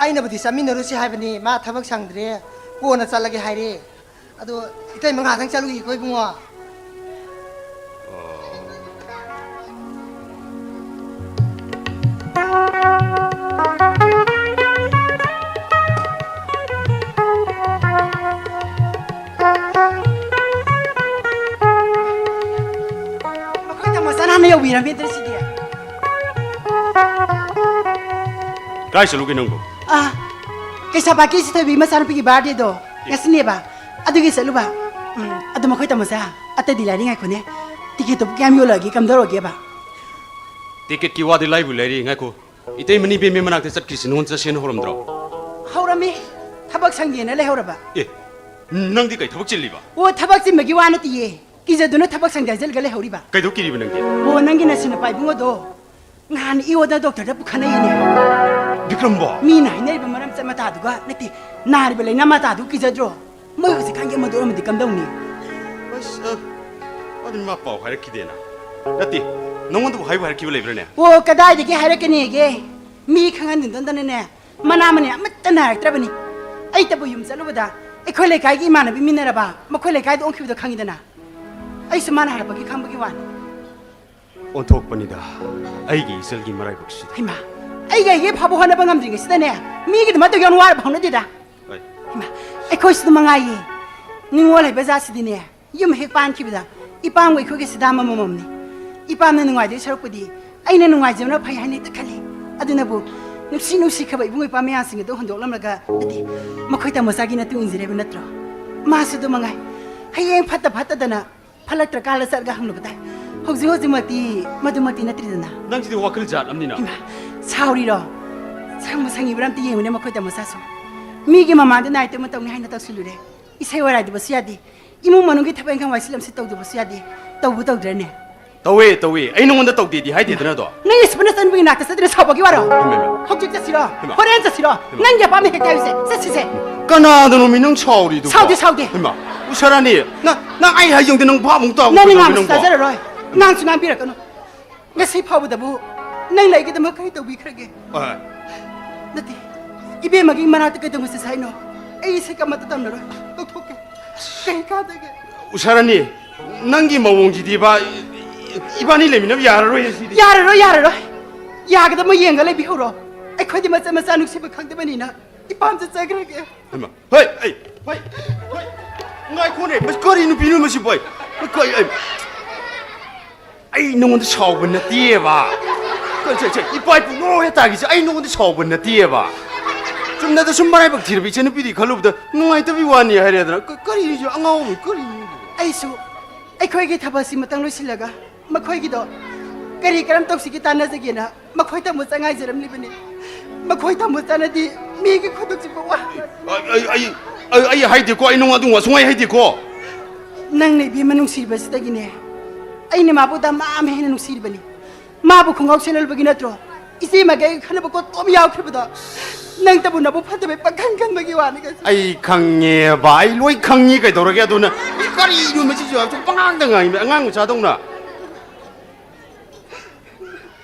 ꯑꯩꯅꯕꯨꯗꯤ ꯆꯠꯃꯤꯟꯅꯔꯨꯁꯤ ꯍꯥꯏꯕꯅꯤ, ꯃꯥ ꯊꯕꯛ ꯁꯪꯗ꯭ꯔꯦ, ꯀꯣꯟꯅ ꯆꯠꯂꯒꯦ ꯍꯥꯏꯔꯦ꯫ ꯑꯗꯣ ꯏꯇꯩꯃ ꯉꯥꯏꯍꯥꯛꯇꯪ ꯆꯠꯂꯨꯈꯤꯀꯣ ꯏꯕꯨꯡꯉꯣ꯫ ꯑꯣ꯫ ꯃꯈꯣꯏ ꯇꯥꯃꯣ ꯆꯥꯅ ꯍꯥꯟꯅ ꯌꯧꯕꯤꯔꯝꯃꯦꯗꯅ ꯁꯤꯗꯤ꯫ ꯀꯥꯏ ꯆꯠꯂꯨꯒꯦ ꯅꯪꯕꯨ? ꯑꯥ, ꯀꯩꯁꯥꯝꯄꯥꯠꯀꯤ ꯁꯤꯊꯣꯏꯕꯤ ꯃꯆꯥꯅꯨꯄꯤꯒꯤ birthdayꯗꯣ ꯉꯁꯤꯅꯦꯕ, ꯑꯗꯨꯒꯤ ꯆꯠꯂꯨꯕ꯫ ꯎꯝ, ꯑꯗꯣ ꯃꯈꯣꯏ ꯇꯥꯃꯣꯁꯦ, ꯑꯇꯩꯗꯤ ꯂꯥꯏꯔꯤ ꯉꯥꯏꯈꯣꯅꯦ, ticketꯇꯨꯕꯨ ꯀꯌꯥꯝ ꯌꯣꯜꯂꯛꯑꯒꯦ, ꯀꯝꯗꯧꯔꯒꯦꯕ? Ticketꯀꯤ ꯋꯥꯗꯤ ꯂꯥꯏꯕꯨ ꯂꯥꯏꯔꯤ, ꯉꯥꯏꯈꯣ꯫ ꯏꯇꯩꯃꯅꯤ ꯏꯕꯦꯝꯃ ꯃꯅꯥꯛꯇ ꯆꯠꯈ꯭ꯔꯤꯁꯤ ꯅꯉꯣꯟꯗ ꯆꯠꯁꯦꯅ ꯍꯧꯔꯝꯗ꯭ꯔꯣ? ꯍꯧꯔꯝꯃꯤ, ꯊꯕꯛ ꯁꯪꯗꯦꯅ ꯂꯩꯍꯧꯔꯕ꯫ ꯑꯦ, ꯅꯪꯗꯤ ꯀꯩ ꯊꯕꯛ ꯆꯤꯜꯂꯤꯕ? ꯑꯣ, ꯊꯕꯛ ꯆꯤꯟꯕꯒꯤ ꯋꯥ ꯅꯠꯇꯤꯌꯦ, ꯀꯤꯖꯗꯨꯅ ꯊꯕꯛ ꯁꯪꯗꯦ ꯍꯥꯏꯖꯤꯜꯂꯒ ꯂꯩꯍꯧꯔꯤꯕ꯫ ꯀꯩꯗꯧ ꯀꯤꯔꯤꯕ ꯅꯪꯗꯤ? ꯑꯣ, ꯅꯪꯒꯤ ꯅꯁꯤꯟ ꯅꯄꯥ ꯏꯕꯨꯡꯉꯣꯗꯣ ꯅꯍꯥꯟ ꯏꯌꯣꯗ doctorꯗ ꯄꯨꯈꯠꯅꯩꯅꯦ꯫ ꯕꯤꯀ꯭ꯔꯝꯕꯣ? ꯃꯤꯅ ꯍꯥꯏꯅꯔꯤꯕ ꯃꯔꯝ ꯆꯠ ꯃꯇꯥꯗꯨꯒ ꯅꯠꯇꯦ, ꯅꯥꯔꯤꯕ ꯂꯥꯏꯅꯥ ꯃꯇꯥꯗꯨ ꯀꯤꯖꯗ꯭ꯔꯣ? ꯃꯣꯏ ꯍꯧꯖꯤꯛꯀꯥꯟꯒꯤ ꯑꯃꯗꯣ ꯑꯣꯏꯔꯝꯃꯗꯤ ꯀꯝꯗꯧꯅꯤ? ꯑꯁ, ꯑ, ꯑꯗꯨ ꯃꯥ ꯄꯥꯎ ꯍꯥꯏꯔꯛꯈꯤꯗꯦꯅ꯫ ꯅꯠꯇꯦ, ꯅꯉꯣꯟꯗꯕꯨ ꯍꯥꯏꯕꯨ ꯍꯥꯏꯔꯛꯈꯤꯕ ꯂꯩꯕ꯭ꯔꯥꯅꯦ? ꯑꯣ, ꯀꯗꯥꯏꯗꯒꯤ ꯍꯥꯏꯔꯛꯀꯅꯤꯒꯦ? ꯃꯤ ꯈꯪꯍꯟꯅꯤꯡꯗꯗꯅꯅꯦ, ꯃꯅꯥ ꯃꯅꯤꯟ ꯑꯃꯠꯇ ꯅꯥꯏꯔꯛꯇ꯭ꯔꯕꯅꯤ꯫ ꯑꯩꯇꯕꯨ ꯌꯨꯝ ꯆꯠꯂꯨꯕꯗ ꯑꯩꯈꯣꯏ ꯂꯩꯀꯥꯏꯒꯤ ꯏꯃꯥꯟꯅꯕꯤ ꯃꯤꯟꯅꯔꯕ ꯃꯈꯣꯏ ꯂꯩꯀꯥꯏꯗ ꯑꯣꯟꯈꯤꯕꯗꯣ ꯈꯪꯉꯤꯗꯅ꯫ ꯑꯩꯁꯨ ꯃꯥꯅ ꯍꯥꯏꯔꯛꯄꯒꯤ ꯈꯪꯕꯒꯤ ꯋꯥꯅꯤ꯫ ꯑꯣꯟꯊꯣꯛꯄꯅꯤꯗ ꯑꯩꯒꯤ ꯏꯆꯜꯒꯤ ꯃꯔꯥꯏꯕꯛꯁꯤꯗ꯫ ꯍꯩꯃꯥ, ꯑꯩꯒꯤ ꯑꯩꯒꯤ ꯐꯕ ꯍꯣꯠꯅꯕ ꯉꯝꯗ꯭ꯔꯤꯉꯩꯁꯤꯗꯅꯦ, ꯃꯤꯒꯤꯗꯃꯛꯇ ꯌꯥꯝ ꯋꯥꯔꯕ ꯍꯧꯅꯗꯦꯗ꯫ ꯍꯣꯏ꯫ ꯍꯩꯃꯥ, ꯑꯩꯈꯣꯏꯁꯤꯗ ꯃꯉꯥꯏꯌꯦ꯫ ꯅꯤꯡꯉꯣꯜ ꯍꯥꯏꯕ ꯖꯥꯠꯁꯤꯗꯤꯅꯦ, ꯌꯨꯝ ꯍꯦꯛ ꯄꯥꯟꯈꯤꯕꯗ ꯏꯄꯥꯝꯒ ꯑꯩꯈꯣꯏꯒ ꯁꯤꯗꯥꯝ ꯑꯃꯃꯝꯅꯤ꯫ ꯏꯄꯥꯝꯅ ꯅꯨꯡꯉꯥꯏꯗꯣꯏ ꯁꯔꯨꯛꯄꯨꯗꯤ ꯑꯩꯅ ꯅꯨꯡꯉꯥꯏꯖꯕꯅ ꯐꯩ ꯍꯥꯏꯅ ꯍꯦꯛꯇ ꯈꯜꯂꯤ꯫ ꯑꯗꯨꯅꯕꯨ ꯅꯨꯡꯁꯤ ꯅꯨꯡꯁꯤꯈ꯭ꯔꯕ ꯏꯕꯨꯡ ꯏꯄ꯭ꯋꯥ ꯃꯌꯥꯝꯁꯤꯡ ꯑꯗꯨ ꯍꯨꯟꯗꯣꯛꯂꯝꯂꯒ, ꯅꯠꯇꯦ, ꯃꯈꯣꯏ ꯇꯥꯃꯣꯆꯥꯒꯤ ꯅꯇꯨꯡ ꯏꯟꯖꯔꯦꯕ ꯅꯠꯇ꯭ꯔꯣ? ꯃꯥꯁꯨ ꯑꯗꯨ ꯃꯉꯥꯏ꯫ ꯍꯌꯦꯡ ꯐꯠꯇ ꯐꯠꯇꯗꯅ ꯐꯠꯂꯛꯇ꯭ꯔꯀꯥꯟꯗ ꯆꯠꯂꯒ ꯍꯪꯂꯨꯕ ꯇꯥꯏ꯫ ꯍꯧꯖꯤꯛ ꯍꯧꯖꯤꯛꯃꯛꯇꯤ ꯃꯗꯨꯃꯛꯇꯤ ꯅꯠꯇ꯭ꯔꯤꯗꯅ꯫ ꯅꯪꯁꯤꯗꯤ ꯋꯥꯈꯜ ꯖꯥꯠ ꯑꯃꯅꯤꯅ꯫ ꯏꯃꯥ, ꯁꯥꯎꯔꯤꯔꯣ? ꯁꯪꯕ ꯁꯪꯉꯤꯕ꯭ꯔꯥ ꯑꯝꯇ ꯌꯦꯡꯉꯨꯅꯦ ꯃꯈꯣꯏ ꯇꯥꯃꯣꯆꯥꯁꯨ꯫ ꯃꯤꯒꯤ ꯃꯃꯥꯡꯗ ꯅꯥꯏꯇꯣꯝ ꯇꯧꯅꯤ ꯍꯥꯏꯅ ꯇꯧꯁꯤꯜꯂꯨꯔꯦ꯫ ꯏꯁꯩ ꯋꯥꯔꯥꯏꯗꯕꯁꯨ ꯌꯥꯗꯦ꯫ ꯏꯃꯨꯡ ꯃꯅꯨꯡꯒꯤ ꯊꯕꯛ ꯏꯪꯈꯥꯡ ꯋꯥꯏ ꯁꯤꯠꯂꯝꯁꯤ ꯇꯧꯗꯕꯁꯨ ꯌꯥꯗꯦ꯫ ꯇꯧꯕ ꯇꯧꯗ꯭ꯔꯅꯦ? ꯇꯧꯋꯦ, ꯇꯧꯋꯦ꯫ ꯑꯩ ꯅꯉꯣꯟꯗ ꯇꯧꯗꯦꯗꯤ ꯍꯥꯏꯗꯦꯗꯅ ꯑꯗꯣ꯫ ꯅꯪ ꯏꯁꯄꯅ ꯆꯟꯕꯒꯤ ꯅꯥꯛꯇ ꯆꯠꯇꯅ ꯁꯥꯎꯕꯒꯤ ꯋꯥꯔꯣ? ꯍꯩꯃꯥ, ꯍꯩꯃꯥ꯫ ꯍꯧꯖꯤꯛ ꯆꯠꯁꯤꯔꯣ? ꯍꯩꯃꯥ꯫ ꯍꯣꯔꯦꯟ ꯆꯠꯁꯤꯔꯣ? ꯍꯩꯃꯥ꯫ ꯅꯪꯒꯤ ꯑꯄꯥꯝꯕ ꯍꯦꯛꯇ ꯍꯥꯏꯌꯨꯁꯦ꯫ ꯆꯠꯁꯤꯁꯦ꯫ ꯀꯅꯥꯗꯅꯣ ꯃꯤ ꯅꯪ ꯁꯥꯎꯔꯤꯗꯨꯕꯣ? ꯁꯥꯎꯗꯦ, ꯁꯥꯎꯗꯦ꯫ ꯍꯩꯃꯥ, ꯎꯁꯥꯔꯥꯅꯤ, ꯅꯪ, ꯅꯪ ꯑꯩ ꯍꯥꯏꯖꯧꯗꯤ ꯅꯪ ꯚꯥꯞ ꯑꯃꯨꯛ ꯇꯥꯕ ꯅꯪꯅ ꯀꯩꯗꯧꯔꯒꯦ ꯉꯥꯡꯕꯁꯤ ꯅꯪꯕꯣ? ꯇꯥꯖꯔꯔꯣꯏ꯫ ꯉꯥꯡꯁꯨ ꯉꯥꯡꯕꯤꯔꯛꯀꯅꯨ꯫ ꯉꯁꯤ ꯐꯥꯎꯕꯗꯕꯨ ꯅꯪꯅ ꯑꯩꯒꯤꯗꯃꯛ ꯀꯔꯤ ꯇꯧꯕꯤꯈ꯭ꯔꯒꯦ? ꯑ꯫ ꯅꯠꯇꯦ, ꯏꯕꯦꯝꯃꯒꯤ ꯃꯅꯥꯛꯇ ꯀꯩꯗꯧꯉꯩ ꯆꯠꯁꯦ ꯍꯥꯏꯅꯣ? ꯑꯩ ꯏꯁꯩ ꯀꯃꯠꯇ ꯇꯝꯂꯔꯣꯏ, ꯇꯣꯛꯊꯣꯛꯀꯦ꯫ ꯀꯩ ꯀꯥꯟꯗꯒꯦ? ꯎꯁꯥꯔꯥꯅꯤ, ꯅꯪꯒꯤ ꯃꯑꯣꯡꯁꯤꯗꯤ ꯏꯕꯥ-, ꯏꯕꯥꯅꯤ ꯂꯩꯃꯤꯟꯅꯕ ꯌꯥꯔꯔꯣꯏ ꯁꯤꯗꯤ꯫ ꯌꯥꯔꯔꯣꯏ, ꯌꯥꯔꯔꯣꯏ꯫ ꯌꯥꯒꯗꯕ ꯌꯦꯡꯒ ꯂꯩꯕꯤꯍꯧꯔꯣ꯫ ꯑꯩꯈꯣꯏꯗꯤ ꯃꯆꯥ ꯃꯆꯥ ꯅꯨꯡꯁꯤꯕ ꯈꯪꯗꯕꯅꯤꯅ ꯏꯄꯥꯝ ꯆꯠꯆꯈ꯭ꯔꯒꯦ꯫ ꯍꯩꯃꯥ, ꯍꯩ, ꯑꯩ, ꯍꯩ, ꯍꯩ, ꯉꯥꯏꯈꯣꯅꯦ, ꯃꯁꯤ ꯀꯔꯤ ꯅꯨꯄꯤꯅꯣ ꯃꯁꯤꯕꯣ? ꯑꯩ, ꯑꯩ, ꯑꯩ, ꯑꯩ ꯅꯉꯣꯟꯗ ꯁꯥꯎꯕ ꯅꯠꯇꯦꯕ꯫ ꯀꯩ, ꯁꯦ, ꯁꯦ, ꯏꯄꯥ ꯏꯄꯨ ꯅꯣ ꯍꯦ ꯇꯥꯈꯤꯁꯦ, ꯑꯩ ꯅꯉꯣꯟꯗ ꯁꯥꯎꯕ ꯅꯠꯇꯦꯕ꯫ ꯆꯨꯝꯅꯗ ꯁꯨꯝ ꯃꯔꯥꯏꯕꯛ ꯊꯤꯔꯕ ꯏꯆꯟꯅꯨꯄꯤꯗꯤ ꯈꯜꯂꯨꯕꯗ ꯅꯨꯡꯉꯥꯏꯇꯕꯒꯤ ꯋꯥꯅꯤ ꯍꯥꯏꯔꯦꯗꯅ꯫ ꯀ-, ꯀꯔꯤꯁꯨ ꯑꯉꯥꯎꯕ, ꯀꯔꯤꯅꯣ? ꯑꯩꯁꯨ ꯑꯩꯈꯣꯏꯒꯤ ꯊꯕꯛꯁꯤ ꯃꯇꯪ ꯂꯣꯏꯁꯤꯜꯂꯒ ꯃꯈꯣꯏꯒꯤꯗꯣ ꯀꯔꯤ ꯀꯔꯝ ꯇꯧꯁꯤꯒꯦ ꯇꯥꯟꯅꯖꯒꯦꯅ ꯃꯈꯣꯏ ꯇꯥꯃꯣ ꯆꯪꯉꯥꯏꯖꯔꯝꯂꯤꯕꯅꯤ꯫ ꯃꯈꯣꯏ ꯇꯥꯃꯣ ꯆꯥꯅꯗꯤ ꯃꯤꯒꯤ ꯈꯨꯗꯣꯡ ꯆꯤꯛꯄ ꯋꯥ꯫ ꯑꯩ, ꯑꯩ, ꯑꯩ, ꯑꯩ, ꯑꯩ ꯍꯥꯏꯗꯦꯀꯣ, ꯑꯩ ꯅꯉꯣꯟꯗ ꯁꯨꯡꯍꯥꯏ ꯍꯥꯏꯗꯦꯀꯣ꯫ ꯅꯪꯅ ꯏꯕꯦꯝꯃ ꯅꯨꯡꯁꯤꯕꯁꯤꯗꯒꯤꯅꯦ ꯑꯩꯅ ꯃꯥꯕꯨ ꯗꯃꯥ ꯑꯃ ꯍꯦꯟꯅ ꯅꯨꯡꯁꯤꯔꯤꯕꯅꯤ꯫ ꯃꯥꯕꯨ ꯈꯣꯡꯒ꯭ꯔꯥꯎ ꯁꯦꯠꯍꯜꯕꯒꯤ ꯅꯠꯇ꯭ꯔꯣ ꯏꯆꯦ ꯃꯥꯒꯤ ꯑꯩꯒ ꯈꯠꯅꯕ ꯀꯣ ꯇꯣꯝ ꯌꯥꯎꯈ꯭ꯔꯤꯕꯗꯣ? ꯅꯪꯇꯕꯨ ꯅꯕꯨꯛ ꯐꯠꯇꯕꯩ ꯄꯪꯈꯟ ꯈꯟꯕꯒꯤ ꯋꯥꯅꯤ ꯀꯩꯁꯨ꯫ ꯑꯩ ꯈꯪꯉꯦꯕ, ꯑꯩ ꯂꯣꯏ ꯈꯪꯉꯤ꯫ ꯀꯩꯗꯧꯔꯒꯦ ꯑꯗꯨꯅ? ꯀꯔꯤꯅꯣ ꯃꯁꯤꯁꯨ ꯌꯥꯝ ꯄꯉꯥꯡꯗ ꯉꯥꯡꯉꯤ, ꯑꯉꯥꯡ ꯃꯆꯥꯗꯧꯅ꯫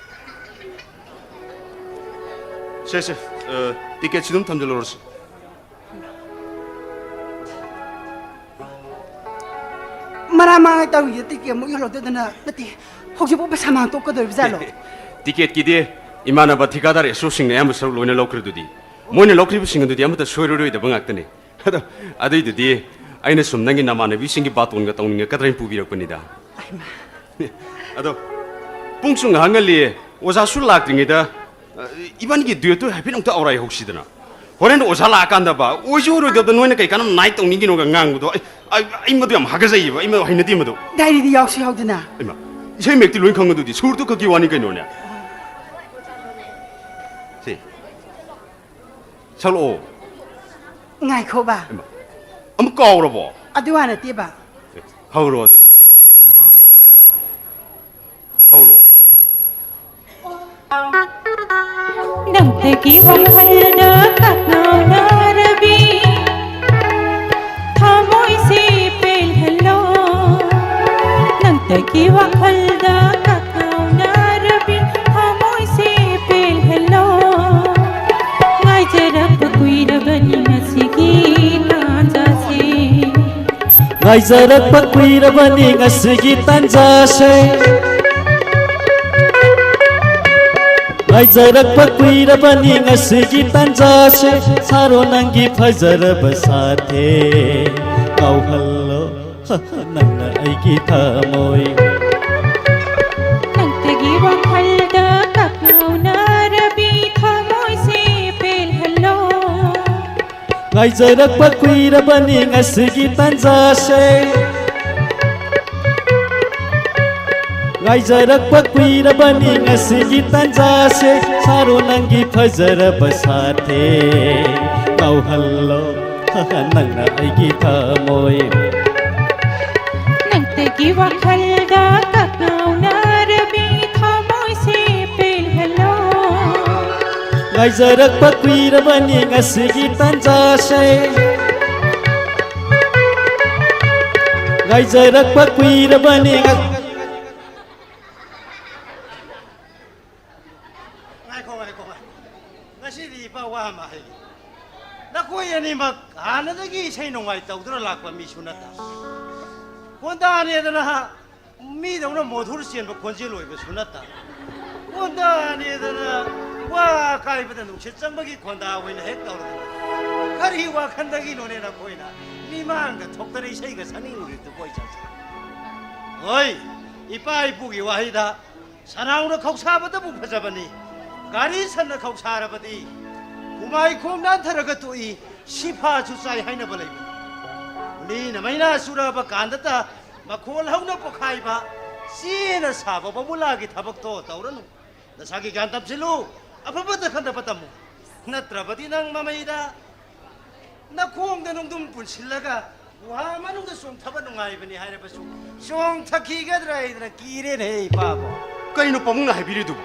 ꯁꯦ, ꯁꯦ, ꯑ, ꯇꯤꯀꯦꯠꯁꯤ ꯑꯗꯨꯝ ꯊꯝꯖꯤꯜꯂꯨꯔꯁꯤ꯫ ꯃꯔꯥ ꯃꯔꯥꯡ ꯇꯧꯔꯤꯁꯦ ꯇꯤꯀꯦꯠ ꯑꯃꯨꯛ ꯌꯣꯜꯍꯧꯗꯗꯅ ꯅꯠꯇꯦ, ꯍꯧꯖꯤꯛꯄꯨ ꯄꯩꯁꯥ ꯃꯥꯡ ꯇꯣꯛꯀꯗꯧꯔꯤꯕ ꯖꯥꯠꯂꯣ? ꯇꯤꯀꯦꯠꯀꯤꯗꯤ ꯏꯃꯥꯟꯅꯕ ꯊꯤꯀꯥꯗꯥꯔ ꯑꯦꯁꯣꯁꯁꯤꯡꯅ ꯑꯌꯥꯝꯕ ꯁꯔꯨꯛ ꯂꯣꯏꯅ ꯂꯧꯈ꯭ꯔꯗꯨꯗꯤ꯫ ꯃꯣꯏꯅ ꯂꯧꯈ꯭ꯔꯤꯕꯁꯤꯡ ꯑꯗꯨꯗꯤ ꯑꯃꯠꯇ ꯁꯣꯏꯔꯔꯣꯏꯗꯕ ꯉꯥꯛꯇꯅꯤ꯫ ꯑꯗꯣ ꯑꯗꯨꯏꯗꯨꯗꯤ ꯑꯩꯅ ꯁꯨꯝ ꯅꯪꯒꯤ ꯅꯃꯥꯟꯅꯕꯤꯁꯤꯡꯒꯤ ꯕꯥꯇꯣꯟꯒ ꯇꯧꯅꯤꯡꯉꯛꯀꯗ꯭ꯔꯥ ꯍꯥꯏꯅ ꯄꯨꯕꯤꯔꯛꯄꯅꯤꯗ꯫ ꯑꯩꯃꯥ꯫ ꯑꯗꯣ, ꯄꯨꯡꯁꯨ ꯉꯥꯏꯍꯥꯛ ꯉꯜꯂꯤꯌꯦ, ꯑꯣꯖꯥꯁꯨ ꯂꯥꯛꯇ꯭ꯔꯤꯉꯩꯗ, ꯑ, ꯏꯕꯥꯅꯤꯒꯤ ꯗꯨꯌꯦꯠꯇꯨ ꯍꯥꯏꯐꯦꯠ ꯑꯃꯨꯛꯇ ꯑꯧꯔꯥꯏ ꯍꯧꯁꯤꯗꯅ꯫ ꯍꯣꯔꯦꯟ ꯑꯣꯖꯥ ꯂꯥꯛꯑꯀꯥꯟꯗꯕ, ꯑꯣꯏꯁꯨ ꯑꯣꯏꯔꯣꯏꯗꯕꯗ ꯅꯣꯏꯅ ꯀꯩ ꯀꯥꯟꯅ ꯅꯥꯏꯠ ꯇꯧꯅꯤꯡꯉꯤꯅꯣꯒ ꯉꯥꯡꯕꯗꯣ, ꯑꯩ, ꯑꯩ, ꯑꯩ ꯃꯗꯨ ꯌꯥꯝ ꯍꯥꯒꯠꯆꯩꯌꯦꯕ, ꯑꯩ ꯃꯗꯨ ꯍꯩꯅꯗꯦ ꯃꯗꯨ꯫ ꯗꯥꯏꯔꯤꯗꯤ ꯌꯥꯎꯁꯨ ꯌꯥꯎꯗꯅ꯫ ꯏꯃꯥ, ꯏꯁꯩ ꯃꯌꯦꯛꯇꯤ ꯂꯣꯏ ꯈꯪꯉꯗꯨꯗꯤ, ꯁꯨꯔꯗꯨ ꯈꯛꯀꯤ ꯋꯥꯅꯤ ꯀꯩꯅꯣꯅꯦ꯫ ꯁꯤ, ꯁꯛꯂꯛꯑꯣ꯫ ꯉꯥꯏꯈꯣꯕ꯫ ꯏꯃꯥ, ꯑꯃꯨꯛ ꯀꯥꯎꯔꯕꯣ? ꯑꯗꯨ ꯋꯥ ꯅꯠꯇꯦꯕ꯫ ꯑꯦ, ꯍꯧꯔꯣ ꯑꯗꯨꯗꯤ꯫ ꯍꯧꯔꯣ꯫ ꯅꯪꯇꯒꯤ ꯋꯥꯈꯜꯗ ꯀꯛꯅꯧꯅꯔꯕꯤ ꯊꯃꯣꯏꯁꯦ ꯄꯦꯜꯍꯜꯂꯣ꯫ ꯅꯪꯇꯒꯤ ꯋꯥꯈꯜꯗ ꯀꯛꯅꯧꯅꯔꯕꯤ ꯊꯃꯣꯏꯁꯦ ꯄꯦꯜꯍꯜꯂꯣ꯫ ꯉꯥꯏꯖꯔꯛꯄ ꯀꯨꯏꯔꯕꯅꯤ ꯉꯁꯤꯒꯤ ꯇꯥꯟꯖꯥꯁꯦ꯫ ꯉꯥꯏꯖꯔꯛꯄ ꯀꯨꯏꯔꯕꯅꯤ ꯉꯁꯤꯒꯤ ꯇꯥꯟꯖꯥꯁꯦ꯫ ꯉꯥꯏꯖꯔꯛꯄ ꯀꯨꯏꯔꯕꯅꯤ ꯉꯁꯤꯒꯤ ꯇꯥꯟꯖꯥꯁꯦ꯫ ꯁꯥꯔꯣ ꯅꯪꯒꯤ ꯐꯖꯔꯕ ꯁꯥꯊꯦ, ꯀꯥꯎꯍꯜꯂꯣ ꯅꯪꯅ ꯑꯩꯒꯤ ꯊꯃꯣꯏ꯫ ꯅꯪꯇꯒꯤ ꯋꯥꯈꯜꯗ ꯀꯛꯅꯧꯅꯔꯕꯤ ꯊꯃꯣꯏꯁꯦ ꯄꯦꯜꯍꯜꯂꯣ꯫ ꯉꯥꯏꯖꯔꯛꯄ ꯀꯨꯏꯔꯕꯅꯤ ꯉꯁꯤꯒꯤ ꯇꯥꯟꯖꯥꯁꯦ꯫ ꯉꯥꯏꯖꯔꯛꯄ ꯀꯨꯏꯔꯕꯅꯤ ꯉꯁꯤꯒꯤ ꯇꯥꯟꯖꯥꯁꯦ꯫ ꯁꯥꯔꯣ ꯅꯪꯒꯤ ꯐꯖꯔꯕ ꯁꯥꯊꯦ, ꯀꯥꯎꯍꯜꯂꯣ ꯅꯪꯅ ꯑꯩꯒꯤ ꯊꯃꯣꯏ꯫ ꯅꯪꯇꯒꯤ ꯋꯥꯈꯜꯗ ꯀꯛꯅꯧꯅꯔꯕꯤ ꯊꯃꯣꯏꯁꯦ ꯄꯦꯜꯍꯜꯂꯣ꯫ ꯉꯥꯏꯖꯔꯛꯄ ꯀꯨꯏꯔꯕꯅꯤ ꯉꯁꯤꯒꯤ ꯇꯥꯟꯖꯥꯁꯦ꯫ ꯉꯥꯏꯖꯔꯛꯄ ꯀꯨꯏꯔꯕꯅꯤ ꯉ- ꯉꯥꯏꯈꯣ, ꯉꯥꯏꯈꯣ, ꯉꯥꯏꯈꯣ꯫ ꯉꯁꯤꯗꯤ ꯏꯄꯥ ꯋꯥ ꯑꯃ ꯍꯥꯏꯒꯦ꯫ ꯅꯈꯣꯏ ꯑꯅꯤꯃꯛ ꯍꯥꯟꯅꯗꯒꯤ ꯏꯁꯩ ꯅꯣꯡꯃꯥꯏ ꯇꯧꯗꯨꯅ ꯂꯥꯛꯄ ꯃꯤꯁꯨ ꯅꯠꯇ꯫ ꯀꯣꯟꯗꯥꯅꯦꯗꯅ ꯃꯤꯗꯧꯅ ꯃꯣꯊꯨꯔ ꯆꯦꯟꯕ ꯈꯣꯟꯖꯦꯜ ꯑꯣꯏꯕꯁꯨ ꯅꯠꯇ꯫ ꯀꯣꯟꯗꯥꯅꯦꯗꯅ ꯋꯥ ꯑꯀꯥꯏꯕꯗ ꯅꯨꯡꯁꯤꯠ ꯆꯪꯕꯒꯤ ꯈꯣꯟꯗꯥ ꯑꯣꯏꯅ ꯍꯦꯛ ꯇꯧꯔꯗꯅ꯫ ꯀꯔꯤ ꯋꯥꯈꯟꯗꯒꯤꯅꯣꯅꯦ ꯅꯈꯣꯏꯅ ꯃꯤ ꯃꯥꯡꯗ ꯊꯣꯛꯇꯅ ꯏꯁꯩꯒ ꯁꯛꯅꯤꯡꯉꯨꯔꯤꯕꯗꯨꯕꯨ ꯑꯩ ꯆꯠꯁꯤ꯫ ꯍꯣꯏ, ꯏꯄꯥ ꯏꯄꯨꯒꯤ ꯋꯥꯍꯩꯗ, "ꯁꯅꯥꯎꯅ ꯈꯧꯁꯥꯕꯗꯕꯨ ꯐꯖꯕꯅꯤ, ꯒꯥꯔꯤ ꯁꯟꯅ ꯈꯧꯁꯥꯔꯕꯗꯤ ꯍꯨꯃꯥꯏ ꯈꯣꯡ ꯅꯥꯟꯊꯔꯒ ꯇꯣꯛꯏ, ꯁꯤꯐꯥꯁꯨ ꯆꯥꯏ" ꯍꯥꯏꯅꯕ ꯂꯩꯕꯅꯤ꯫ ꯎꯅꯤꯅ ꯃꯩꯅꯥ ꯆꯨꯔꯛꯑꯕ ꯀꯥꯟꯗꯇ ꯃꯈꯣꯜ ꯍꯧꯅ ꯄꯣꯈꯥꯏꯕ, ꯆꯦꯅ ꯁꯥꯕ ꯕꯣꯃꯨꯂꯥꯒꯤ ꯊꯕꯛꯇꯣ ꯇꯧꯔꯅꯨ꯫ ꯅꯁꯥꯒꯤ ꯒ꯭ꯌꯥꯟ ꯇꯝꯁꯤꯜꯂꯨ, ꯑꯐꯕꯇ ꯈꯟꯊꯕ ꯇꯝꯃꯨ꯫ ꯅꯠꯇ꯭ꯔꯕꯗꯤ ꯅꯪ ꯃꯃꯩꯗ ꯅꯈꯣꯡꯗ ꯅꯨꯡꯗꯨꯝ ꯄꯨꯟꯁꯤꯜꯂꯒ ꯒꯨꯍꯥ ꯃꯅꯨꯡꯗ ꯆꯣꯡꯊꯕ ꯅꯨꯡꯉꯥꯏꯕꯅꯤ ꯍꯥꯏꯔꯕꯁꯨ, ꯆꯣꯡꯊꯈꯤꯒꯗ꯭ꯔꯥ ꯍꯥꯏꯗꯅ ꯀꯤꯔꯦꯅꯦ, ꯏꯄꯥꯕꯣ꯫ ꯀꯩꯅꯣ ꯄꯥꯕꯨꯡꯅ ꯍꯥꯏꯕꯤꯔꯤꯗꯨꯕꯨ?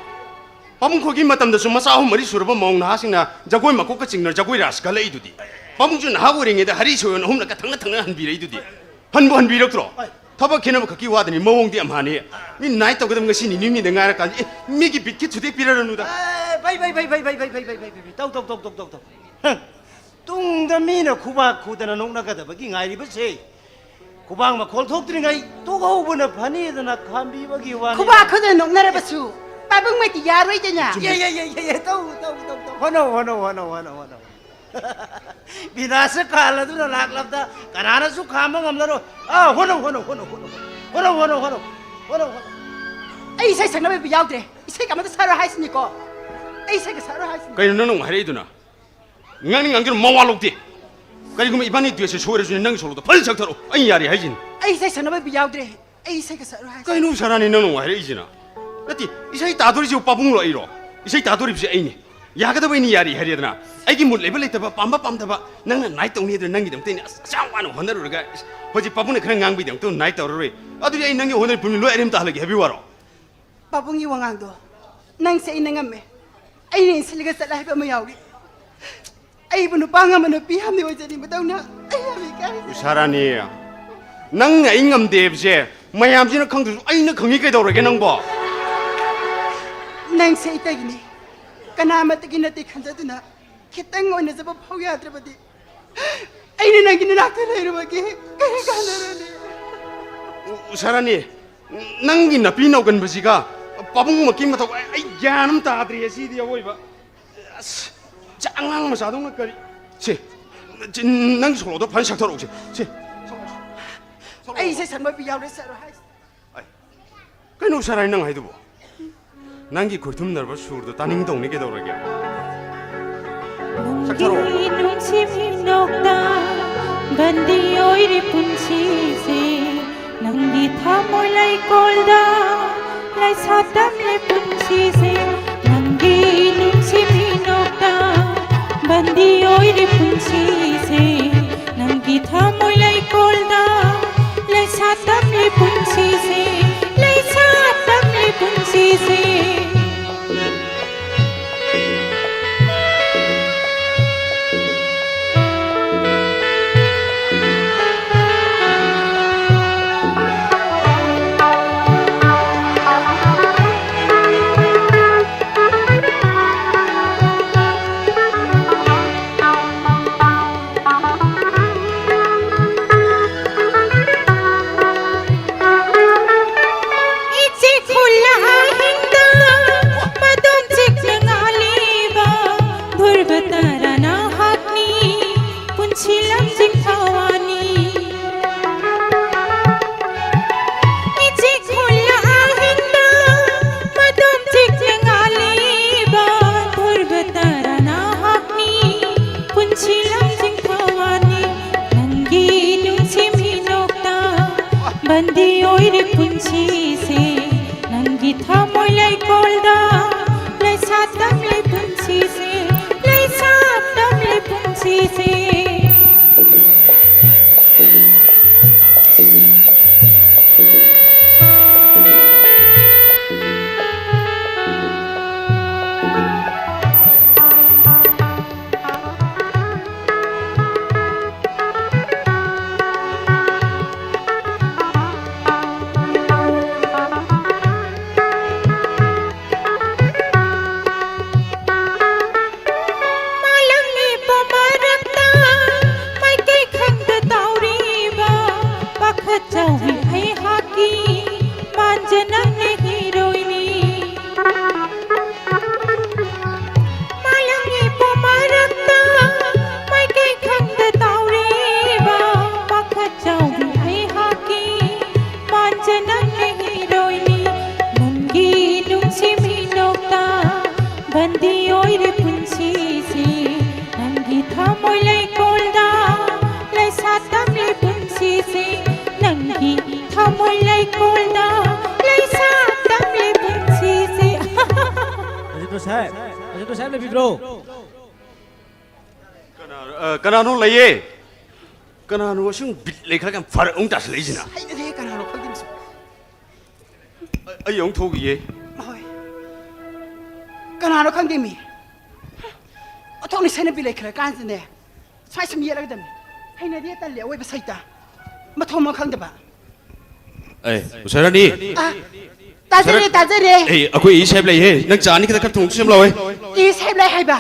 ꯄꯥꯕꯨꯡ ꯈꯣꯏꯒꯤ ꯃꯇꯝꯗꯁꯨ ꯃꯆꯥ ꯑꯍꯨꯝ ꯃꯔꯤ ꯁꯨꯔꯕ ꯃꯧ ꯅꯍꯥꯁꯤꯡꯅ ꯖꯒꯣꯏ ꯃꯀꯣꯛꯀ ꯆꯤꯡꯅ ꯖꯒꯣꯏ ꯔꯥꯁ ꯀꯜꯂꯛꯏꯗꯨꯗꯤ꯫ ꯄꯥꯕꯨꯡꯁꯨ ꯅꯍꯥ ꯑꯣꯏꯔꯤꯉꯩꯗ ꯍꯔꯤ ꯁꯣꯌꯣꯟ ꯑꯍꯨꯝꯂꯛꯀ ꯊꯪꯅ ꯊꯪꯅ ꯍꯟꯕꯤꯔꯛꯏꯗꯨꯗꯤ꯫ ꯍꯟꯕꯨ ꯍꯟꯕꯤꯔꯛꯇ꯭ꯔꯣ? ꯍꯣꯏ꯫ ꯊꯕꯛ ꯈꯦꯠꯅꯕ ꯈꯛꯀꯤ ꯋꯥꯗꯅꯤ, ꯃꯑꯣꯡꯗꯤ ꯑꯝꯍꯥꯅꯤ꯫ ꯃꯤ ꯅꯥꯏꯠ ꯇꯧꯒꯗꯕ ꯉꯁꯤ ꯅꯤꯅꯤ ꯍꯨꯝꯅꯤꯗ ꯉꯥꯏꯔꯀꯥꯟꯗ, ꯑꯦ, ꯃꯤꯒꯤ ꯕꯤꯠꯀꯤ ꯊꯨꯗꯦꯛꯄꯤꯔꯔꯅꯨꯗ꯫ ꯑꯦ, ꯚꯩ, ꯚꯩ, ꯚꯩ꯫ ꯇꯧ, ꯇꯧ, ꯇꯧ, ꯇꯧ, ꯇꯧ꯫ ꯍꯝ꯫ ꯇꯨꯡꯗ ꯃꯤꯅ ꯈꯨꯕꯥꯛ ꯈꯨꯗꯅ ꯅꯣꯛꯅꯒꯗꯕꯒꯤ ꯉꯥꯏꯔꯤꯕꯁꯦ, ꯈꯨꯕꯥꯛ ꯃꯈꯣꯜ ꯊꯣꯛꯇ꯭ꯔꯤꯉꯩ ꯇꯣꯛꯍꯧꯕꯅ ꯐꯅꯤꯗꯅ ꯈꯥꯝꯕꯤꯕꯒꯤ ꯋꯥꯅꯤ꯫ ꯈꯨꯕꯥꯛ ꯈꯨꯗꯅ ꯅꯣꯛꯅꯔꯕꯁꯨ ꯄꯥꯕꯨꯡ ꯃꯩꯇꯤ ꯌꯥꯔꯣꯏꯗꯅ꯫ ꯆꯨꯝꯃꯤ꯫ ꯌꯦ, ꯌꯦ, ꯌꯦ, ꯌꯦ, ꯌꯦ, ꯇꯧ, ꯇꯧ, ꯇꯧ, ꯇꯧ꯫ ꯍꯣꯠꯅꯧ, ꯍꯣꯠꯅꯧ, ꯍꯣꯠꯅꯧ, ꯍꯣꯠꯅꯧ, ꯍꯣꯠꯅꯧ꯫ ꯕꯤꯅꯥꯁ ꯀꯥꯜ ꯑꯗꯨꯅ ꯂꯥꯛꯂꯕꯗ ꯀꯅꯥꯅꯁꯨ ꯈꯥꯝꯕ ꯉꯝꯂꯔꯣꯏ꯫ ꯑꯥ, ꯍꯣꯠꯅꯧ, ꯍꯣꯠꯅꯧ, ꯍꯣꯠꯅꯧ, ꯍꯣꯠꯅꯧ꯫ ꯍꯣꯠꯅꯧ, ꯍꯣꯠꯅꯧ, ꯍꯣꯠꯅꯧ꯫ ꯍꯣꯠꯅꯧ, ꯍꯣꯠꯅꯧ꯫ ꯑꯩ ꯏꯁꯩ ꯁꯛꯅꯕ ꯏꯕ ꯌꯥꯎꯗ꯭ꯔꯦ꯫ ꯏꯁꯩ ꯑꯃꯠꯇ ꯁꯛꯑꯔꯣꯏ ꯍꯥꯏꯁꯤꯅꯤꯀꯣ꯫ ꯑꯩ ꯏꯁꯩꯒ ꯁꯛꯑꯔꯣꯏ ꯍꯥꯏꯁꯤꯅꯤ꯫ ꯀꯩꯅꯣ ꯅꯪꯅ ꯑꯃꯨꯛ ꯍꯥꯏꯔꯛꯏꯗꯨꯅ? ꯉꯥꯡꯅꯤꯡ ꯉꯥꯡꯖꯔꯨ, ꯃꯋꯥ ꯂꯧꯗꯦ꯫ ꯀꯔꯤꯒꯨꯝꯕ ꯏꯕꯥꯅꯤ ꯗ꯭ꯌꯨꯠꯁꯦ ꯁꯣꯏꯔꯁꯨꯅꯦ, ꯅꯪꯒꯤ ꯁꯣꯂꯣꯗꯣ ꯐꯖꯅ ꯁꯛꯊꯔꯛꯑꯣ꯫ ꯑꯩ ꯌꯥꯔꯦ ꯍꯥꯏꯁꯤꯅꯤ꯫ ꯑꯩ ꯏꯁꯩ ꯁꯛꯅꯕ ꯏꯕ ꯌꯥꯎꯗ꯭ꯔꯦ꯫ ꯑꯩ ꯏꯁꯩꯒ ꯁꯛꯑꯔꯣꯏ ꯍꯥꯏꯁꯤꯅꯤ꯫ ꯀꯩꯅꯣ ꯁꯔꯥꯅꯤ ꯅꯪꯅ ꯑꯃꯨꯛ ꯍꯥꯏꯔꯛꯏꯁꯤꯅ? ꯅꯠꯇꯦ, ꯏꯁꯩ ꯇꯥꯗꯣꯔꯤꯁꯤꯕꯨ ꯄꯥꯕꯨꯡꯂꯣ ꯑꯩꯔꯣ? ꯏꯁꯩ ꯇꯥꯗꯣꯔꯤꯕꯁꯦ ꯑꯩꯅꯦ꯫ ꯌꯥꯒꯗꯕ ꯑꯩꯅ ꯌꯥꯔꯤ ꯍꯥꯏꯔꯦꯗꯅ꯫ ꯑꯩꯒꯤ ꯃꯨꯠ ꯂꯩꯕ ꯂꯩꯇꯕ, ꯄꯥꯝꯕ ꯄꯥꯝꯗꯕ, ꯅꯪꯅ ꯅꯥꯏꯠ ꯇꯧꯅꯤ ꯍꯥꯏꯗꯅ ꯅꯪꯒꯤꯗꯃꯛꯇ ꯑꯩꯅ ꯑꯁ, ꯑꯁꯨꯛ ꯌꯥꯝ ꯋꯥꯅ ꯍꯣꯠꯅꯔꯨꯔꯒ, ꯏꯁ, ꯍꯧꯖꯤꯛ ꯄꯥꯕꯨꯡꯅ ꯈꯔ ꯉꯥꯡꯕꯒꯤꯗꯃꯛꯇ ꯅꯥꯏꯠ ꯇꯧꯔꯔꯣꯏ꯫ ꯑꯗꯨꯗꯤ ꯑꯩ ꯅꯪꯒꯤ ꯍꯣꯠꯅꯔꯤ ꯄꯨꯛꯅꯤꯡ ꯂꯣꯏ ꯑꯔꯦꯝ ꯇꯥꯍꯜꯂꯒꯦ ꯍꯥꯏꯕꯤꯌꯨ ꯍꯥꯏꯔꯣ? ꯄꯥꯕꯨꯡꯒꯤ ꯋꯥꯉꯥꯡꯗꯣ ꯅꯪꯁꯦ ꯑꯩꯅ ꯉꯝꯃꯦ꯫ ꯑꯩꯅ ꯏꯟꯁꯤꯜꯂꯒ ꯆꯠꯂꯦ ꯍꯥꯏꯕ ꯑꯃ ꯌꯥꯎꯔꯤ꯫ ꯑꯩꯕꯨ ꯅꯨꯄꯥ ꯉꯝꯕ ꯅꯨꯄꯤ ꯑꯃꯗꯤ ꯑꯣꯏꯖꯅꯤꯡꯕꯗꯧꯅ ꯑꯩ ꯌꯥꯝ ꯏꯀꯥꯏ꯫ ꯎꯁꯥꯔꯥꯅꯤ, ꯅꯪꯅ ꯑꯩ ꯉꯝꯗꯦ ꯍꯥꯏꯕꯁꯦ ꯃꯌꯥꯝꯁꯤꯅ ꯈꯪꯗ꯭ꯔꯁꯨ ꯑꯩꯅ ꯈꯪꯉꯤ꯫ ꯀꯩꯗꯧꯔꯒꯦ ꯅꯪꯕꯣ? ꯅꯪꯁꯦ ꯑꯩꯇꯒꯤꯅꯤ, ꯀꯅꯥꯃꯠꯇꯒꯤ ꯅꯠꯇꯦ ꯈꯟꯖꯗꯨꯅ ꯈꯤꯇꯪ ꯑꯣꯏꯅꯖꯕ ꯐꯥꯎ ꯌꯥꯗ꯭ꯔꯕꯗꯤ ꯑꯩꯅ ꯅꯪꯒꯤ ꯅꯅꯥꯛꯇ ꯂꯩꯔꯨꯕꯒꯤ ꯀꯔꯤ ꯀꯥꯟꯅꯔꯅꯤ? ꯎ-, ꯎꯁꯥꯔꯥꯅꯤ, ꯅꯪꯒꯤ ꯅꯥꯄꯤ ꯅꯧꯒꯟꯕꯁꯤꯒ ꯄꯥꯕꯨꯡꯃꯛꯀꯤ ꯃꯊꯧ ꯑꯩ, ꯑꯩ ꯒ꯭ꯌꯥꯟ ꯑꯃ ꯇꯥꯗ꯭ꯔꯦ ꯁꯤꯗꯤ ꯑꯋꯣꯏꯕ꯫ ꯑꯁ, ꯆꯥ-, ꯑꯉꯥꯡ ꯃꯆꯥꯗꯧꯅ ꯀꯔꯤ? ꯁꯦ, ꯆꯤ, ꯅꯪꯒꯤ ꯁꯣꯂꯣꯗꯣ ꯐꯖꯅ ꯁꯛꯊꯔꯛꯎꯁꯦ꯫ ꯁꯤ, ꯁꯛꯂꯛꯑꯣ꯫ ꯁꯛꯂꯛꯑꯣ꯫ ꯑꯩꯁꯦ ꯁꯟꯃ ꯕꯤ ꯌꯥꯎꯔꯦ, ꯁꯛꯑꯔꯣꯏ ꯍꯥꯏꯁꯦ꯫ ꯑꯩ, ꯀꯩꯅꯣ ꯁꯥꯔꯥꯏ ꯅꯪ ꯍꯥꯏꯗꯨꯕꯣ? ꯅꯪꯒꯤ ꯈꯨꯔꯊꯨꯝꯅꯔꯕ ꯁꯨꯔꯗꯣ ꯇꯥꯅꯤꯡꯗꯧꯅꯤ, ꯀꯩꯗꯧꯔꯒꯦ? ꯁꯛꯊꯔꯛꯑꯣ꯫ ꯅꯪꯒꯤ ꯅꯨꯡꯁꯤ ꯃꯤꯅꯣꯛꯇ ꯕꯟꯗꯤ ꯑꯣꯏꯔꯦ ꯄꯨꯟꯁꯤꯁꯦ꯫ ꯅꯪꯒꯤ ꯊꯃꯣꯏ ꯂꯩꯀꯣꯜꯗ ꯂꯩꯁꯥ ꯇꯝꯂꯦ ꯄꯨꯟꯁꯤꯁꯦ꯫ ꯅꯪꯒꯤ ꯅꯨꯡꯁꯤ ꯃꯤꯅꯣꯛꯇ ꯕꯟꯗꯤ ꯑꯣꯏꯔꯦ ꯄꯨꯟꯁꯤꯁꯦ꯫ ꯅꯪꯒꯤ ꯊꯃꯣꯏ ꯂꯩꯀꯣꯜꯗ ꯂꯩꯁꯥ ꯇꯝꯂꯦ ꯄꯨꯟꯁꯤꯁꯦ꯫ ꯂꯩꯁꯥ ꯇꯝꯂꯦ ꯄꯨꯟꯁꯤꯁꯦ꯫ ꯏꯆꯦ ꯈꯨꯜꯂꯥ ꯑꯍꯤꯡꯗ ꯃꯗꯣꯝ ꯆꯤꯛꯅ ꯉꯥꯜꯂꯤꯕ ꯙ꯭ꯔꯨꯕ ꯇꯥꯔꯥ ꯅꯍꯥꯛꯅꯤ, ꯄꯨꯟꯁꯤ ꯂꯝꯖꯤꯡ ꯊꯋꯥꯅꯤ꯫ ꯏꯆꯦ ꯈꯨꯜꯂꯥ ꯑꯍꯤꯡꯗ ꯃꯗꯣꯝ ꯆꯤꯛꯅ ꯉꯥꯜꯂꯤꯕ ꯙ꯭ꯔꯨꯕ ꯇꯥꯔꯥ ꯅꯍꯥꯛꯅꯤ, ꯄꯨꯟꯁꯤ ꯂꯝꯖꯤꯡ ꯊꯋꯥꯅꯤ꯫ ꯅꯪꯒꯤ ꯅꯨꯡꯁꯤ ꯃꯤꯅꯣꯛꯇ ꯕꯟꯗꯤ ꯑꯣꯏꯔꯦ ꯄꯨꯟꯁꯤꯁꯦ꯫ ꯅꯪꯒꯤ ꯊꯃꯣꯏ ꯂꯩꯀꯣꯜꯗ ꯂꯩꯁꯥ ꯇꯝꯂꯦ ꯄꯨꯟꯁꯤꯁꯦ꯫ ꯂꯩꯁꯥ ꯇꯝꯂꯦ ꯄꯨꯟꯁꯤꯁꯦ꯫ ꯁꯥꯍꯦꯕ, ꯃꯁꯤꯗ ꯁꯥꯍꯦꯕ ꯂꯩꯕꯤꯕ꯭ꯔꯣ? ꯀꯅꯥꯅꯣ, ꯑ, ꯀꯅꯥꯅꯣ ꯂꯩꯌꯦ? ꯀꯅꯥꯅꯣ ꯑꯁꯨꯝ ꯕꯤꯠ ꯂꯩꯈꯠꯂꯒ ꯌꯥꯝ ꯐꯔꯛ ꯑꯃꯨꯛ ꯇꯥꯁꯤꯜꯂꯛꯏꯁꯤꯅ? ꯍꯩꯅꯗꯦ, ꯀꯅꯥꯅꯣ ꯈꯪꯗꯦ ꯃꯁꯤ꯫ ꯑ-, ꯑꯩ ꯑꯃꯨꯛ ꯊꯣꯛꯈꯤꯒꯦ꯫ ꯍꯣꯏ꯫ ꯀꯅꯥꯅꯣ ꯈꯪꯗꯦ ꯃꯤ꯫ ꯑꯣꯟꯊꯣꯛꯅ ꯁꯦꯟꯅꯕꯤ ꯂꯩꯈ꯭ꯔ ꯀꯥꯟꯁꯤꯗꯅꯦ꯫ ꯁ꯭ꯋꯥꯏ ꯁꯨꯝ ꯌꯦꯠꯂꯒꯗꯕꯅꯤ꯫ ꯍꯩꯅꯗꯦ, ꯇꯜꯂꯦ, ꯑꯋꯣꯏꯕ ꯁꯩꯇ꯫ ꯃꯊꯣꯡ ꯃꯔꯝ ꯈꯪꯗꯕ꯫ ꯑꯦ, ꯎꯁꯥꯔꯥꯅꯤ꯫ ꯑ, ꯇꯥꯖꯔꯦ, ꯁꯥꯔ-, ꯇꯥꯖꯔꯦ꯫ ꯑꯦ, ꯑꯩꯈꯣꯏ ꯏꯁꯩ ꯂꯩꯍꯦ꯫ ꯅꯪ ꯆꯥ ꯑꯅꯤ ꯈꯛꯇ ꯈꯔ ꯊꯣꯡ ꯁꯦꯝ ꯂꯥꯎꯋꯦ꯫ ꯏꯁꯩ ꯂꯩ ꯍꯥꯏꯕ꯫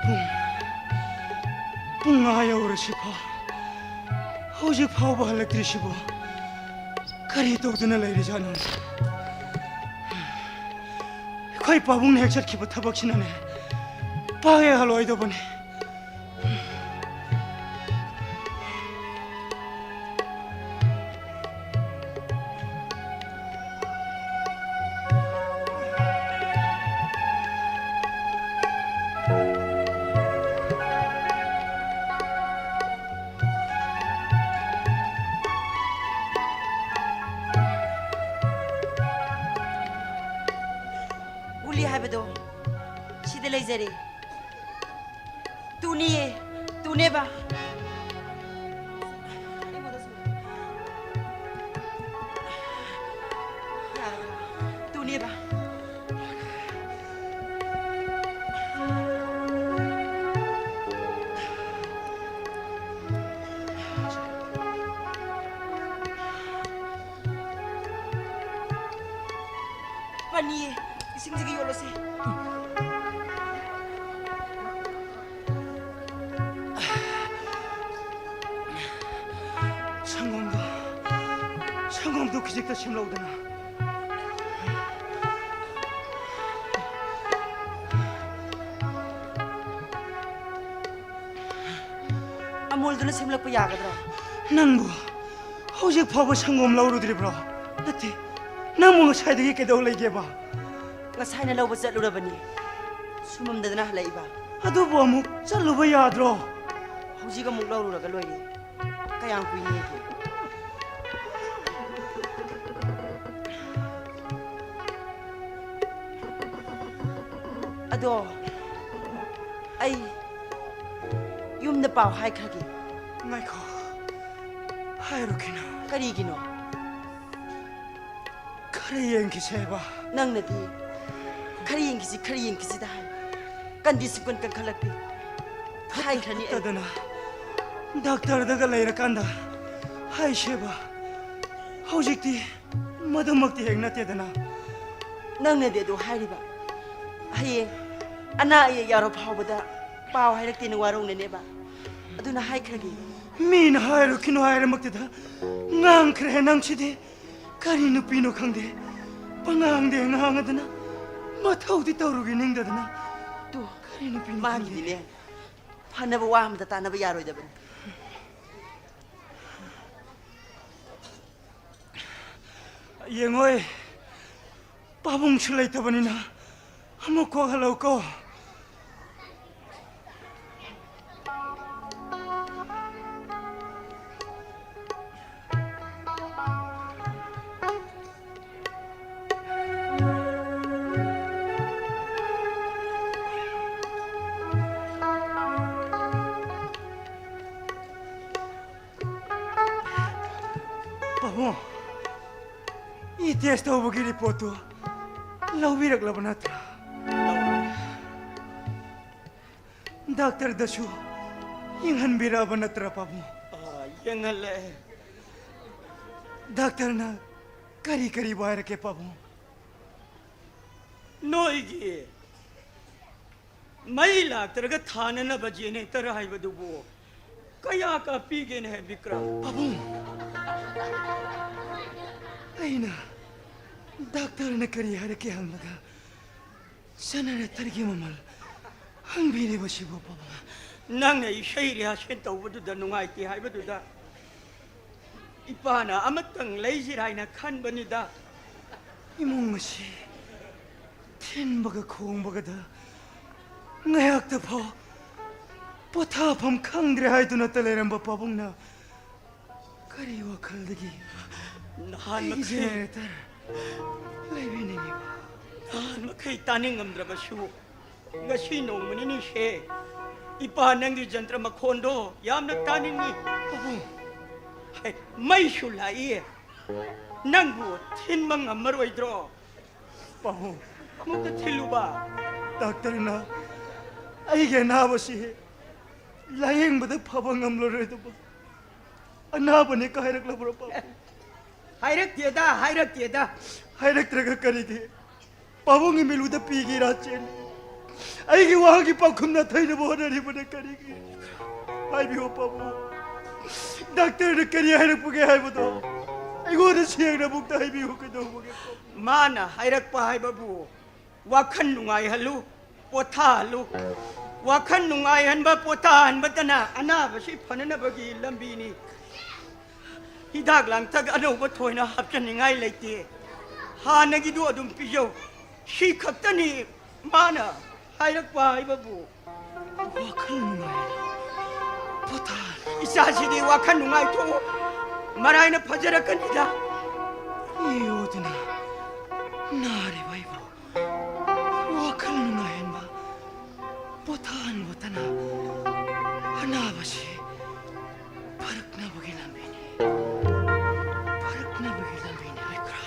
ꯄꯨꯡ, ꯄꯨꯡ ꯃꯉꯥ ꯌꯧꯔꯁꯤꯐꯥꯎ ꯍꯧꯖꯤꯛ ꯐꯥꯎꯕ ꯍꯜꯂꯛꯇ꯭ꯔꯤꯁꯤꯕꯨ ꯀꯔꯤ ꯇꯧꯗꯨꯅ ꯂꯩꯔꯤꯖꯥꯠꯅꯣ? ꯑꯩꯈꯣꯏ ꯄꯥꯕꯨꯡꯅ ꯍꯦꯛ ꯆꯠꯈꯤꯕ ꯊꯕꯛꯁꯤꯅꯅꯦ, ꯄꯥꯛ ꯍꯦꯛ ꯍꯜꯂꯛꯑꯣꯏꯗꯧꯕꯅꯤ꯫ ꯒꯨꯂꯤ ꯍꯥꯏꯕꯗꯣ ꯁꯤꯗ ꯂꯩꯖꯔꯦ꯫ ꯇꯨꯅꯤꯌꯦ, ꯇꯨꯅꯦꯕ꯫ ꯌꯥꯔꯕ? ꯇꯨꯅꯦꯕ꯫ ꯄꯅꯤꯌꯦ, ꯏꯁꯤꯡꯁꯤꯒ ꯌꯣꯠꯂꯣꯁꯦ꯫ ꯁꯪꯒꯣꯝꯗꯣ, ꯁꯪꯒꯣꯝꯗꯣ ꯈꯤꯖꯤꯛꯇ ꯁꯦꯝꯂꯧꯗꯅ꯫ ꯁꯦꯝꯂꯛꯄ ꯌꯥꯒꯗ꯭ꯔꯥ? ꯅꯪꯕꯨ ꯍꯧꯖꯤꯛ ꯐꯥꯎꯕ ꯁꯪꯒꯣꯝ ꯂꯧꯔꯨꯗ꯭ꯔꯤꯕ꯭ꯔꯣ? ꯅꯠꯇꯦ, ꯅꯪꯕꯨ ꯉꯁꯥꯏꯗꯒꯤ ꯀꯩꯗꯧ ꯂꯩꯒꯦꯕ? ꯉꯁꯥꯏꯅ ꯂꯧꯕ ꯆꯠꯂꯨꯔꯕꯅꯤ꯫ ꯁꯨꯃꯝꯗꯗꯅ ꯍꯜꯂꯛꯏꯕ꯫ ꯑꯗꯨꯕꯨ ꯑꯃꯨꯛ ꯆꯠꯂꯨꯕ ꯌꯥꯗ꯭ꯔꯣ? ꯍꯧꯖꯤꯛ ꯑꯃꯨꯛ ꯂꯧꯔꯨꯔꯒ ꯂꯣꯏꯔꯦ꯫ ꯀꯌꯥꯝ ꯀꯨꯏꯅꯦꯒꯦ? ꯑꯗꯣ ꯑꯩ ꯌꯨꯝꯗ ꯄꯥꯎ ꯍꯥꯏꯈ꯭ꯔꯒꯦ꯫ ꯉꯥꯏꯈꯣ, ꯍꯥꯏꯔꯨꯈꯤꯅꯨ꯫ ꯀꯔꯤꯒꯤꯅꯣ? ꯈꯔ ꯌꯦꯡꯈꯤꯁꯦ ꯍꯥꯏꯕ꯫ ꯅꯪꯅꯗꯤ ꯈꯔ ꯌꯦꯡꯈꯤꯁꯤ, ꯈꯔ ꯌꯦꯡꯈꯤꯁꯤꯗ ꯍꯥꯏ꯫ ꯀꯟꯗꯤ ꯁꯨꯀꯟ ꯀꯟꯈꯠꯂꯛꯇꯦ꯫ ꯍꯥꯏꯈ꯭ꯔꯅꯤ ꯑꯩ꯫ ꯐꯠꯇꯗꯅ ꯗꯥꯛꯇꯔꯗꯒ ꯂꯩꯔꯀꯥꯟꯗ ꯍꯥꯏꯁꯦꯕ꯫ ꯍꯧꯖꯤꯛꯇꯤ ꯃꯗꯨꯃꯛꯇꯤ ꯍꯦꯛ ꯅꯠꯇꯦꯗꯅ꯫ ꯅꯪꯅꯗꯤ ꯑꯗꯨ ꯍꯥꯏꯔꯤꯕ꯫ ꯍꯌꯦꯡ ꯑꯅꯥ ꯑꯌꯦꯛ ꯌꯥꯎꯔ ꯐꯥꯎꯕꯗ ꯄꯥꯎ ꯍꯥꯏꯔꯛꯇꯦꯅ ꯋꯥꯔꯧꯅꯅꯦꯕ꯫ ꯑꯗꯨꯅ ꯍꯥꯏꯈ꯭ꯔꯒꯦ꯫ ꯃꯤꯅ ꯍꯥꯏꯔꯨꯈꯤꯅꯨ ꯍꯥꯏꯔꯃꯛꯇꯗ ꯉꯥꯡꯈ꯭ꯔꯦ ꯅꯪꯁꯤꯗꯤ꯫ ꯀꯔꯤ ꯅꯨꯄꯤꯅꯣ ꯈꯪꯗꯦ, ꯄꯉꯥꯡꯗ ꯉꯥꯡꯉꯗꯅ ꯃꯊꯧꯗꯤ ꯇꯧꯔꯨꯒꯦ ꯅꯤꯡꯗꯗꯅ꯫ ꯇꯨ, ꯀꯔꯤ ꯅꯨꯄꯤꯅꯣ ꯈꯪꯗꯦ꯫ ꯃꯥꯒꯤꯗꯤꯅꯦ, ꯐꯅꯕ ꯋꯥ ꯑꯃꯗ ꯇꯥꯟꯅꯕ ꯌꯥꯔꯣꯏꯗꯕꯅꯤ꯫ ꯌꯦꯡꯉꯣꯏ, ꯄꯥꯕꯨꯡꯁꯨ ꯂꯩꯇꯕꯅꯤꯅ ꯑꯃꯨꯛ ꯀꯣꯛ ꯍꯜꯂꯧꯀꯣ꯫ ꯄꯥꯕꯨꯡ, ꯏ ꯇꯦꯁ ꯇꯧꯕꯒꯤ ꯔꯤꯄꯣꯔꯠꯇꯨ ꯂꯧꯕꯤꯔꯛꯂꯕ ꯅꯠꯇ꯭ꯔꯥ? ꯗꯥꯛꯇꯔꯗꯁꯨ ꯌꯦꯡꯍꯟꯕꯤꯔꯛꯑꯕ ꯅꯠꯇ꯭ꯔꯥ, ꯄꯥꯕꯨꯡ? ꯑꯥ, ꯌꯦꯡꯍꯜꯂꯦ꯫ ꯗꯥꯛꯇꯔꯅ ꯀꯔꯤ ꯀꯔꯤ ꯍꯥꯏꯔꯛꯀꯦ, ꯄꯥꯕꯨꯡ? ꯅꯣꯏꯒꯤ ꯃꯩ ꯂꯥꯛꯇ꯭ꯔꯒ ꯊꯥꯅꯅꯕ ꯖꯦꯅꯦꯔꯦꯇꯔ ꯍꯥꯏꯕꯗꯨꯕꯨ ꯀꯌꯥ ꯀꯥꯞꯄꯤꯒꯦꯅꯦ, ꯕꯤꯀ꯭ꯔꯝ? ꯄꯥꯕꯨꯡ, ꯑꯩꯅ ꯗꯥꯛꯇꯔꯅ ꯀꯔꯤ ꯍꯥꯏꯔꯛꯀꯦ ꯍꯪꯂꯒ ꯖꯦꯅꯦꯔꯦꯇꯔꯒꯤ ꯃꯃꯜ ꯍꯪꯕꯤꯔꯤꯕꯁꯤꯕꯨ, ꯄꯥꯕꯨꯡ? ꯅꯪꯅ ꯏꯁꯩ ꯔꯤꯍꯥꯔꯁꯦꯜ ꯇꯧꯕꯗꯨꯗ ꯅꯨꯡꯉꯥꯏꯇꯦ ꯍꯥꯏꯕꯗꯨꯗ ꯏꯄꯥꯅ ꯑꯃꯇꯪ ꯂꯩꯁꯤꯔꯥ ꯍꯥꯏꯅ ꯈꯟꯕꯅꯤꯗ꯫ ꯏꯃꯨꯡ ꯑꯁꯤ ꯊꯤꯟꯕꯒ ꯈꯣꯡꯕꯒꯗ ꯉꯥꯏꯍꯥꯛꯇ ꯐꯥꯎ ꯄꯣꯊꯥꯐꯝ ꯈꯪꯗ꯭ꯔꯦ ꯍꯥꯏꯗꯨꯅꯇ ꯂꯩꯔꯝꯕ ꯄꯥꯕꯨꯡꯅ ꯀꯔꯤ ꯋꯥꯈꯜꯗꯒꯤ ꯅꯍꯥꯟ ꯑꯩꯒꯤ ꯃꯈꯩ ꯖꯦꯅꯦꯔꯦꯇꯔ ꯂꯩꯕꯤꯅꯤꯡꯉꯤꯕ? ꯅꯍꯥꯟ ꯃꯈꯩ ꯇꯥꯅꯤꯡꯉꯝꯗ꯭ꯔꯕꯁꯨ ꯉꯁꯤ ꯅꯣꯡꯃ ꯅꯤꯅꯤꯁꯦ ꯏꯄꯥ ꯅꯪꯒꯤ ꯖꯟꯇ꯭ꯔ ꯃꯈꯣꯟꯗꯣ ꯌꯥꯝꯅ ꯇꯥꯅꯤꯡꯉꯤ꯫ ꯄꯥꯕꯨꯡ꯫ ꯍꯦ, ꯃꯩꯁꯨ ꯂꯥꯛꯏ꯫ ꯅꯪꯕꯨ ꯊꯤꯟꯕ ꯉꯝꯃꯔꯣꯏꯗ꯭ꯔꯣ? ꯄꯥꯕꯨꯡ꯫ ꯑꯃꯨꯛꯇ ꯊꯤꯜꯂꯨꯕ꯫ ꯗꯥꯛꯇꯔꯅ ꯑꯩꯒꯤ ꯑꯅꯥꯕꯁꯤ ꯂꯥꯌꯦꯡꯕꯗ ꯐꯕ ꯉꯝꯂꯔꯣꯏꯗꯕ ꯑꯅꯥꯕꯅꯦ ꯀ ꯍꯥꯏꯔꯛꯂꯕ꯭ꯔꯣ, ꯄꯥꯕꯨꯡ? ꯍꯥꯏꯔꯛꯇꯦꯗ, ꯍꯥꯏꯔꯛꯇꯦꯗ꯫ ꯍꯥꯏꯔꯛꯇ꯭ꯔꯒ ꯀꯔꯤꯒꯤ ꯄꯥꯕꯨꯡꯒꯤ ꯃꯤꯠꯂꯨꯗ ꯄꯤꯒꯦꯔꯥ ꯆꯦꯜꯂꯤ? ꯑꯩꯒꯤ ꯋꯥꯍꯪꯒꯤ ꯄꯥꯎꯈꯨꯝ ꯅꯥꯊꯩꯅꯕ ꯍꯣꯠꯅꯔꯤꯕꯅ ꯀꯔꯤꯒꯤ? ꯍꯥꯏꯕꯤꯌꯨ, ꯄꯥꯕꯨꯡ꯫ ꯗꯥꯛꯇꯔꯅ ꯀꯔꯤ ꯍꯥꯏꯔꯛꯄꯒꯦ ꯍꯥꯏꯕꯗꯣ ꯑꯩꯉꯣꯟꯗ ꯁꯦꯡꯅ ꯑꯃꯨꯛꯇ ꯍꯥꯏꯕꯤꯌꯨ, ꯀꯩꯗꯧꯕꯒꯦ, ꯄꯥꯕꯨꯡ? ꯃꯥꯅ ꯍꯥꯏꯔꯛꯄ ꯍꯥꯏꯕꯕꯨ ꯋꯥꯈꯜ ꯅꯨꯡꯉꯥꯏꯍꯜꯂꯨ, ꯄꯣꯊꯥꯍꯜꯂꯨ꯫ ꯋꯥꯈꯜ ꯅꯨꯡꯉꯥꯏꯍꯟꯕ, ꯄꯣꯊꯥꯍꯟꯕꯇꯅ ꯑꯅꯥꯕꯁꯤ ꯐꯅꯅꯕꯒꯤ ꯂꯝꯕꯤꯅꯤ꯫ ꯍꯤꯗꯥꯛ ꯂꯥꯡꯊꯛ ꯑꯅꯧꯕ ꯊꯣꯏꯅ ꯍꯥꯞꯆꯟꯅꯤꯡꯉꯥꯏ ꯂꯩꯇꯦ꯫ ꯍꯥꯟꯅꯒꯤꯗꯨ ꯑꯗꯨꯝ ꯄꯤꯖꯧ꯫ ꯁꯤ ꯈꯛꯇꯅꯤ ꯃꯥꯅ ꯍꯥꯏꯔꯛꯄ ꯍꯥꯏꯕꯕꯨ꯫ ꯋꯥꯈꯜ ꯅꯨꯡꯉꯥꯏ ꯄꯣꯊꯥꯍꯜꯂꯨ꯫ ꯏꯆꯥꯁꯤꯗꯤ ꯋꯥꯈꯜ ꯅꯨꯡꯉꯥꯏꯊꯣꯛꯎ꯫ ꯃꯔꯥꯏꯅ ꯐꯖꯔꯛꯀꯅꯤꯗ꯫ ꯃꯤꯑꯣꯏꯗꯨꯅ ꯅꯥꯔꯤꯕ ꯑꯩꯕꯨ ꯋꯥꯈꯜ ꯅꯨꯡꯉꯥꯏꯍꯟꯕ, ꯄꯣꯊꯥꯍꯟꯕꯇꯅ ꯑꯅꯥꯕꯁꯤ ꯐꯔꯛꯅꯕꯒꯤ ꯂꯝꯕꯤꯅꯤ꯫ ꯐꯔꯛꯅꯕꯒꯤ ꯂꯝꯕꯤꯅꯤ ꯍꯥꯏꯈ꯭ꯔꯥ?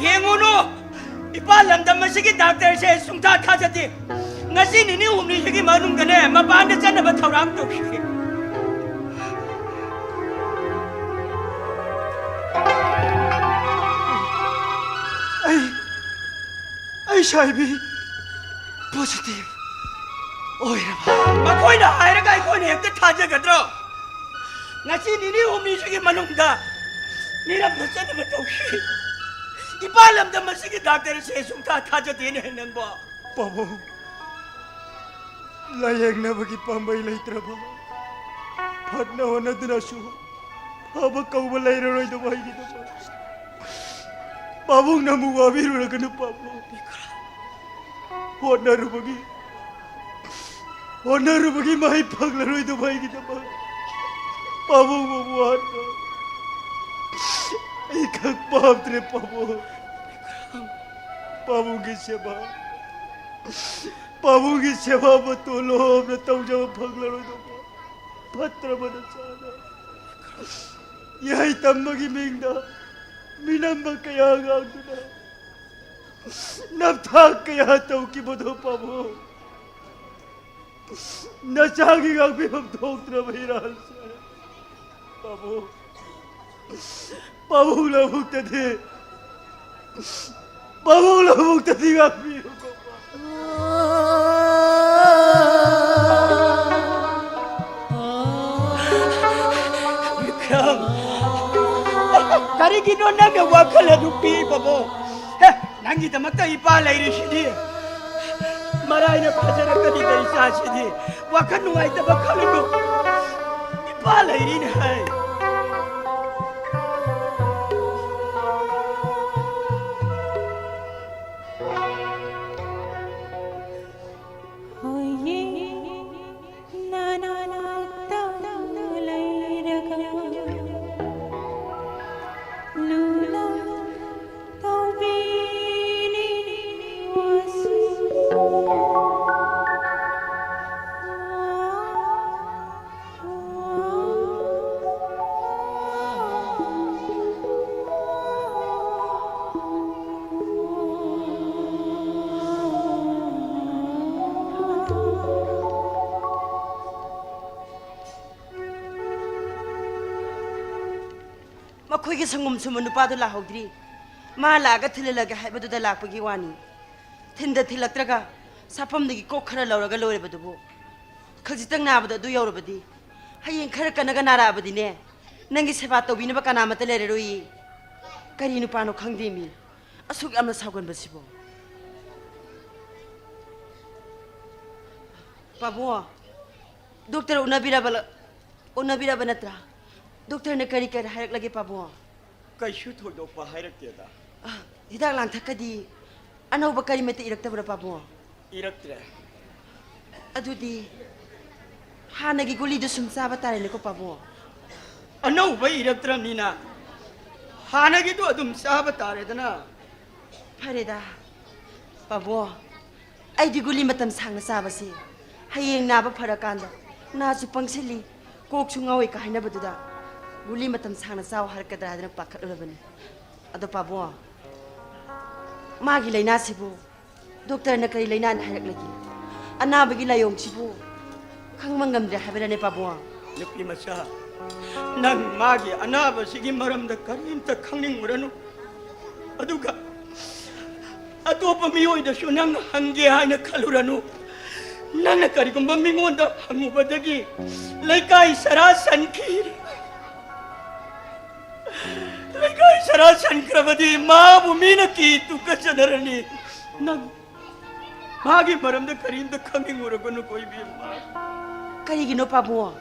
ꯌꯦꯡꯉꯨꯅꯨ, ꯏꯄꯥ ꯂꯝꯗꯝ ꯑꯁꯤꯒꯤ ꯗꯥꯛꯇꯔꯁꯦ ꯁꯨꯡꯊꯥ ꯊꯥꯖꯗꯦ꯫ ꯉꯁꯤ ꯅꯤꯅꯤ ꯍꯨꯝꯅꯤꯁꯤꯒꯤ ꯃꯅꯨꯡꯗꯅꯦ, ꯃꯄꯥꯟꯗ ꯆꯠꯅꯕ ꯊꯧꯔꯥꯡ ꯇꯧꯁꯤ꯫ ꯑꯩ, ꯑꯩ ꯁꯥꯏꯕꯤ ꯄꯣꯖꯤꯇꯤꯚ꯫ ꯑꯣꯏꯔꯕ? ꯃꯈꯣꯏꯅ ꯍꯥꯏꯔꯒ ꯑꯩꯈꯣꯏꯅ ꯍꯦꯛꯇ ꯊꯥꯖꯒꯗ꯭ꯔꯣ? ꯉꯁꯤ ꯅꯤꯅꯤ ꯍꯨꯝꯅꯤꯁꯤꯒꯤ ꯃꯅꯨꯡꯗ ꯃꯤꯔꯝꯗ ꯆꯠꯅꯕ ꯇꯧꯁꯤ꯫ ꯏꯄꯥ ꯂꯝꯗꯝ ꯑꯁꯤꯒꯤ ꯗꯥꯛꯇꯔ ꯑꯁꯦ ꯁꯨꯡꯊꯥ ꯊꯥꯖꯗꯦꯅꯦ ꯅꯪꯕꯣ꯫ ꯄꯥꯕꯨꯡ, ꯂꯥꯌꯦꯡꯅꯕꯒꯤ ꯄꯥꯝꯕꯩ ꯂꯩꯇ꯭ꯔꯕ, ꯐꯠꯅ ꯍꯣꯠꯅꯗꯨꯅꯁꯨ ꯐꯕ ꯀꯧꯕ ꯂꯩꯔꯔꯣꯏꯗꯕ ꯑꯩꯒꯤꯗꯃꯛ ꯄꯥꯕꯨꯡꯅ ꯑꯃꯨꯛ ꯋꯥꯕꯤꯔꯨꯔꯒꯅꯨ ꯄꯥꯕꯨꯡ꯫ ꯍꯣꯠꯅꯔꯨꯕꯒꯤ, ꯍꯣꯠꯅꯔꯨꯕꯒꯤ ꯃꯍꯩ ꯐꯪꯂꯔꯣꯏꯗꯕ ꯑꯩꯒꯤꯗꯃꯛ ꯄꯥꯕꯨꯡ ꯑꯃꯨꯛ ꯋꯥꯍꯟꯕ ꯑꯩ ꯈꯪ ꯄꯥꯝꯗ꯭ꯔꯦ ꯄꯥꯕꯨꯡ꯫ ꯄꯥꯕꯨꯡꯒꯤ ꯁꯦꯕꯥ, ꯄꯥꯕꯨꯡꯒꯤ ꯁꯦꯕꯥ ꯃꯇꯣꯟ ꯂꯣꯝꯅ ꯇꯧꯖꯕ ꯐꯪꯂꯔꯣꯏꯗꯕ ꯐꯠꯇ꯭ꯔꯕ ꯅꯆꯥꯅ ꯏꯍꯩ ꯇꯝꯕꯒꯤ ꯃꯤꯡꯗ ꯃꯤꯅꯝꯕ ꯀꯌꯥ ꯉꯥꯡꯗꯨꯅ ꯅꯝꯊꯥꯛ ꯀꯌꯥ ꯇꯧꯈꯤꯕꯗꯣ ꯄꯥꯕꯨꯡ꯫ ꯅꯆꯥꯒꯤ ꯉꯥꯛꯄꯤꯐꯝ ꯊꯣꯛꯇ꯭ꯔꯕ ꯏꯔꯥꯜꯁꯦ꯫ ꯄꯥꯕꯨꯡ, ꯄꯥꯕꯨꯡ ꯂꯧꯕꯨꯛꯇꯗꯤ, ꯄꯥꯕꯨꯡ ꯂꯧꯕꯨꯛꯇꯗꯤ ꯉꯥꯛꯄꯤꯌꯨꯀꯣ꯫ ꯕꯤꯀ꯭ꯔꯝ, ꯀꯔꯤꯒꯤꯅꯣ ꯅꯪꯅ ꯋꯥꯈꯜ ꯑꯗꯨ ꯄꯤꯕꯕꯣ? ꯍꯦ, ꯅꯪꯒꯤꯗꯃꯛꯇ ꯏꯄꯥ ꯂꯩꯔꯤꯁꯤꯗꯤ꯫ ꯃꯔꯥꯏꯅ ꯐꯖꯔꯛꯀꯅꯤꯗ ꯏꯆꯥꯁꯤꯗꯤ꯫ ꯋꯥꯈꯜ ꯅꯨꯡꯉꯥꯏꯇꯕ ꯈꯜꯂꯨꯅꯨ꯫ ꯏꯄꯥ ꯂꯩꯔꯤꯅꯦ ꯍꯥꯏ꯫ ꯍꯣꯏꯌꯦ, ꯅꯅꯥꯛꯇ ꯂꯩꯔꯒ ꯂꯨꯅ ꯇꯧꯕꯤꯅꯤ ꯋꯥꯁꯨ꯫ ꯃꯈꯣꯏꯒꯤ ꯁꯪꯒꯣꯝ ꯁꯨꯝꯕ ꯅꯨꯄꯥꯗꯨ ꯂꯥꯛꯍꯧꯗ꯭ꯔꯤ꯫ ꯃꯥ ꯂꯥꯛꯑꯒ ꯊꯤꯜꯍꯜꯂꯒꯦ ꯍꯥꯏꯕꯗꯨꯗ ꯂꯥꯛꯄꯒꯤ ꯋꯥꯅꯤ꯫ ꯊꯤꯟꯗ ꯊꯤꯜꯂꯛꯇ꯭ꯔꯒ ꯁꯥꯐꯝꯗꯒꯤ ꯀꯣꯛ ꯈꯔ ꯂꯧꯔꯒ ꯂꯣꯏꯔꯕꯗꯨꯕꯨ꯫ ꯈꯖꯤꯛꯇꯪ ꯅꯥꯕꯗ ꯑꯗꯨ ꯌꯧꯔꯕꯗꯤ, ꯍꯌꯦꯡ ꯈꯔ ꯀꯟꯅꯒ ꯅꯥꯔꯛꯑꯕꯗꯤꯅꯦ, ꯅꯪꯒꯤ ꯁꯦꯕꯥ ꯇꯧꯕꯤꯅꯕ ꯀꯅꯥꯃꯠꯇ ꯂꯩꯔꯔꯣꯏꯌꯦ꯫ ꯀꯔꯤ ꯅꯨꯄꯥꯅꯣ ꯈꯪꯗꯦꯃꯤ, ꯑꯁꯨꯛ ꯌꯥꯝꯅ ꯁꯥꯎꯒꯟꯕꯁꯤꯕꯣ꯫ ꯄꯥꯕꯨꯡ, ꯗꯣꯛꯇꯔ ꯎꯅꯕꯤꯔꯕ, ꯎꯅꯕꯤꯔꯕ ꯅꯠꯇ꯭ꯔꯥ? ꯗꯣꯛꯇꯔꯅ ꯀꯔꯤ ꯀꯔꯤ ꯍꯥꯏꯔꯛꯂꯒꯦ, ꯄꯥꯕꯨꯡ? ꯀꯩꯁꯨ ꯊꯣꯏꯗꯣꯛꯄ ꯍꯥꯏꯔꯛꯇꯦꯗ꯫ ꯑ, ꯍꯤꯗꯥꯛ ꯂꯥꯡꯊꯛꯀꯗꯤ ꯑꯅꯧꯕ ꯀꯔꯤꯃꯠꯇ ꯏꯔꯛꯇꯕ꯭ꯔꯥ, ꯄꯥꯕꯨꯡ? ꯏꯔꯛꯇ꯭ꯔꯦ꯫ ꯑꯗꯨꯗꯤ ꯍꯥꯟꯅꯒꯤ ꯒꯨꯂꯤꯗꯨ ꯁꯨꯝ ꯆꯥꯕ ꯇꯥꯔꯦꯅꯦꯀꯣ, ꯄꯥꯕꯨꯡ? ꯑꯅꯧꯕ ꯏꯔꯛꯇ꯭ꯔꯕꯅꯤꯅ ꯍꯥꯟꯅꯒꯤꯗꯨ ꯑꯗꯨꯝ ꯆꯥꯕ ꯇꯥꯔꯦꯗꯅ꯫ ꯐꯔꯦꯗ, ꯄꯥꯕꯨꯡ꯫ ꯑꯩꯗꯤ ꯒꯨꯂꯤ ꯃꯇꯝ ꯁꯥꯡꯅ ꯆꯥꯕꯁꯦ ꯍꯌꯦꯡ ꯅꯥꯕ ꯐꯔꯀꯥꯟꯗ ꯅꯥꯁꯨ ꯄꯪꯁꯤꯜꯂꯤ, ꯀꯣꯛꯁꯨ ꯉꯥꯎꯏ ꯀ ꯍꯥꯏꯅꯕꯗꯨꯗ ꯒꯨꯂꯤ ꯃꯇꯝ ꯁꯥꯡꯅ ꯆꯥꯎ ꯍꯥꯏꯔꯛꯀꯗ꯭ꯔꯥ ꯍꯥꯏꯗꯅ ꯄꯥꯈꯠꯂꯨꯔꯕꯅꯤ꯫ ꯑꯗꯣ ꯄꯥꯕꯨꯡ, ꯃꯥꯒꯤ ꯂꯥꯏꯅꯥꯁꯤꯕꯨ ꯗꯣꯛꯇꯔꯅ ꯀꯔꯤ ꯂꯥꯏꯅꯥꯅ ꯍꯥꯏꯔꯛꯂꯒꯦ? ꯑꯅꯥꯕꯒꯤ ꯂꯥꯏꯑꯣꯡꯁꯤꯕꯨ ꯈꯪꯕ ꯉꯝꯗ꯭ꯔꯦ ꯍꯥꯏꯕꯔꯅꯦ, ꯄꯥꯕꯨꯡ? ꯅꯨꯄꯤ ꯃꯆꯥ, ꯅꯪ ꯃꯥꯒꯤ ꯑꯅꯥꯕꯁꯤꯒꯤ ꯃꯔꯝꯗ ꯀꯔꯤꯝꯇ ꯈꯪꯅꯤꯡꯉꯨꯔꯅꯨ꯫ ꯑꯗꯨꯒ ꯑꯇꯣꯞꯄ ꯃꯤꯑꯣꯏꯗꯁꯨ ꯅꯪ ꯍꯪꯒꯦ ꯍꯥꯏꯅ ꯈꯜꯂꯨꯔꯅꯨ꯫ ꯅꯪꯅ ꯀꯔꯤꯒꯨꯝꯕ ꯃꯤꯉꯣꯟꯗ ꯍꯪꯉꯨꯕꯗꯒꯤ ꯂꯩꯀꯥꯏ ꯁꯔꯥ ꯁꯟꯈꯤ꯫ ꯂꯩꯀꯥꯏ ꯁꯔꯥ ꯁꯟꯈ꯭ꯔꯕꯗꯤ ꯃꯥꯕꯨ ꯃꯤꯅ ꯀꯤ ꯇꯨꯀꯠꯆꯅꯔꯅꯤ꯫ ꯅꯪ ꯃꯥꯒꯤ ꯃꯔꯝꯗ ꯀꯔꯤꯝꯇ ꯈꯪꯅꯤꯡꯉꯨꯔꯒꯅꯨꯀꯣ, ꯏꯕꯦꯝꯃ꯫ ꯀꯔꯤꯒꯤꯅꯣ, ꯄꯥꯕꯨꯡ?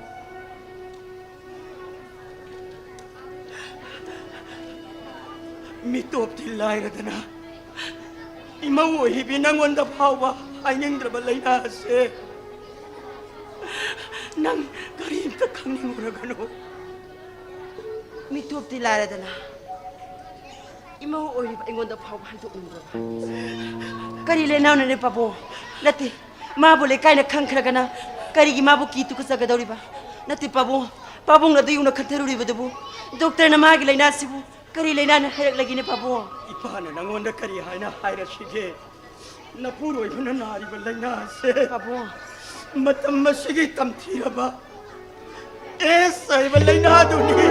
ꯃꯤꯇꯣꯞꯇꯤ ꯂꯥꯏꯔꯗꯅ, ꯏꯃꯧ ꯑꯣꯏꯔꯤꯕꯤ ꯅꯪꯉꯣꯟꯗ ꯐꯥꯎꯕ ꯍꯥꯏꯅꯤꯡꯗ꯭ꯔꯕ ꯂꯥꯏꯅꯥꯁꯦ ꯅꯪ ꯀꯔꯤꯝꯇ ꯈꯪꯅꯤꯡꯉꯨꯔꯒꯅꯨ꯫ ꯃꯤꯇꯣꯞꯇꯤ ꯂꯥꯏꯔꯗꯅ, ꯏꯃꯧ ꯑꯣꯏꯔꯤꯕ ꯑꯩꯉꯣꯟꯗ ꯐꯥꯎꯕ ꯍꯥꯏꯗꯣꯛꯅꯤꯡꯗ꯭ꯔꯕ꯫ ꯀꯔꯤ ꯂꯩꯅꯥꯅꯣꯅꯦ, ꯄꯥꯕꯨꯡ? ꯅꯠꯇꯦ, ꯃꯥꯕꯨ ꯂꯩꯀꯥꯏꯅ ꯈꯪꯈ꯭ꯔꯒꯅ ꯀꯔꯤꯒꯤ ꯃꯥꯕꯨ ꯀꯤ ꯇꯨꯀꯠꯆꯒꯗꯧꯔꯤꯕ? ꯅꯠꯇꯦ, ꯄꯥꯕꯨꯡ, ꯄꯥꯕꯨꯡꯅ ꯑꯗꯨ ꯌꯧꯅ ꯈꯟꯊꯔꯨꯔꯤꯕꯗꯨꯕꯨ, ꯗꯣꯛꯇꯔꯅ ꯃꯥꯒꯤ ꯂꯥꯏꯅꯥꯁꯤꯕꯨ ꯀꯔꯤ ꯂꯥꯏꯅꯥꯅ ꯍꯥꯏꯔꯛꯂꯒꯦꯅꯦ, ꯄꯥꯕꯨꯡ? ꯏꯄꯥꯅ ꯅꯪꯉꯣꯟꯗ ꯀꯔꯤ ꯍꯥꯏꯅ ꯍꯥꯏꯔꯁꯤꯒꯦ? ꯅꯄꯨꯔꯣꯏꯕꯅ ꯅꯥꯔꯤꯕ ꯂꯥꯏꯅꯥꯁꯦ ꯄꯥꯕꯨꯡ꯫ ꯃꯇꯝ ꯑꯁꯤꯒꯤ ꯇꯝꯊꯤꯔꯕ ꯑꯦꯁ ꯍꯥꯏꯕ ꯂꯥꯏꯅꯥꯗꯨꯅꯤ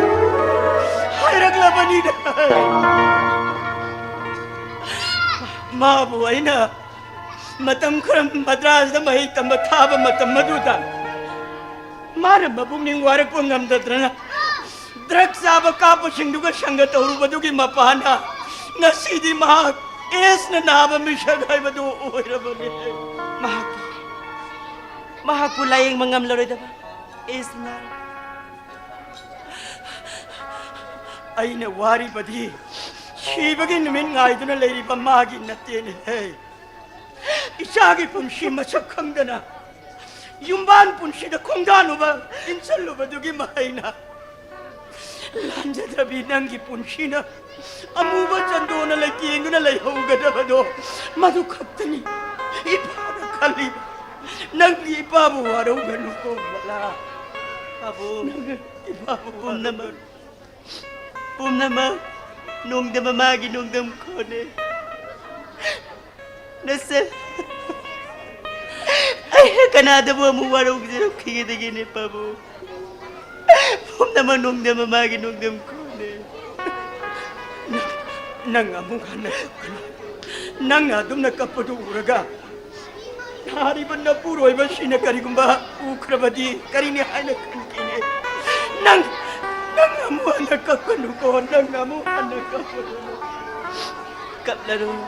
ꯍꯥꯏꯔꯛꯂꯕꯅꯤꯅ, ꯃꯥꯕꯨ ꯑꯩꯅ ꯃꯇꯝ ꯈꯔ ꯃꯗ꯭ꯔꯥꯁꯇ ꯃꯍꯩ ꯇꯝꯕ ꯊꯥꯕ ꯃꯇꯝ ꯑꯗꯨꯗ ꯃꯥꯅ ꯃꯄꯨꯛꯅꯤꯡ ꯋꯥꯔꯛꯄ ꯉꯝꯗꯗꯅ ꯗ꯭ꯔꯒ ꯆꯥꯕ ꯀꯥꯞꯄꯁꯤꯡꯗꯨꯒ ꯁꯪꯒ ꯇꯧꯔꯨꯕꯗꯨꯒꯤ ꯃꯄꯥꯟꯅ ꯉꯁꯤꯗꯤ ꯃꯍꯥꯛ ꯑꯦꯁꯅ ꯅꯥꯕ ꯃꯤꯁꯛ ꯍꯥꯏꯕꯗꯨ ꯑꯣꯏꯔꯕꯅꯤ꯫ ꯃꯍꯥꯛꯄꯨ, ꯃꯍꯥꯛꯄꯨ ꯂꯥꯌꯦꯡꯕ ꯉꯝꯂꯔꯣꯏꯗꯕ ꯑꯦꯁꯅ꯫ ꯑꯩꯅ ꯋꯥꯔꯤꯕꯗꯤ ꯁꯤꯕꯒꯤ ꯅꯨꯃꯤꯠ ꯉꯥꯏꯗꯨꯅ ꯂꯩꯔꯤꯕ ꯃꯥꯒꯤ ꯅꯠꯇꯦꯅꯦꯍꯦ꯫ ꯏꯆꯥꯒꯤ ꯄꯨꯟꯁꯤ ꯃꯁꯛ ꯈꯪꯗꯅ ꯌꯨꯝꯕꯥꯟ ꯄꯨꯟꯁꯤꯗ ꯈꯣꯡꯗꯥꯅꯨꯕ ꯏꯟꯁꯜꯂꯨꯕꯗꯨꯒꯤ ꯃꯍꯩꯅ꯫ ꯂꯥꯟꯖꯗ꯭ꯔꯕꯤ ꯅꯪꯒꯤ ꯄꯨꯟꯁꯤꯅ ꯑꯃꯨꯕ ꯆꯟꯗꯣꯟꯅ ꯂꯩꯇꯦꯡꯗꯨꯅ ꯂꯩꯍꯧꯒꯗꯕꯗꯣ ꯃꯗꯨ ꯈꯛꯇꯅꯤ ꯏꯄꯥꯅ ꯈꯜꯂꯤꯕ꯫ ꯅꯪꯒꯤ ꯏꯄꯥꯕꯨ ꯋꯥꯔꯧꯒꯅꯨꯀꯣ ꯕꯂꯥ꯫ ꯄꯥꯕꯨꯡ, ꯅꯪ ꯏꯄꯥꯕꯨ ꯄꯨꯝꯅꯃꯛ, ꯋꯥꯔꯧꯒꯅꯨ꯫ ꯄꯨꯝꯅꯃꯛ ꯅꯣꯡꯗꯝ ꯃꯃꯥꯒꯤ ꯅꯣꯡꯗꯝꯈꯣꯟꯅꯦ꯫ ꯅꯁꯦ, ꯑꯩꯅ ꯀꯅꯥꯗꯕꯨ ꯑꯃꯨꯛ ꯋꯥꯔꯧꯖꯔꯛꯈꯤꯒꯗꯒꯦꯅꯦ ꯄꯥꯕꯨꯡ? ꯄꯨꯝꯅꯃꯛ ꯅꯣꯡꯗꯝ ꯃꯃꯥꯒꯤ ꯅꯣꯡꯗꯝꯈꯣꯟꯅꯦ꯫ ꯅꯪ ꯑꯃꯨꯛ ꯍꯟꯅ ꯀꯞꯀꯅꯨ꯫ ꯅꯪꯅ ꯑꯗꯨꯝꯅ ꯀꯞꯄꯗꯨ ꯎꯔꯒ ꯅꯥꯔꯤꯕ ꯅꯄꯨꯔꯣꯏꯕꯁꯤꯅ ꯀꯔꯤꯒꯨꯝꯕ ꯎꯈ꯭ꯔꯕꯗꯤ ꯀꯔꯤꯅꯤ ꯍꯥꯏꯅ ꯈꯟꯈꯤꯅꯤ? ꯅꯪ, ꯅꯪ ꯑꯃꯨꯛ ꯍꯟꯅ ꯀꯞꯀꯅꯨꯀꯣ, ꯅꯪ ꯑꯃꯨꯛ ꯍꯟꯅ ꯀꯞꯀꯅꯨ꯫ ꯀꯞꯂꯔꯣꯏ,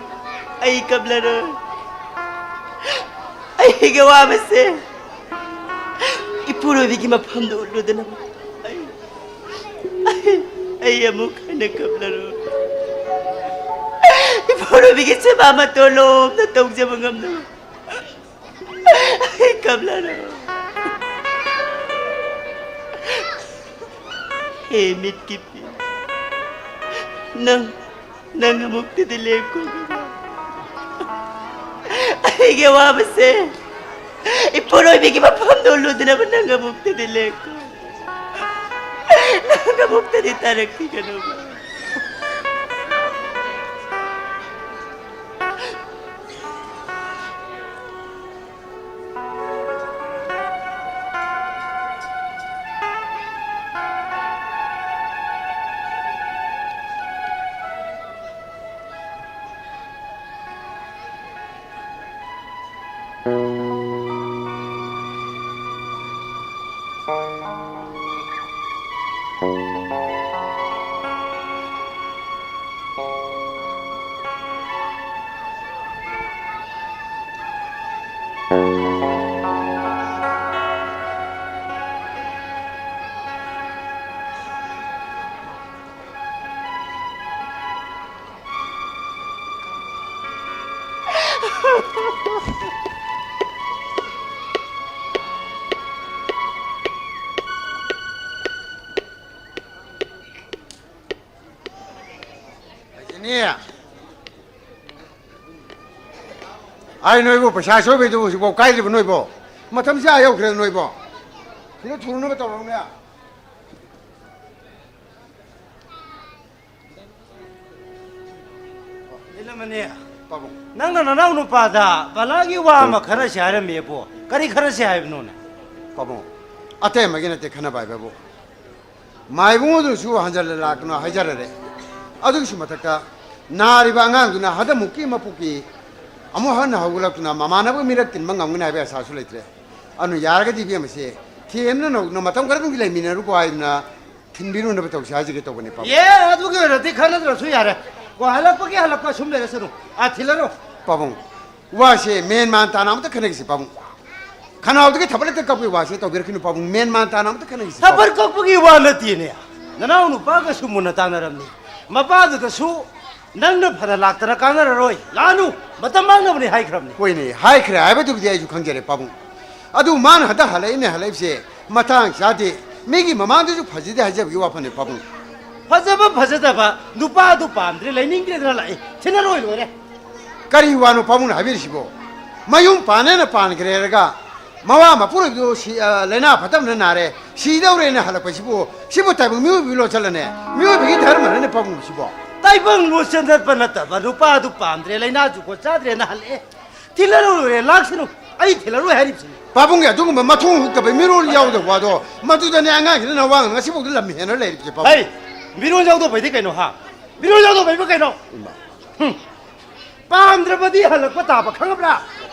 ꯑꯩ ꯀꯞꯂꯔꯣꯏ꯫ ꯑꯩꯒꯤ ꯑꯋꯥꯕꯁꯦ ꯏꯄꯨꯔꯣꯏꯕꯤꯒꯤ ꯃꯐꯝꯗ ꯎꯠꯂꯨꯗꯅꯕ ꯑꯩ, ꯑꯩ, ꯑꯩ ꯑꯃꯨꯛ ꯍꯟꯅ ꯀꯞꯂꯔꯣꯏ꯫ ꯏꯄꯨꯔꯣꯏꯕꯤꯒꯤ ꯁꯦꯕꯥ ꯃꯇꯣꯟ ꯂꯣꯝꯅ ꯇꯧꯖꯕ ꯉꯝꯅꯕ ꯑꯩ ꯀꯞꯂꯔꯣꯏ꯫ ꯍꯦ ꯃꯤꯠꯀꯤ ꯄꯤ, ꯅꯪ, ꯅꯪ ꯑꯃꯨꯛꯇꯗꯤ ꯂꯦꯞꯈꯣ꯫ ꯑꯩꯒꯤ ꯑꯋꯥꯕꯁꯦ ꯏꯄꯨꯔꯣꯏꯕꯤꯒꯤ ꯃꯐꯝꯗ ꯎꯠꯂꯨꯗꯅꯕ ꯅꯪ ꯑꯃꯨꯛꯇꯗꯤ ꯂꯦꯞꯈꯣ꯫ ꯅꯪ ꯑꯃꯨꯛꯇꯗꯤ ꯇꯥꯔꯛꯈꯤꯒꯅꯨꯕ꯫ ꯅꯦ꯫ ꯑꯩ ꯅꯣꯏꯕꯨ ꯄꯩꯁꯥ ꯁꯣꯏꯕꯩꯗꯨꯕꯨ ꯍꯧꯖꯤꯛꯐꯥꯎ ꯀꯥꯏꯗ꯭ꯔꯤꯕ ꯅꯣꯏꯕꯣ? ꯃꯇꯝꯁꯦ ꯑꯥ ꯌꯧꯈ꯭ꯔꯦ ꯅꯣꯏꯕꯣ꯫ ꯁꯤꯗ ꯊꯨꯅꯕ ꯇꯧꯔꯛꯎꯅꯦ꯫ ꯏꯂꯃꯅꯤ, ꯄꯥꯕꯨꯡ꯫ ꯅꯪꯅ ꯅꯅꯥꯎ ꯅꯨꯄꯥꯗ ꯕꯂꯥꯒꯤ ꯋꯥ ꯑꯃ ꯈꯟꯅꯁꯤ ꯍꯥꯏꯔꯝꯃꯦꯕꯣ꯫ ꯀꯔꯤ ꯈꯟꯅꯁꯤ ꯍꯥꯏꯕꯅꯣꯅꯦ? ꯄꯥꯕꯨꯡ, ꯑꯇꯩ ꯑꯃꯒꯤ ꯅꯠꯇꯦ ꯈꯟꯅꯕ ꯍꯥꯏꯕꯕꯨ꯫ ꯃꯥꯏꯕꯨꯡ ꯑꯗꯨꯁꯨ ꯍꯟꯖꯤꯜꯂ ꯂꯥꯛꯀꯅꯣ ꯍꯥꯏꯖꯔꯔꯦ꯫ ꯑꯗꯨꯒꯤꯁꯨ ꯃꯊꯛꯇ ꯅꯥꯔꯤꯕ ꯑꯉꯥꯡꯗꯨꯅ ꯍꯟꯗꯛꯃꯨꯛꯀꯤ ꯃꯄꯣꯛꯀꯤ ꯑꯃꯨꯛ ꯍꯟꯅ ꯍꯧꯒꯠꯂꯛꯇꯨꯅ ꯃꯃꯥꯟꯅꯕ ꯃꯤꯔꯛ ꯇꯤꯟꯕ ꯉꯝꯒꯅꯤ ꯍꯥꯏꯕ ꯑꯁꯥꯁꯨ ꯂꯩꯇ꯭ꯔꯦ꯫ ꯑꯗꯨꯅ ꯌꯥꯔꯒꯗꯤ ꯏꯕꯦꯝꯃꯁꯦ ꯊꯦꯝꯅ ꯅꯧꯅ ꯃꯇꯝ ꯈꯔꯗꯨꯝꯒꯤ ꯂꯩꯃꯤꯟꯅꯔꯨꯀꯣ ꯍꯥꯏꯗꯅ ꯊꯤꯟꯕꯤꯔꯨꯅꯕ ꯇꯧꯁꯤ ꯍꯥꯏꯖꯒꯦ ꯇꯧꯕꯅꯤ, ꯄꯥꯕꯨꯡ꯫ ꯑꯦ, ꯑꯗꯨꯒꯤ ꯑꯣꯏꯔꯗꯤ ꯈꯟꯅꯗ꯭ꯔꯁꯨ ꯌꯥꯔꯦ꯫ ꯀꯣ, ꯍꯜꯂꯛꯄꯒꯤ ꯍꯜꯂꯛꯄ ꯁꯨꯝ ꯂꯩꯔꯁꯅꯨ꯫ ꯑꯥ, ꯊꯤꯜꯂꯔꯣ꯫ ꯄꯥꯕꯨꯡ, ꯋꯥꯁꯦ ꯃꯦꯟ ꯃꯥꯟ ꯇꯥꯅ ꯑꯃꯇ ꯈꯟꯅꯈꯤꯁꯤ, ꯄꯥꯕꯨꯡ꯫ ꯈꯅꯥꯎꯗꯒꯤ ꯊꯕꯛ ꯍꯦꯛꯇ ꯀꯛꯄꯒꯤ ꯋꯥꯁꯦ ꯇꯧꯕꯤꯔꯛꯈꯤꯅꯨ, ꯄꯥꯕꯨꯡ꯫ ꯃꯦꯟ ꯃꯥꯟ ꯇꯥꯅ ꯑꯃꯇ ꯈꯟꯅꯈꯤꯁꯤ, ꯄꯥꯕꯨꯡ꯫ ꯊꯕꯛ ꯀꯛꯄꯒꯤ ꯋꯥ ꯅꯠꯇꯦꯅꯦ꯫ ꯅꯅꯥꯎ ꯅꯨꯄꯥꯒꯁꯨ ꯃꯨꯟꯅ ꯇꯥꯟꯅꯔꯝꯅꯤ꯫ ꯃꯄꯥꯗꯨꯗꯁꯨ ꯅꯪꯅ ꯐꯅ ꯂꯥꯛꯇꯅ ꯀꯥꯟꯅꯔꯔꯣꯏ꯫ ꯂꯥꯛꯑꯅꯨ꯫ ꯃꯇꯝ ꯃꯥꯡꯅꯕꯅꯤ ꯍꯥꯏꯈ꯭ꯔꯕꯅꯤ꯫ ꯍꯣꯏꯅꯦ, ꯍꯥꯏꯈ꯭ꯔꯦ ꯍꯥꯏꯕꯗꯨꯕꯨꯗꯤ ꯑꯩꯁꯨ ꯈꯪꯖꯔꯦ, ꯄꯥꯕꯨꯡ꯫ ꯑꯗꯨ ꯃꯥꯅ ꯍꯟꯗꯛ ꯍꯜꯂꯛꯏꯅꯦ, ꯍꯜꯂꯛꯏꯕꯁꯦ ꯃꯇꯥꯡ ꯆꯥꯗꯦ꯫ ꯃꯤꯒꯤ ꯃꯃꯥꯡꯗꯁꯨ ꯐꯖꯗꯦ ꯍꯥꯏꯖꯕꯒꯤ ꯋꯥꯐꯝꯅꯦ, ꯄꯥꯕꯨꯡ꯫ ꯐꯖꯕ ꯐꯖꯗꯕ ꯅꯨꯄꯥꯗꯨ ꯄꯥꯝꯗ꯭ꯔꯦ, ꯂꯩꯅꯤꯡꯗ꯭ꯔꯦꯗꯅ ꯂꯥꯛꯏ꯫ ꯊꯤꯜꯂꯔꯣꯏ ꯂꯣꯏꯔꯦ꯫ ꯀꯔꯤ ꯋꯥꯅꯣ ꯄꯥꯕꯨꯡꯅ ꯍꯥꯏꯕꯤꯔꯤꯁꯤꯕꯣ? ꯃꯌꯨꯝ ꯄꯥꯟꯅꯦꯅ ꯄꯥꯟꯈ꯭ꯔꯦ ꯍꯥꯏꯔꯒ ꯃꯋꯥ ꯃꯄꯨꯔꯣꯏꯕꯗꯨ ꯁꯤ, ꯑ, ꯂꯥꯏꯅꯥ ꯐꯠꯇꯕꯅ ꯅꯥꯔꯦ, ꯁꯤꯗꯧꯔꯦꯅ ꯍꯜꯂꯛꯄꯁꯤꯕꯨ, ꯁꯤꯕꯨ ꯇꯥꯏꯕꯪ ꯃꯤꯑꯣꯏꯕꯒꯤ ꯂꯣꯟꯆꯠꯂꯅꯦ? ꯃꯤꯑꯣꯏꯕꯒꯤ ꯙꯔꯃꯅꯅꯦ ꯄꯥꯕꯨꯡꯁꯤꯕꯣ? ꯇꯥꯏꯕꯪ ꯂꯣꯟꯆꯠ ꯅꯠꯄ ꯅꯠꯇꯕ ꯅꯨꯄꯥꯗꯨ ꯄꯥꯝꯗ꯭ꯔꯦ, ꯂꯥꯏꯅꯥ ꯖꯨꯒꯣꯠ ꯆꯥꯗ꯭ꯔꯦꯅ ꯍꯜꯂꯛꯑꯦ꯫ ꯊꯤꯜꯂꯔꯣꯏ ꯂꯣꯏꯔꯦ, ꯂꯥꯛꯁꯅꯨ꯫ ꯑꯩ ꯊꯤꯜꯂꯔꯣꯏ ꯍꯥꯏꯔꯤꯕꯁꯤꯅꯤ꯫ ꯄꯥꯕꯨꯡꯒꯤ ꯑꯗꯨꯒꯨꯝꯕ ꯃꯊꯣꯡ ꯍꯨꯛꯇꯕ ꯃꯤꯔꯣꯜ ꯌꯥꯎꯗꯕ ꯋꯥꯗꯣ ꯃꯗꯨꯗꯅꯦ ꯑꯉꯥꯡꯁꯤꯅ ꯅꯋꯥ ꯉꯁꯤꯐꯥꯎꯗ ꯂꯝ ꯍꯦꯟꯅ ꯂꯩꯔꯤꯕꯁꯦ, ꯄꯥꯕꯨꯡ꯫ ꯍꯩ, ꯃꯤꯔꯣꯜ ꯌꯥꯎꯗꯕ ꯍꯥꯏꯗꯤ ꯀꯩꯅꯣ, ꯍꯥ? ꯃꯤꯔꯣꯜ ꯌꯥꯎꯗꯕ ꯍꯥꯏꯕꯨ ꯀꯩꯅꯣ? ꯏꯃꯥ꯫ ꯍꯨꯝ꯫ ꯄꯥꯝꯗ꯭ꯔꯕꯗꯤ ꯍꯜꯂꯛꯄ ꯇꯥꯕ, ꯈꯪꯉꯕ꯭ꯔꯥ?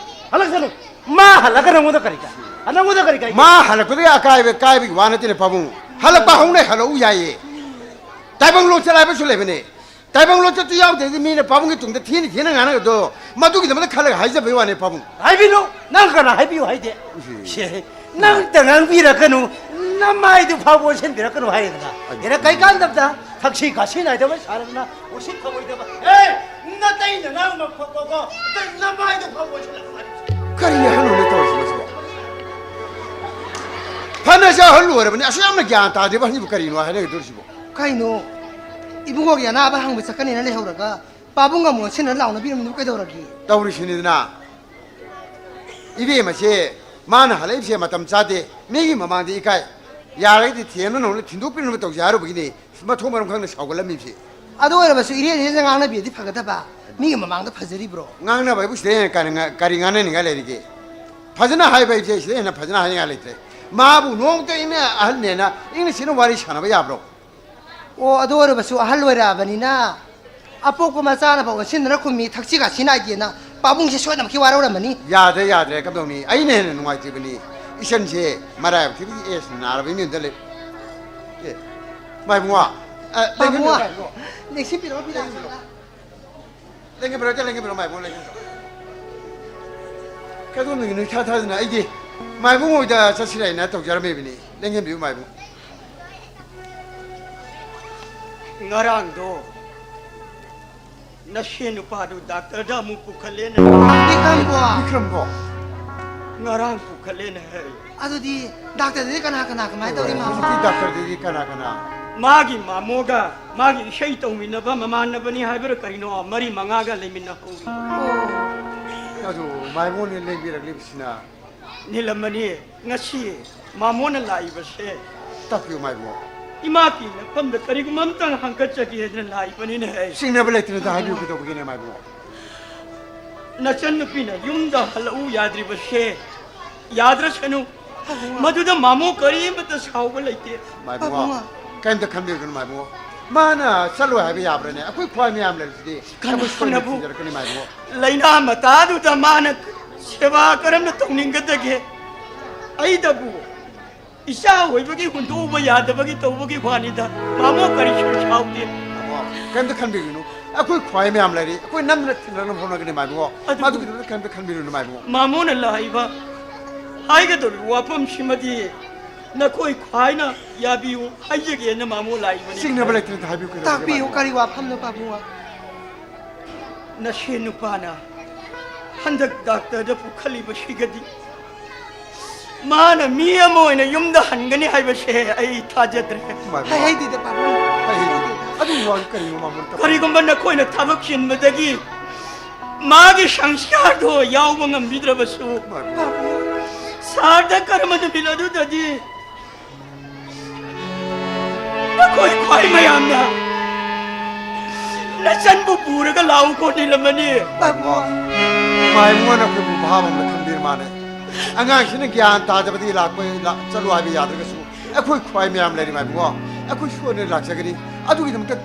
ꯍꯜꯂꯛꯁꯅꯨ꯫ ꯃꯥ ꯍꯜꯂꯒ ꯅꯪꯉꯣꯟꯗ ꯀꯔꯤ ꯀꯥꯏ? ꯅꯪꯉꯣꯟꯗ ꯀꯔꯤ ꯀꯥꯏ? ꯃꯥ ꯍꯜꯂꯛꯄꯗꯒꯤ ꯑꯀꯥꯏꯕ ꯀꯥꯏꯕꯒꯤ ꯋꯥ ꯅꯠꯇꯦꯅꯦ, ꯄꯥꯕꯨꯡ꯫ ꯍꯜꯂꯛꯄ ꯍꯧꯅ ꯍꯜꯂꯛꯎ ꯌꯥꯏꯌꯦ꯫ ꯇꯥꯏꯕꯪ ꯂꯣꯟꯆꯠ ꯍꯥꯏꯕꯁꯨ ꯂꯩꯕꯅꯦ꯫ ꯇꯥꯏꯕꯪ ꯂꯣꯟꯆꯠꯇꯨ ꯌꯥꯎꯗ꯭ꯔꯗꯤ ꯃꯤꯅ ꯄꯥꯕꯨꯡꯒꯤ ꯇꯨꯡꯗ ꯊꯤꯅ ꯊꯤꯅ ꯉꯥꯡꯅꯒꯗ꯭ꯔꯣ? ꯃꯗꯨꯒꯤꯗꯃꯛꯇ ꯈꯜꯂꯒ ꯍꯥꯏꯖꯕꯒꯤ ꯋꯥꯅꯦ, ꯄꯥꯕꯨꯡ꯫ ꯍꯥꯏꯕꯤꯅꯨ꯫ ꯅꯪ ꯀꯅꯥ ꯍꯥꯏꯕꯤꯌꯨ ꯍꯥꯏꯗꯦ? ꯁꯤ꯫ ꯁꯦ, ꯅꯪꯇ ꯉꯥꯡꯕꯤꯔꯛꯀꯅꯨ꯫ ꯅꯃꯥꯏꯗꯨ ꯐꯥꯎꯕ ꯑꯣꯟꯁꯤꯟꯕꯤꯔꯛꯀꯅꯨ ꯍꯥꯏꯔꯦꯗꯅ꯫ ꯑꯩ ꯌꯥꯔꯦ, ꯀꯩꯀꯥꯟꯗꯕꯗ ꯊꯛꯁꯤ ꯈꯥꯁꯤ ꯅꯥꯏꯗꯕ ꯁꯥꯔꯗꯅ ꯎꯁꯤꯠ ꯊꯑꯣꯏꯗꯕ꯫ ꯑꯦ! ꯅꯇꯩꯅ ꯉꯥꯡꯕ ꯈꯣꯠꯄꯀꯣ, ꯅꯃꯥꯏꯗꯨ ꯐꯥꯎꯕ ꯑꯣꯟꯁꯤꯜꯂꯛꯀꯅꯨ ꯍꯥꯏꯔꯦ꯫ ꯀꯔꯤ ꯑꯍꯜꯅꯣꯅꯦ ꯇꯧꯔꯤꯁꯤꯕꯣ ꯁꯤꯕꯣ? ꯐꯅꯁꯨ ꯑꯍꯜ ꯑꯣꯏꯔꯕꯅꯤ, ꯑꯁꯨꯛ ꯌꯥꯝꯅ ꯒ꯭ꯌꯥꯟ ꯇꯥꯗ꯭ꯔꯤꯕ ꯑꯍꯟꯁꯤꯕꯨ ꯀꯔꯤꯅꯣ ꯍꯥꯏꯅꯒꯗꯧꯔꯤꯁꯤꯕꯣ? ꯀꯩꯅꯣ? ꯏꯕꯨꯡꯉꯣꯒꯤ ꯑꯅꯥꯕ ꯍꯪꯕ ꯆꯠꯀꯅꯤꯅ ꯂꯩꯍꯧꯔꯒ ꯄꯥꯕꯨꯡꯒ ꯃꯣꯟꯁꯤꯟꯅ ꯂꯥꯎꯅꯕꯤꯔꯝꯃꯤꯗꯨꯕꯨ ꯀꯩꯗꯧꯔꯒꯦ? ꯇꯧꯔꯤꯁꯤꯅꯤꯗꯅ, ꯏꯕꯦꯝꯃꯁꯦ ꯃꯥꯅ ꯍꯜꯂꯛꯏꯕꯁꯦ ꯃꯇꯝ ꯆꯥꯗꯦ, ꯃꯤꯒꯤ ꯃꯃꯥꯡꯗ ꯏꯀꯥꯏ꯫ ꯌꯥꯔꯒꯗꯤ ꯊꯦꯝꯅ ꯅꯧꯅ ꯊꯤꯟꯗꯣꯛꯄꯤꯅꯕ ꯇꯧꯁꯦ ꯍꯥꯏꯔꯨꯕꯒꯤꯅꯤ ꯃꯊꯣꯡ ꯃꯔꯝ ꯈꯪꯅ ꯁꯥꯎꯒꯠꯂꯝꯃꯤꯕꯁꯦ꯫ ꯑꯗꯨ ꯑꯣꯏꯔꯕꯁꯨ ꯏꯔꯦꯟ ꯏꯔꯦꯟꯁꯦ ꯉꯥꯡꯅꯕꯤꯔꯗꯤ ꯐꯒꯗꯕ, ꯃꯤꯒꯤ ꯃꯃꯥꯡꯗ ꯐꯖꯔꯤꯕ꯭ꯔꯣ? ꯉꯥꯡꯅꯕ ꯍꯥꯏꯕꯨ ꯁꯤꯗ ꯍꯦꯟꯅ ꯀꯔꯤ ꯉꯥ-, ꯀꯔꯤ ꯉꯥꯡꯅꯅꯤꯡꯉꯥꯏ ꯂꯩꯔꯤꯒꯦ? ꯐꯖꯅ ꯍꯥꯏꯕ ꯍꯥꯏꯕꯁꯦ ꯁꯤꯗ ꯍꯦꯟꯅ ꯐꯖꯅ ꯍꯥꯏꯅꯤꯡꯉꯥꯏ ꯂꯩꯇ꯭ꯔꯦ꯫ ꯃꯥꯕꯨ ꯅꯣꯡꯃꯇ ꯏꯅꯦ ꯑꯍꯜꯅꯦꯅ ꯏꯪꯅ ꯆꯤꯛꯅ ꯋꯥꯔꯤ ꯁꯥꯟꯅꯕ ꯌꯥꯕ꯭ꯔꯣ? ꯑꯣ, ꯑꯗꯨ ꯑꯣꯏꯔꯕꯁꯨ ꯑꯍꯜ ꯑꯣꯏꯔꯛꯑꯕꯅꯤꯅ ꯑꯄꯣꯛꯄ ꯃꯆꯥꯅꯐꯥꯎ ꯑꯣꯟꯁꯤꯟꯗꯅ ꯈꯨꯝꯃꯤ, ꯊꯛꯁꯤ ꯈꯥꯁꯤ ꯅꯥꯏꯗꯦꯅ ꯄꯥꯕꯨꯡꯁꯦ ꯁꯣꯏꯗꯅꯃꯛꯀꯤ ꯋꯥꯔꯧꯔꯝꯃꯅꯤ꯫ ꯌꯥꯗ꯭ꯔꯦ, ꯌꯥꯗ꯭ꯔꯦ, ꯀꯝꯗꯧꯅꯤ? ꯑꯩꯅ ꯍꯦꯟꯅ ꯅꯨꯡꯉꯥꯏꯇ꯭ꯔꯤꯕꯅꯤ꯫ ꯏꯆꯟꯁꯦ ꯃꯔꯥꯏꯕꯛ ꯊꯤꯕꯒꯤ ꯑꯦꯁ ꯅꯥꯔꯕ ꯏꯃꯦꯟꯗ ꯂꯩ꯫ ꯑꯦ, ꯃꯥꯏꯕꯨꯡꯉꯣ, ꯑ, ꯂꯦꯡꯍꯟꯕꯤꯔꯣ, ꯄꯥꯕꯨꯡꯉꯣ, ꯃꯥꯏꯕꯨꯡꯉꯣ꯫ ꯂꯦꯡꯁꯤꯟꯕꯤꯔꯣ, ꯂꯦꯡꯍꯟꯕꯤꯔꯣ꯫ ꯕꯤꯂꯥꯁꯅ꯫ ꯂꯦꯡꯍꯟꯕꯤꯔꯣ, ꯂꯦꯡꯍꯟꯕꯤꯔꯣ, ꯃꯥꯏꯕꯨꯡꯉꯣ, ꯂꯦꯡꯍꯟꯕꯤꯔꯣ꯫ ꯀꯩꯗꯧꯅꯤꯡꯉꯤꯅꯣ ꯏꯊꯥ ꯊꯥꯖꯗꯅ? ꯑꯩꯗꯤ ꯃꯥꯏꯕꯨꯡ ꯍꯣꯏꯗ ꯆꯠꯁꯤꯔ ꯍꯥꯏꯅ ꯇꯧꯖꯔꯝꯃꯤꯕꯅꯤ꯫ ꯂꯦꯡꯍꯟꯕꯤꯌꯨ, ꯃꯥꯏꯕꯨꯡ꯫ ꯉꯔꯥꯡꯗꯣ ꯅꯁꯦ ꯅꯨꯄꯥꯗꯨ ꯗꯥꯛꯇꯔꯗ ꯑꯃꯨꯛ ꯄꯨꯈꯠꯂꯦꯅ꯫ ꯕꯤꯀ꯭ꯔꯝꯕꯣ? ꯕꯤꯀ꯭ꯔꯝꯕꯣ? ꯉꯔꯥꯡ ꯄꯨꯈꯠꯂꯦꯅ ꯍꯥꯏ꯫ ꯑꯗꯨꯗꯤ ꯗꯥꯛꯇꯔꯗꯗꯤ ꯀꯅꯥ ꯀꯅꯥ ꯀꯃꯥꯏꯅ ꯇꯧꯔꯤ, ꯃꯥꯃꯣ? ꯍꯧꯖꯤꯛꯇꯤ ꯗꯥꯛꯇꯔꯗꯗꯤ ꯀꯅꯥ ꯀꯅꯥ? ꯃꯥꯒꯤ ꯃꯥꯃꯣꯒ ꯃꯥꯒꯤ ꯏꯁꯩ ꯇꯧꯃꯤꯟꯅꯕ ꯃꯃꯥꯟꯅꯕꯅꯤ ꯍꯥꯏꯕ꯭ꯔꯥ ꯀꯔꯤꯅꯣ, ꯃꯔꯤ ꯃꯉꯥꯒ ꯂꯩꯃꯤꯟꯅꯍꯧꯔꯤ꯫ ꯑꯗꯨ ꯃꯥꯏꯕꯨꯡꯅ ꯂꯦꯡꯕꯤꯔꯛꯂꯤꯕꯁꯤꯅ? ꯅꯤꯂꯃꯅꯤ, ꯉꯁꯤ ꯃꯥꯃꯣꯅ ꯂꯥꯛꯏꯕꯁꯦ꯫ ꯇꯥꯛꯄꯤꯌꯨ, ꯃꯥꯏꯕꯨꯡ꯫ ꯏꯃꯥꯀꯤ ꯅꯐꯝꯗ ꯀꯔꯤꯒꯨꯝꯕ ꯑꯝꯇꯪ ꯍꯪꯒꯠꯆꯒꯦ ꯍꯥꯏꯗꯅ ꯂꯥꯛꯏꯕꯅꯤꯅꯦ ꯑꯩ꯫ ꯆꯤꯡꯅꯕ ꯂꯩꯇꯅ ꯑꯝꯇ ꯍꯥꯏꯕꯤꯌꯨ, ꯀꯩꯗꯧꯕꯒꯤꯅꯦ, ꯃꯥꯏꯕꯨꯡ? ꯅꯆꯟꯅꯨꯄꯤꯅ ꯌꯨꯝꯗ ꯍꯜꯂꯛꯎ ꯌꯥꯗ꯭ꯔꯤꯕꯁꯦ ꯌꯥꯗ꯭ꯔꯁꯅꯨ꯫ ꯃꯗꯨꯗ ꯃꯥꯃꯣ ꯀꯔꯤꯃꯠꯇ ꯁꯥꯎꯕ ꯂꯩꯇꯦ꯫ ꯃꯥꯏꯕꯨꯡꯉꯣ, ꯄꯥꯕꯨꯡꯉꯣ꯫ ꯀꯔꯤꯝꯇ ꯈꯟꯕꯤꯒꯅꯨ, ꯃꯥꯏꯕꯨꯡꯉꯣ꯫ ꯃꯥꯅ ꯆꯠꯂꯣꯏ ꯍꯥꯏꯕ ꯌꯥꯕ꯭ꯔꯅꯦ? ꯑꯩꯈꯣꯏ ꯈ꯭ꯋꯥꯏ ꯃꯌꯥꯝ ꯂꯩꯔꯤꯁꯤꯗꯤ꯫ ꯑꯩꯈꯣꯏ ꯁꯣꯏꯗꯅ ꯀꯅꯥꯅꯕꯨ ꯊꯤꯟꯖꯔꯛꯀꯅꯤ, ꯃꯥꯏꯕꯨꯡꯉꯣ꯫ ꯂꯩꯅꯥ ꯃꯇꯥꯗꯨꯗ ꯃꯥꯅ ꯁꯦꯕꯥ ꯀꯔꯝꯅ ꯇꯧꯅꯤꯡꯒꯗꯒꯦ? ꯑꯩꯗꯕꯨ ꯏꯆꯥ ꯑꯣꯏꯕꯒꯤ ꯍꯨꯟꯗꯣꯛꯎꯕ ꯌꯥꯗꯕꯒꯤ ꯇꯧꯕꯒꯤ ꯋꯥꯅꯤꯗ꯫ ꯃꯥꯃꯣ ꯀꯔꯤꯁꯨ ꯁꯥꯎꯗꯦ꯫ ꯃꯥꯃꯣ, ꯀꯔꯤꯝꯇ ꯈꯟꯕꯤꯒꯅꯨ꯫ ꯑꯩꯈꯣꯏ ꯈ꯭ꯋꯥꯏ ꯃꯌꯥꯝ ꯂꯩꯔꯤ꯫ ꯑꯩꯈꯣꯏ ꯅꯝꯗꯅ ꯊꯤꯟꯅꯅꯕ ꯍꯣꯠꯅꯒꯅꯤ, ꯃꯥꯏꯕꯨꯡꯉꯣ꯫ ꯑꯗꯨꯕꯨ ꯃꯗꯨꯒꯤꯗꯃꯛꯇ ꯀꯔꯤꯝꯇ ꯈꯟꯕꯤꯔꯨꯅꯨ, ꯃꯥꯏꯕꯨꯡꯉꯣ꯫ ꯃꯥꯃꯣꯅ ꯂꯥꯛꯏꯕ ꯍꯥꯏꯒꯗꯧꯔꯤꯕ ꯋꯥꯐꯝꯁꯤꯃꯗꯤ ꯅꯈꯣꯏ ꯈ꯭ꯋꯥꯏꯅ ꯌꯥꯕꯤꯌꯨ ꯍꯥꯏꯖꯒꯦꯅ ꯃꯥꯃꯣ ꯂꯥꯛꯏꯕꯅꯤ꯫ ꯆꯤꯡꯅꯕ ꯂꯩꯇꯅ ꯍꯥꯏꯕꯤꯌꯨ, ꯀꯩꯗꯧꯔꯒꯦ, ꯇꯥꯛꯄꯤꯌꯨ, ꯃꯥꯏꯕꯨꯡꯉꯣ? ꯀꯔꯤ ꯋꯥꯐꯝꯅꯣ, ꯄꯥꯕꯨꯡꯉꯣ? ꯅꯁꯦ ꯅꯨꯄꯥꯅ ꯍꯟꯗꯛ ꯗꯥꯛꯇꯔꯗ ꯄꯨꯈꯠꯂꯤꯕꯁꯤꯒꯗꯤ ꯃꯥꯅ ꯃꯤ ꯑꯃ ꯑꯣꯏꯅ ꯌꯨꯝꯗ ꯍꯟꯒꯅꯤ ꯍꯥꯏꯕꯁꯦ ꯑꯩ ꯊꯥꯖꯗ꯭ꯔꯦ꯫ ꯃꯥꯏꯕꯨꯡꯉꯣ꯫ ꯍꯥꯏ ꯍꯩꯗꯦꯗ, ꯄꯥꯕꯨꯡ꯫ ꯍꯥꯏ ꯍꯩꯗꯦ꯫ ꯑꯗꯨ ꯀꯔꯤꯅꯣ ꯃꯥꯃꯣꯅ ꯇꯧ- ꯀꯔꯤꯒꯨꯝꯕ ꯅꯈꯣꯏꯅ ꯊꯕꯛ ꯆꯤꯟꯕꯗꯒꯤ ꯃꯥꯒꯤ ꯁꯪꯁꯀꯥꯔꯗꯣ ꯌꯥꯎꯕ ꯉꯝꯕꯤꯗ꯭ꯔꯕꯁꯨ, ꯃꯥꯃꯣ꯫ ꯁꯥꯔꯗ ꯀꯔꯝꯕ ꯅꯨꯃꯤꯠ ꯑꯗꯨꯗꯗꯤ ꯅꯈꯣꯏ ꯈ꯭ꯋꯥꯏ ꯃꯌꯥꯝꯅ ꯅꯆꯟꯕꯨ ꯄꯨꯔꯒ ꯂꯥꯛꯎꯀꯣ ꯅꯤꯂꯃꯅꯤ꯫ ꯃꯥꯃꯣ, ꯃꯥꯃꯣꯅ ꯑꯩꯈꯣꯏꯕꯨ ꯚꯥꯕ ꯑꯃꯗ ꯈꯟꯕꯤꯔ ꯃꯥꯜꯂꯦ꯫ ꯑꯉꯥꯡꯁꯤꯅ ꯒ꯭ꯌꯥꯟ ꯇꯥꯗꯕꯗꯒꯤ ꯂꯥꯛꯄ, ꯂꯥꯛ-, ꯆꯠꯂꯨ ꯍꯥꯏꯕ ꯌꯥꯗ꯭ꯔꯒꯁꯨ ꯑꯩꯈꯣꯏ ꯈ꯭ꯋꯥꯏ ꯃꯌꯥꯝ ꯂꯩꯔꯤ ꯃꯥꯃꯣ꯫ ꯑꯩꯈꯣꯏ ꯁꯣꯏꯗꯅ ꯂꯥꯛꯆꯒꯅꯤ꯫ ꯑꯗꯨꯒꯤꯗꯃꯛꯇ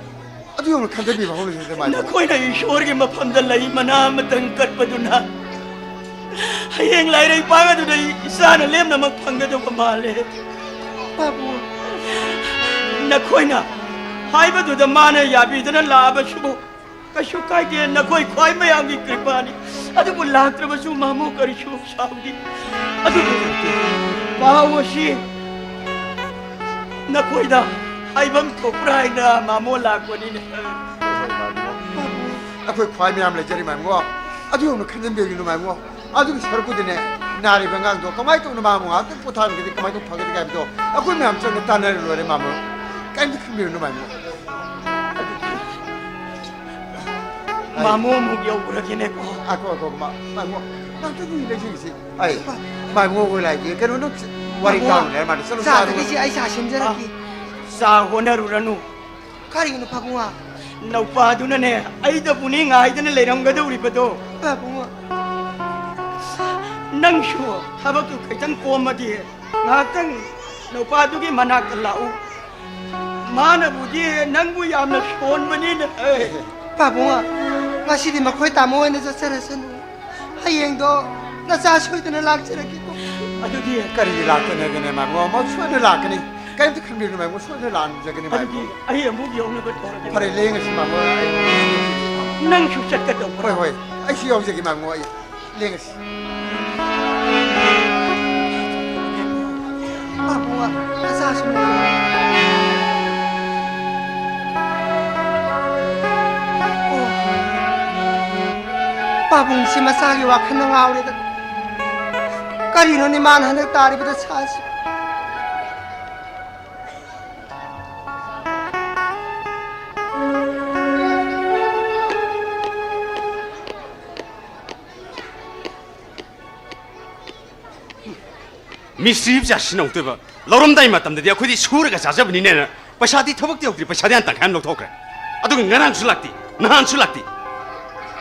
ꯑꯗꯨ ꯌꯧꯅ ꯈꯟꯊꯕꯤꯕ ꯍꯧꯅꯁꯤꯗ ꯃꯥꯃꯣ꯫ ꯅꯈꯣꯏꯅ ꯏꯁꯣꯔꯒꯤ ꯃꯐꯝꯗ ꯂꯩ ꯃꯅꯥ ꯑꯃꯇꯪ ꯀꯠꯄꯗꯨꯅ ꯍꯌꯦꯡ ꯂꯥꯏꯔꯩ ꯄꯥꯛ ꯑꯗꯨꯗ ꯏꯆꯥꯅ ꯂꯦꯝꯅꯃꯛ ꯐꯪꯒꯗꯧꯕ ꯃꯥꯜꯂꯦ꯫ ꯃꯥꯃꯣ꯫ ꯅꯈꯣꯏꯅ ꯍꯥꯏꯕꯗꯨꯗ ꯃꯥꯅ ꯌꯥꯕꯤꯗꯅ ꯂꯥꯛꯑꯕꯁꯨ ꯀꯩꯁꯨ ꯀꯥꯏꯗꯦ, ꯅꯈꯣꯏ ꯈ꯭ꯋꯥꯏ ꯃꯌꯥꯝꯒꯤ ꯀ꯭ꯔꯤꯄꯥꯅꯤ꯫ ꯑꯗꯨꯕꯨ ꯂꯥꯛꯇ꯭ꯔꯕꯁꯨ ꯃꯥꯃꯣ ꯀꯔꯤꯁꯨ ꯁꯥꯎꯗꯦ꯫ ꯑꯗꯨꯕꯨ ꯄꯥꯎ ꯑꯁꯤ ꯅꯈꯣꯏꯗ ꯍꯥꯏꯐꯝ ꯊꯣꯛꯄ꯭ꯔꯥ ꯍꯥꯏꯅ ꯃꯥꯃꯣ ꯂꯥꯛꯄꯅꯤꯅꯦ꯫ ꯑꯩꯈꯣꯏ ꯈ꯭ꯋꯥꯏ ꯃꯌꯥꯝ ꯂꯩꯖꯔꯤ ꯃꯥꯃꯣ꯫ ꯑꯗꯨ ꯌꯧꯅ ꯈꯟꯖꯟꯕꯤꯒꯅꯨ ꯃꯥꯃꯣ꯫ ꯑꯗꯨꯒꯤ ꯁꯔꯨꯛꯄꯨꯗꯤꯅꯦ, ꯅꯥꯔꯤꯕ ꯑꯉꯥꯡꯗꯣ ꯀꯃꯥꯏꯅ ꯇꯧꯅ ꯃꯥꯃꯣ ꯉꯥꯏꯍꯥꯛꯇꯪ ꯄꯣꯊꯥꯍꯟꯒꯗꯤ ꯀꯃꯥꯏꯅ ꯇꯧꯅ ꯐꯒꯗꯒꯦ ꯍꯥꯏꯕꯗꯣ ꯑꯩꯈꯣꯏ ꯃꯌꯥꯝ ꯆꯪꯅ ꯇꯥꯟꯅꯔ ꯂꯣꯏꯔꯦ ꯃꯥꯃꯣ꯫ ꯀꯔꯤꯝꯇ ꯈꯟꯕꯤꯔꯨꯅꯨ ꯃꯥꯃꯣ꯫ ꯃꯥꯃꯣ ꯑꯃꯨꯛ ꯌꯧꯈ꯭ꯔꯒꯦꯅꯦꯀꯣ꯫ ꯑꯀꯣ, ꯑꯀꯣ, ꯃꯥ-, ꯃꯥꯃꯣ, ꯉꯥꯛꯇꯪ ꯂꯩꯖꯒꯤꯁꯤ꯫ ꯑꯩ, ꯃꯥꯃꯣ ꯍꯣꯏ ꯂꯥꯛꯏꯁꯦ꯫ ꯀꯩꯅꯣ ꯅꯪ ꯋꯥꯔꯤ ꯃꯥꯃꯣ, ꯇꯥꯡ ꯂꯩꯔ ꯃꯥꯜꯂꯦ꯫ ꯆꯠꯂꯣ, ꯆꯥ ꯆꯥꯔꯨꯔꯣ꯫ ꯊꯛꯏꯁꯤ ꯑꯩ ꯆꯥ ꯁꯦꯝꯖꯔꯛꯀꯦ꯫ ꯆꯥ ꯍꯣꯠꯅꯔꯨꯔꯅꯨ꯫ ꯀꯔꯤꯒꯤꯅꯣ ꯄꯥꯕꯨꯡ? ꯅꯧꯄꯥꯗꯨꯅꯅꯦ, ꯑꯩꯗꯕꯨꯅꯤ ꯉꯥꯏꯗꯅ ꯂꯩꯔꯝꯒꯗꯧꯔꯤꯕꯗꯣ꯫ ꯄꯥꯕꯨꯡ꯫ ꯅꯪꯁꯨ ꯊꯕꯛꯇꯨ ꯈꯤꯇꯪ ꯀꯣꯝꯃꯗꯤ ꯉꯥꯏꯍꯥꯛꯇꯪ ꯅꯧꯄꯥꯗꯨꯒꯤ ꯃꯅꯥꯛꯇ ꯂꯥꯛꯎ꯫ ꯃꯥꯅꯕꯨꯗꯤ ꯅꯪꯕꯨ ꯌꯥꯝꯅ ꯁꯣꯟꯕꯅꯤꯅ꯫ ꯄꯥꯕꯨꯡ, ꯉꯁꯤꯗꯤ ꯃꯈꯣꯏ ꯇꯥꯃꯣ ꯑꯣꯏꯅ ꯆꯠꯆꯔꯁꯅꯨ꯫ ꯍꯌꯦꯡꯗꯣ ꯅꯆꯥ ꯁꯣꯏꯗꯅ ꯂꯥꯛꯆꯔꯒꯦꯀꯣ꯫ ꯑꯗꯨꯗꯤ ꯀꯔꯤꯒꯤ ꯂꯥꯛꯇꯅꯒꯦꯅꯦ, ꯃꯥꯃꯣ? ꯃꯥ ꯁꯣꯏꯗꯅ ꯂꯥꯛꯀꯅꯤ꯫ ꯀꯔꯤꯝꯇ ꯈꯟꯕꯤꯔꯨꯅꯨ, ꯃꯥꯃꯣ꯫ ꯁꯣꯏꯗꯅ ꯂꯥꯛꯆꯒꯅꯤ, ꯃꯥꯃꯣ꯫ ꯑꯗꯨꯗꯤ ꯑꯩ ꯑꯃꯨꯛ ꯌꯧꯅꯕ ꯇꯧꯔꯒꯦ꯫ ꯐꯔꯦ, ꯂꯦꯡꯉꯁꯤ, ꯃꯥꯃꯣ꯫ ꯑꯩ ꯅꯪꯁꯨ ꯆꯠꯀꯗꯧꯕ꯭ꯔꯣ? ꯍꯣꯏ, ꯍꯣꯏ꯫ ꯑꯩꯁꯨ ꯌꯥꯎꯖꯒꯦ, ꯃꯥꯃꯣ꯫ ꯑꯩ ꯂꯦꯡꯉꯁꯤ꯫ ꯄꯥꯕꯨꯡ, ꯃꯆꯥꯁꯨ ꯂꯩꯔꯦ꯫ ꯑꯣ, ꯄꯥꯕꯨꯡꯁꯤ ꯃꯆꯥꯒꯤ ꯋꯥꯈꯜꯅ ꯉꯥꯎꯔꯦꯗ꯫ ꯀꯔꯤꯅꯣꯅꯦ ꯃꯥꯅ ꯍꯟꯗꯛ ꯇꯥꯔꯤꯕ ꯗꯁꯥꯁꯤ? ꯃꯤꯁꯇ꯭ꯔꯤ ꯄꯩꯁꯥ ꯁꯤꯖꯤꯟꯅꯍꯧꯗꯣꯏꯕ꯫ ꯂꯧꯔꯝꯗꯥꯏ ꯃꯇꯝꯗꯗꯤ ꯑꯩꯈꯣꯏꯗꯤ ꯁꯨꯔꯒ ꯆꯥꯖꯕꯅꯤꯅꯦꯅ ꯄꯩꯁꯥꯗꯤ ꯊꯕꯛꯇꯤ ꯌꯧꯗ꯭ꯔꯤ, ꯄꯩꯁꯥꯗꯤ ꯍꯥꯟꯅ ꯇꯪꯈꯥꯏ ꯑꯃ ꯂꯧꯊꯣꯛꯈ꯭ꯔꯦ꯫ ꯑꯗꯨꯒ ꯉꯔꯥꯡꯁꯨ ꯂꯥꯛꯇꯦ, ꯅꯍꯥꯟꯁꯨ ꯂꯥꯛꯇꯦ,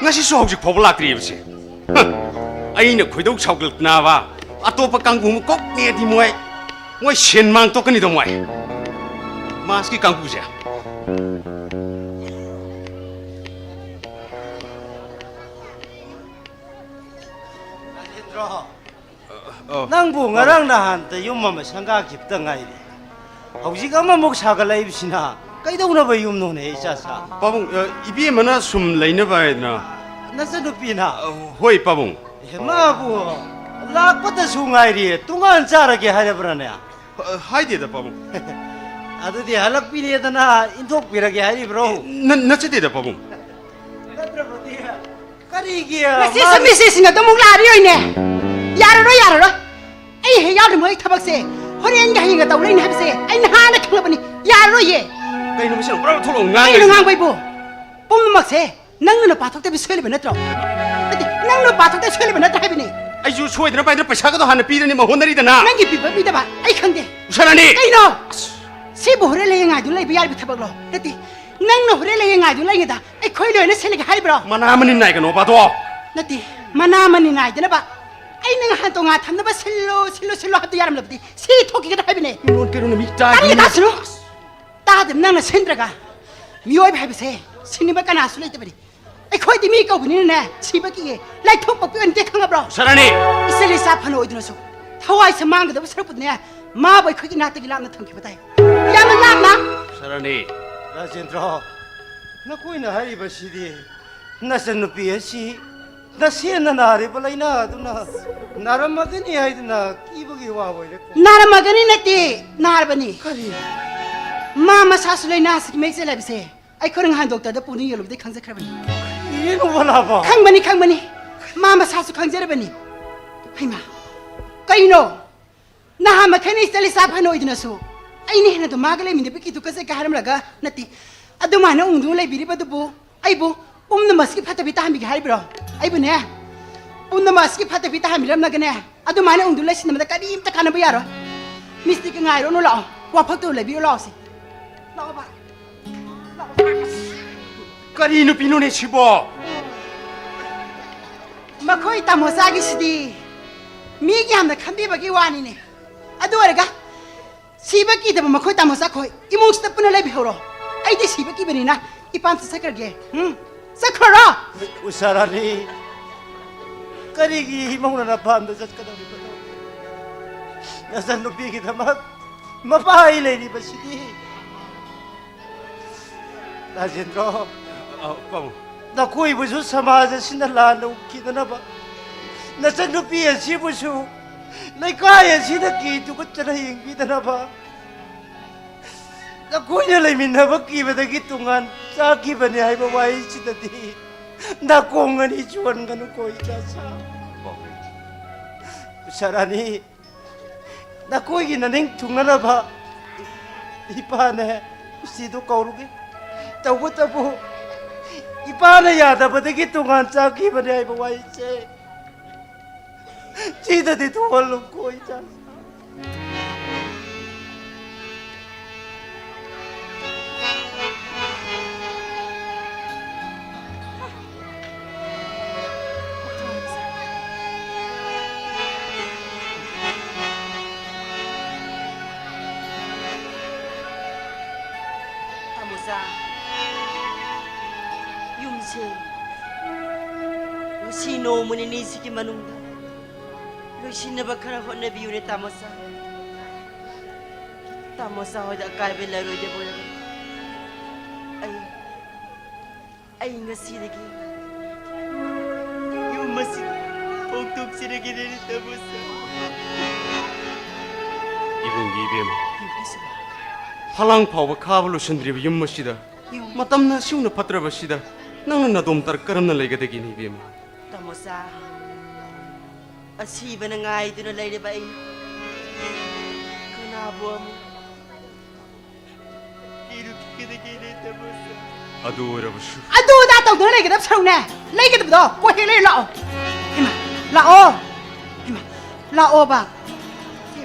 ꯉꯁꯤꯁꯨ ꯍꯧꯖꯤꯛ ꯐꯥꯎꯕ ꯂꯥꯛꯇ꯭ꯔꯤꯕꯁꯦ꯫ ꯍ, ꯑꯩꯅ ꯈꯣꯏꯗꯧ ꯁꯥꯎꯒꯠꯂꯛꯇꯅꯕ ꯑꯇꯣꯞꯄ ꯀꯥꯡꯕꯨ ꯑꯃ ꯀꯣꯛ ꯅꯦꯛꯑꯗꯤ ꯃꯣꯏ, ꯃꯣꯏ ꯁꯦꯟ ꯃꯥꯡ ꯇꯣꯛꯀꯅꯤꯗꯣ ꯃꯣꯏ꯫ ꯃꯥꯁꯀꯤ ꯀꯥꯡꯕꯨꯁꯦ꯫ ꯔꯥꯖꯦꯟꯗ꯭ꯔꯣ, ꯑ, ꯑ, ꯅꯪꯕꯨ ꯉꯔꯥꯡ ꯅꯍꯥꯟꯇ ꯌꯨꯝ ꯑꯃ ꯁꯪꯒꯥꯈꯤꯕꯇ ꯉꯥꯏꯔꯤ꯫ ꯍꯧꯖꯤꯛ ꯑꯃꯃꯨꯛ ꯁꯥꯒꯠꯂꯛꯏꯕꯁꯤꯅ ꯀꯩꯗꯧꯅꯕ ꯌꯨꯝꯅꯣꯅꯦ, ꯏꯆꯥ ꯁꯥ? ꯄꯥꯕꯨꯡ, ꯑ, ꯏꯕꯦꯝꯃꯅ ꯁꯨꯝ ꯂꯩꯅꯕ ꯍꯥꯏꯗꯅ꯫ ꯅꯆꯟꯅꯨꯄꯤꯅ? ꯑ, ꯍꯣꯏ, ꯄꯥꯕꯨꯡ꯫ ꯑꯦ, ꯃꯥꯕꯨ ꯂꯥꯛꯄꯗꯁꯨ ꯉꯥꯏꯔꯤ, ꯇꯣꯉꯥꯟ ꯆꯥꯔꯒꯦ ꯍꯥꯏꯔꯕ꯭ꯔꯥꯅꯦ? ꯑ, ꯍꯥꯏꯗꯦꯗ, ꯄꯥꯕꯨꯡ꯫ ꯑꯗꯨꯗꯤ ꯍꯜꯂꯛꯄꯤꯔꯦꯗꯅ ꯏꯟꯊꯣꯛꯄꯤꯔꯒꯦ ꯍꯥꯏꯔꯤꯕ꯭ꯔꯣ? ꯅ-, ꯅꯠꯆꯗꯦꯗ, ꯄꯥꯕꯨꯡ꯫ ꯅꯠꯇ꯭ꯔꯕꯗꯤ ꯀꯔꯤꯒꯤ ꯉꯁꯤ ꯃꯥ- ꯁꯃꯤꯁꯤꯁꯤꯅ ꯑꯗꯨꯃꯨꯛ ꯂꯥꯛꯑꯔꯤꯑꯣꯏꯅꯦ? ꯌꯥꯔꯔꯣꯏ, ꯌꯥꯔꯔꯣꯏ꯫ ꯑꯩ ꯍꯦꯛ ꯌꯥꯎꯗ꯭ꯔꯤ ꯃꯣꯏ ꯊꯕꯛꯁꯦ ꯍꯣꯔꯦꯟꯒ ꯍꯌꯦꯡꯒ ꯇꯧ ꯂꯩꯅꯤ ꯍꯥꯏꯕꯁꯦ ꯑꯩ ꯅꯍꯥꯟꯅ ꯈꯪꯂꯕꯅꯤ꯫ ꯌꯥꯔꯔꯣꯏꯌꯦ꯫ ꯀꯩꯅꯣ ꯃꯁꯤꯅ ꯄꯨꯔꯥ ꯊꯣꯛꯂꯛꯑꯣ ꯀꯩꯅꯣ ꯉꯥꯡꯉꯤꯁꯦ? ꯉꯥꯡꯕꯩꯕꯨ? ꯄꯨꯝꯅꯃꯛꯁꯦ ꯅꯪꯅ ꯅꯨꯄꯥ ꯊꯣꯛꯇꯕꯤ ꯁꯣꯏꯂꯤꯕ ꯅꯠꯇ꯭ꯔꯣ? ꯅꯠꯇꯦ, ꯅꯪ ꯅꯨꯄꯥ ꯊꯣꯛꯇꯕꯤ ꯁꯣꯏꯂꯤꯕ ꯅꯠꯇ꯭ꯔꯣ ꯍꯥꯏꯕꯅꯤ꯫ ꯑꯩꯁꯨ ꯁꯣꯏꯗꯅ ꯄꯥꯏꯗꯅ ꯄꯩꯁꯥꯒꯗꯣ ꯍꯥꯟꯅ ꯄꯤꯔꯅꯤ, ꯃꯉꯣꯟꯗꯔꯤꯗꯅ꯫ ꯅꯪꯒꯤ ꯄꯤꯕ ꯄꯤꯗꯕ ꯑꯩ ꯈꯪꯗꯦ꯫ ꯎꯁꯥꯔꯥꯅꯤ! ꯀꯩꯅꯣ? ꯁꯤꯕꯨ ꯍꯣꯔꯦꯟ ꯍꯌꯦꯡ ꯉꯥꯏꯗꯨꯅ ꯂꯩꯕ ꯌꯥꯔꯤꯕ ꯊꯕꯛꯂꯣ? ꯅꯠꯇꯦ, ꯅꯪꯅ ꯍꯣꯔꯦꯟ ꯍꯌꯦꯡ ꯉꯥꯏꯗꯨꯅ ꯂꯩꯉꯩꯗ ꯑꯩꯈꯣꯏ ꯂꯣꯏꯅ ꯁꯤꯜꯂꯒꯦ ꯍꯥꯏꯔꯤꯕ꯭ꯔꯣ? ꯃꯅꯥ ꯑꯃꯅꯤ ꯅꯥꯏꯒꯅꯣꯕ ꯑꯗꯣ꯫ ꯅꯠꯇꯦ, ꯃꯅꯥ ꯑꯃꯅꯤ ꯅꯥꯏꯗꯅꯕ ꯑꯩꯅ ꯉꯍꯥꯟ ꯇꯣꯉꯥꯟ ꯊꯝꯅꯕ ꯁꯤꯜꯂꯣ, ꯁꯤꯜꯂꯣ, ꯁꯤꯜꯂꯣ ꯍꯥꯏꯕꯗꯤ ꯌꯥꯔꯝꯂꯕꯗꯤ ꯁꯤ ꯊꯣꯛꯈꯤꯒꯗ꯭ꯔꯥ ꯍꯥꯏꯕꯅꯦ꯫ ꯀꯩꯅꯣ, ꯀꯩꯅꯣ, ꯅꯨꯃꯤꯠ ꯇꯥꯒꯤ ꯇꯥꯅꯤꯡꯗꯦ, ꯃꯤ- ꯇꯥꯁꯅꯨ꯫ ꯇꯥꯗꯕ ꯅꯪꯅ ꯁꯤꯟꯗ꯭ꯔꯒ ꯃꯤꯑꯣꯏꯕ ꯍꯥꯏꯕꯁꯦ ꯁꯤꯅꯤꯡꯕ ꯀꯅꯥꯁꯨ ꯂꯩꯇꯕꯅꯤ꯫ ꯑꯩꯈꯣꯏꯗꯤ ꯃꯤ ꯀꯧꯕꯅꯤꯅꯅꯦ ꯁꯤꯕ ꯀꯤꯌꯦ꯫ ꯂꯥꯏꯊꯣꯛ ꯄꯣꯛꯄꯤ ꯑꯣꯏꯅ ꯇꯦꯛ ꯈꯪꯉꯕ꯭ꯔꯣ? ꯁꯔꯥꯅꯤ! ꯏꯆꯜ ꯏꯆꯥ ꯐꯅ ꯑꯣꯏꯗꯨꯅꯁꯨ ꯊꯋꯥꯏꯁꯦ ꯃꯥꯡꯒꯗꯕ ꯁꯔꯨꯛꯄꯨꯗꯤꯅꯦ ꯃꯥꯕꯨ ꯑꯩꯈꯣꯏꯒꯤ ꯏꯅꯥꯛꯇꯒꯤ ꯂꯥꯞꯅ ꯊꯝꯈꯤꯕ ꯇꯥꯏ꯫ ꯌꯥꯝꯅ ꯂꯥꯞꯅ꯫ ꯁꯔꯥꯅꯤ! ꯔꯥꯖꯦꯟꯗ꯭ꯔ, ꯅꯈꯣꯏꯅ ꯍꯥꯏꯔꯤꯕꯁꯤꯗꯤ ꯅꯆꯟꯅꯨꯄꯤ ꯑꯁꯤ ꯅꯁꯦꯅ ꯅꯥꯔꯤꯕ ꯂꯥꯏꯅꯥ ꯑꯗꯨꯅ ꯅꯥꯔꯝꯃꯒꯅꯤ ꯍꯥꯏꯗꯨꯅ ꯀꯤꯕꯒꯤ ꯋꯥ ꯑꯣꯏꯔꯦ꯫ ꯅꯥꯔꯝꯃꯒꯅꯤ ꯅꯠꯇꯦ, ꯅꯥꯔꯕꯅꯤ꯫ ꯀꯔꯤ? ꯃꯥ ꯃꯁꯥꯁꯨ ꯂꯥꯏꯅꯥ ꯑꯁꯤꯒꯤ ꯃꯍꯤꯛ ꯆꯦꯜꯂꯦ ꯍꯥꯏꯕꯁꯦ ꯑꯩꯈꯣꯏꯅ ꯅꯍꯥꯟ ꯗꯣꯛꯇꯔꯗ ꯄꯨꯅ ꯌꯦꯡꯂꯨꯕꯗꯒꯤ ꯈꯪꯖꯈ꯭ꯔꯕꯅꯤ꯫ ꯀꯔꯤꯅꯣ ꯕꯂꯥꯕ? ꯈꯪꯕꯅꯤ, ꯈꯪꯕꯅꯤ꯫ ꯃꯥ ꯃꯁꯥꯁꯨ ꯈꯪꯖꯔꯕꯅꯤ꯫ ꯍꯩꯃꯥ, ꯀꯩꯅꯣ? ꯅꯍꯥ ꯃꯈꯩꯅ ꯏꯆꯜ ꯏꯆꯥ ꯐꯅ ꯑꯣꯏꯗꯨꯅꯁꯨ ꯑꯩꯅ ꯍꯦꯟꯅ ꯑꯗꯨꯝ ꯃꯥꯒ ꯂꯩꯃꯤꯟꯅꯕ ꯀꯤꯗꯨ ꯀꯖꯩ ꯀꯥꯏ ꯍꯥꯏꯔꯝꯂꯒ ꯅꯠꯇꯦ꯫ ꯑꯗꯨꯃꯥꯏꯅ ꯎꯪꯗꯨꯅ ꯂꯩꯕꯤꯔꯤꯕꯗꯨꯕꯨ ꯑꯩꯕꯨ ꯄꯨꯝꯅꯃꯛꯁꯤꯒꯤ ꯐꯠꯇꯕꯤ ꯇꯥꯍꯟꯕꯤꯒꯦ ꯍꯥꯏꯔꯤꯕ꯭ꯔꯣ? ꯑꯩꯕꯨꯅꯦ, ꯄꯨꯝꯅꯃꯛ ꯑꯁꯤꯒꯤ ꯐꯠꯇꯕꯤ ꯇꯥꯍꯟꯕꯤꯔꯝꯂꯒꯅꯦ, ꯑꯗꯨꯃꯥꯏꯅ ꯎꯪꯗꯨ ꯂꯩꯁꯤꯟꯅꯕꯗ ꯀꯔꯤꯝꯇ ꯀꯥꯟꯅꯕ ꯌꯥꯔꯣꯏ꯫ ꯃꯤꯁꯇꯤꯛꯀ ꯉꯥꯏꯔꯣꯅꯨ, ꯂꯥꯛꯑꯣ, ꯋꯥꯐꯛꯇꯨ ꯂꯩꯕꯤꯔꯣ, ꯂꯥꯛꯑꯣꯁꯦ꯫ ꯂꯥꯛꯑꯣꯕ꯫ ꯂꯥꯛꯑꯣꯕ꯫ ꯀꯔꯤ ꯅꯨꯄꯤꯅꯣꯅꯦ ꯁꯤꯕꯣ? ꯃꯈꯣꯏ ꯇꯥꯃꯣꯆꯥꯒꯤꯁꯤꯗꯤ ꯃꯤꯒꯤ ꯌꯥꯝꯅ ꯈꯟꯕꯤꯕꯒꯤ ꯋꯥꯅꯤꯅꯦ꯫ ꯑꯗꯨ ꯑꯣꯏꯔꯒ ꯁꯤꯕ ꯀꯤꯗꯕ ꯃꯈꯣꯏ ꯇꯥꯃꯣꯆꯥꯈꯣꯏ ꯏꯃꯨꯡꯁꯤꯗ ꯄꯨꯟꯅ ꯂꯩꯕꯤꯍꯧꯔꯣ꯫ ꯑꯩꯗꯤ ꯁꯤꯕ ꯀꯤꯕꯅꯤꯅ ꯏꯄꯥꯝ ꯆꯠꯆꯈ꯭ꯔꯒꯦ꯫ ꯎꯝ, ꯆꯠꯈ꯭ꯔꯣꯔꯣ꯫ ꯎꯁꯥ ꯔꯥꯅꯤ, ꯀꯔꯤꯒꯤ ꯏꯃꯧꯅ ꯅꯄꯥꯝꯗ ꯆꯠꯀꯗꯧꯔꯤꯕꯅꯣ? ꯅꯆꯟꯅꯨꯄꯤꯒꯤꯗꯃꯛ ꯃꯄꯥ ꯑꯩ ꯂꯩꯔꯤꯕꯁꯤꯗꯤ꯫ ꯔꯥꯖꯦꯟꯗ꯭ꯔꯣ, ꯑ, ꯄꯥꯕꯨꯡ꯫ ꯅꯈꯣꯏꯕꯨꯁꯨ ꯁꯃꯥꯖ ꯑꯁꯤꯅ ꯂꯥꯟꯅ ꯎꯈꯤꯗꯅꯕ, ꯅꯆꯟꯅꯨꯄꯤ ꯑꯁꯤꯕꯨꯁꯨ ꯂꯩꯀꯥꯏ ꯑꯁꯤꯅ ꯀꯤ ꯇꯨꯀꯠꯇꯅ ꯌꯦꯡꯕꯤꯗꯅꯕ, ꯅꯈꯣꯏꯅ ꯂꯩꯃꯤꯟꯅꯕ ꯀꯤꯕꯗꯒꯤ ꯇꯣꯉꯥꯟ ꯆꯥꯈꯤꯕꯅꯤ ꯍꯥꯏꯕ ꯋꯥꯍꯩꯁꯤꯗꯗꯤ ꯅꯥꯀꯣꯡ ꯑꯅꯤ ꯆꯨꯍꯟꯒꯅꯨꯀꯣ, ꯏꯆꯥꯁꯥ꯫ ꯄꯥꯕꯨꯡ꯫ ꯎꯁꯥ ꯔꯥꯅꯤ, ꯅꯈꯣꯏꯒꯤ ꯅꯅꯤꯡ ꯊꯨꯡꯅꯅꯕ ꯏꯄꯥꯅꯦ ꯏꯆꯦꯗꯨ ꯀꯧꯔꯨꯒꯦ꯫ ꯇꯧꯕꯇꯕꯨ ꯏꯄꯥꯅ ꯌꯥꯗꯕꯗꯒꯤ ꯇꯣꯉꯥꯟ ꯆꯥꯈꯤꯕꯅꯦ ꯍꯥꯏꯕ ꯋꯥꯍꯩꯁꯦ ꯁꯤꯗꯗꯤ ꯊꯣꯛꯍꯜꯂꯨꯀꯣ, ꯏꯆꯥ꯫ ꯇꯥꯃꯣꯆꯥ, ꯌꯨꯝꯁꯦ ꯉꯁꯤ ꯅꯣꯡꯃ ꯅꯤꯅꯤꯁꯤꯒꯤ ꯃꯅꯨꯡꯗ ꯂꯣꯏꯁꯤꯟꯅꯕ ꯈꯔ ꯍꯣꯠꯅꯕꯤꯌꯨꯅꯦ, ꯇꯥꯃꯣꯆꯥ꯫ ꯇꯥꯃꯣꯆꯥ ꯍꯣꯏꯗ ꯑꯀꯥꯏꯕ ꯂꯩꯔꯣꯏꯗꯕ ꯑꯣꯏꯔꯒꯗꯤ ꯑꯩ, ꯑꯩ ꯉꯁꯤꯗꯒꯤ ꯌꯨꯝ ꯑꯁꯤꯗ ꯍꯣꯡꯗꯣꯛꯆꯔꯒꯦꯅꯦ, ꯇꯥꯃꯣꯆꯥ꯫ ꯏꯕꯨꯡꯒꯤ ꯏꯕꯦꯝꯃ, ꯐꯂꯥꯡ ꯐꯥꯎꯕ ꯈꯥꯕ ꯂꯣꯏꯁꯤꯟꯗ꯭ꯔꯤꯕ ꯌꯨꯝ ꯑꯁꯤꯗ ꯃꯇꯝꯅ ꯑꯁꯨꯝꯅ ꯐꯠꯇ꯭ꯔꯕꯁꯤꯗ ꯅꯪꯅ ꯅꯗꯣꯝ ꯇꯔꯛ ꯀꯔꯝꯅ ꯂꯩꯒꯗꯒꯦꯅꯦ, ꯏꯕꯦꯝꯃ? ꯇꯥꯃꯣꯆꯥ, ꯑꯁꯤꯕꯅ ꯉꯥꯏꯗꯨꯅ ꯂꯩꯔꯤꯕ ꯑꯩ ꯀꯅꯥꯕꯨ ꯑꯃꯨꯛ ꯀꯤꯔꯨꯈꯤꯒꯗꯒꯦꯅꯦ, ꯇꯥꯃꯣꯆꯥ? ꯑꯗꯨ ꯑꯣꯏꯔꯕꯁꯨ ꯑꯗꯨ ꯑꯗꯥ ꯇꯧꯗꯨꯅ ꯂꯩꯒꯗꯕ ꯁꯔꯨꯛꯅꯦ, ꯂꯩꯒꯗꯕꯗꯣ ꯀꯣꯛ ꯍꯦꯛ ꯂꯩꯔꯨ ꯂꯥꯛꯑꯣ꯫ ꯏꯃꯥ, ꯂꯥꯛꯑꯣ! ꯏꯃꯥ, ꯂꯥꯛꯑꯣꯕ! ꯁꯤ,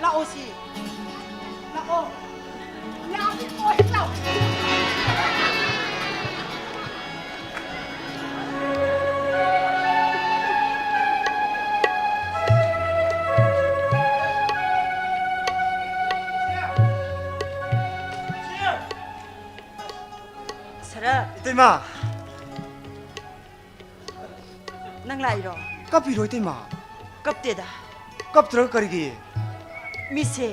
ꯂꯥꯛꯑꯣ ꯁꯤ! ꯂꯥꯛꯑꯣ! ꯂꯥꯛꯑꯣ! ꯂꯥꯛꯑꯣ! ꯁꯔꯠ! ꯏꯇꯩꯃ! ꯅꯪ ꯂꯥꯛꯏꯔꯣ? ꯀꯞꯄꯤꯔꯣ ꯏꯇꯩꯃ? ꯀꯞꯇꯦꯗ꯫ ꯀꯞꯇ꯭ꯔꯒ ꯀꯔꯤꯒꯤ? ꯃꯤꯠꯁꯦ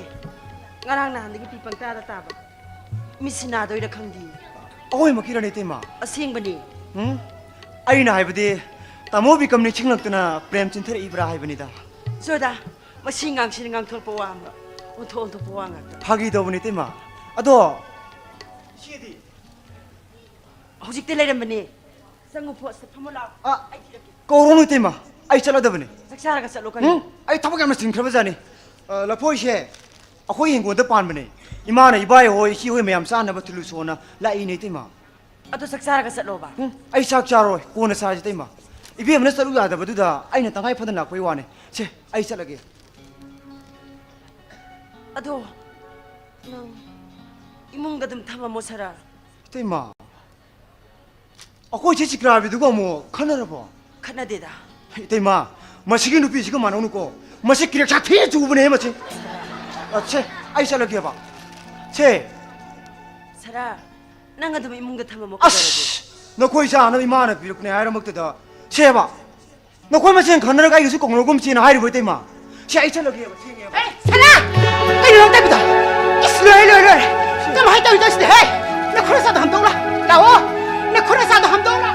ꯉꯔꯥꯡ ꯅꯍꯥꯟꯗꯒꯤ ꯄꯤ ꯄꯪꯇꯥꯗ ꯇꯥꯕ꯫ ꯃꯤꯠꯁꯤ ꯅꯥꯗꯣꯏꯔ ꯈꯪꯗꯦ꯫ ꯑꯋꯣꯏꯃꯛꯀꯤꯔꯅꯦ ꯏꯇꯩꯃ? ꯑꯁꯦꯡꯕꯅꯤ꯫ ꯎꯝ? ꯑꯩꯅ ꯍꯥꯏꯕꯗꯤ ꯇꯥꯃꯣ ꯕꯤꯀꯝ ꯅꯤꯡꯁꯤꯡꯂꯛꯇꯅ ꯄ꯭ꯔꯦꯝ ꯆꯤꯟꯊꯔꯛꯏꯕ꯭ꯔꯥ ꯍꯥꯏꯕꯅꯤꯗ꯫ ꯆꯣꯗ, ꯃꯁꯤ ꯉꯥꯡꯁꯤꯅ ꯉꯥꯡꯊꯣꯔꯛꯄ ꯋꯥ ꯑꯃ, ꯑꯣꯟꯊꯣꯛ ꯑꯣꯟꯊꯣꯛꯄ ꯋꯥ ꯉꯥꯛꯇ꯫ ꯐꯥꯒꯤ ꯇꯧꯕꯅꯤ ꯏꯇꯩꯃ꯫ ꯑꯗꯣ ꯏꯆꯦꯗꯤ? ꯍꯧꯖꯤꯛꯇ ꯂꯩꯔꯝꯕꯅꯦ꯫ ꯆꯪꯉꯨ, ꯐꯣꯟꯁꯤꯗ ꯐꯝꯃꯨ ꯂꯥꯎ꯫ ꯑ, ꯑꯩ ꯊꯤꯜꯂꯛꯀꯦ꯫ ꯀꯧꯔꯨꯅꯨ ꯏꯇꯩꯃ, ꯑꯩ ꯆꯠꯂꯗꯕꯅꯦ꯫ ꯆꯥꯛ ꯆꯥꯔꯒ ꯆꯠꯂꯣ ꯀꯩꯅꯣ꯫ ꯎꯝ, ꯑꯩ ꯊꯕꯛ ꯌꯥꯝꯅ ꯆꯤꯟꯈ꯭ꯔꯕꯖꯥꯠꯅꯤ꯫ ꯑ, ꯂꯐꯣꯏꯁꯦ ꯑꯩꯈꯣꯏ ꯍꯤꯡꯒꯣꯜꯗ ꯄꯥꯟꯕꯅꯦ꯫ ꯏꯃꯥꯅ ꯏꯕꯥꯏ ꯍꯣꯏ, ꯏꯆꯦ ꯍꯣꯏ ꯃꯌꯥꯝ ꯆꯥꯅꯕ ꯊꯤꯜꯂꯨꯁꯣꯅ ꯂꯥꯛꯏꯅꯦ ꯏꯇꯩꯃ꯫ ꯑꯗꯣ ꯆꯥꯛ ꯆꯥꯔꯒ ꯆꯠꯂꯣꯕ꯫ ꯎꯝ, ꯑꯩ ꯆꯥꯛ ꯆꯥꯔꯣꯏ, ꯀꯣꯟꯅ ꯆꯥꯔꯁꯤ ꯏꯇꯩꯃ꯫ ꯏꯕꯦꯝꯃꯅ ꯆꯠꯂꯨ ꯌꯥꯗꯕꯗꯨꯗ ꯑꯩꯅ ꯇꯉꯥꯏ ꯐꯗꯅ ꯂꯥꯛꯄꯩ ꯋꯥꯅꯦ꯫ ꯁꯦ, ꯑꯩ ꯆꯠꯂꯒꯦ꯫ ꯑꯗꯣ ꯅꯪ ꯏꯃꯨꯡꯗ ꯑꯗꯨꯝ ꯊꯝꯃꯝꯃꯣ ꯁꯔꯠ꯫ ꯏꯇꯩꯃ, ꯑꯩꯈꯣꯏ ꯆꯦ ꯆꯤꯀ꯭ꯔꯥꯕꯤꯗꯨꯒ ꯑꯃꯨꯛ ꯈꯟꯅꯔꯕꯣ? ꯈꯠꯅꯗꯦꯗ꯫ ꯏꯇꯩꯃ, ꯃꯁꯤꯒꯤ ꯅꯨꯄꯤꯁꯤꯒ ꯃꯥꯟꯅꯧꯅꯨꯀꯣ꯫ ꯃꯁꯤ ꯀ꯭ꯔꯦꯛ ꯁꯥꯊꯤ ꯆꯨꯕꯅꯦ ꯃꯁꯤ꯫ ꯑ, ꯁꯦ, ꯑꯩ ꯆꯠꯂꯒꯦꯕ꯫ ꯁꯦ꯫ ꯁꯔꯠ, ꯅꯪ ꯑꯗꯨꯝ ꯏꯃꯨꯡꯗ ꯊꯝꯃꯝꯃꯣ ꯀꯩꯗꯧꯔꯒꯦ? ꯑꯁ! ꯅꯈꯣꯏ ꯆꯥꯅꯕ ꯏꯃꯥꯅ ꯄꯤꯔꯛꯄꯅꯦ ꯍꯥꯏꯔꯃꯛꯇꯗ꯫ ꯁꯦꯕ, ꯅꯈꯣꯏ ꯃꯁꯦꯟ ꯈꯟꯅꯔꯒ ꯑꯩꯒꯁꯨ ꯀꯧꯅꯒꯨꯝꯁꯦꯅ ꯍꯥꯏꯔꯤꯕ ꯏꯇꯩꯃ꯫ ꯁꯦ, ꯑꯩ ꯆꯠꯂꯒꯦꯕ, ꯊꯦꯡꯉꯦꯕ꯫ ꯑꯦ, ꯁꯅꯥ! ꯀꯩꯅꯣ ꯅꯪ ꯇꯧꯔꯤꯕꯗꯣ? ꯏꯁ, ꯂꯣꯏꯔꯦ, ꯂꯣꯏꯔꯦ, ꯂꯣꯏꯔꯦ! ꯀꯃꯥꯏꯅ ꯇꯧꯔꯤꯅꯣ ꯁꯤꯗꯤ? ꯍꯦ! ꯅꯈꯨꯠ ꯑꯁꯥꯗꯣ ꯍꯥꯝꯗꯣꯛꯎ ꯂꯥꯎ! ꯂꯥꯛꯑꯣ! ꯅꯈꯨꯠ ꯑꯁꯥꯗꯣ ꯍꯥꯝꯗꯣꯛꯎ ꯂꯥꯎ!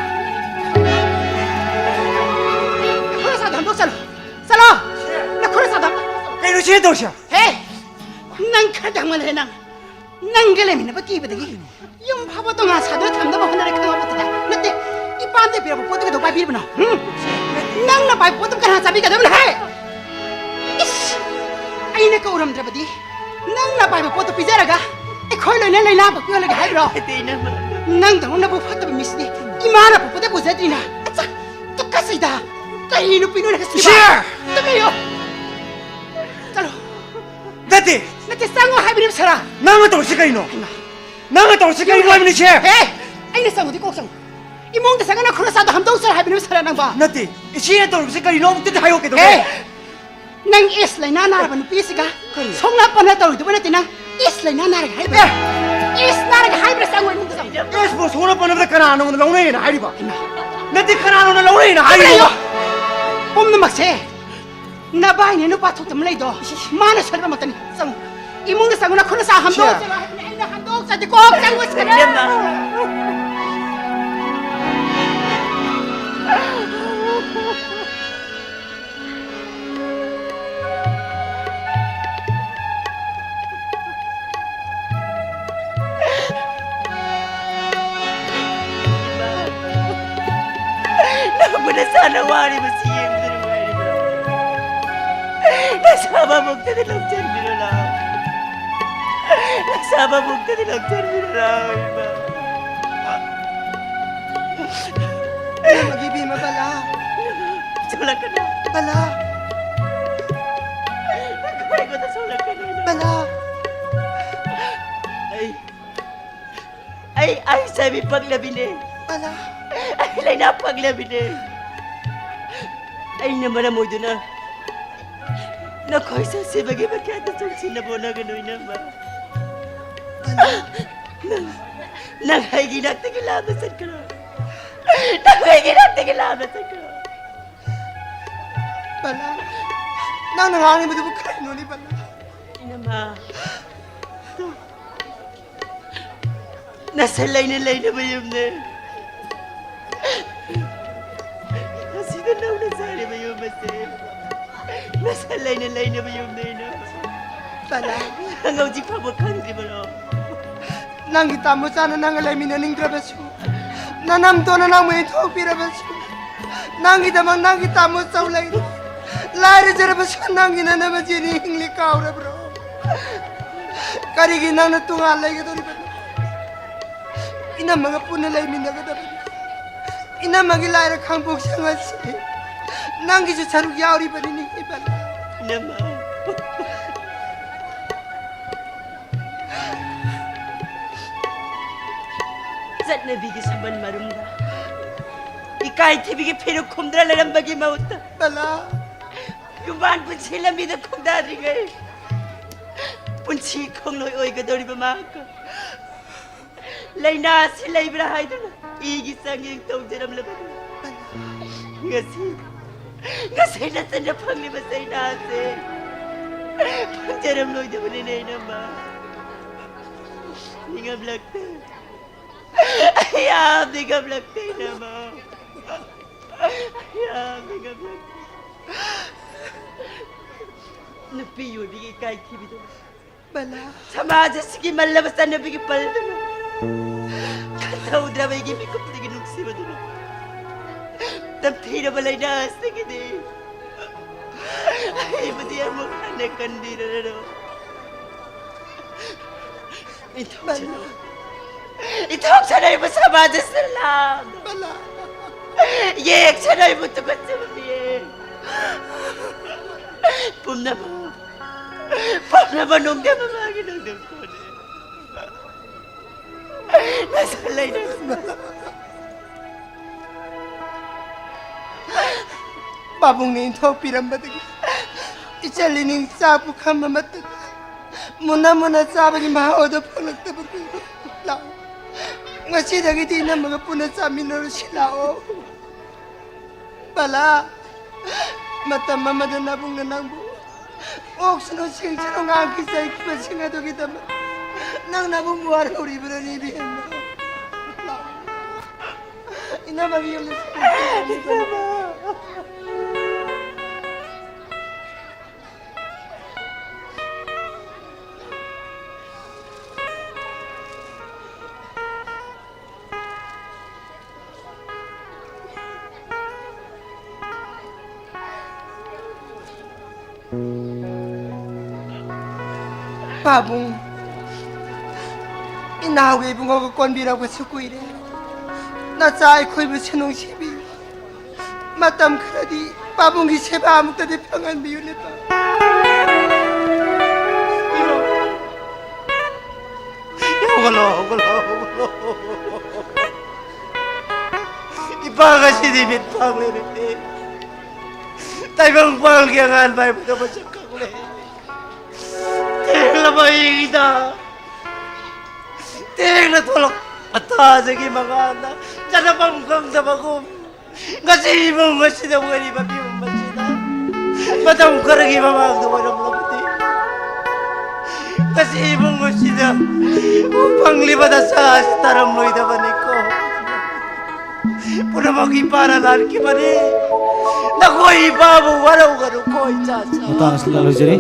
ꯅꯈꯨꯠ ꯑꯁꯥꯗꯣ ꯍꯥꯝꯗꯣꯛ ꯆꯠꯂꯣ! ꯆꯠꯂꯣ! ꯅꯈꯨꯠ ꯑꯁꯥꯗꯣ ꯍꯥꯝꯗꯣꯛ ꯆꯠꯂꯣ! ꯀꯩꯅꯣ ꯁꯤ ꯇꯧꯔꯤꯁꯦ? ꯍꯦ! ꯅꯪ ꯈꯔ ꯍꯦꯟꯃꯜꯂꯦ ꯅꯪ! ꯅꯪꯒ ꯂꯩꯃꯤꯟꯅꯕ ꯀꯤꯕꯗꯒꯤ ꯌꯨꯝ ꯐꯥꯎꯕ ꯇꯣꯉꯥꯟ ꯁꯥꯗꯨꯅ ꯊꯝꯅꯕ ꯍꯣꯠꯅꯔꯦ ꯈꯪꯉꯕ ꯅꯠꯇꯦ? ꯏꯄꯥꯝꯗ ꯄꯤꯔꯛꯄ ꯄꯣꯠꯇꯨ ꯀꯩꯗꯧ ꯄꯥꯏꯕꯤꯔꯤꯕꯅꯣ? ꯍꯨꯝ? ꯅꯪꯅ ꯄꯥꯏꯕ ꯄꯣꯠꯇꯨ ꯀꯅꯥ ꯆꯥꯕꯤꯒꯗꯕꯅꯣ? ꯍꯦ! ꯏꯁ! ꯑꯩꯅ ꯀꯧꯔꯝꯗ꯭ꯔꯕꯗꯤ ꯅꯪꯅ ꯄꯥꯏꯕ ꯄꯣꯠꯇꯨ ꯄꯤꯖꯔꯒ ꯑꯩꯈꯣꯏ ꯂꯣꯏꯅ ꯂꯩꯅꯥ ꯄꯛꯄꯤꯍꯜꯂꯒꯦ ꯍꯥꯏꯕ꯭ꯔꯣ? ꯅꯠꯇꯦ, ꯏꯅꯝꯃ꯫ ꯅꯪꯗꯧꯅ ꯅꯕꯨꯛ ꯐꯠꯇꯕ ꯃꯤꯁꯤꯗꯤ ꯏꯃꯥꯅ ꯄꯣꯛꯄꯗ ꯄꯨꯖꯗ꯭ꯔꯤꯅ꯫ ꯑꯆꯥ! ꯇꯨꯀꯠꯆꯩꯗ! ꯀꯔꯤ ꯅꯨꯄꯤꯅꯣꯅꯦ ꯁꯤꯕꯣ? ꯏꯆꯦ! ꯇꯨꯃꯤꯟ ꯂꯩꯌꯨ꯫ ꯆꯠꯂꯣ꯫ ꯅꯠꯇꯦ! ꯅꯠꯇꯦ, ꯆꯪꯉꯣ ꯍꯥꯏꯕꯅꯦ ꯁꯔꯥ꯫ ꯅꯪꯅ ꯇꯧꯔꯤꯁꯤ ꯀꯔꯤꯅꯣ? ꯏꯃꯥ꯫ ꯅꯪꯅ ꯇꯧꯔꯤꯁꯤ ꯀꯔꯤꯅꯣ ꯍꯥꯏꯕꯅꯤ, ꯏꯆꯦ? ꯍꯦ! ꯑꯩꯅ ꯆꯪꯉꯨꯗꯤ ꯀꯣꯛ ꯆꯪꯉꯨ꯫ ꯏꯃꯨꯡꯗ ꯆꯪꯉꯒ ꯅꯈꯨꯠ ꯅꯁꯥꯗꯣ ꯍꯥꯝꯗꯣꯛꯆꯔꯣ ꯍꯥꯏꯕꯅꯦ ꯁꯔꯥ ꯅꯪꯕꯣ꯫ ꯅꯠꯇꯦ, ꯏꯆꯦꯅ ꯇꯧꯔꯤꯕꯁꯤ ꯀꯔꯤꯅꯣ ꯑꯃꯨꯛꯇꯗꯤ ꯍꯥꯏꯌꯣ, ꯀꯩꯗꯧꯔꯦ? ꯍꯦ! ꯅꯪ ꯑꯦꯁ ꯂꯥꯏꯅꯥ ꯅꯥꯔꯕ ꯅꯨꯄꯤꯁꯤꯒ ꯀꯔꯤ? ꯁꯣꯛꯅ ꯄꯟꯅ ꯇꯧꯔꯤꯗꯨꯕꯨ ꯅꯠꯇꯦ ꯅꯪ꯫ ꯑꯦꯁ ꯂꯥꯏꯅꯥ ꯅꯥꯔꯒ ꯍꯥꯏꯕ꯭ꯔꯥ? ꯑꯦ! ꯑꯦꯁ ꯅꯥꯔꯒ ꯍꯥꯏꯕ꯭ꯔꯥ? ꯆꯪꯉꯣ ꯏꯃꯨꯡꯗ ꯆꯪꯉꯣ꯫ ꯑꯦꯁꯄꯨ ꯁꯣꯛꯅ ꯄꯟꯅꯕꯗ ꯀꯅꯥꯅꯣ ꯂꯧꯅꯩꯅ ꯍꯥꯏꯔꯤꯕ? ꯏꯃꯥ꯫ ꯅꯠꯇꯦ, ꯀꯅꯥꯅꯣꯅ ꯂꯧꯅꯩꯅ ꯍꯥꯏꯔꯤꯕ? ꯂꯩꯌꯣ꯫ ꯄꯨꯝꯅꯃꯛꯁꯦ ꯅꯕꯥꯏꯅꯦ ꯅꯨꯄꯥ ꯊꯣꯛꯇꯕ ꯂꯩꯗꯣ꯫ ꯃꯥꯅ ꯁꯣꯏꯕ ꯃꯛꯇꯅꯤ꯫ ꯆꯪꯉꯣ꯫ ꯏꯃꯨꯡꯗ ꯆꯪꯉꯣ, ꯅꯈꯨꯠ ꯅꯁꯥ ꯍꯥꯝꯗꯣꯛꯑꯣ꯫ ꯏꯆꯦ꯫ ꯆꯠꯂꯣ ꯍꯥꯏꯕꯅꯦ, ꯑꯩꯅ ꯍꯥꯝꯗꯣꯛꯆꯗꯦꯀꯣ꯫ ꯆꯪꯉꯣ ꯁꯤꯗ꯫ ꯏꯕꯦꯝꯃ꯫ ꯅꯪꯕꯨ ꯅꯁꯥꯅ ꯋꯥꯔꯤꯕꯁꯤ ꯌꯦꯡꯕꯗ ꯅꯨꯡꯉꯥꯏꯔꯤꯕ꯭ꯔꯣ? ꯅꯁꯥ ꯃꯕꯨꯛꯇꯗꯤ ꯂꯧꯁꯤꯟꯕꯤꯔꯣ ꯂꯥꯎ꯫ ꯅꯁꯥ ꯃꯕꯨꯛꯇꯗꯤ ꯂꯧꯁꯤꯟꯕꯤꯔꯣ ꯂꯥꯎ, ꯏꯃꯥ꯫ ꯏꯕꯦꯝꯃ ꯕꯤꯕꯤꯃ ꯕꯂꯥ꯫ ꯆꯠꯂꯛꯀꯅꯨ꯫ ꯕꯂꯥ꯫ ꯑꯩꯉꯣꯟꯗ ꯁꯣꯛꯂꯛꯀꯅꯨ꯫ ꯕꯂꯥ꯫ ꯑꯩ, ꯑꯩ HIV ꯄꯛꯂꯕꯤꯅꯦ꯫ ꯕꯂꯥ꯫ ꯑꯩ ꯂꯥꯏꯅꯥ ꯄꯛꯂꯕꯤꯅꯦ꯫ ꯑꯩꯅ ꯃꯔꯝ ꯑꯣꯏꯗꯨꯅ ꯅꯈꯣꯏ ꯁꯥꯁꯤꯕꯒꯤ ꯃꯈꯥꯗ ꯆꯪꯁꯤꯟꯅꯕ ꯍꯣꯠꯅꯒꯅꯨ, ꯏꯅꯝꯃ꯫ ꯕꯂꯥ꯫ ꯅꯪ, ꯅꯪ ꯑꯩꯒꯤ ꯏꯅꯥꯛꯇꯒꯤ ꯂꯥꯞꯅ ꯆꯠꯈ꯭ꯔꯣ꯫ ꯅꯪ ꯑꯩꯒꯤ ꯏꯅꯥꯛꯇꯒꯤ ꯂꯥꯞꯅ ꯆꯠꯈ꯭ꯔꯣ꯫ ꯕꯂꯥ, ꯅꯪꯅ ꯉꯥꯡꯂꯤꯕꯗꯨꯕꯨ ꯀꯔꯤꯅꯣꯅꯦ, ꯕꯂꯥ? ꯏꯅꯝꯃ, ꯅꯁꯟ ꯂꯩꯅ ꯂꯩꯅꯕ ꯌꯨꯝꯅꯦ꯫ ꯑꯁꯤꯗ ꯅꯧꯅ ꯁꯥꯔꯤꯕ ꯌꯨꯝ ꯑꯁꯦ ꯅꯁꯟ ꯂꯩꯅ ꯂꯩꯅꯕ ꯌꯨꯝꯅꯦ, ꯏꯅꯝꯃ꯫ ꯕꯂꯥ꯫ ꯅꯪ ꯍꯧꯖꯤꯛ ꯐꯥꯎꯕ ꯈꯪꯗ꯭ꯔꯤꯕꯔꯣ? ꯅꯪꯒꯤ ꯇꯥꯃꯣ ꯆꯥꯅ ꯅꯪꯒ ꯂꯩꯃꯤꯟꯅꯅꯤꯡꯗ꯭ꯔꯕꯁꯨ, ꯅꯅꯝꯗꯣꯅ ꯅꯪꯕꯨ ꯏꯟꯊꯣꯛꯄꯤꯔꯕꯁꯨ, ꯅꯪꯒꯤꯗꯃꯛ ꯅꯪꯒꯤ ꯇꯥꯃꯣ ꯆꯧ ꯂꯩꯔꯤ꯫ ꯂꯥꯏꯔꯖꯔꯕꯁꯨ ꯅꯪꯒꯤ ꯅꯅꯝ ꯑꯁꯤꯅꯤ ꯍꯤꯡꯂꯤ ꯀꯥꯎꯔꯕ꯭ꯔꯣ? ꯀꯔꯤꯒꯤ ꯅꯪꯅ ꯇꯣꯉꯥꯟ ꯂꯩꯒꯗꯧꯔꯤꯕꯅꯣ? ꯏꯅꯝꯃꯒ ꯄꯨꯟꯅ ꯂꯩꯃꯤꯟꯅꯒꯗꯕꯅꯤ꯫ ꯏꯅꯝꯃꯒꯤ ꯂꯥꯏꯔ ꯈꯥꯡꯄꯣꯛ ꯁꯪ ꯑꯁꯤ ꯅꯪꯒꯤꯁꯨ ꯁꯔꯨꯛ ꯌꯥꯎꯔꯤꯕꯅꯤꯅꯦ, ꯏꯕꯦꯝꯃ꯫ ꯏꯅꯝꯃ꯫ ꯆꯠꯅꯕꯤꯒꯤ ꯁꯝꯕꯟ ꯃꯔꯨꯝꯗ ꯏꯀꯥꯏ ꯊꯤꯕꯤꯒꯤ ꯐꯤꯔꯨꯛ ꯈꯨꯝꯗꯨꯅ ꯂꯩꯔꯝꯕꯒꯤ ꯃꯍꯨꯠꯇ, ꯕꯂꯥ꯫ ꯌꯨꯝꯕꯥꯟ ꯄꯨꯟꯁꯤ ꯂꯝꯕꯤꯗ ꯈꯣꯡꯗꯥꯗ꯭ꯔꯤꯉꯩ ꯄꯨꯟꯁꯤ ꯈꯣꯡꯂꯣꯏ ꯑꯣꯏꯒꯗꯧꯔꯤꯕ ꯃꯍꯥꯛꯀ ꯂꯥꯏꯅꯥ ꯑꯁꯤ ꯂꯩꯕ꯭ꯔꯥ ꯍꯥꯏꯗꯨꯅ ꯏꯒꯤ ꯆꯥꯡꯌꯦꯡ ꯇꯧꯖꯔꯝꯂꯕꯅꯤ꯫ ꯉꯁꯤ, ꯉꯁꯤ ꯅꯆꯟꯅ ꯐꯪꯂꯤꯕ ꯆꯩꯅꯥꯁꯦ ꯐꯪꯖꯔꯝꯂꯣꯏꯗꯕꯅꯤꯅꯦ, ꯏꯅꯝꯃ꯫ ꯅꯤꯡꯉꯝꯂꯛꯇꯦ꯫ ꯑꯩ ꯌꯥꯝ ꯅꯤꯡꯉꯝꯂꯛꯇꯦ, ꯏꯅꯝꯃ꯫ ꯑꯩ ꯌꯥꯝ ꯅꯤꯡꯉꯝꯂꯛꯇꯦ꯫ ꯅꯨꯄꯤ ꯑꯣꯏꯕꯤꯒꯤ ꯏꯀꯥꯏ ꯊꯤꯕꯤꯗꯨꯅ, ꯕꯂꯥ꯫ ꯁꯃꯥꯖ ꯑꯁꯤꯒꯤ ꯃꯜꯂꯕ ꯆꯠꯅꯕꯤꯒꯤ ꯄꯜꯗꯨꯅ, ꯈꯟꯊꯍꯧꯗ꯭ꯔꯕ ꯑꯩꯒꯤ ꯃꯤꯀꯨꯞꯇꯒꯤ ꯅꯨꯡꯁꯤꯕꯗꯨꯅ, ꯇꯝꯊꯤꯔꯕ ꯂꯥꯏꯅꯥ ꯑꯁꯤꯒꯤꯗꯤ ꯑꯩꯕꯨꯗꯤ ꯑꯃꯨꯛ ꯍꯟꯅ ꯀꯟꯕꯤꯔꯔꯣꯏ꯫ ꯏꯊꯣꯛꯁꯅꯨ, ꯏꯊꯣꯛꯁꯅꯨ ꯏꯕꯨ ꯁꯃꯥꯖ ꯑꯁꯤꯗ ꯂꯥꯝꯅ꯫ ꯕꯂꯥ꯫ ꯌꯦꯛꯁꯅꯨ ꯏꯕꯨ ꯇꯨꯀꯠꯆꯕ ꯃꯤꯠꯌꯦꯡ꯫ ꯄꯨꯝꯅꯃꯛ, ꯄꯨꯝꯅꯃꯛ ꯅꯨꯡꯗꯝꯕ ꯃꯥꯒꯤ ꯅꯨꯡꯗꯝ ꯀꯣꯟꯅꯦ꯫ ꯅꯁꯥ ꯂꯩꯅ꯫ ꯄꯥꯕꯨꯡꯅ ꯏꯟꯊꯣꯛꯄꯤꯔꯝꯕꯗꯒꯤ ꯏꯆꯜ ꯏꯅꯤꯡ ꯆꯥꯛ ꯄꯨꯈꯝ ꯑꯃꯠꯇ ꯃꯨꯟꯅ ꯃꯨꯟꯅ ꯆꯥꯕꯒꯤ ꯃꯍꯥꯎ ꯑꯗꯨ ꯐꯪꯂꯛꯇꯕ ꯀꯨꯏꯔꯦ꯫ ꯂꯥꯛꯑꯣ, ꯉꯁꯤꯗꯒꯤꯗꯤ ꯏꯅꯝꯃꯒ ꯄꯨꯟꯅ ꯆꯥꯃꯤꯟꯅꯔꯨꯁꯤ꯫ ꯂꯥꯛꯑꯣ꯫ ꯕꯂꯥ, ꯃꯇꯝ ꯑꯃꯗ ꯅꯕꯨꯡꯅ ꯅꯪꯕꯨ ꯑꯣꯛꯁꯅꯨ ꯁꯤꯡꯁꯅꯨ ꯉꯥꯡꯈꯤ ꯆꯩꯈꯤꯕꯁꯤꯡ ꯑꯗꯨꯒꯤꯗꯃꯛ ꯅꯪ ꯅꯕꯨꯡꯕꯨ ꯋꯥꯔꯧꯔꯤꯕ꯭ꯔꯅꯦ, ꯏꯕꯦꯝꯃ? ꯂꯥꯛꯑꯣ꯫ ꯏꯅꯝꯃꯒꯤ ꯌꯨꯝꯗ ꯆꯠꯂꯁꯤ꯫ ꯄꯥꯕꯨꯡ, ꯏꯅꯥꯎꯒ ꯏꯕꯨꯡꯉꯣꯒ ꯀꯣꯟꯕꯤꯔꯛꯄꯁꯨ ꯀꯨꯏꯔꯦ꯫ ꯅꯆꯥ ꯑꯩꯈꯣꯏꯕꯨꯁꯨ ꯅꯨꯡꯁꯤꯕꯤꯌꯨ꯫ ꯃꯇꯝ ꯈꯔꯗꯤ ꯄꯥꯕꯨꯡꯒꯤ ꯁꯦꯕꯥ ꯑꯃꯨꯛꯇꯗꯤ ꯐꯪꯍꯟꯕꯤꯌꯨꯅꯦ, ꯄꯥꯕꯨꯡ꯫ ꯍꯧꯒꯠꯂꯣ, ꯍꯧꯒꯠꯂꯣ, ꯍꯧꯒꯠꯂꯣ꯫ ꯏꯄꯥ ꯉꯁꯤꯗꯤ ꯃꯤꯠ ꯄꯥꯡꯂꯦꯅꯦ꯫ ꯇꯥꯏꯕꯪ ꯄꯥꯜꯒꯤ ꯑꯉꯥꯟꯕ ꯍꯥꯏꯕꯗꯣ ꯃꯁꯛ ꯈꯪꯂꯦ꯫ ꯊꯦꯡꯂꯕ ꯑꯩꯒꯤꯗ ꯊꯦꯡꯅ ꯊꯣꯛꯂꯛꯄ ꯊꯥꯖꯒꯤ ꯃꯉꯥꯜꯗ ꯆꯠꯅꯐꯝ ꯈꯪꯗꯕꯒꯨꯝ, ꯉꯁꯤ ꯏꯃꯨꯡ ꯑꯁꯤꯗ ꯑꯣꯏꯔꯤꯕ ꯐꯤꯕꯝ ꯑꯁꯤꯗ ꯃꯇꯝ ꯈꯔꯒꯤ ꯃꯃꯥꯡꯗ ꯑꯣꯏꯔꯝꯂꯕꯗꯤ ꯉꯁꯤ ꯏꯃꯨꯡ ꯑꯁꯤꯗ ꯐꯪꯂꯤꯕ ꯗꯁꯥ ꯑꯁꯤ ꯇꯥꯔꯝꯂꯣꯏꯗꯕꯅꯤꯀꯣ꯫ ꯄꯨꯝꯅꯃꯛ ꯏꯄꯥꯅ ꯂꯥꯟꯈꯤꯕꯅꯤ꯫ ꯅꯈꯣꯏ ꯏꯄꯥꯕꯨ ꯋꯥꯔꯧꯒꯅꯨꯀꯣ, ꯏꯆꯥ, ꯏꯆꯥ꯫ ꯃꯇꯥꯡ ꯑꯁꯤꯗ ꯂꯣꯏꯖꯔꯤ꯫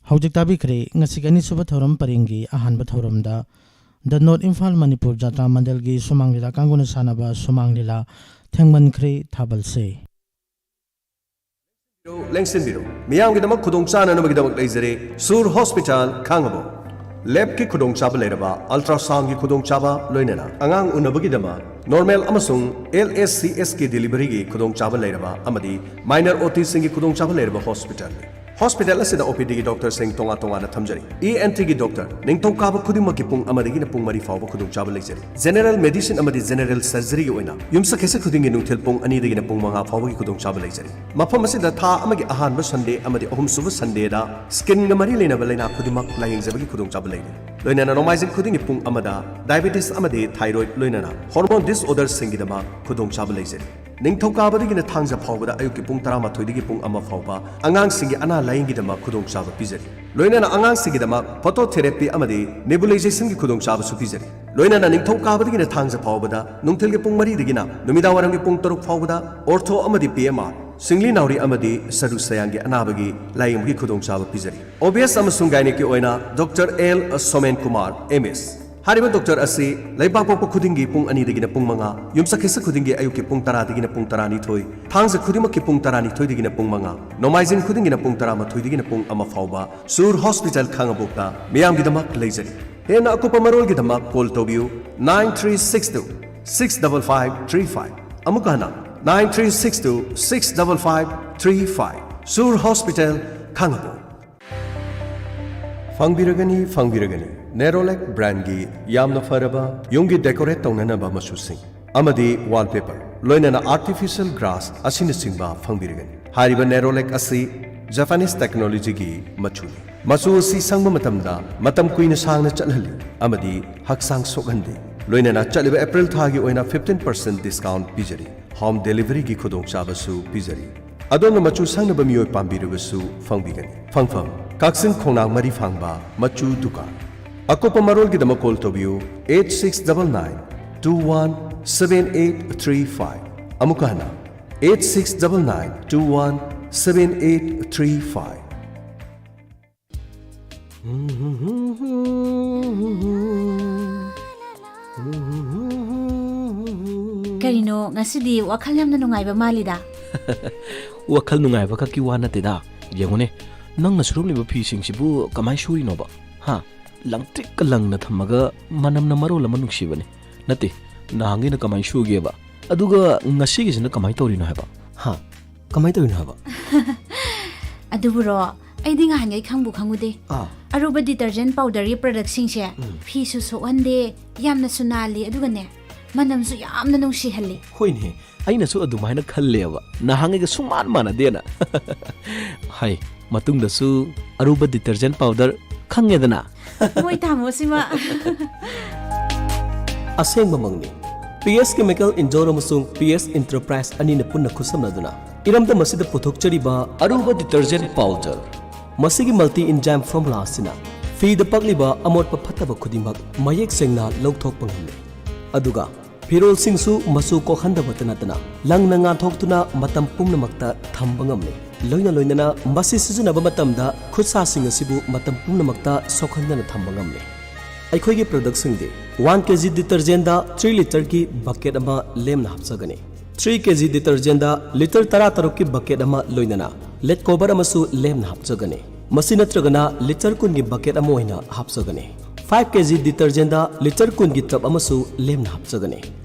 ꯍꯧꯖꯤꯛ ꯇꯥꯕꯤꯈ꯭ꯔꯦ ꯉꯁꯤꯒꯤ ꯑꯅꯤꯁꯨꯕ ꯊꯧꯔꯝ ꯄꯔꯦꯡꯒꯤ ꯑꯍꯥꯟꯕ ꯊꯧꯔꯝꯗ ꯗ ꯅꯣꯔꯠ ꯏꯝꯐꯥꯜ ꯃꯅꯤꯄꯨꯔ ꯖꯥꯇ꯭ꯔꯥ ꯃꯟꯗꯜꯒꯤ ꯁꯨꯃꯥꯡ ꯂꯤꯂꯥ ꯀꯥꯡꯕꯨꯅ ꯁꯥꯟꯅꯕ ꯁꯨꯃꯥꯡ ꯂꯤꯂꯥ ꯊꯦꯡꯃꯟꯈ꯭ꯔꯦ ꯊꯥꯕꯜꯁꯦ꯫ ꯂꯦꯡꯁꯤꯟꯕꯤꯔꯣ, ꯃꯤꯌꯥꯝꯒꯤꯗꯃꯛ ꯈꯨꯗꯣꯡ ꯆꯥꯅꯅꯕꯒꯤꯗꯃꯛ ꯂꯩꯖꯔꯦ ꯁꯨꯔ ꯍꯣꯁꯄꯤꯇꯥꯜ, ꯈꯥꯡꯉꯕꯣꯛ꯫ ꯂꯦꯕꯀꯤ ꯈꯨꯗꯣꯡꯆꯥꯕ ꯂꯩꯔꯕ, ꯑꯜꯇ꯭ꯔꯥꯁꯥꯎꯟꯒꯤ ꯈꯨꯗꯣꯡꯆꯥꯕ, ꯂꯣꯏꯅꯅ ꯑꯉꯥꯡ ꯎꯅꯕꯒꯤꯗꯃꯛ ꯅꯣꯔꯃꯦꯜ ꯑꯃꯁꯨꯡ ꯑꯦꯜ ꯑꯦꯁ ꯁꯤ ꯑꯦꯁꯀꯤ ꯗꯦꯂꯤꯚꯔꯤꯒꯤ ꯈꯨꯗꯣꯡꯆꯥꯕ ꯂꯩꯔꯕ ꯑꯃꯗꯤ ꯃꯥꯏꯅꯔ ꯑꯣ ꯇꯤꯁꯤꯡꯒꯤ ꯈꯨꯗꯣꯡꯆꯥꯕ ꯂꯩꯔꯕ ꯍꯣꯁꯄꯤꯇꯥꯜꯅꯤ꯫ ꯍꯣꯁꯄꯤꯇꯥꯜ ꯑꯁꯤꯗ ꯑꯣ ꯄꯤ ꯗꯤꯒꯤ ꯗꯣꯛꯇꯔꯁꯤꯡ ꯇꯣꯉꯥꯟ ꯇꯣꯉꯥꯟꯅ ꯊꯝꯖꯔꯤ꯫ ꯏ ꯑꯦꯟ ꯇꯤꯒꯤ ꯗꯣꯛꯇꯔ ꯅꯤꯡꯊꯧꯀꯥꯕ ꯈꯨꯗꯤꯡꯃꯛꯀꯤ ꯄꯨꯡ ꯑꯃꯗꯒꯤꯅ ꯄꯨꯡ ꯃꯔꯤ ꯐꯥꯎꯕ ꯈꯨꯗꯣꯡꯆꯥꯕ ꯂꯩꯖꯔꯤ꯫ ꯖꯦꯅꯔꯦꯜ ꯃꯦꯗꯤꯁꯤꯟ ꯑꯃꯗꯤ ꯖꯦꯅꯔꯦꯜ ꯁꯔꯖꯔꯤꯒꯤ ꯑꯣꯏꯅ ꯌꯨꯝꯁꯀꯩꯁ ꯈꯨꯗꯤꯡꯒꯤ ꯅꯨꯡꯊꯤꯜ ꯄꯨꯡ ꯑꯅꯤꯗꯒꯤꯅ ꯄꯨꯡ ꯃꯉꯥ ꯐꯥꯎꯕꯒꯤ ꯈꯨꯗꯣꯡꯆꯥꯕ ꯂꯩꯖꯔꯤ꯫ ꯃꯐꯝ ꯑꯁꯤꯗ ꯊꯥ ꯑꯃꯒꯤ ꯑꯍꯥꯟꯕ ꯁꯟꯗꯦ ꯑꯃꯗꯤ ꯑꯍꯨꯝꯁꯨꯕ ꯁꯟꯗꯦꯗ ꯁ꯭ꯀꯤꯟꯒ ꯃꯔꯤ ꯂꯩꯅꯕ ꯂꯥꯏꯅꯥ ꯈꯨꯗꯤꯡꯃꯛ ꯂꯥꯌꯦꯡꯖꯕꯒꯤ ꯈꯨꯗꯣꯡꯆꯥꯕ ꯂꯩꯔꯤ꯫ ꯂꯣꯏꯅꯅ ꯅꯣꯡꯃꯥꯏꯖꯤꯡ ꯈꯨꯗꯤꯡꯒꯤ ꯄꯨꯡ ꯑꯃꯗ ꯗꯥꯏꯕꯦꯇꯤꯁ ꯑꯃꯗꯤ ꯊꯥꯏꯔꯣꯏꯗ, ꯂꯣꯏꯅꯅ ꯍꯣꯔꯃꯣꯟ ꯗꯤꯁꯑꯣꯔꯗꯔꯁꯤꯡꯒꯤꯗꯃꯛ ꯈꯨꯗꯣꯡꯆꯥꯕ ꯂꯩꯖꯔꯤ꯫ ꯅꯤꯡꯊꯧꯀꯥꯕꯗꯒꯤꯅ ꯊꯥꯡꯖ ꯐꯥꯎꯕꯗ ꯑꯌꯨꯛꯀꯤ ꯄꯨꯡ ꯇꯔꯥꯃꯥꯊꯣꯏꯗꯒꯤ ꯄꯨꯡ ꯑꯃ ꯐꯥꯎꯕ ꯑꯉꯥꯡꯁꯤꯡꯒꯤ ꯑꯅꯥ ꯂꯥꯌꯦꯡꯒꯤꯗꯃꯛ ꯈꯨꯗꯣꯡꯆꯥꯕ ꯄꯤꯖꯔꯤ꯫ ꯂꯣꯏꯅꯅ ꯑꯉꯥꯡꯁꯤꯡꯒꯤꯗꯃꯛ ꯐꯣꯇꯣꯊꯦꯔꯥꯄꯤ ꯑꯃꯗꯤ ꯅꯦꯕꯨꯂꯥꯏꯖꯦꯁꯟꯒꯤ ꯈꯨꯗꯣꯡꯆꯥꯕꯁꯨ ꯄꯤꯖꯔꯤ꯫ ꯂꯣꯏꯅꯅ ꯅꯤꯡꯊꯧꯀꯥꯕꯗꯒꯤꯅ ꯊꯥꯡꯖ ꯐꯥꯎꯕꯗ ꯅꯨꯡꯊꯤꯜꯒꯤ ꯄꯨꯡ ꯃꯔꯤꯗꯒꯤꯅ ꯅꯨꯃꯤꯗꯥꯡꯋꯥꯏꯔꯝꯒꯤ ꯄꯨꯡ ꯇꯔꯨꯛ ꯐꯥꯎꯕꯗ ꯑꯣꯔꯊꯣ ꯑꯃꯗꯤ ꯄꯤ ꯑꯦꯝ ꯑꯥꯔ, ꯁꯤꯡꯂꯤ ꯅꯥꯎꯔꯤ ꯑꯃꯗꯤ ꯁꯔꯨ ꯁꯌꯥꯡꯒꯤ ꯑꯅꯥꯕꯒꯤ ꯂꯥꯌꯦꯡꯕꯒꯤ ꯈꯨꯗꯣꯡꯆꯥꯕ ꯄꯤꯖꯔꯤ꯫ ꯑꯣ ꯕꯤ ꯑꯦꯁ ꯑꯃꯁꯨꯡ ꯒꯥꯏꯅꯤꯛꯀꯤ ꯑꯣꯏꯅ doctor L Somen Kumar, M S. ꯍꯥꯏꯔꯤꯕ ꯗꯣꯛꯇꯔ ꯑꯁꯤ ꯂꯩꯕꯥꯛꯄꯣꯛꯄ ꯈꯨꯗꯤꯡꯒꯤ ꯄꯨꯡ ꯑꯅꯤꯗꯒꯤꯅ ꯄꯨꯡ ꯃꯉꯥ, ꯌꯨꯝꯁꯀꯩꯁ ꯈꯨꯗꯤꯡꯒꯤ ꯑꯌꯨꯛꯀꯤ ꯄꯨꯡ ꯇꯔꯥꯗꯒꯤꯅ ꯄꯨꯡ ꯇꯔꯥꯅꯤꯊꯣꯏ, ꯊꯥꯡꯖ ꯈꯨꯗꯤꯡꯃꯛꯀꯤ ꯄꯨꯡ ꯇꯔꯥꯅꯤꯊꯣꯏꯗꯒꯤꯅ ꯄꯨꯡ ꯃꯉꯥ, ꯅꯣꯡꯃꯥꯏꯖꯤꯡ ꯈꯨꯗꯤꯡꯒꯤꯅ ꯄꯨꯡ ꯇꯔꯥꯃꯥꯊꯣꯏꯗꯒꯤꯅ ꯄꯨꯡ ꯑꯃ ꯐꯥꯎꯕ ꯁꯨꯔ ꯍꯣꯁꯄꯤꯇꯥꯜ ꯈꯥꯉꯕꯣꯛꯇ ꯃꯤꯌꯥꯝꯒꯤꯗꯃꯛ ꯂꯩꯖꯔꯤ꯫ ꯍꯦꯟꯅ ꯑꯀꯨꯞꯄ ꯃꯔꯣꯜꯒꯤꯗꯃꯛ ꯀꯣꯜ ꯇꯧꯕꯤꯌꯨ, nine three six two six double five three five꯫ ꯑꯃꯨꯛꯀ ꯍꯟꯅ, nine three six two six double five three five꯫ ꯁꯨꯔ ꯍꯣꯁꯄꯤꯇꯥꯜ, ꯈꯥꯉꯕꯣꯛ꯫ ꯐꯪꯕꯤꯔꯒꯅꯤ, ꯐꯪꯕꯤꯔꯒꯅꯤ꯫ ꯅꯦꯔꯣꯂꯦꯛ ꯕ꯭ꯔꯥꯟꯒꯤ ꯌꯥꯝꯅ ꯐꯔꯕ ꯌꯨꯝꯒꯤ ꯗꯦꯀꯣꯔꯦꯠ ꯇꯧꯅꯅꯕ ꯃꯆꯨꯁꯤꯡ ꯑꯃꯗꯤ ꯋꯥꯜꯄꯦꯄꯔ, ꯂꯣꯏꯅꯅ ꯑꯥꯔꯇꯤꯐꯤꯁꯤꯌꯦꯜ ꯒ꯭ꯔꯥꯁ ꯑꯁꯤꯅꯆꯤꯡꯕ ꯐꯪꯕꯤꯔꯒꯅꯤ꯫ ꯍꯥꯏꯔꯤꯕ ꯅꯦꯔꯣꯂꯦꯛ ꯑꯁꯤ ꯖꯄꯥꯅꯤꯁ ꯇꯦꯛꯅꯣꯂꯣꯖꯤꯒꯤ ꯃꯆꯨꯅꯤ꯫ ꯃꯆꯨ ꯑꯁꯤ ꯁꯪꯕ ꯃꯇꯝꯗ ꯃꯇꯝ ꯀꯨꯏꯅ ꯁꯥꯡꯅ ꯆꯠꯍꯜꯂꯤ ꯑꯃꯗꯤ ꯍꯛꯆꯥꯡ ꯁꯣꯛꯍꯟꯗꯦ꯫ ꯂꯣꯏꯅꯅ ꯆꯠꯂꯤꯕ ꯑꯦꯄ꯭ꯔꯤꯜ ꯊꯥꯒꯤ ꯑꯣꯏꯅ fifteen percent discount ꯄꯤꯖꯔꯤ꯫ ꯍꯣꯝ ꯗꯦꯂꯤꯚꯔꯤꯒꯤ ꯈꯨꯗꯣꯡꯆꯥꯕꯁꯨ ꯄꯤꯖꯔꯤ꯫ ꯑꯗꯣꯝꯅ ꯃꯆꯨ ꯁꯪꯅꯕ ꯃꯤꯑꯣꯏ ꯄꯥꯝꯕꯤꯔꯕꯁꯨ ꯐꯪꯕꯤꯒꯅꯤ꯫ ꯐꯪꯐꯝ: ꯀꯛꯆꯤꯡ ꯈꯣꯡꯅꯥꯡ ꯃꯔꯤ ꯐꯥꯡꯕ ꯃꯆꯨ ꯗꯨꯀꯥꯟ꯫ ꯑꯀꯨꯞꯄ ꯃꯔꯣꯜꯒꯤꯗꯃꯛ ꯀꯣꯜ ꯇꯧꯕꯤꯌꯨ, eight six double nine two one seven eight three five꯫ ꯑꯃꯨꯛꯀ ꯍꯟꯅ, eight six double nine two one seven eight three five꯫ ꯀꯔꯤꯅꯣ, ꯉꯁꯤꯗꯤ ꯋꯥꯈꯜ ꯌꯥꯝꯅ ꯅꯨꯡꯉꯥꯏꯕ ꯃꯥꯜꯂꯤꯗ꯫ ꯋꯥꯈꯜ ꯅꯨꯡꯉꯥꯏꯕ ꯈꯛꯀꯤ ꯋꯥ ꯅꯠꯇꯦꯗ꯫ ꯌꯦꯡꯉꯨꯅꯦ, ꯅꯪꯅ ꯁꯨꯔꯝꯂꯤꯕ ꯐꯤꯁꯤꯡꯁꯤꯕꯨ ꯀꯃꯥꯏ ꯁꯨꯔꯤꯅꯣꯕ? ꯍꯥ? ꯂꯪꯇ꯭ꯔꯤꯛꯀ ꯂꯪꯅ ꯊꯝꯃꯒ ꯃꯅꯝꯅ ꯃꯔꯣꯜ ꯑꯃ ꯅꯨꯡꯁꯤꯕꯅꯤ꯫ ꯅꯠꯇꯦ, ꯅꯍꯥꯟꯒꯤꯅ ꯀꯃꯥꯏꯅ ꯁꯨꯒꯦꯕ? ꯑꯗꯨꯒ ꯉꯁꯤꯒꯤꯁꯤꯅ ꯀꯃꯥꯏꯅ ꯇꯧꯔꯤꯅꯣ ꯍꯥꯏꯕ? ꯍꯥ? ꯀꯃꯥꯏꯅ ꯇꯧꯔꯤꯅꯣ ꯍꯥꯏꯕ? ꯑꯗꯨꯕꯨꯔꯣ, ꯑꯩꯗꯤ ꯉꯍꯥꯟꯈꯩ ꯈꯪꯕꯨ ꯈꯪꯉꯨꯗꯦ꯫ ꯑꯥ꯫ ꯑꯔꯨꯕ detergent powderꯒꯤ productꯁꯤꯡꯁꯦ ꯎꯝ꯫ ꯐꯤꯁꯨ ꯁꯣꯛꯍꯟꯗꯦ, ꯌꯥꯝꯅꯁꯨ ꯅꯥꯜꯂꯤ, ꯑꯗꯨꯒꯅꯦ, ꯃꯅꯝꯁꯨ ꯌꯥꯝꯅ ꯅꯨꯡꯁꯤꯍꯜꯂꯤ꯫ ꯍꯣꯏꯅꯦ, ꯑꯩꯅꯁꯨ ꯑꯗꯨꯃꯥꯏꯅ ꯈꯜꯂꯦꯕ, ꯅꯍꯥꯟꯉꯩꯒ ꯁꯨꯡꯃꯥꯟ ꯃꯥꯟꯅꯗꯦꯅ꯫ ꯍꯥꯏ, ꯃꯇꯨꯡꯗꯁꯨ ꯑꯔꯨꯕ detergent powder ꯈꯪꯉꯦꯗꯅ꯫ ꯃꯣꯏ ꯇꯥꯃꯣꯁꯤꯃ꯫ ꯑꯁꯦꯡꯕꯃꯛꯅꯤ꯫ ꯄꯤ ꯑꯦꯁ Chemical Indore ꯑꯃꯁꯨꯡ ꯄꯤ ꯑꯦꯁ Enterprise ꯑꯅꯤꯅ ꯄꯨꯟꯅ ꯈꯨꯠꯁꯝꯅꯗꯨꯅ ꯏꯔꯝꯗꯝ ꯑꯁꯤꯗ ꯄꯨꯊꯣꯛꯆꯔꯤꯕ ꯑꯔꯨꯕ detergent powder꯫ ꯃꯁꯤꯒꯤ multi enzyme formula ꯑꯁꯤꯅ ꯐꯤꯗ ꯄꯛꯂꯤꯕ ꯑꯃꯣꯠꯄ ꯐꯠꯇꯕ ꯈꯨꯗꯤꯡꯃꯛ ꯃꯌꯦꯛ ꯁꯦꯡꯅ ꯂꯧꯊꯣꯛꯄ ꯉꯝꯃꯤ꯫ ꯑꯗꯨꯒ ꯐꯤꯔꯣꯜꯁꯤꯡꯁꯨ ꯃꯆꯨ ꯀꯣꯛꯍꯟꯗꯕꯇ ꯅꯠꯇꯅ ꯂꯪꯅ ꯉꯥꯟꯊꯣꯛꯇꯨꯅ ꯃꯇꯝ ꯄꯨꯝꯅꯃꯛꯇ ꯊꯝꯕ ꯉꯝꯂꯤ꯫ ꯂꯣꯏꯅ ꯂꯣꯏꯅꯅ ꯃꯁꯤ ꯁꯤꯖꯤꯟꯅꯕ ꯃꯇꯝꯗ ꯈꯨꯠꯁꯥꯁꯤꯡ ꯑꯁꯤꯕꯨ ꯃꯇꯝ ꯄꯨꯝꯅꯃꯛꯇ ꯁꯣꯛꯍꯟꯗꯅ ꯊꯝꯕ ꯉꯝꯂꯤ꯫ ꯑꯩꯈꯣꯏꯒꯤ productꯁꯤꯡꯗꯤ one K G detergentꯗ three literꯒꯤ bucket ꯑꯃ ꯂꯦꯝꯅ ꯍꯥꯞꯆꯒꯅꯤ꯫ Three K G detergentꯗ litre ꯇꯔꯥ ꯇꯔꯨꯛꯀꯤ bucket ꯑꯃ ꯂꯣꯏꯅꯅ ꯂꯦꯠ ꯀꯣꯕꯔ ꯑꯃꯁꯨ ꯂꯦꯝꯅ ꯍꯥꯞꯆꯒꯅꯤ꯫ ꯃꯁꯤ ꯅꯠꯇ꯭ꯔꯒꯅ litre ꯀꯨꯟꯒꯤ bucket ꯑꯃ ꯑꯣꯏꯅ ꯍꯥꯞꯆꯒꯅꯤ꯫ Five K G detergentꯗ litre ꯀꯨꯟꯒꯤ tub ꯑꯃꯁꯨ ꯂꯦꯝꯅ ꯍꯥꯞꯆꯒꯅꯤ꯫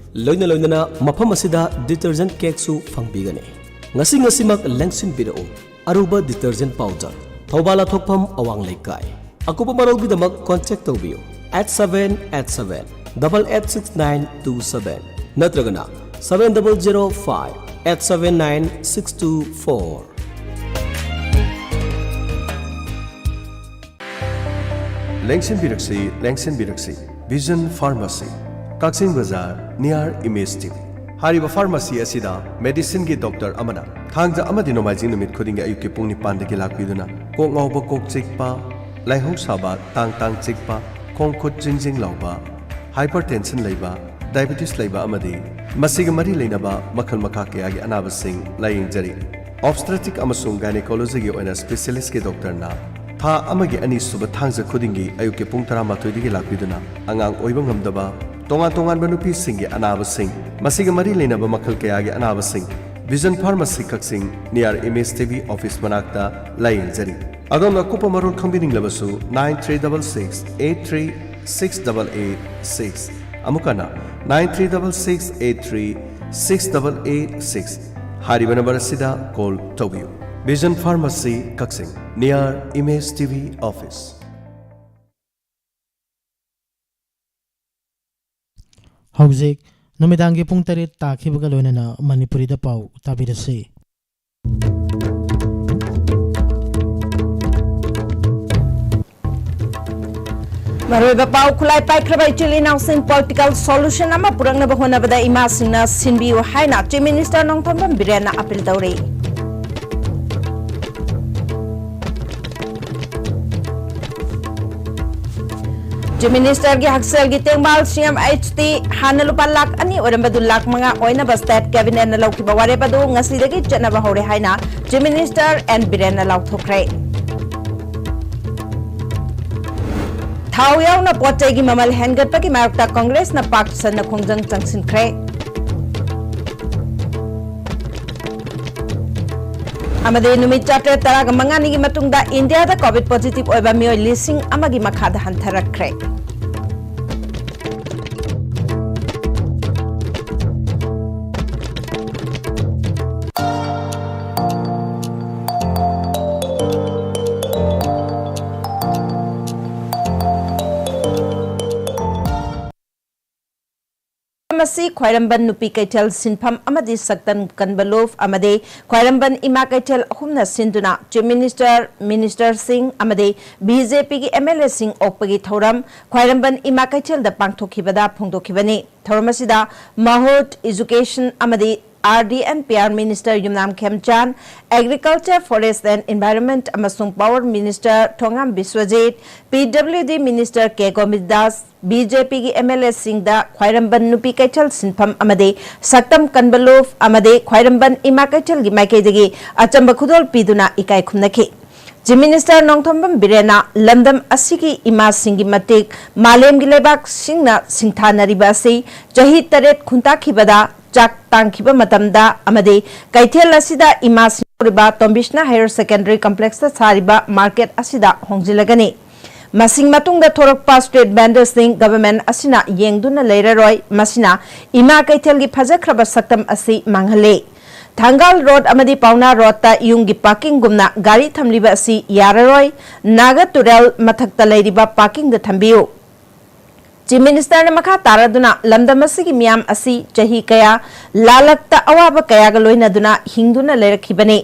ꯂꯣꯏꯅ ꯂꯣꯏꯅꯅ ꯃꯐꯝ ꯑꯁꯤꯗ detergent cakeꯁꯨ ꯐꯪꯕꯤꯒꯅꯤ꯫ ꯉꯁꯤ ꯉꯁꯤꯃꯛ ꯂꯦꯡꯁꯤꯟꯕꯤꯔꯛꯎ꯫ ꯑꯔꯨꯕ detergent powder, ꯊꯧꯕꯥꯜ ꯂꯥꯊꯣꯛꯐꯝ ꯑꯋꯥꯡ ꯂꯩꯀꯥꯏ꯫ ꯑꯀꯨꯞꯄ ꯃꯔꯣꯜꯒꯤꯗꯃꯛ contact ꯇꯧꯕꯤꯌꯨ eight seven eight seven double eight six nine two seven ꯅꯠꯇ꯭ꯔꯒꯅ seven double zero five eight seven nine six two four꯫ ꯂꯦꯡꯁꯤꯟꯕꯤꯔꯛꯁꯤ, ꯂꯦꯡꯁꯤꯟꯕꯤꯔꯛꯁꯤ꯫ Vision Pharmacy, ꯀꯛꯆꯤꯡ ꯕꯖꯥꯔ, near Image T V꯫ ꯍꯥꯏꯔꯤꯕ pharmacy ꯑꯁꯤꯗ medicineꯒꯤ doctor ꯑꯃꯅ ꯊꯥꯡꯖ ꯑꯃꯗꯤ ꯅꯣꯡꯃꯥꯏꯖꯤꯡ ꯅꯨꯃꯤꯠ ꯈꯨꯗꯤꯡꯒꯤ ꯑꯌꯨꯛꯀꯤ ꯄꯨꯡ ꯅꯤꯄꯥꯟꯗꯒꯤ ꯂꯥꯛꯄꯤꯗꯨꯅ ꯀꯣꯛ ꯉꯥꯎꯕ, ꯀꯣꯛ ꯆꯤꯛꯄ, ꯂꯥꯏꯍꯧ ꯁꯥꯕ, ꯇꯥꯡ ꯇꯥꯡ ꯆꯤꯛꯄ, ꯈꯣꯡ ꯈꯨꯠ ꯖꯤꯡ ꯖꯤꯡ ꯂꯥꯎꯕ, hypertension ꯂꯩꯕ, diabetes ꯂꯩꯕ ꯑꯃꯗꯤ ꯃꯁꯤꯒ ꯃꯔꯤ ꯂꯩꯅꯕ ꯃꯈꯜ ꯃꯈꯥ ꯀꯌꯥꯒꯤ ꯑꯅꯥꯕꯁꯤꯡ ꯂꯥꯌꯦꯡꯖꯔꯤ꯫ Obstetric ꯑꯃꯁꯨꯡ Gynecologyꯒꯤ ꯑꯣꯏꯅ specialistꯀꯤ doctorꯅ ꯊꯥ ꯑꯃꯒꯤ ꯑꯅꯤꯁꯨꯕ ꯊꯥꯡꯖ ꯈꯨꯗꯤꯡꯒꯤ ꯑꯌꯨꯛꯀꯤ ꯄꯨꯡ ꯇꯔꯥꯃꯥꯊꯣꯏꯗꯒꯤ ꯂꯥꯛꯄꯤꯗꯨꯅ ꯑꯉꯥꯡ ꯑꯣꯏꯕ ꯉꯝꯗꯕ, ꯇꯣꯉꯥꯟ ꯇꯣꯉꯥꯟꯕ ꯅꯨꯄꯤꯁꯤꯡꯒꯤ ꯑꯅꯥꯕꯁꯤꯡ, ꯃꯁꯤꯒ ꯃꯔꯤ ꯂꯩꯅꯕ ꯃꯈꯜ ꯀꯌꯥꯒꯤ ꯑꯅꯥꯕꯁꯤꯡ Vision Pharmacy ꯀꯛꯆꯤꯡ, near Image T V office ꯃꯅꯥꯛꯇ ꯂꯥꯌꯦꯡꯖꯔꯤ꯫ ꯑꯗꯣꯝꯅ ꯑꯀꯨꯞꯄ ꯃꯔꯣꯜ ꯈꯪꯕꯤꯅꯤꯡꯂꯕꯁꯨ, nine three double six eight three six double eight six, ꯑꯃꯨꯛ ꯍꯟꯅ, nine three double six eight three six double eight six ꯍꯥꯏꯔꯤꯕ ꯅꯝꯕꯔ ꯑꯁꯤꯗ ꯀꯣꯜ ꯇꯧꯕꯤꯌꯨ꯫ ꯚꯤꯖꯟ ꯐꯥꯔꯃꯥꯁꯤ, ꯀꯛꯆꯤꯡ, near Image T V office꯫ ꯍꯧꯖꯤꯛ ꯅꯨꯃꯤꯗꯥꯡꯒꯤ ꯄꯨꯡ ꯇꯔꯦꯠ ꯇꯥꯈꯤꯕꯒ ꯂꯣꯏꯅꯅ ꯃꯅꯤꯄꯨꯔꯤꯗ ꯄꯥꯎ ꯇꯥꯕꯤꯔꯁꯤ꯫ ꯃꯔꯨꯑꯣꯏꯕ ꯄꯥꯎ꯫ ꯈꯨꯠꯂꯥꯏ ꯄꯥꯏꯈ꯭ꯔꯕ ꯏꯆꯤꯜ ꯏꯅꯥꯎꯁꯤꯡ political solution ꯑꯃ ꯄꯨꯔꯛꯅꯕ ꯍꯣꯠꯅꯕꯗ ꯏꯃꯥꯁꯤꯡꯅ ꯁꯤꯟꯕꯤꯌꯨ ꯍꯥꯏꯅ Chief Minister ꯅꯣꯡꯊꯣꯝꯕꯝ ꯕꯤꯔꯦꯟꯅ appeal ꯇꯧꯔꯤ꯫ Chief Ministerꯒꯤ ꯍꯛꯁꯦꯜꯒꯤ ꯇꯦꯡꯕꯥꯜ CMHT ꯍꯥꯟꯅ ꯂꯨꯄꯥ ꯂꯥꯈ ꯑꯅꯤ ꯑꯣꯏꯔꯝꯕꯗꯨ ꯂꯥꯈ ꯃꯉꯥ ꯑꯣꯏꯅꯕ state cabinetꯅ ꯂꯧꯈꯤꯕ ꯋꯥꯔꯦꯞ ꯑꯗꯨ ꯉꯁꯤꯗꯒꯤ ꯆꯠꯅꯕ ꯍꯧꯔꯦ ꯍꯥꯏꯅ Chief Minister N ꯕꯤꯔꯦꯟꯅ ꯂꯥꯎꯊꯣꯛꯈ꯭ꯔꯦ꯫ ꯊꯥꯎ ꯌꯥꯎꯅ ꯄꯣꯠ ꯆꯩꯒꯤ ꯃꯃꯜ ꯍꯦꯟꯒꯠꯄꯒꯤ ꯃꯥꯌꯣꯛꯇ ꯀꯪꯒ꯭ꯔꯦꯁꯅ ꯄꯥꯛ ꯁꯟꯅ ꯈꯣꯡꯖꯪ ꯆꯪꯁꯤꯟꯈ꯭ꯔꯦ꯫ ꯑꯃꯗꯤ ꯅꯨꯃꯤꯠ ꯆꯥꯇ꯭ꯔꯦꯠ ꯇꯔꯥꯒ ꯃꯉꯥꯅꯤꯒꯤ ꯃꯇꯨꯡꯗ ꯏꯟꯗꯤꯌꯥꯗ COVID positive ꯑꯣꯏꯕ ꯃꯤꯑꯣꯏ ꯂꯤꯁꯤꯡ ꯑꯃꯒꯤ ꯃꯈꯥꯗ ꯍꯟꯊꯔꯛꯈ꯭ꯔꯦ꯫ ꯃꯁꯤ ꯈ꯭ꯋꯥꯏꯔꯝꯕꯟ ꯅꯨꯄꯤ ꯀꯩꯊꯦꯜ ꯁꯤꯟꯐꯝ ꯑꯃꯗꯤ ꯁꯛꯇꯝ ꯀꯟꯕ ꯂꯨꯞ ꯑꯃꯗꯤ ꯈ꯭ꯋꯥꯏꯔꯝꯕꯟ ꯏꯃꯥ ꯀꯩꯊꯦꯜ ꯑꯍꯨꯝꯅ ꯁꯤꯟꯗꯨꯅ Chief Minister, Ministerꯁꯤꯡ ꯑꯃꯗꯤ BJPꯒꯤ MLAꯁꯤꯡ ꯑꯣꯛꯄꯒꯤ ꯊꯧꯔꯝ ꯈ꯭ꯋꯥꯏꯔꯝꯕꯟ ꯏꯃꯥ ꯀꯩꯊꯦꯜꯗ ꯄꯥꯡꯊꯣꯛꯈꯤꯕꯗ ꯐꯣꯡꯗꯣꯛꯈꯤꯕꯅꯤ꯫ ꯊꯧꯔꯝ ꯑꯁꯤꯗ ꯃꯍꯨꯠ, Education ꯑꯃꯗꯤ RD and PR Minister Yumnam ꯈꯦꯝꯆꯥꯟ, Agriculture, Forest and Environment ꯑꯃꯁꯨꯡ Power Minister ꯊꯣꯉꯥꯝ ꯕꯤꯁ꯭ꯋꯖꯤꯠ, PWD Minister ꯀꯦ ꯒꯣꯕꯤꯟꯗꯥꯁ, BJPꯒꯤ MLAꯁꯤꯡꯗ ꯈ꯭ꯋꯥꯏꯔꯝꯕꯟ ꯅꯨꯄꯤ ꯀꯩꯊꯦꯜ ꯁꯤꯟꯐꯝ ꯑꯃꯗꯤ ꯁꯛꯇꯝ ꯀꯟꯕ ꯂꯨꯞ ꯑꯃꯗꯤ ꯈ꯭ꯋꯥꯏꯔꯝꯕꯟ ꯏꯃꯥ ꯀꯩꯊꯦꯜꯒꯤ ꯃꯥꯏꯀꯩꯗꯒꯤ ꯑꯆꯝꯕ ꯈꯨꯗꯣꯜ ꯄꯤꯗꯨꯅ ꯏꯀꯥꯏ ꯈꯨꯝꯅꯈꯤ꯫ Chief Minister ꯅꯣꯡꯊꯣꯝꯕꯝ ꯕꯤꯔꯦꯟꯅ ꯂꯝꯗꯝ ꯑꯁꯤꯒꯤ ꯏꯃꯥꯁꯤꯡꯒꯤ ꯃꯇꯤꯛ ꯃꯥꯂꯦꯝꯒꯤ ꯂꯩꯕꯥꯛꯁꯤꯡꯅ ꯁꯤꯡꯊꯥꯅꯔꯤꯕ ꯑꯁꯤ ꯆꯍꯤ ꯇꯔꯦꯠ ꯈꯨꯟꯇꯥꯛꯈꯤꯕꯗ ꯆꯥꯛ ꯇꯥꯡꯈꯤꯕ ꯃꯇꯝꯗ ꯑꯃꯗꯤ ꯀꯩꯊꯦꯜ ꯑꯁꯤꯗ ꯏꯃꯥꯁꯤꯡ ꯇꯧꯔꯤꯕ ꯇꯣꯝꯕꯤꯁꯅꯥ ꯍꯥꯌꯔ ꯁꯦꯀꯦꯟꯗꯔꯤ ꯀꯝꯄ꯭ꯂꯦꯛꯁꯇ ꯁꯥꯔꯤꯕ ꯃꯥꯔꯀꯦꯠ ꯑꯁꯤꯗ ꯍꯣꯡꯖꯤꯜꯂꯒꯅꯤ꯫ ꯃꯁꯤꯡ ꯃꯇꯨꯡꯗ ꯊꯣꯔꯛꯄ ꯁ꯭ꯇ꯭ꯔꯤꯠ ꯚꯦꯟꯗꯔꯁꯤꯡ ꯒꯚꯔꯟꯃꯦꯟꯠ ꯑꯁꯤꯅ ꯌꯦꯡꯗꯨꯅ ꯂꯩꯔꯔꯣꯏ꯫ ꯃꯁꯤꯅ ꯏꯃꯥ ꯀꯩꯊꯦꯜꯒꯤ ꯐꯖꯈ꯭ꯔꯕ ꯁꯛꯇꯝ ꯑꯁꯤ ꯃꯥꯡꯍꯜꯂꯤ꯫ ꯊꯪꯒꯥꯜ ꯔꯣꯗ ꯑꯃꯗꯤ ꯄꯥꯎꯅꯥ ꯔꯣꯗꯇ ꯌꯨꯝꯒꯤ ꯄꯥꯔꯀꯤꯡꯒꯨꯝꯅ ꯒꯥꯔꯤ ꯊꯝꯂꯤꯕ ꯑꯁꯤ ꯌꯥꯔꯔꯣꯏ꯫ ꯅꯥꯒ ꯇꯨꯔꯦꯜ ꯃꯊꯛꯇ ꯂꯩꯔꯤꯕ ꯄꯥꯔꯀꯤꯡꯗ ꯊꯝꯕꯤꯌꯨ꯫ ꯆꯤꯐ ꯃꯤꯅꯤꯁꯇꯔꯅ ꯃꯈꯥ ꯇꯥꯔꯗꯨꯅ ꯂꯝꯗꯝ ꯑꯁꯤꯒꯤ ꯃꯤꯌꯥꯝ ꯑꯁꯤ ꯆꯍꯤ ꯀꯌꯥ ꯂꯥꯂꯛꯇ ꯑꯋꯥꯕ ꯀꯌꯥꯒ ꯂꯣꯏꯅꯗꯨꯅ ꯍꯤꯡꯗꯨꯅ ꯂꯩꯔꯛꯈꯤꯕꯅꯤ꯫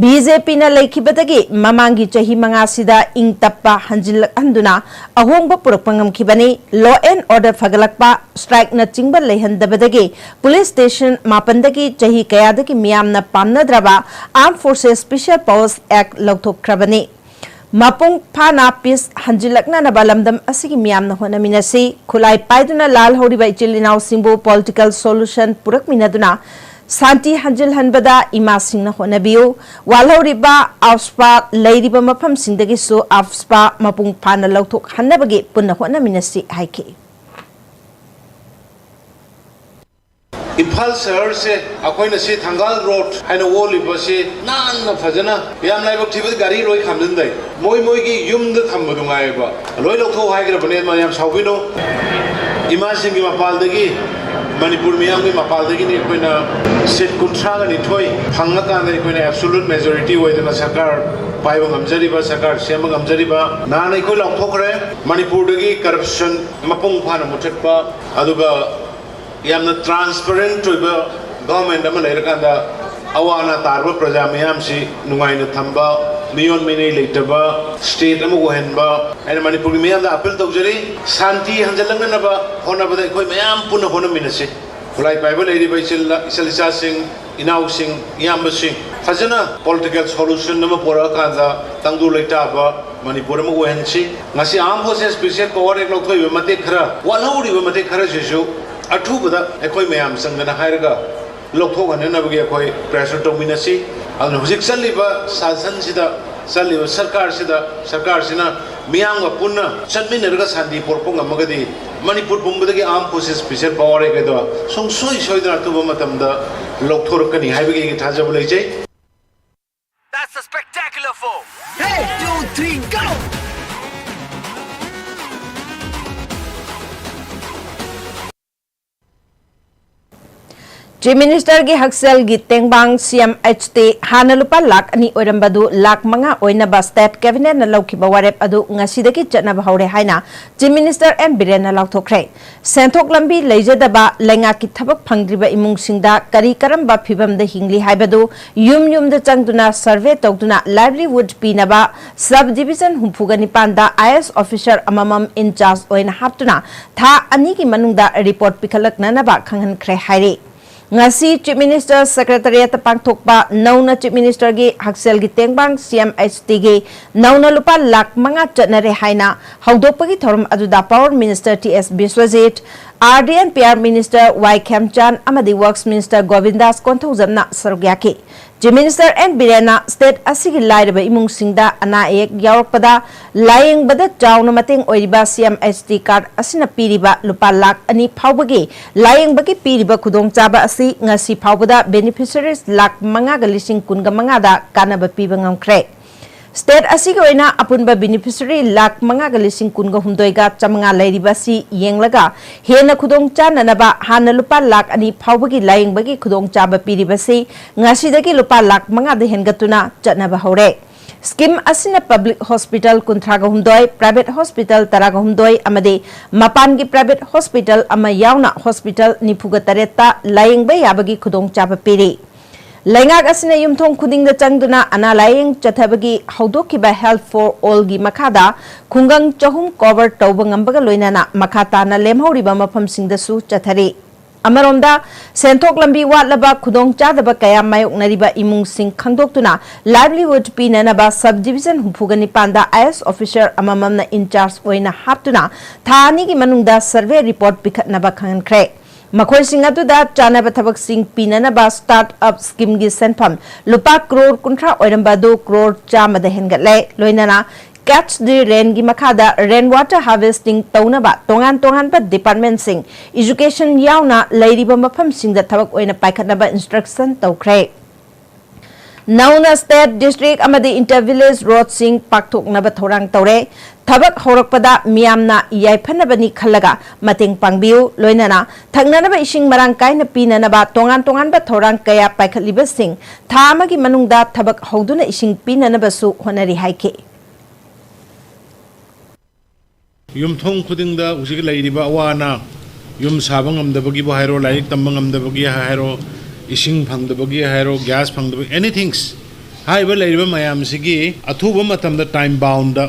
ꯕꯤ ꯖꯦ ꯄꯤꯅ ꯂꯩꯈꯤꯕꯗꯒꯤ ꯃꯃꯥꯡꯒꯤ ꯆꯍꯤ ꯃꯉꯥꯁꯤꯗ ꯏꯪ ꯇꯞꯄ ꯍꯟꯖꯤꯜꯂꯛꯍꯟꯗꯨꯅ ꯑꯍꯣꯡꯕ ꯄꯨꯔꯛꯄ ꯉꯝꯈꯤꯕꯅꯤ꯫ Law and order ꯐꯒꯠꯂꯛꯄ, ꯁ꯭ꯇ꯭ꯔꯥꯏꯛꯅꯆꯤꯡꯕ ꯂꯩꯍꯟꯗꯕꯗꯒꯤ ꯄꯨꯂꯤꯁ ꯁ꯭ꯇꯦꯁꯟ ꯃꯥꯄꯟꯗꯒꯤ ꯆꯍꯤ ꯀꯌꯥꯗꯒꯤ ꯃꯤꯌꯥꯝꯅ ꯄꯥꯝꯅꯗ꯭ꯔꯕ Armed Forces Special Powers Act ꯂꯧꯊꯣꯛꯈ꯭ꯔꯕꯅꯤ꯫ ꯃꯄꯨꯡ ꯐꯥꯅ ꯄꯤꯁ ꯍꯟꯖꯤꯜꯂꯛꯅꯅꯕ ꯂꯝꯗꯝ ꯑꯁꯤꯒꯤ ꯃꯤꯌꯥꯝꯅ ꯍꯣꯠꯅꯃꯤꯟꯅꯁꯤ꯫ ꯈꯨꯠꯂꯥꯏ ꯄꯥꯏꯗꯨꯅ ꯂꯥꯜꯍꯧꯔꯤꯕ ꯏꯆꯤꯜ ꯏꯅꯥꯎꯁꯤꯡꯕꯨ ꯄꯣꯂꯤꯇꯤꯀꯦꯜ ꯁꯣꯂꯨꯁꯟ ꯄꯨꯔꯛꯃꯤꯟꯅꯗꯨꯅ ꯁꯥꯟꯇꯤ ꯍꯟꯖꯤꯜꯍꯟꯕꯗ ꯏꯃꯥꯁꯤꯡꯅ ꯍꯣꯠꯅꯕꯤꯌꯨ꯫ ꯋꯥꯜꯍꯧꯔꯤꯕ ꯑꯐꯁ꯭ꯄꯥ ꯂꯩꯔꯤꯕ ꯃꯐꯝꯁꯤꯡꯗꯒꯤꯁꯨ ꯑꯐꯁ꯭ꯄꯥ ꯃꯄꯨꯡ ꯐꯥꯅ ꯂꯧꯊꯣꯛꯍꯟꯅꯕꯒꯤ ꯄꯨꯟꯅ ꯍꯣꯠꯅꯃꯤꯟꯅꯁꯤ ꯍꯥꯏꯈꯤ꯫ ꯏꯝꯐꯥꯜ ꯁꯍꯔꯁꯦ ꯑꯩꯈꯣꯏꯅ ꯁꯤ ꯊꯪꯒꯥꯜ ꯔꯣꯗ ꯍꯥꯏꯅ ꯑꯣꯜꯂꯤꯕꯁꯤ ꯅꯥꯟꯅ ꯐꯖꯅ ꯌꯥꯝ ꯂꯥꯏꯕꯛ ꯊꯤꯕꯗ ꯒꯥꯔꯤ ꯂꯣꯏ ꯈꯥꯝꯖꯤꯟꯗꯩ꯫ ꯃꯣꯏ ꯃꯣꯏꯒꯤ ꯌꯨꯝꯗ ꯊꯝꯕꯗꯨ ꯉꯥꯏꯌꯦꯕ꯫ ꯂꯣꯏ ꯂꯧꯊꯣꯛꯑꯣ ꯍꯥꯏꯈ꯭ꯔꯕꯅꯦ, ꯃꯌꯥꯝ ꯁꯥꯎꯕꯤꯅꯨ꯫ ꯏꯃꯥꯁꯤꯡꯒꯤ ꯃꯄꯥꯜꯗꯒꯤ, ꯃꯅꯤꯄꯨꯔ ꯃꯤꯌꯥꯝꯒꯤ ꯃꯄꯥꯜꯗꯒꯤꯅꯤ ꯑꯩꯈꯣꯏꯅ ꯁꯤꯠ ꯀꯨꯟꯊ꯭ꯔꯥꯒ ꯅꯤꯊꯣꯏ ꯐꯪꯉꯀꯥꯟꯗ ꯑꯩꯈꯣꯏꯅ absolute majority ꯑꯣꯏꯗꯅ ꯁꯔꯀꯥꯔ ꯄꯥꯏꯕ ꯉꯝꯖꯔꯤꯕ, ꯁꯔꯀꯥꯔ ꯁꯦꯝꯕ ꯉꯝꯖꯔꯤꯕ꯫ ꯅꯍꯥꯟ ꯑꯩꯈꯣꯏ ꯂꯥꯎꯊꯣꯛꯈ꯭ꯔꯦ ꯃꯅꯤꯄꯨꯔꯗꯒꯤ ꯀꯔꯞꯁꯟ ꯃꯄꯨꯡ ꯐꯥꯅ ꯃꯨꯊꯠꯄ, ꯑꯗꯨꯒ ꯌꯥꯝꯅ transparent ꯑꯣꯏꯕ ꯒꯚꯔꯟꯃꯦꯟꯠ ꯑꯃ ꯂꯩꯔꯀꯥꯟꯗ ꯑꯋꯥ ꯑꯅꯥ ꯇꯥꯔꯕ ꯄ꯭ꯔꯖꯥ ꯃꯌꯥꯝꯁꯤ ꯅꯨꯡꯉꯥꯏꯅ ꯊꯝꯕ, ꯃꯤꯑꯣꯟ ꯃꯤꯅꯩ ꯂꯩꯇꯕ ꯁ꯭ꯇꯦꯠ ꯑꯃ ꯑꯣꯏꯍꯟꯕ꯫ ꯑꯩꯅ ꯃꯅꯤꯄꯨꯔꯒꯤ ꯃꯤꯌꯥꯝꯗ ꯑꯄꯤꯜ ꯇꯧꯖꯔꯤ, ꯁꯥꯟꯇꯤ ꯍꯟꯖꯤꯜꯂꯛꯅꯅꯕ ꯍꯣꯠꯅꯕꯗ ꯑꯩꯈꯣꯏ ꯃꯌꯥꯝ ꯄꯨꯟꯅ ꯍꯣꯠꯅꯃꯤꯟꯅꯁꯤ꯫ ꯈꯨꯠꯂꯥꯏ ꯄꯥꯏꯕ ꯂꯩꯔꯤꯕ ꯏꯆꯤꯜ ꯏꯆꯤꯜ ꯏꯆꯥꯁꯤꯡ, ꯏꯅꯥꯎꯁꯤꯡ, ꯏꯌꯥꯝꯕꯁꯤꯡ, ꯐꯖꯅ ꯄꯣꯂꯤꯇꯤꯀꯦꯜ ꯁꯣꯂꯨꯁꯟ ꯑꯃ ꯄꯨꯔꯛꯑꯀꯥꯟꯗ ꯇꯪꯗꯨ ꯂꯩꯇꯥꯕ ꯃꯅꯤꯄꯨꯔ ꯑꯃ ꯑꯣꯏꯍꯟꯁꯤ꯫ ꯉꯁꯤ Armed Forces Special Power Act ꯂꯧꯊꯣꯛꯏꯕ ꯃꯇꯦꯛ ꯈꯔ, ꯋꯥꯠꯍꯧꯔꯤꯕ ꯃꯇꯦꯛ ꯈꯔꯁꯤꯁꯨ ꯑꯊꯨꯕꯗ ꯑꯩꯈꯣꯏ ꯃꯌꯥꯝ ꯆꯪꯗꯅ ꯍꯥꯏꯔꯒ ꯂꯧꯊꯣꯛꯍꯟꯅꯅꯕꯒꯤ ꯑꯩꯈꯣꯏ ꯄ꯭ꯔꯦꯁꯔ ꯇꯧꯃꯤꯟꯅꯁꯤ꯫ ꯑꯗꯨꯅ ꯍꯧꯖꯤꯛ ꯆꯠꯂꯤꯕ ꯁꯥꯁꯟꯁꯤꯗ, ꯆꯠꯂꯤꯕ ꯁꯔꯀꯥꯔꯁꯤꯗ, ꯁꯔꯀꯥꯔꯁꯤꯅ ꯃꯤꯌꯥꯝꯒ ꯄꯨꯟꯅ ꯆꯠꯃꯤꯟꯅꯔꯒ ꯁꯥꯟꯇꯤ ꯄꯨꯔꯛꯄ ꯉꯝꯃꯒꯗꯤ Manipur ꯄꯨꯝꯕꯗꯒꯤ armed forces special power act ꯑꯗꯣ ꯁꯨꯡꯁꯣꯏ ꯁꯣꯏꯗꯅ ꯑꯊꯨꯕ ꯃꯇꯝꯗ ꯂꯧꯊꯣꯔꯛꯀꯅꯤ ꯍꯥꯏꯕꯒꯤ ꯑꯩꯒꯤ ꯊꯥꯖꯕ ꯂꯩꯖꯩ꯫ That's a spectacular four. Hey, two, three, go! Chief Minister ꯒꯤ ꯍꯛꯁꯦꯜꯒꯤ ꯇꯦꯡꯕꯥꯡ C M H T ꯍꯥꯟꯅ ꯂꯨꯄꯥ ꯂꯥꯈ ꯑꯅꯤ ꯑꯣꯏꯔꯝꯕꯗꯨ ꯂꯥꯈ ꯃꯉꯥ ꯑꯣꯏꯅꯕ State Cabinet ꯅ ꯂꯧꯈꯤꯕ ꯋꯥꯔꯦꯞ ꯑꯗꯨ ꯉꯁꯤꯗꯒꯤ ꯆꯠꯅꯕ ꯍꯧꯔꯦ ꯍꯥꯏꯅ Chief Minister N Biren ꯅ ꯂꯥꯎꯊꯣꯛꯈ꯭ꯔꯦ꯫ ꯁꯦꯟꯊꯣꯛ ꯂꯝꯕꯤ ꯂꯩꯖꯗꯕ ꯂꯩꯉꯥꯛꯀꯤ ꯊꯕꯛ ꯐꯪꯗ꯭ꯔꯤꯕ ꯏꯃꯨꯡꯁꯤꯡꯗ ꯀꯔꯤ ꯀꯔꯝꯕ ꯐꯤꯕꯝꯗ ꯍꯤꯡꯂꯤ ꯍꯥꯏꯕꯗꯨ ꯌꯨꯝ ꯌꯨꯝꯗ ꯆꯪꯗꯨꯅ survey ꯇꯧꯗꯨꯅ livelihood ꯄꯤꯅꯕ sub division ꯍꯨꯝꯐꯨꯒ ꯅꯤꯄꯥꯟꯗ I A S officer ꯑꯃꯃꯝ in charge ꯑꯣꯏꯅ ꯍꯥꯞꯇꯨꯅ ꯊꯥ ꯑꯅꯤꯒꯤ ꯃꯅꯨꯡꯗ report ꯄꯤꯈꯠꯂꯛꯅꯅꯕ ꯈꯪꯍꯟꯈ꯭ꯔꯦ ꯍꯥꯏꯔꯤ꯫ ꯉꯁꯤ Chief Minister Secretariat ꯇ ꯄꯥꯡꯊꯣꯛꯄ ꯅꯧꯅ Chief Minister ꯒꯤ ꯍꯛꯁꯦꯜꯒꯤ ꯇꯦꯡꯕꯥꯡ C M H T ꯒꯤ ꯅꯧꯅ ꯂꯨꯄꯥ ꯂꯥꯈ ꯃꯉꯥ ꯆꯠꯅꯔꯦ ꯍꯥꯏꯅ ꯍꯧꯗꯣꯛꯄꯒꯤ ꯊꯧꯔꯝ ꯑꯗꯨꯗ Power Minister T S Biswajit, R D and P R Minister Y Khemchand ꯑꯃꯗꯤ Works Minister Govindas ꯀꯣꯟꯊꯧꯖꯝꯅ ꯁꯔꯨꯛ ꯌꯥꯈꯤ꯫ Chief Minister N Biren ꯅ state ꯑꯁꯤꯒꯤ ꯂꯥꯏꯔꯕ ꯏꯃꯨꯡꯁꯤꯡꯗ ꯑꯅꯥ ꯑꯌꯦꯛ ꯌꯥꯎꯔꯛꯄꯗ ꯂꯥꯌꯦꯡꯕꯗ ꯆꯥꯎꯅ ꯃꯇꯦꯡ ꯑꯣꯏꯔꯤꯕ C M H T card ꯑꯁꯤꯅ ꯄꯤꯔꯤꯕ ꯂꯨꯄꯥ ꯂꯥꯈ ꯑꯅꯤ ꯐꯥꯎꯕꯒꯤ ꯂꯥꯌꯦꯡꯕꯒꯤ ꯄꯤꯔꯤꯕ ꯈꯨꯗꯣꯡꯆꯥꯕ ꯑꯁꯤ ꯉꯁꯤ ꯐꯥꯎꯕꯗ beneficiaries ꯂꯥꯈ ꯃꯉꯥꯒ ꯂꯤꯁꯤꯡ ꯀꯨꯟꯒ ꯃꯉꯥꯗ ꯀꯥꯟꯅꯕ ꯄꯤꯕ ꯉꯝꯈ꯭ꯔꯦ꯫ State ꯑꯁꯤꯒꯤ ꯑꯣꯏꯅ ꯑꯄꯨꯟꯕ beneficiary ꯂꯥꯈ ꯃꯉꯥꯒ ꯂꯤꯁꯤꯡ ꯀꯨꯟꯒ ꯍꯨꯝꯗꯣꯏꯒ ꯆꯥꯃꯉꯥ ꯂꯩꯔꯤꯕ ꯑꯁꯤ ꯌꯦꯡꯂꯒ ꯍꯦꯟꯅ ꯈꯨꯗꯣꯡ ꯆꯥꯅꯅꯕ ꯍꯥꯟꯅ ꯂꯨꯄꯥ ꯂꯥꯈ ꯑꯅꯤ ꯐꯥꯎꯕꯒꯤ ꯂꯥꯌꯦꯡꯕꯒꯤ ꯈꯨꯗꯣꯡꯆꯥꯕ ꯄꯤꯔꯤꯕꯁꯤ ꯉꯁꯤꯗꯒꯤ ꯂꯨꯄꯥ ꯂꯥꯈ ꯃꯉꯥꯗ ꯍꯦꯟꯒꯠꯇꯨꯅ ꯆꯠꯅꯕ ꯍꯧꯔꯦ꯫ Scheme ꯑꯁꯤꯅ public hospital ꯀꯨꯟꯊ꯭ꯔꯥꯒ ꯍꯨꯝꯗꯣꯏ, private hospital ꯇꯔꯥꯒ ꯍꯨꯝꯗꯣꯏ ꯑꯃꯗꯤ ꯃꯄꯥꯟꯒꯤ private hospital ꯑꯃ ꯌꯥꯎꯅ hospital ꯅꯤꯐꯨꯒ ꯇꯔꯦꯠꯇ ꯂꯥꯌꯦꯡꯕ ꯌꯥꯕꯒꯤ ꯈꯨꯗꯣꯡꯆꯥꯕ ꯄꯤꯔꯤ꯫ ꯂꯩꯉꯥꯛ ꯑꯁꯤꯅ ꯌꯨꯝꯊꯣꯡ ꯈꯨꯗꯤꯡꯗ ꯆꯪꯗꯨꯅ ꯑꯅꯥ ꯂꯥꯌꯦꯡ ꯆꯠꯊꯕꯒꯤ ꯍꯧꯗꯣꯛꯈꯤꯕ Health for All ꯒꯤ ꯃꯈꯥꯗ ꯈꯨꯡꯒꯪ ꯆꯍꯨꯝ cover ꯇꯧꯕ ꯉꯝꯕꯒ ꯂꯣꯏꯅꯅ ꯃꯈꯥ ꯇꯥꯅ ꯂꯦꯝꯍꯧꯔꯤꯕ ꯃꯐꯝꯁꯤꯡꯗꯁꯨ ꯆꯠꯊꯔꯤ꯫ ꯑꯃꯔꯣꯝꯗ, ꯁꯦꯟꯊꯣꯛ ꯂꯝꯕꯤ ꯋꯥꯠꯂꯕ ꯈꯨꯗꯣꯡꯆꯥꯗꯕ ꯀꯌꯥ ꯃꯥꯌꯣꯛꯅꯔꯤꯕ ꯏꯃꯨꯡꯁꯤꯡ ꯈꯪꯗꯣꯛꯇꯨꯅ livelihood ꯄꯤꯅꯅꯕ sub division ꯍꯨꯝꯐꯨꯒ ꯅꯤꯄꯥꯟꯗ I A S officer ꯑꯃꯃꯝꯅ in charge ꯑꯣꯏꯅ ꯍꯥꯞꯇꯨꯅ ꯊꯥ ꯑꯅꯤꯒꯤ ꯃꯅꯨꯡꯗ survey report ꯄꯤꯈꯠꯅꯕ ꯈꯪꯍꯟꯈ꯭ꯔꯦ꯫ ꯃꯈꯣꯏꯁꯤꯡ ꯑꯗꯨꯗ ꯆꯥꯅꯕ ꯊꯕꯛꯁꯤꯡ ꯄꯤꯅꯅꯕ start up scheme ꯒꯤ ꯁꯦꯟꯐꯝ ꯂꯨꯄꯥ ꯀ꯭ꯔꯣꯔ ꯀꯨꯟꯊ꯭ꯔꯥ ꯑꯣꯏꯔꯝꯕ ꯑꯗꯨ ꯀ꯭ꯔꯣꯔ ꯆꯥꯝꯃꯗ ꯍꯦꯟꯒꯠꯂꯦ꯫ ꯂꯣꯏꯅꯅ Catch the Rainꯒꯤ ꯃꯈꯥꯗ rain water harvesting ꯇꯧꯅꯕ ꯇꯣꯉꯥꯟ ꯇꯣꯉꯥꯟꯕ departmentꯁꯤꯡ, education ꯌꯥꯎꯅ ꯂꯩꯔꯤꯕ ꯃꯐꯝꯁꯤꯡꯗ ꯊꯕꯛ ꯑꯣꯏꯅ ꯄꯥꯏꯈꯠꯅꯕ instruction ꯇꯧꯈ꯭ꯔꯦ꯫ ꯅꯧꯅ state, district ꯑꯃꯗꯤ inter village roadꯁꯤꯡ ꯄꯥꯛꯊꯣꯛꯅꯕ ꯊꯧꯔꯥꯡ ꯇꯧꯔꯦ꯫ ꯊꯕꯛ ꯍꯧꯔꯛꯄꯗ ꯃꯤꯌꯥꯝꯅ ꯌꯥꯏꯐꯅꯕꯅꯤ ꯈꯜꯂꯒ ꯃꯇꯦꯡ ꯄꯥꯡꯕꯤꯌꯨ꯫ ꯂꯣꯏꯅꯅ ꯊꯛꯅꯅꯕ ꯏꯁꯤꯡ ꯃꯔꯥꯡ ꯀꯥꯏꯅ ꯄꯤꯅꯅꯕ ꯇꯣꯉꯥꯟ ꯇꯣꯉꯥꯟꯕ ꯊꯧꯔꯥꯡ ꯀꯌꯥ ꯄꯥꯏꯈꯠꯂꯤꯕꯁꯤꯡ ꯊꯥ ꯑꯃꯒꯤ ꯃꯅꯨꯡꯗ ꯊꯕꯛ ꯍꯧꯗꯨꯅ ꯏꯁꯤꯡ ꯄꯤꯅꯅꯕꯁꯨ ꯍꯣꯠꯅꯔꯤ ꯍꯥꯏꯈꯤ꯫ ꯌꯨꯝꯊꯣꯡ ꯈꯨꯗꯤꯡꯗ ꯍꯧꯖꯤꯛ ꯂꯩꯔꯤꯕ ꯑꯋꯥ ꯑꯅꯥ, ꯌꯨꯝ ꯁꯥꯕ ꯉꯝꯗꯕꯒꯤꯕꯨ ꯍꯥꯏꯔꯣ, ꯂꯥꯏꯔꯤꯛ ꯇꯝꯕ ꯉꯝꯗꯕꯒꯤ ꯍꯥꯏꯔꯣ, ꯏꯁꯤꯡ ꯐꯪꯗꯕꯒꯤ ꯍꯥꯏꯔꯣ, gas ꯐꯪꯗꯕ, anything, ꯍꯥꯏꯔꯤꯕ ꯂꯩꯔꯤꯕ ꯃꯌꯥꯝꯁꯤꯒꯤ ꯑꯊꯨꯕ ꯃꯇꯝꯗ time boundꯗ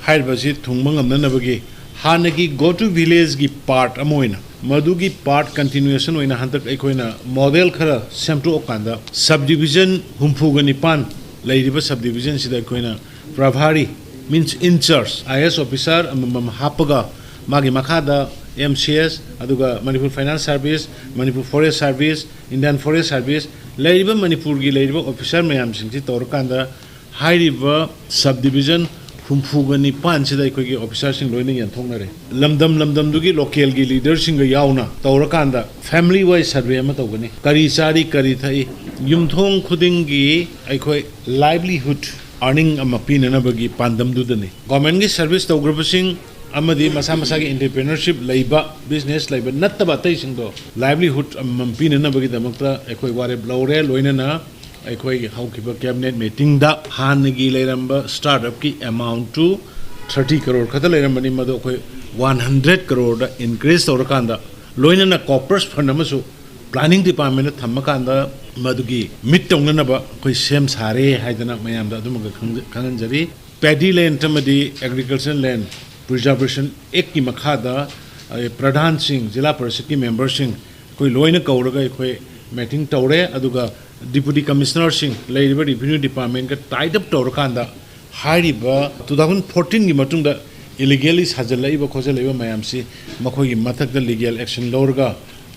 ꯍꯥꯏꯔꯤꯕꯁꯤ ꯊꯨꯡꯕ ꯉꯝꯅꯅꯕꯒꯤ ꯍꯥꯟꯅꯒꯤ Go to Villageꯒꯤ part ꯑꯃ ꯑꯣꯏꯅ, ꯃꯗꯨꯒꯤ part continuation ꯑꯣꯏꯅ ꯍꯟꯗꯛ ꯑꯩꯈꯣꯏꯅ model ꯈꯔ ꯁꯦꯝꯗꯣꯛꯑꯀꯥꯟꯗ subdivision ꯍꯨꯝꯐꯨꯒ ꯅꯤꯄꯥꯟ ꯂꯩꯔꯤꯕ subdivisionꯁꯤꯗ ꯑꯩꯈꯣꯏꯅ Prabhari, means in charge, I A S officer ꯑꯃꯃꯝ ꯍꯥꯞꯄꯒ ꯃꯥꯒꯤ ꯃꯈꯥꯗ M C S, ꯑꯗꯨꯒ Manipur Finance Service, Manipur Forest Service, Indian Forest Service, ꯂꯩꯔꯤꯕ ꯃꯅꯤꯄꯨꯔꯒꯤ ꯂꯩꯔꯤꯕ officer ꯃꯌꯥꯝꯁꯤꯡꯁꯤ ꯇꯧꯔꯀꯥꯟꯗ ꯍꯥꯏꯔꯤꯕ subdivision ꯍꯨꯝꯐꯨꯒ ꯅꯤꯄꯥꯟꯁꯤꯗ ꯑꯩꯈꯣꯏꯒꯤ officerꯁꯤꯡ ꯂꯣꯏꯅ ꯌꯦꯟꯊꯣꯛꯅꯔꯦ꯫ ꯂꯝꯗꯝ ꯂꯝꯗꯝꯗꯨꯒꯤ localꯒꯤ leaderꯁꯤꯡꯒ ꯌꯥꯎꯅ ꯇꯧꯔꯀꯥꯟꯗ family wise survey ꯑꯃ ꯇꯧꯒꯅꯤ꯫ ꯀꯔꯤ ꯆꯥꯔꯤ, ꯀꯔꯤ ꯊꯛꯏ, ꯌꯨꯝꯊꯣꯡ ꯈꯨꯗꯤꯡꯒꯤ ꯑꯩꯈꯣꯏ livelihood earning ꯑꯃ ꯄꯤꯅꯅꯕꯒꯤ ꯄꯥꯟꯗꯝꯗꯨꯗꯅꯤ꯫ Governmentꯀꯤ service ꯇꯧꯈ꯭ꯔꯕꯁꯤꯡ ꯑꯃꯗꯤ ꯃꯁꯥ ꯃꯁꯥꯒꯤ entrepreneurship ꯂꯩꯕ, business ꯂꯩꯕ ꯅꯠꯇꯕ ꯑꯇꯩꯁꯤꯡꯗꯣ livelihood ꯑꯃꯃꯝ ꯄꯤꯅꯅꯕꯒꯤꯗꯃꯛꯇ ꯑꯩꯈꯣꯏ ꯋꯥꯔꯦꯞ ꯂꯧꯔꯦ꯫ ꯂꯣꯏꯅꯅ ꯑꯩꯈꯣꯏꯒꯤ ꯍꯧꯈꯤꯕ cabinet meetingꯗ ꯍꯥꯟꯅꯒꯤ ꯂꯩꯔꯝꯕ startupꯀꯤ amountꯇꯨ thirty crore ꯈꯛꯇ ꯂꯩꯔꯝꯕꯅꯤ, ꯃꯗꯨ ꯑꯩꯈꯣꯏ one hundred croreꯗ increase ꯇꯧꯔꯀꯥꯟꯗ, ꯂꯣꯏꯅꯅ corpus fund ꯑꯃꯁꯨ planning departmentꯇ ꯊꯝꯃꯀꯥꯟꯗ ꯃꯗꯨꯒꯤ meet ꯇꯧꯅꯅꯕ ꯑꯩꯈꯣꯏ ꯁꯦꯝ ꯁꯥꯔꯦ ꯍꯥꯏꯗꯅ ꯃꯌꯥꯝꯗ ꯑꯗꯨꯃꯒ ꯈꯪꯖ-, ꯈꯪꯍꯟꯖꯔꯤ꯫ Paddy land ꯑꯃꯗꯤ Agriculture Land Preservation Actꯀꯤ ꯃꯈꯥꯗ, ꯑ, ꯄ꯭ꯔꯙꯥꯟꯁꯤꯡ, ꯖꯤꯂꯥ ꯄꯔꯤꯁꯠꯀꯤ memberꯁꯤꯡ ꯑꯩꯈꯣꯏ ꯂꯣꯏꯅ ꯀꯧꯔꯒ ꯑꯩꯈꯣꯏ meeting ꯇꯧꯔꯦ꯫ ꯑꯗꯨꯒ deputy commissionerꯁꯤꯡ, ꯂꯩꯔꯤꯕ revenue departmentꯀ tied up ꯇꯧꯔꯀꯥꯟꯗ ꯍꯥꯏꯔꯤꯕ two thousand fourteenꯒꯤ ꯃꯇꯨꯡꯗ illegally ꯁꯥꯖꯤꯜꯂꯛꯏꯕ ꯈꯣꯠꯆꯜꯂꯛꯏꯕ ꯃꯌꯥꯝꯁꯤ ꯃꯈꯣꯏꯒꯤ ꯃꯊꯛꯇ legal action ꯂꯧꯔꯒ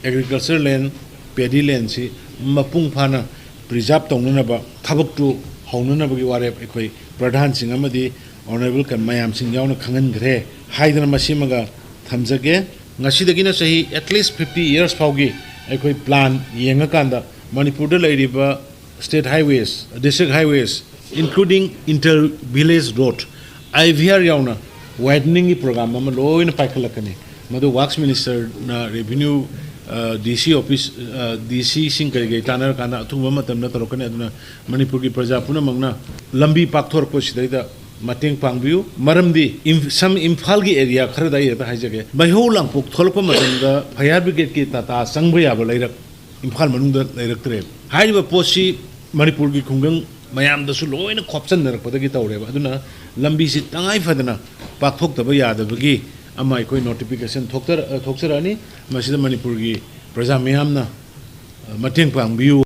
agriculture land, paddy landꯁꯤ ꯃꯄꯨꯡ ꯐꯥꯅ preserve ꯇꯧꯅꯅꯕ ꯊꯕꯛꯇꯨ ꯍꯧꯅꯅꯕꯒꯤ ꯋꯥꯔꯦꯞ ꯑꯩꯈꯣꯏ ꯄ꯭ꯔꯙꯥꯟꯁꯤꯡ ꯑꯃꯗꯤ ꯑꯣꯅꯔꯦꯕꯜ ꯀ-, ꯃꯌꯥꯝꯁꯤꯡ ꯌꯥꯎꯅ ꯈꯪꯍꯟꯈ꯭ꯔꯦ ꯍꯥꯏꯗꯅ ꯃꯁꯤꯃꯒ ꯊꯝꯖꯒꯦ꯫ ꯉꯁꯤꯗꯒꯤꯅ ꯆꯍꯤ at least fifty years ꯐꯥꯎꯒꯤ ꯑꯩꯈꯣꯏ ꯄ꯭ꯂꯥꯟ ꯌꯦꯡꯉꯀꯥꯟꯗ ꯃꯅꯤꯄꯨꯔꯗ ꯂꯩꯔꯤꯕ state highways, district highways, including inter village road, I V R ꯌꯥꯎꯅ wideningꯒꯤ program ꯑꯃ ꯂꯣꯏꯅ ꯄꯥꯏꯈꯠꯂꯛꯀꯅꯤ꯫ ꯃꯗꯨ ꯋꯥꯔꯛꯁ ꯃꯤꯅꯤꯁꯇꯔꯅ ꯔꯦꯚꯤꯅ꯭ꯌꯨ, ꯗꯤ ꯁꯤ ꯑꯣꯐꯤꯁ, ꯗꯤ ꯁꯤꯁꯤꯡ ꯀꯔꯤ ꯀꯔꯤ ꯇꯥꯟꯅꯔꯀꯥꯟꯗ ꯑꯊꯨꯕ ꯃꯇꯝꯗ ꯇꯧꯔꯛꯀꯅꯤ꯫ ꯑꯗꯨꯅ ꯃꯅꯤꯄꯨꯔꯒꯤ ꯄ꯭ꯔꯖꯥ ꯄꯨꯝꯅꯃꯛꯅ ꯂꯝꯕꯤ ꯄꯥꯛꯊꯣꯔꯛꯄꯁꯤꯗꯩꯗ ꯃꯇꯦꯡ ꯄꯥꯡꯕꯤꯌꯨ꯫ ꯃꯔꯝꯗꯤ ꯏꯝ-, ꯁꯝ ꯏꯝꯐꯥꯜꯒꯤ ꯑꯦꯔꯤꯌꯥ ꯈꯔꯗ ꯑꯩ ꯍꯦꯛꯇ ꯍꯥꯏꯖꯒꯦ, ꯃꯩꯍꯧ ꯂꯥꯡꯄꯣꯛ ꯊꯣꯛꯂꯛꯄ ꯃꯇꯝꯗ ꯐꯥꯌꯔ ꯕ꯭ꯔꯤꯒꯦꯗꯀꯤ ꯇꯥꯇꯥ ꯆꯪꯕ ꯌꯥꯕ ꯂꯩꯔꯛ ꯏꯝꯐꯥꯜ ꯃꯅꯨꯡꯗ ꯂꯩꯔꯛꯇ꯭ꯔꯦꯕ꯫ ꯍꯥꯏꯔꯤꯕ ꯄꯣꯠꯁꯤ ꯃꯅꯤꯄꯨꯔꯒꯤ ꯈꯨꯡꯒꯪ ꯃꯌꯥꯝꯗꯁꯨ ꯂꯣꯏꯅ ꯈꯣꯞꯆꯟꯅꯔꯛꯄꯗꯒꯤ ꯇꯧꯔꯦꯕ꯫ ꯑꯗꯨꯅ ꯂꯝꯕꯤꯁꯤ ꯇꯉꯥꯏ ꯐꯗꯅ ꯄꯥꯛꯊꯣꯛꯇꯕ ꯌꯥꯗꯕꯒꯤ ꯑꯃ ꯑꯩꯈꯣꯏ ꯅꯣꯇꯤꯐꯤꯀꯦꯁꯟ ꯊꯣꯛꯇꯔ-, ꯑ, ꯊꯣꯛꯆꯔꯛꯑꯅꯤ꯫ ꯃꯁꯤꯗ ꯃꯅꯤꯄꯨꯔꯒꯤ ꯄ꯭ꯔꯖꯥ ꯃꯤꯌꯥꯝꯅ, ꯑ, ꯃꯇꯦꯡ ꯄꯥꯡꯕꯤꯌꯨ꯫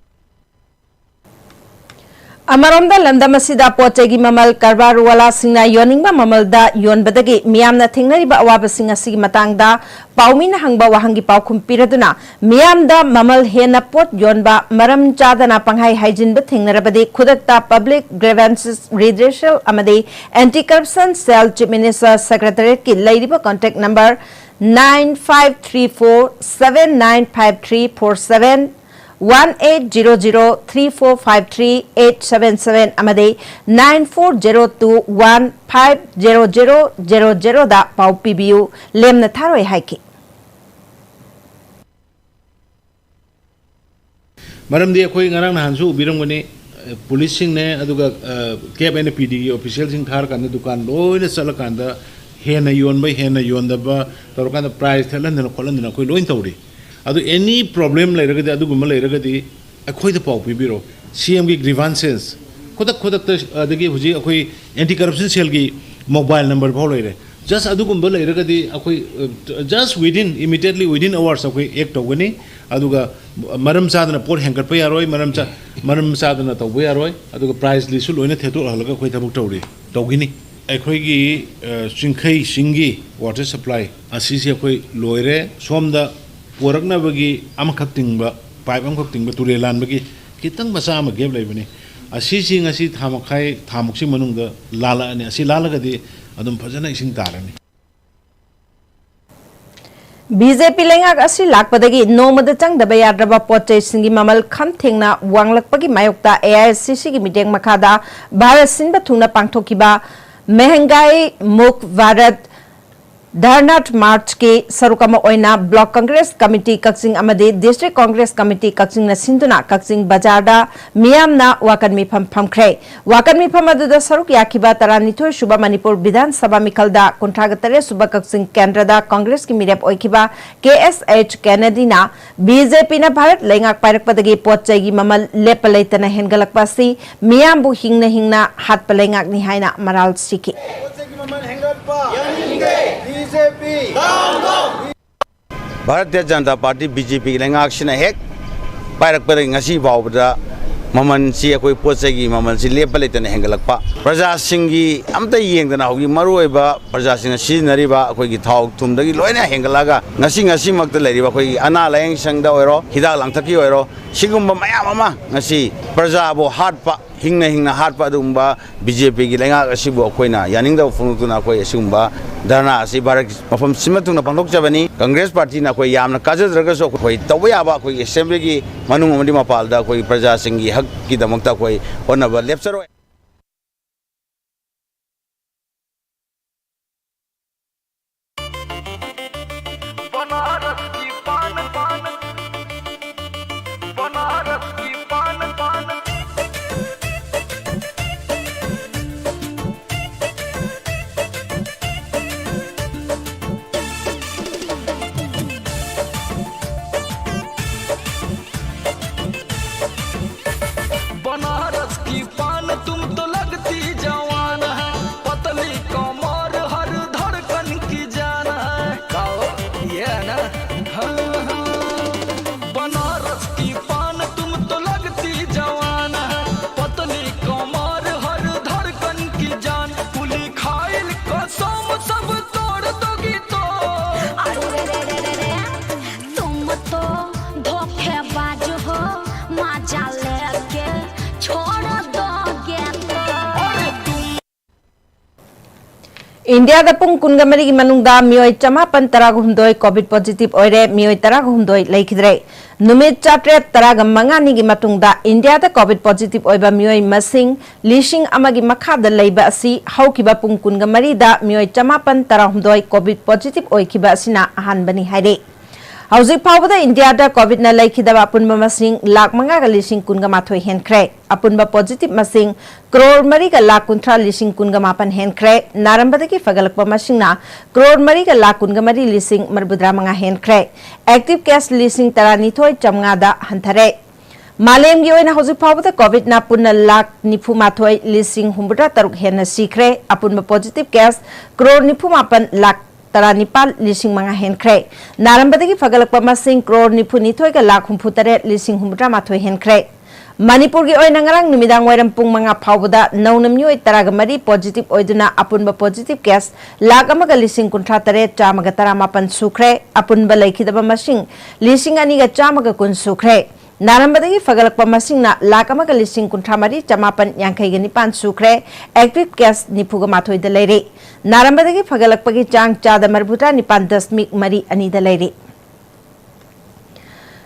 ꯑꯃꯔꯣꯝꯗ, ꯂꯝꯗꯝ ꯑꯁꯤꯗ ꯄꯣꯠ ꯆꯩꯒꯤ ꯃꯃꯜ ꯀꯔꯕꯥꯔꯋꯥꯂꯥꯁꯤꯡꯅ ꯌꯣꯟꯅꯤꯡꯕ ꯃꯃꯜꯗ ꯌꯣꯟꯕꯗꯒꯤ ꯃꯤꯌꯥꯝꯅ ꯊꯦꯡꯅꯔꯤꯕ ꯑꯋꯥꯕꯁꯤꯡ ꯑꯁꯤꯒꯤ ꯃꯇꯥꯡꯗ ꯄꯥꯎꯃꯤꯅ ꯍꯪꯕ ꯋꯥꯍꯪꯒꯤ ꯄꯥꯎꯈꯨꯝ ꯄꯤꯔꯗꯨꯅ, ꯃꯤꯌꯥꯝꯗ ꯃꯃꯜ ꯍꯦꯟꯅ ꯄꯣꯠ ꯌꯣꯟꯕ, ꯃꯔꯝ ꯆꯥꯗꯅ ꯄꯪꯍꯥꯏ ꯍꯥꯏꯖꯤꯟꯕ ꯊꯦꯡꯅꯔꯕꯗꯤ ꯈꯨꯗꯛꯇ Public Grievances Redressal ꯑꯃꯗꯤ Anti Corruption Cell, Chief Minister Secretariatꯀꯤ ꯂꯩꯔꯤꯕ contact number nine five three four seven nine five three four seven, one eight zero zero three four five three eight seven seven ꯑꯃꯗꯤ nine four zero two one five zero zero zero zeroꯗ ꯄꯥꯎ ꯄꯤꯕꯤꯌꯨ, ꯂꯦꯝꯅ ꯊꯥꯔꯣꯏ ꯍꯥꯏꯈꯤ꯫ ꯃꯔꯝꯗꯤ ꯑꯩꯈꯣꯏ ꯉꯔꯥꯡ ꯅꯍꯥꯟꯁꯨ ꯎꯕꯤꯔꯝꯒꯅꯤ, ꯑ, ꯄꯨꯂꯤꯁꯁꯤꯡꯅꯦ, ꯑꯗꯨꯒ, ꯑ, ꯀꯦꯞ ꯑꯦꯟ ꯄꯤ ꯗꯤꯒꯤ ꯑꯣꯐꯤꯁꯤꯌꯦꯜꯁꯤꯡ ꯊꯥꯔꯀꯥꯟꯗ ꯗꯨꯀꯥꯟ ꯂꯣꯏꯅ ꯆꯠꯂꯀꯥꯟꯗ ꯍꯦꯟꯅ ꯌꯣꯟꯕ, ꯍꯦꯟꯅ ꯌꯣꯟꯗꯕ ꯇꯧꯔꯀꯥꯟꯗ ꯄ꯭ꯔꯥꯏꯁ ꯊꯦꯠꯍꯟꯗꯅ ꯈꯣꯠꯍꯟꯗꯅ ꯑꯩꯈꯣꯏ ꯂꯣꯏꯅ ꯇꯧꯔꯤ꯫ ꯑꯗꯨ any problem ꯂꯩꯔꯒꯗꯤ, ꯑꯗꯨꯒꯨꯝꯕ ꯂꯩꯔꯒꯗꯤ ꯑꯩꯈꯣꯏꯗ ꯄꯥꯎ ꯄꯤꯕꯤꯔꯣ꯫ ꯁꯤ ꯑꯦꯝꯒꯤ grievances ꯈꯨꯗꯛ ꯈꯨꯗꯛꯇ, ꯑꯗꯒꯤ ꯍꯧꯖꯤꯛ ꯑꯩꯈꯣꯏ Anti Corruption Cellꯒꯤ mobile number ꯐꯥꯎ ꯂꯩꯔꯦ꯫ Just ꯑꯗꯨꯒꯨꯝꯕ ꯂꯩꯔꯒꯗꯤ ꯑꯩꯈꯣꯏ, ꯑ, just within, immediately within hours ꯑꯩꯈꯣꯏ act ꯇꯧꯒꯅꯤ꯫ ꯑꯗꯨꯒ ꯃꯔꯝ ꯆꯥꯗꯅ ꯄꯣꯠ ꯍꯦꯟꯒꯠꯄ ꯌꯥꯔꯣꯏ, ꯃꯔꯝ ꯆꯥ-, ꯃꯔꯝ ꯆꯥꯗꯅ ꯇꯧꯕ ꯌꯥꯔꯣꯏ꯫ ꯑꯗꯨꯒ price listꯁꯨ ꯂꯣꯏꯅ ꯊꯦꯠꯇꯣꯛꯍꯜꯂꯒ ꯑꯩꯈꯣꯏ ꯊꯕꯛ ꯇꯧꯔꯤ, ꯇꯧꯒꯅꯤ꯫ ꯑꯩꯈꯣꯏꯒꯤ, ꯑ, ꯆꯤꯡꯈꯩ ꯆꯤꯡꯒꯤ water supply ꯑꯁꯤꯁꯦ ꯑꯩꯈꯣꯏ ꯂꯣꯏꯔꯦ꯫ ꯁꯣꯝꯗ ꯄꯣꯔꯛꯅꯕꯒꯤ ꯑꯃꯈꯛ ꯇꯤꯡꯕ, pipe ꯑꯃꯈꯛ ꯇꯤꯡꯕ, ꯇꯨꯔꯦꯜ ꯂꯥꯟꯕꯒꯤ ꯈꯤꯇꯪ ꯃꯆꯥ ꯑꯃ gap ꯂꯩꯕꯅꯤ꯫ ꯑꯁꯤꯁꯤ ꯉꯁꯤ ꯊꯥ ꯃꯈꯥꯏ, ꯊꯥꯃꯨꯛꯁꯤ ꯃꯅꯨꯡꯗ ꯂꯥꯜꯂꯛꯑꯅꯤ꯫ ꯑꯁꯤ ꯂꯥꯜꯂꯒꯗꯤ ꯑꯗꯨꯝ ꯐꯖꯅ ꯏꯁꯤꯡ ꯇꯥꯔꯅꯤ꯫ ꯕꯤ ꯖꯦ ꯄꯤ ꯂꯩꯉꯥꯛ ꯑꯁꯤ ꯂꯥꯛꯄꯗꯒꯤ ꯅꯣꯡꯃꯗ ꯆꯪꯗꯕ ꯌꯥꯗ꯭ꯔꯕ ꯄꯣꯠ ꯆꯩꯁꯤꯡꯒꯤ ꯃꯃꯜ ꯈꯝ ꯊꯦꯡꯅ ꯋꯥꯡꯂꯛꯄꯒꯤ ꯃꯥꯌꯣꯛꯇ ꯑꯦ ꯑꯥꯏ ꯑꯥꯔ ꯁꯤ ꯁꯤꯒꯤ ꯃꯤꯠꯌꯦꯡ ꯃꯈꯥꯗ ꯚꯥꯔꯠ ꯁꯤꯟꯕ ꯊꯨꯡꯅ ꯄꯥꯡꯊꯣꯛꯈꯤꯕ ꯃꯦꯍꯪꯒꯥꯏ ꯃꯨꯛ ꯚꯥꯔꯠ ꯙꯔꯅꯥ ꯃꯥꯔꯆꯀꯤ ꯁꯔꯨꯛ ꯑꯃ ꯑꯣꯏꯅ ꯕ꯭ꯂꯣꯛ ꯀꯪꯒ꯭ꯔꯦꯁ ꯀꯃꯤꯇꯤ ꯀꯛꯆꯤꯡ ꯑꯃꯗꯤ ꯗꯤꯁꯇ꯭ꯔꯤꯛ ꯀꯪꯒ꯭ꯔꯦꯁ ꯀꯃꯤꯇꯤ ꯀꯛꯆꯤꯡꯅ ꯁꯤꯟꯗꯨꯅ ꯀꯛꯆꯤꯡ ꯕꯖꯥꯔꯗ ꯃꯤꯌꯥꯝꯅ ꯋꯥꯀꯟ ꯃꯤꯐꯝ ꯐꯝꯈ꯭ꯔꯦ꯫ ꯋꯥꯀꯟ ꯃꯤꯐꯝ ꯑꯗꯨꯗ ꯁꯔꯨꯛ ꯌꯥꯈꯤꯕ ꯇꯔꯥꯅꯤꯊꯣꯏ ꯁꯨꯕ ꯃꯅꯤꯄꯨꯔ ꯕꯤꯙꯥꯟ ꯁꯚꯥ ꯃꯤꯈꯜꯗ ꯀꯨꯟꯊ꯭ꯔꯥꯒ ꯇꯔꯦꯠ ꯁꯨꯕ ꯀꯛꯆꯤꯡ ꯀꯦꯟꯗ꯭ꯔꯗ ꯀꯪꯒ꯭ꯔꯦꯁꯀꯤ ꯃꯤꯔꯦꯞ ꯑꯣꯏꯈꯤꯕ ꯀꯦ ꯑꯦꯁ ꯑꯩꯆ ꯀꯦꯅꯦꯗꯤꯅ ꯕꯤ ꯖꯦ ꯄꯤꯅ ꯚꯥꯔꯠ ꯂꯩꯉꯥꯛ ꯄꯥꯏꯔꯛꯄꯗꯒꯤ ꯄꯣꯠ ꯆꯩꯒꯤ ꯃꯃꯜ ꯂꯦꯞꯄ ꯂꯩꯇꯅ ꯍꯦꯟꯒꯠꯂꯛꯄ ꯑꯁꯤ ꯃꯤꯌꯥꯝꯕꯨ ꯍꯤꯡꯅ ꯍꯤꯡꯅ ꯍꯥꯠꯄ ꯂꯩꯉꯥꯛꯅꯤ ꯍꯥꯏꯅ ꯃꯔꯥꯜ ꯁꯤꯈꯤ꯫ ꯄꯣꯠ ꯆꯩꯒꯤ ꯃꯃꯜ ꯍꯦꯟꯒꯠꯄ ꯌꯥꯅꯤꯡꯗꯦ꯫ ꯕꯤ ꯖꯦ ꯄꯤ Bharatiya Janata party, B J ꯄꯤꯒꯤ ꯂꯩꯉꯥꯛꯁꯤꯅ ꯍꯦꯛ ꯄꯥꯏꯔꯛꯄꯗꯒꯤ ꯉꯁꯤ ꯐꯥꯎꯕꯗ ꯃꯃꯜꯁꯤ ꯑꯩꯈꯣꯏ ꯄꯣꯠ ꯆꯩꯒꯤ ꯃꯃꯜꯁꯤ ꯂꯦꯞꯄ ꯂꯩꯇꯅ ꯍꯦꯟꯒꯠꯂꯛꯄ, ꯄ꯭ꯔꯖꯥꯁꯤꯡꯒꯤ ꯑꯝꯇ ꯌꯦꯡꯗꯅ ꯍꯧꯖꯤꯛ ꯃꯔꯨꯑꯣꯏꯕ ꯄ꯭ꯔꯖꯥꯁꯤꯡꯅ ꯁꯤꯖꯤꯟꯅꯔꯤꯕ ꯑꯩꯈꯣꯏꯒꯤ ꯊꯥꯎ ꯊꯨꯝꯗꯒꯤ ꯂꯣꯏꯅ ꯍꯦꯟꯒꯠꯂꯛꯑꯒ ꯉꯁꯤ ꯉꯁꯤꯃꯛꯇ ꯂꯩꯔꯤꯕ ꯑꯩꯈꯣꯏꯒꯤ ꯑꯅꯥ ꯂꯥꯌꯦꯡ ꯁꯪꯗ ꯑꯣꯏꯔꯣ, ꯍꯤꯗꯥꯛ ꯂꯥꯡꯊꯛꯀꯤ ꯑꯣꯏꯔꯣ, ꯁꯤꯒꯨꯝꯕ ꯃꯌꯥꯝ ꯑꯃ ꯉꯁꯤ ꯄ꯭ꯔꯖꯥꯕꯨ ꯍꯥꯠꯄ, ꯍꯤꯡꯅ ꯍꯤꯡꯅ ꯍꯥꯠꯄ ꯑꯗꯨꯒꯨꯝꯕ ꯕꯤ ꯖꯦ ꯄꯤꯒꯤ ꯂꯩꯉꯥꯛ ꯑꯁꯤꯕꯨ ꯑꯩꯈꯣꯏꯅ ꯌꯥꯅꯤꯡꯗꯕ ꯐꯣꯡꯗꯣꯛꯇꯨꯅ ꯑꯩꯈꯣꯏ ꯑꯁꯤꯒꯨꯝꯕ ꯙꯔꯅꯥ ꯑꯁꯤ ꯚꯥꯔꯠꯀꯤ ꯃꯐꯝ ꯁꯤꯟꯕ ꯊꯨꯡꯅ ꯄꯥꯡꯊꯣꯛꯆꯕꯅꯤ꯫ ꯀꯪꯒ꯭ꯔꯦꯁ ꯄꯥꯔꯇꯤꯅ ꯑꯩꯈꯣꯏ ꯌꯥꯝꯅ ꯀꯥꯖꯗ꯭ꯔꯒꯁꯨ ꯑꯩꯈꯣꯏ ꯇꯧꯕ ꯌꯥꯕ ꯑꯩꯈꯣꯏꯒꯤ ꯑꯦꯁꯦꯝꯕ꯭ꯂꯤꯒꯤ ꯃꯅꯨꯡ ꯑꯃꯗꯤ ꯃꯄꯥꯟꯗ ꯑꯩꯈꯣꯏ ꯄ꯭ꯔꯖꯥꯁꯤꯡꯒꯤ ꯍꯛꯀꯤꯗꯃꯛꯇ ꯑꯩꯈꯣꯏ ꯍꯣꯠꯅꯕ ꯂꯦꯞꯆꯔꯣꯏ꯫ ꯕꯅꯥꯔꯁ ꯀꯤ ꯄꯥꯟ, ꯄꯥꯟ, ꯕꯅꯥꯔꯁ ꯀꯤ ꯄꯥꯟ, ꯄꯥꯟ꯫ बनारस की पान ꯏꯟꯗꯤꯌꯥꯗ ꯄꯨꯡ ꯀꯨꯟꯒ ꯃꯔꯤꯒꯤ ꯃꯅꯨꯡꯗ ꯃꯤꯑꯣꯏ ꯆꯃꯥꯄꯟ ꯇꯔꯥꯒ ꯍꯨꯝꯗꯣꯏ ꯀꯣꯚꯤꯗ ꯄꯣꯖꯤꯇꯤꯚ ꯑꯣꯏꯔꯦ, ꯃꯤꯑꯣꯏ ꯇꯔꯥꯒ ꯍꯨꯝꯗꯣꯏ ꯂꯩꯈꯤꯗ꯭ꯔꯦ꯫ ꯅꯨꯃꯤꯠ ꯆꯥꯇ꯭ꯔꯦꯠ ꯇꯔꯥꯒ ꯃꯉꯥꯅꯤꯒꯤ ꯃꯇꯨꯡꯗ ꯏꯟꯗꯤꯌꯥꯗ ꯀꯣꯚꯤꯗ ꯄꯣꯖꯤꯇꯤꯚ ꯑꯣꯏꯕ ꯃꯤꯑꯣꯏ ꯃꯁꯤꯡ ꯂꯤꯁꯤꯡ ꯑꯃꯒꯤ ꯃꯈꯥꯗ ꯂꯩꯕ ꯑꯁꯤ ꯍꯧꯈꯤꯕ ꯄꯨꯡ ꯀꯨꯟꯒ ꯃꯔꯤꯗ ꯃꯤꯑꯣꯏ ꯆꯃꯥꯄꯟ ꯇꯔꯥꯍꯨꯝꯗꯣꯏ ꯀꯣꯚꯤꯗ ꯄꯣꯖꯤꯇꯤꯚ ꯑꯣꯏꯈꯤꯕ ꯑꯁꯤꯅ ꯑꯍꯥꯟꯕꯅꯤ ꯍꯥꯏꯔꯤ꯫ ꯍꯧꯖꯤꯛ ꯐꯥꯎꯕꯗ ꯏꯟꯗꯤꯌꯥꯗ ꯀꯣꯚꯤꯗꯅ ꯂꯩꯈꯤꯗꯕ ꯑꯄꯨꯟꯕ ꯃꯁꯤꯡ ꯂꯥꯈ ꯃꯉꯥꯒ ꯂꯤꯁꯤꯡ ꯀꯨꯟꯒ ꯃꯥꯊꯣꯏ ꯍꯦꯟꯈ꯭ꯔꯦ꯫ ꯑꯄꯨꯟꯕ ꯄꯣꯖꯤꯇꯤꯚ ꯃꯁꯤꯡ ꯀ꯭ꯔꯣꯔ ꯃꯔꯤꯒ ꯂꯥꯈ ꯀꯨꯟꯊ꯭ꯔꯥ ꯂꯤꯁꯤꯡ ꯀꯨꯟꯒ ꯃꯥꯄꯟ ꯍꯦꯟꯈ꯭ꯔꯦ꯫ ꯅꯥꯔꯝꯕꯗꯒꯤ ꯐꯒꯠꯂꯛꯄ ꯃꯁꯤꯡꯅ ꯀ꯭ꯔꯣꯔ ꯃꯔꯤꯒ ꯂꯥꯈ ꯀꯨꯟꯒ ꯃꯔꯤ ꯂꯤꯁꯤꯡ ꯃꯔꯤꯐꯨꯇꯔꯥ ꯃꯉꯥ ꯍꯦꯟꯈ꯭ꯔꯦ꯫ ꯑꯦꯛꯇꯤꯚ ꯀꯦꯁ ꯂꯤꯁꯤꯡ ꯇꯔꯥꯅꯤꯊꯣꯏ ꯆꯥꯝꯃꯉꯥꯗ ꯍꯟꯊꯔꯦ꯫ ꯃꯥꯂꯦꯝꯒꯤ ꯑꯣꯏꯅ ꯍꯧꯖꯤꯛ ꯐꯥꯎꯕꯗ ꯀꯣꯚꯤꯗꯅ ꯄꯨꯟꯅ ꯂꯥꯈ ꯅꯤꯐꯨ ꯃꯥꯊꯣꯏ ꯂꯤꯁꯤꯡ ꯍꯨꯝꯐꯨꯇꯔꯥ ꯇꯔꯨꯛ ꯍꯦꯟꯅ ꯁꯤꯈ꯭ꯔꯦ꯫ ꯑꯄꯨꯟꯕ ꯄꯣꯖꯤꯇꯤꯚ ꯀꯦꯁ ꯀ꯭ꯔꯣꯔ ꯅꯤꯐꯨ ꯃꯥꯄꯟ ꯂꯥꯈ ꯇꯔꯥꯅꯤꯄꯥꯜ ꯂꯤꯁꯤꯡ ꯃꯉꯥ ꯍꯦꯟꯈ꯭ꯔꯦ꯫ ꯅꯥꯔꯝꯕꯗꯒꯤ ꯐꯒꯠꯂꯛꯄ ꯃꯁꯤꯡ ꯀ꯭ꯔꯣꯔ ꯅꯤꯐꯨ ꯅꯤꯊꯣꯏꯒ ꯂꯥꯈ ꯍꯨꯝꯐꯨ ꯇꯔꯦꯠ ꯂꯤꯁꯤꯡ ꯍꯨꯝꯐꯨꯇꯔꯥ ꯃꯥꯊꯣꯏ ꯍꯦꯟꯈ꯭ꯔꯦ꯫ ꯃꯅꯤꯄꯨꯔꯒꯤ ꯑꯣꯏꯅ ꯉꯔꯥꯡ ꯅꯨꯃꯤꯗꯥꯡ ꯋꯥꯏꯔꯝ ꯄꯨꯡ ꯃꯉꯥ ꯐꯥꯎꯕꯗ ꯅꯧꯅ ꯃꯤꯑꯣꯏ ꯇꯔꯥꯒ ꯃꯔꯤ ꯄꯣꯖꯤꯇꯤꯚ ꯑꯣꯏꯗꯨꯅ ꯑꯄꯨꯟꯕ ꯄꯣꯖꯤꯇꯤꯚ ꯀꯦꯁ ꯂꯥꯈ ꯑꯃꯒ ꯂꯤꯁꯤꯡ ꯀꯨꯟꯊ꯭ꯔꯥ ꯇꯔꯦꯠ ꯆꯥꯝꯃꯒ ꯇꯔꯥꯃꯥꯄꯟ ꯁꯨꯈ꯭ꯔꯦ꯫ ꯑꯄꯨꯟꯕ ꯂꯩꯈꯤꯗꯕ ꯃꯁꯤꯡ ꯂꯤꯁꯤꯡ ꯑꯅꯤꯒ ꯆꯥꯝꯃꯒ ꯀꯨꯟ ꯁꯨꯈ꯭ꯔꯦ꯫ ꯅꯥꯔꯝꯕꯗꯒꯤ ꯐꯒꯠꯂꯛꯄ ꯃꯁꯤꯡꯅ ꯂꯥꯈ ꯑꯃꯒ ꯂꯤꯁꯤꯡ ꯀꯨꯟꯊ꯭ꯔꯥ ꯃꯔꯤ ꯆꯃꯥꯄꯟ ꯌꯥꯡꯈꯩꯒ ꯅꯤꯄꯥꯟ ꯁꯨꯈ꯭ꯔꯦ꯫ ꯑꯦꯛꯇꯤꯚ ꯀꯦꯁ ꯅꯤꯐꯨꯒ ꯃꯥꯊꯣꯏꯗ ꯂꯩꯔꯤ꯫ ꯅꯥꯔꯝꯕꯗꯒꯤ ꯐꯒꯠꯂꯛꯄꯒꯤ ꯆꯥꯡ ꯆꯥꯗ ꯃꯔꯤꯐꯨꯇꯔꯥ ꯅꯤꯄꯥꯟ ꯗꯁꯃꯤꯛ ꯃꯔꯤ ꯑꯅꯤꯗ ꯂꯩꯔꯤ꯫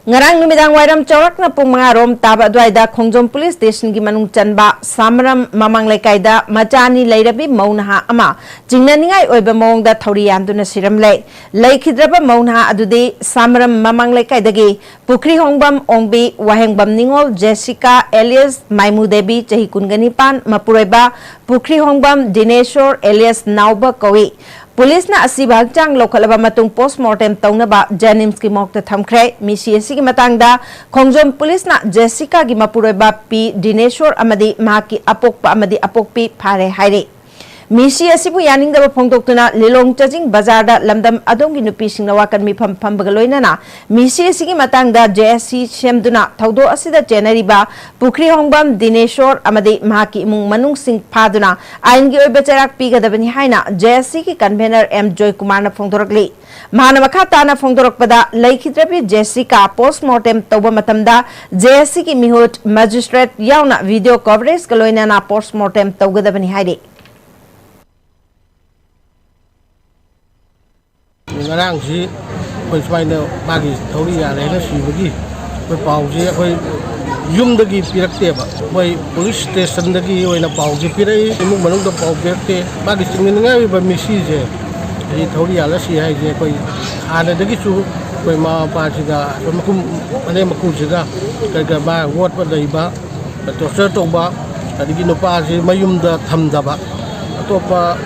ꯉꯔꯥꯡ ꯅꯨꯃꯤꯗꯥꯡ ꯋꯥꯏꯔꯝ ꯆꯥꯎꯔꯥꯛꯅ ꯄꯨꯡ ꯃꯉꯥ ꯔꯣꯝ ꯇꯥꯕ ꯑꯗꯨꯋꯥꯏꯗ ꯈꯣꯡꯖꯣꯝ ꯄꯨꯂꯤꯁ ꯁ꯭ꯇꯦꯁꯟꯒꯤ ꯃꯅꯨꯡ ꯆꯟꯕ ꯁꯥꯃꯔꯝ ꯃꯃꯥꯡ ꯂꯩꯀꯥꯏꯗ ꯃꯆꯥ ꯑꯅꯤ ꯂꯩꯔꯕꯤ ꯃꯧ ꯅꯍꯥ ꯑꯃ ꯆꯤꯡꯅꯅꯤꯡꯉꯥꯏ ꯑꯣꯏꯕ ꯃꯑꯣꯡꯗ ꯊꯧꯔꯤ ꯌꯥꯟꯗꯨꯅ ꯁꯤꯔꯝꯂꯦ꯫ ꯂꯩꯈꯤꯗ꯭ꯔꯕ ꯃꯧ ꯅꯍꯥ ꯑꯗꯨꯗꯤ ꯁꯥꯃꯔꯝ ꯃꯃꯥꯡ ꯂꯩꯀꯥꯏꯗꯒꯤ ꯄꯨꯈ꯭ꯔꯤꯍꯣꯡꯕꯝ ꯑꯣꯡꯕꯤ, ꯋꯥꯍꯦꯡꯕꯝ ꯅꯤꯉꯣꯜ, ꯖꯦꯁꯤꯀꯥ ꯑꯦꯂꯤꯌꯁ ꯃꯥꯏꯃꯨꯗꯦꯕꯤ, ꯆꯍꯤ ꯀꯨꯟꯒ ꯅꯤꯄꯥꯟ, ꯃꯄꯨꯔꯣꯏꯕ ꯄꯨꯈ꯭ꯔꯤꯍꯣꯡꯕꯝ ꯗꯤꯅꯦꯁꯣꯔ ꯑꯦꯂꯤꯌꯁ ꯅꯥꯎꯕ ꯀꯧꯏ꯫ ꯄꯨꯂꯤꯁꯅ ꯑꯁꯤꯕ ꯍꯛꯆꯥꯡ ꯂꯧꯈꯠꯂꯕ ꯃꯇꯨꯡ ꯄꯣꯁ꯭ꯠꯃꯣꯔꯇꯦꯝ ꯇꯧꯅꯕ ꯖꯦꯅꯤꯝꯁꯀꯤ ꯃꯣꯔꯒꯇ ꯊꯝꯈ꯭ꯔꯦ꯫ ꯃꯤꯁꯤ ꯑꯁꯤꯒꯤ ꯃꯇꯥꯡꯗ ꯈꯣꯡꯖꯣꯝ ꯄꯨꯂꯤꯁꯅ ꯖꯦꯁꯤꯀꯥꯒꯤ ꯃꯄꯨꯔꯣꯏꯕ ꯄꯤ ꯗꯤꯅꯦꯁꯣꯔ ꯑꯃꯗꯤ ꯃꯍꯥꯛꯀꯤ ꯑꯄꯣꯛꯄ ꯑꯃꯗꯤ ꯑꯄꯣꯛꯄꯤ ꯐꯥꯔꯦ ꯍꯥꯏꯔꯤ꯫ ꯃꯤꯁꯤ ꯑꯁꯤꯕꯨ ꯌꯥꯅꯤꯡꯗꯕ ꯐꯣꯡꯗꯣꯛꯇꯨꯅ ꯂꯤꯂꯣꯡ ꯆꯥꯖꯤꯡ ꯕꯖꯥꯔꯗ ꯂꯝꯗꯝ ꯑꯗꯣꯝꯒꯤ ꯅꯨꯄꯤꯁꯤꯡꯅ ꯋꯥꯀꯟ ꯃꯤꯐꯝ ꯐꯝꯕꯒ ꯂꯣꯏꯅꯅ ꯃꯤꯁꯤ ꯑꯁꯤꯒꯤ ꯃꯇꯥꯡꯗ ꯖꯦ ꯑꯦꯁ ꯁꯤ ꯁꯦꯝꯗꯨꯅ ꯊꯧꯗꯣꯛ ꯑꯁꯤꯗ ꯆꯦꯟꯅꯔꯤꯕ ꯄꯨꯈ꯭ꯔꯤꯍꯣꯡꯕꯝ ꯗꯤꯅꯦꯁꯣꯔ ꯑꯃꯗꯤ ꯃꯍꯥꯛꯀꯤ ꯏꯃꯨꯡ ꯃꯅꯨꯡꯁꯤꯡ ꯐꯥꯗꯨꯅ ꯑꯥꯏꯟꯒꯤ ꯑꯣꯏꯕ ꯆꯩꯔꯥꯛ ꯄꯤꯒꯗꯕꯅꯤ ꯍꯥꯏꯅ ꯖꯦ ꯑꯦꯁ ꯁꯤꯒꯤ ꯀꯟꯚꯦꯅꯔ ꯑꯦꯝ ꯖꯣꯏꯀꯨꯃꯥꯔꯅ ꯐꯣꯡꯗꯣꯔꯛꯂꯤ꯫ ꯃꯍꯥꯛꯅ ꯃꯈꯥ ꯇꯥꯅ ꯐꯣꯡꯗꯣꯔꯛꯄꯗ, ꯂꯩꯈꯤꯗ꯭ꯔꯕꯤ ꯖꯦꯁꯤꯀꯥ ꯄꯣꯁ꯭ꯠꯃꯣꯔꯇꯦꯝ ꯇꯧꯕ ꯃꯇꯝꯗ ꯖꯦ ꯑꯦꯁ ꯁꯤꯒꯤ ꯃꯤꯍꯨꯠ, ꯃꯦꯖꯤꯁꯇ꯭ꯔꯦꯠ ꯌꯥꯎꯅ ꯚꯤꯗꯤꯑꯣ ꯀꯣꯚꯔꯦꯖꯀ ꯂꯣꯏꯅꯅ ꯄꯣꯁ꯭ꯠꯃꯣꯔꯇꯦꯝ ꯇꯧꯒꯗꯕꯅꯤ ꯍꯥꯏꯔꯤ꯫ ꯉꯔꯥꯡꯁꯤ ꯑꯩꯈꯣꯏ ꯁꯨꯃꯥꯏꯅ ꯃꯥꯒꯤ ꯊꯧꯔꯤ ꯌꯥꯜꯂꯦꯅ ꯁꯤꯕꯒꯤ ꯑꯩꯈꯣꯏ ꯄꯥꯎꯁꯤ ꯑꯩꯈꯣꯏ ꯌꯨꯝꯗꯒꯤ ꯄꯤꯔꯛꯇꯦꯕ, ꯑꯩꯈꯣꯏ ꯄꯨꯂꯤꯁ ꯁ꯭ꯇꯦꯁꯟꯗꯒꯤ ꯑꯣꯏꯅ ꯄꯥꯎꯁꯤ ꯄꯤꯔꯛꯏ꯫ ꯏꯃꯨꯡ ꯃꯅꯨꯡꯗ ꯄꯥꯎ ꯄꯤꯔꯛꯇꯦ꯫ ꯃꯥꯒꯤ ꯆꯤꯡꯅꯅꯤꯡꯉꯥꯏ ꯑꯣꯏꯕ ꯃꯤꯁꯤꯁꯦ, ꯍꯥꯏꯗꯤ ꯊꯧꯔꯤ ꯌꯥꯜꯂ ꯁꯤ ꯍꯥꯏꯁꯦ, ꯑꯩꯈꯣꯏ ꯍꯥꯟꯅꯗꯒꯤꯁꯨ ꯑꯩꯈꯣꯏ ꯃꯃꯥ ꯃꯄꯥꯁꯤꯒ, ꯑꯩꯈꯣꯏ ꯃꯀꯨ, ꯃꯅꯦꯝ ꯃꯀꯨꯁꯤꯒ ꯀꯔꯤ ꯀꯔꯤ ꯃꯥ ꯋꯥꯠꯄ ꯂꯩꯕ, ꯇꯣꯔꯆꯔ ꯇꯧꯕ, ꯑꯗꯒꯤ ꯅꯨꯄꯥꯁꯤ ꯃꯌꯨꯝꯗ ꯊꯝꯗꯕ, ꯑꯇꯣꯞꯄ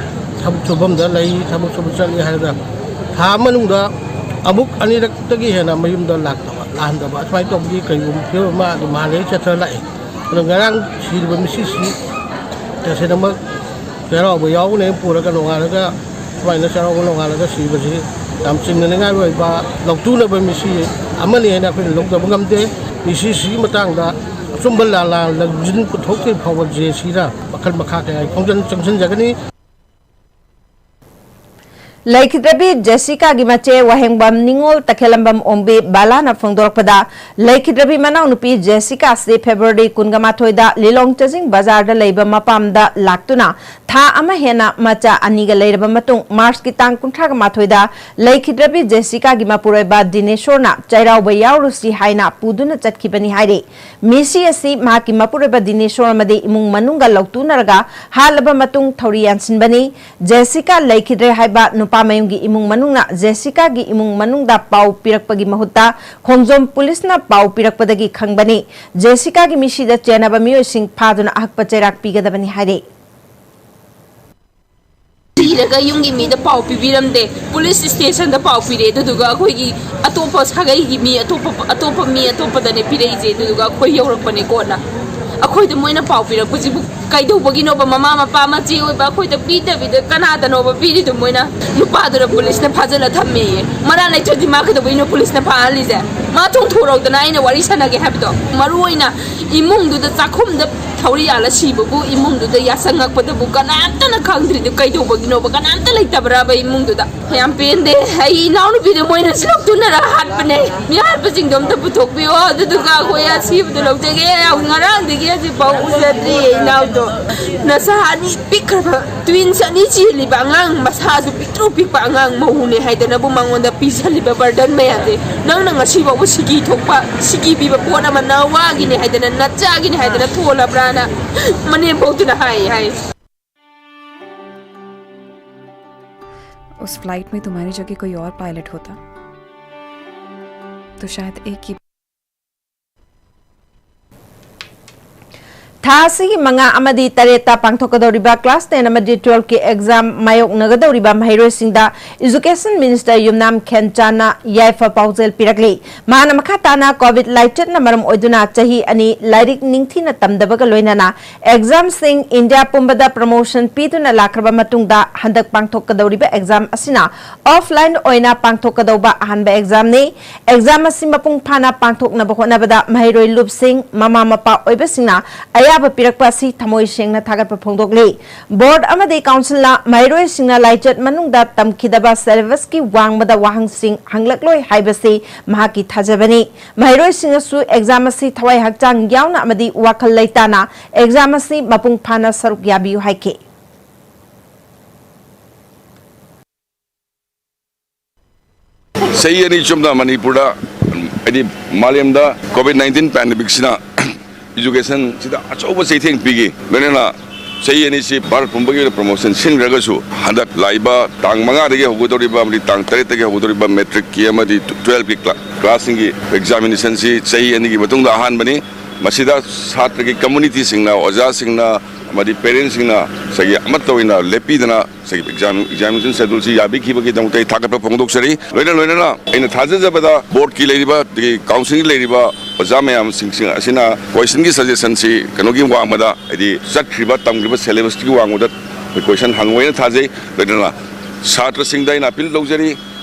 ꯊꯕꯛ ꯁꯨꯐꯝꯗ ꯂꯩ, ꯊꯕꯛ ꯁꯨꯕ ꯆꯠꯂꯤ ꯍꯥꯏꯔꯒ ꯊꯥ ꯃꯅꯨꯡꯗ ꯑꯃꯨꯛ ꯑꯅꯤꯔꯛꯇꯒꯤ ꯍꯦꯟꯅ ꯃꯌꯨꯝꯗ ꯂꯥꯛꯇꯕ, ꯂꯥꯛꯍꯟꯗꯕ, ꯑꯁꯨꯃꯥꯏꯅ ꯇꯧꯕꯒꯤ ꯀꯔꯤꯒꯨꯝꯕ ꯐꯤꯕꯝ ꯑꯃ ꯑꯗꯨꯝ ꯍꯥꯟꯅꯗꯒꯤ ꯆꯠꯊꯔ ꯂꯥꯛꯑꯦ꯫ ꯑꯗꯣ ꯉꯔꯥꯡ ꯁꯤꯔꯤꯕ ꯃꯤꯁꯤꯁꯤ ꯇꯁꯦꯡꯅꯃꯛ ꯆꯩꯔꯥꯎꯕ ꯌꯥꯎꯒꯅꯦꯅ ꯄꯨꯔꯒ ꯅꯣꯡꯉꯥꯜꯂꯒ ꯁꯨꯃꯥꯏꯅ ꯆꯩꯔꯥꯎꯕ ꯅꯣꯡꯉꯥꯜꯂꯒ ꯁꯤꯕꯁꯤ ꯌꯥꯝ ꯆꯤꯡꯅꯅꯤꯡꯉꯥꯏ ꯑꯣꯏꯕ, ꯂꯧꯇꯨꯅꯕ ꯃꯤꯁꯤ ꯑꯃꯅꯤ ꯍꯥꯏꯅ ꯑꯩꯈꯣꯏꯅ ꯂꯧꯗꯕ ꯉꯝꯗꯦ꯫ ꯃꯤꯁꯤꯁꯤꯒꯤ ꯃꯇꯥꯡꯗ ꯑꯆꯨꯝꯕ ꯂꯥꯂꯥ ꯂꯪꯖꯤꯟ ꯄꯨꯊꯣꯛꯇ꯭ꯔꯤ ꯐꯥꯎꯕ ꯖꯦ ꯁꯤꯅ ꯃꯈꯜ ꯃꯈꯥ ꯀꯌꯥꯒꯤ ꯈꯣꯡꯖꯪ ꯆꯪꯁꯤꯟꯖꯒꯅꯤ꯫ ꯂꯩꯈꯤꯗ꯭ꯔꯕꯤ ꯖꯦꯁꯤꯀꯥꯒꯤ ꯃꯆꯦ ꯋꯥꯍꯦꯡꯕꯝ ꯅꯤꯉꯣꯜ ꯇꯈꯦꯂꯝꯕꯝ ꯑꯣꯡꯕꯤ ꯕꯂꯥꯅ ꯐꯣꯡꯗꯣꯔꯛꯄꯗ, ꯂꯩꯈꯤꯗ꯭ꯔꯕꯤ ꯃꯅꯥꯎꯅꯨꯄꯤ ꯖꯦꯁꯤꯀꯥ ꯑꯁꯤ ꯐꯦꯕ꯭ꯔꯨꯋꯥꯔꯤ ꯀꯨꯟꯒ ꯃꯥꯊꯣꯏꯗ ꯂꯤꯂꯣꯡ ꯆꯖꯤꯡ ꯕꯖꯥꯔꯗ ꯂꯩꯕ ꯃꯄꯥꯝꯗ ꯂꯥꯛꯇꯨꯅ ꯊꯥ ꯑꯃ ꯍꯦꯟꯅ ꯃꯆꯥ ꯑꯅꯤꯒ ꯂꯩꯔꯕ ꯃꯇꯨꯡ, ꯃꯥꯔꯆꯀꯤ ꯇꯥꯡ ꯀꯨꯟꯊ꯭ꯔꯥꯒ ꯃꯥꯊꯣꯏꯗ ꯂꯩꯈꯤꯗ꯭ꯔꯕꯤ ꯖꯦꯁꯤꯀꯥꯒꯤ ꯃꯄꯨꯔꯣꯏꯕ ꯗꯤꯅꯦꯁꯣꯔꯅ ꯆꯩꯔꯥꯎꯕ ꯌꯥꯎꯔꯨꯁꯤ ꯍꯥꯏꯅ ꯄꯨꯗꯨꯅ ꯆꯠꯈꯤꯕꯅꯤ ꯍꯥꯏꯔꯤ꯫ ꯃꯤꯁꯤ ꯑꯁꯤ ꯃꯍꯥꯛꯀꯤ ꯃꯄꯨꯔꯣꯏꯕ ꯗꯤꯅꯦꯁꯣꯔ ꯑꯃꯗꯤ ꯏꯃꯨꯡ ꯃꯅꯨꯡꯒ ꯂꯧꯇꯨꯅꯔꯒ ꯍꯥꯠꯂꯕ ꯃꯇꯨꯡ ꯊꯧꯔꯤ ꯌꯥꯟꯁꯤꯟꯕꯅꯤ꯫ ꯖꯦꯁꯤꯀꯥ ꯂꯩꯈꯤꯗ꯭ꯔꯦ ꯍꯥꯏꯕ ꯅꯨꯄꯥ ꯃꯌꯨꯝꯒꯤ ꯏꯃꯨꯡ ꯃꯅꯨꯡꯅ ꯖꯦꯁꯤꯀꯥꯒꯤ ꯏꯃꯨꯡ ꯃꯅꯨꯡꯗ ꯄꯥꯎ ꯄꯤꯔꯛꯄꯒꯤ ꯃꯍꯨꯠꯇ ꯈꯣꯡꯖꯣꯝ ꯄꯨꯂꯤꯁꯅ ꯄꯥꯎ ꯄꯤꯔꯛꯄꯗꯒꯤ ꯈꯪꯕꯅꯤ꯫ ꯖꯦꯁꯤꯀꯥꯒꯤ ꯃꯤꯁꯤꯗ ꯆꯦꯟꯅꯕ ꯃꯤꯑꯣꯏꯁꯤꯡ ꯐꯥꯗꯨꯅ ꯑꯍꯛꯄ ꯆꯩꯔꯥꯛ ꯄꯤꯒꯗꯕꯅꯤ ꯍꯥꯏꯔꯤ꯫ ꯊꯤꯔꯒ ꯌꯨꯝꯒꯤ ꯃꯤꯗ ꯄꯥꯎ ꯄꯤꯕꯤꯔꯝꯗꯦ꯫ ꯄꯨꯂꯤꯁ ꯁ꯭ꯇꯦꯁꯟꯗ ꯄꯥꯎ ꯄꯤꯔꯛꯑꯦ, ꯑꯗꯨꯗꯨꯒ ꯑꯩꯈꯣꯏꯒꯤ ꯑꯇꯣꯞꯄ ꯁꯥꯒꯩꯒꯤ ꯃꯤ, ꯑꯇꯣꯞꯄ, ꯑꯇꯣꯞꯄ ꯃꯤ ꯑꯇꯣꯞꯄꯗꯅꯦ ꯄꯤꯔꯛꯏꯁꯦ, ꯑꯗꯨꯗꯨꯒ ꯑꯩꯈꯣꯏ ꯌꯧꯔꯛꯄꯅꯦ ꯀꯣꯟꯅ꯫ ꯑꯩꯈꯣꯏꯗ ꯃꯣꯏꯅ ꯄꯥꯎ ꯄꯤꯔꯛꯄꯁꯤꯕꯨ ꯀꯩꯗꯧꯕꯒꯤꯅꯣꯕ? ꯃꯃꯥ ꯃꯄꯥ ꯃꯆꯦ ꯑꯣꯏꯕ ꯑꯩꯈꯣꯏꯗ ꯄꯤꯗꯕꯤꯗ ꯀꯅꯥꯗꯅꯣꯕ ꯄꯤꯔꯤꯗꯣ ꯃꯣꯏꯅ? ꯅꯨꯄꯥꯗꯨꯅ ꯄꯨꯂꯤꯁꯅ ꯐꯥꯖꯤꯜꯂ ꯊꯝꯃꯦꯌꯦ꯫ ꯃꯔꯥꯜ ꯂꯩꯇ꯭ꯔꯗꯤ ꯃꯥ ꯀꯩꯗꯧꯕꯩꯅꯣ ꯄꯨꯂꯤꯁꯅ ꯐꯥꯍꯜꯂꯤꯁꯦ? ꯃꯥ ꯆꯣꯡꯊꯣꯔꯛꯎꯗꯅ, ꯑꯩꯅ ꯋꯥꯔꯤ ꯁꯥꯟꯅꯒꯦ ꯍꯥꯏꯕꯗꯣ꯫ ꯃꯔꯨ ꯑꯣꯏꯅ ꯏꯃꯨꯡꯗꯨꯗ ꯆꯥꯛꯈꯨꯝꯗ ꯊꯧꯔꯤ ꯌꯥꯜꯂ ꯁꯤꯕꯕꯨ ꯏꯃꯨꯡꯗꯨꯗ ꯌꯥꯁꯪꯉꯛꯄꯗꯕꯨ ꯀꯅꯥꯝꯇꯅ ꯈꯪꯗ꯭ꯔꯤꯗꯨ ꯀꯩꯗꯧꯕꯒꯤꯅꯣꯕ? ꯀꯅꯥꯝꯇ ꯂꯩꯇꯕ꯭ꯔꯕ ꯏꯃꯨꯡꯗꯨꯗ? ꯌꯥꯝ ꯄꯦꯟꯗꯦ꯫ ꯑꯩ ꯏꯅꯥꯎꯅꯨꯄꯤꯗꯣ ꯃꯣꯏꯅ ꯁꯤꯜꯂꯣꯛ ꯇꯨꯅꯔ ꯍꯥꯠꯄꯅꯦ꯫ ꯃꯤ ꯍꯥꯠꯄꯁꯤꯡꯗꯣ ꯑꯝꯇ ꯄꯨꯊꯣꯛꯄꯤꯌꯣ, ꯑꯗꯨꯗꯨꯒ ꯑꯩꯈꯣꯏ ꯑꯁꯤꯕꯗꯣ ꯂꯧꯖꯒꯦ꯫ ꯉꯔꯥꯡꯗꯒꯤ ꯍꯧꯖꯤꯛꯐꯥꯎ ꯎꯖꯗ꯭ꯔꯤꯌꯦ ꯏꯅꯥꯎꯗꯣ꯫ ꯅꯆꯥ ꯑꯅꯤ ꯄꯤꯛꯈ꯭ꯔꯕ twins ꯑꯅꯤ ꯆꯦꯜꯂꯤꯕ ꯑꯉꯥꯡ, ꯃꯁꯥꯁꯨ ꯄꯤꯛꯇ꯭ꯔꯨ ꯄꯤꯛꯄ ꯑꯉꯥꯡ, ꯃꯧꯅꯦ ꯍꯥꯏꯗꯅꯕꯨ ꯃꯉꯣꯟꯗ ꯄꯤꯁꯜꯂꯤꯕ burden ꯃꯌꯥꯝꯁꯦ, ꯅꯪꯅ ꯉꯁꯤ ꯐꯥꯎꯕ ꯁꯤꯒꯤ ꯊꯣꯛꯄ, ꯁꯤꯒꯤ ꯄꯤꯕ ꯄꯣꯠ ꯑꯃ ꯅꯋꯥꯒꯤꯅꯦ ꯍꯥꯏꯗꯅ, ꯅꯆꯥꯒꯤꯅꯦ ꯍꯥꯏꯗꯅ ꯊꯣꯜꯂꯕ꯭ꯔꯥꯅ ꯃꯅꯦꯝꯄꯣꯛꯇꯨꯅ ꯍꯥꯏ ꯍꯥꯏ꯫ उस फ्लाइट में तुम्हारी जगह कोई और पायलट होता तो शायद एक ही. ꯊꯥ ꯑꯁꯤꯒꯤ ꯃꯉꯥ ꯑꯃꯗꯤ ꯇꯔꯦꯠꯇ ꯄꯥꯡꯊꯣꯛꯀꯗꯧꯔꯤꯕ class ten ꯑꯃꯗꯤ twelve ꯀꯤ exam ꯃꯥꯌꯣꯛꯅꯒꯗꯧꯔꯤꯕ ꯃꯍꯩꯔꯣꯏꯁꯤꯡꯗ Education Minister ꯌꯨꯝꯅꯥꯝ ꯈꯦꯟꯆꯥꯅ ꯌꯥꯏꯐ ꯄꯥꯎꯖꯦꯜ ꯄꯤꯔꯛꯂꯤ꯫ ꯃꯍꯥꯛꯅ ꯃꯈꯥ ꯇꯥꯅ COVID ꯂꯥꯏꯆꯠꯅ ꯃꯔꯝ ꯑꯣꯏꯗꯨꯅ ꯆꯍꯤ ꯑꯅꯤ ꯂꯥꯏꯔꯤꯛ ꯅꯤꯡꯊꯤꯅ ꯇꯝꯗꯕꯒ ꯂꯣꯏꯅꯅ examꯁꯤꯡ India ꯄꯨꯝꯕꯗ promotion ꯄꯤꯗꯨꯅ ꯂꯥꯛꯈ꯭ꯔꯕ ꯃꯇꯨꯡꯗ ꯍꯟꯗꯛ ꯄꯥꯡꯊꯣꯛꯀꯗꯧꯔꯤꯕ exam ꯑꯁꯤꯅ offline ꯑꯣꯏꯅ ꯄꯥꯡꯊꯣꯛꯀꯗꯧꯕ ꯑꯍꯥꯟꯕ examꯅꯤ꯫ Exam ꯑꯁꯤ ꯃꯄꯨꯡ ꯐꯥꯅ ꯄꯥꯡꯊꯣꯛꯅꯕ ꯍꯣꯠꯅꯕꯗ ꯃꯍꯩꯔꯣꯏ ꯂꯨꯞꯁꯤꯡ, ꯃꯃꯥ ꯃꯄꯥ ꯑꯣꯏꯕꯁꯤꯡꯅ ꯑꯌꯥꯕ ꯄꯤꯔꯛꯄ ꯑꯁꯤ ꯊꯃꯣꯏ ꯁꯦꯡꯅ ꯊꯥꯒꯠꯄ ꯐꯣꯡꯗꯣꯛꯂꯤ꯫ Board ꯑꯃꯗꯤ Councilꯅ ꯃꯍꯩꯔꯣꯏꯁꯤꯡꯅ ꯂꯥꯏꯆꯠ ꯃꯅꯨꯡꯗ ꯇꯝꯈꯤꯗꯕ syllabusꯀꯤ ꯋꯥꯡꯃꯗ ꯋꯥꯍꯪꯁꯤꯡ ꯍꯪꯂꯛꯂꯣꯏ ꯍꯥꯏꯕꯁꯤ ꯃꯍꯥꯛꯀꯤ ꯊꯥꯖꯕꯅꯤ꯫ ꯃꯍꯩꯔꯣꯏꯁꯤꯡꯅꯁꯨ exam ꯑꯁꯤ ꯊꯋꯥꯏ ꯍꯛꯆꯥꯡ ꯌꯥꯎꯅ ꯑꯃꯗꯤ ꯋꯥꯈꯜ ꯂꯩꯇꯥꯅ exam ꯑꯁꯤ ꯃꯄꯨꯡ ꯐꯥꯅ ꯁꯔꯨꯛ ꯌꯥꯕꯤꯌꯨ ꯍꯥꯏꯈꯤ꯫ ꯆꯍꯤ ꯑꯅꯤ ꯆꯨꯞꯅ ꯃꯅꯤꯄꯨꯔꯗ, ꯍꯥꯏꯗꯤ ꯃꯥꯂꯦꯝꯗ COVID nineteen pandemicꯁꯤꯅ educationꯁꯤꯗ ꯑꯆꯧꯕ ꯆꯩꯊꯦꯡ ꯄꯤꯈꯤ꯫ ꯂꯣꯏꯅꯅ ꯆꯍꯤ ꯑꯅꯤꯁꯤ ꯚꯥꯔꯠ ꯄꯨꯝꯕꯒꯤ ꯑꯣꯏꯅ promotion ꯁꯤꯟꯈ꯭ꯔꯒꯁꯨ, ꯍꯟꯗꯛ ꯂꯥꯛꯏꯕ ꯇꯥꯡ ꯃꯉꯥꯗꯒꯤ ꯍꯧꯒꯗꯧꯔꯤꯕ ꯑꯃꯗꯤ ꯇꯥꯡ ꯇꯔꯦꯠꯇꯒꯤ ꯍꯧꯒꯗꯧꯔꯤꯕ matricꯀꯤ ꯑꯃꯗꯤ twelveꯀꯤ cla-, classꯁꯤꯡꯒꯤ examinationꯁꯤ ꯆꯍꯤ ꯑꯅꯤꯒꯤ ꯃꯇꯨꯡꯗ ꯑꯍꯥꯟꯕꯅꯤ꯫ ꯃꯁꯤꯗ ꯁꯥꯇ꯭ꯔꯒꯤ communityꯁꯤꯡꯅ, ꯑꯣꯖꯥꯁꯤꯡꯅ ꯑꯃꯗꯤ parentsꯁꯤꯡꯅ ꯉꯁꯥꯏꯒꯤ ꯑꯃꯠꯇ ꯑꯣꯏꯅ ꯂꯦꯞꯄꯤꯗꯅ ꯉꯁꯥꯏꯒꯤ exam, examination scheduleꯁꯤ ꯌꯥꯕꯤꯈꯤꯕꯒꯤ ꯗꯃꯛꯇ ꯑꯩ ꯊꯥꯒꯠꯄ ꯐꯣꯡꯗꯣꯛꯆꯔꯤ꯫ ꯂꯣꯏꯅ ꯂꯣꯏꯅꯅ ꯑꯩꯅ ꯊꯥꯖꯖꯕꯗ boardꯀꯤ ꯂꯩꯔꯤꯕ, ꯑꯗꯒꯤ councilꯒꯤ ꯂꯩꯔꯤꯕ ꯑꯣꯖꯥ ꯃꯌꯥꯝꯁꯤꯡ ꯑꯁꯤꯅ questionꯒꯤ suggestionꯁꯤ ꯀꯩꯅꯣꯒꯤ ꯋꯥꯡꯃꯗ, ꯍꯥꯏꯗꯤ ꯆꯠꯈ꯭ꯔꯤꯕ ꯇꯝꯈ꯭ꯔꯤꯕ syllabusꯀꯤ ꯋꯥꯡꯃꯗ ꯑꯩꯈꯣꯏ question ꯍꯪꯉꯣꯏꯅ ꯊꯥꯖꯩ꯫ ꯂꯣꯏꯅꯅ ꯁꯥꯇ꯭ꯔꯁꯤꯡꯗ ꯑꯩꯅ appeal ꯇꯧꯖꯔꯤ,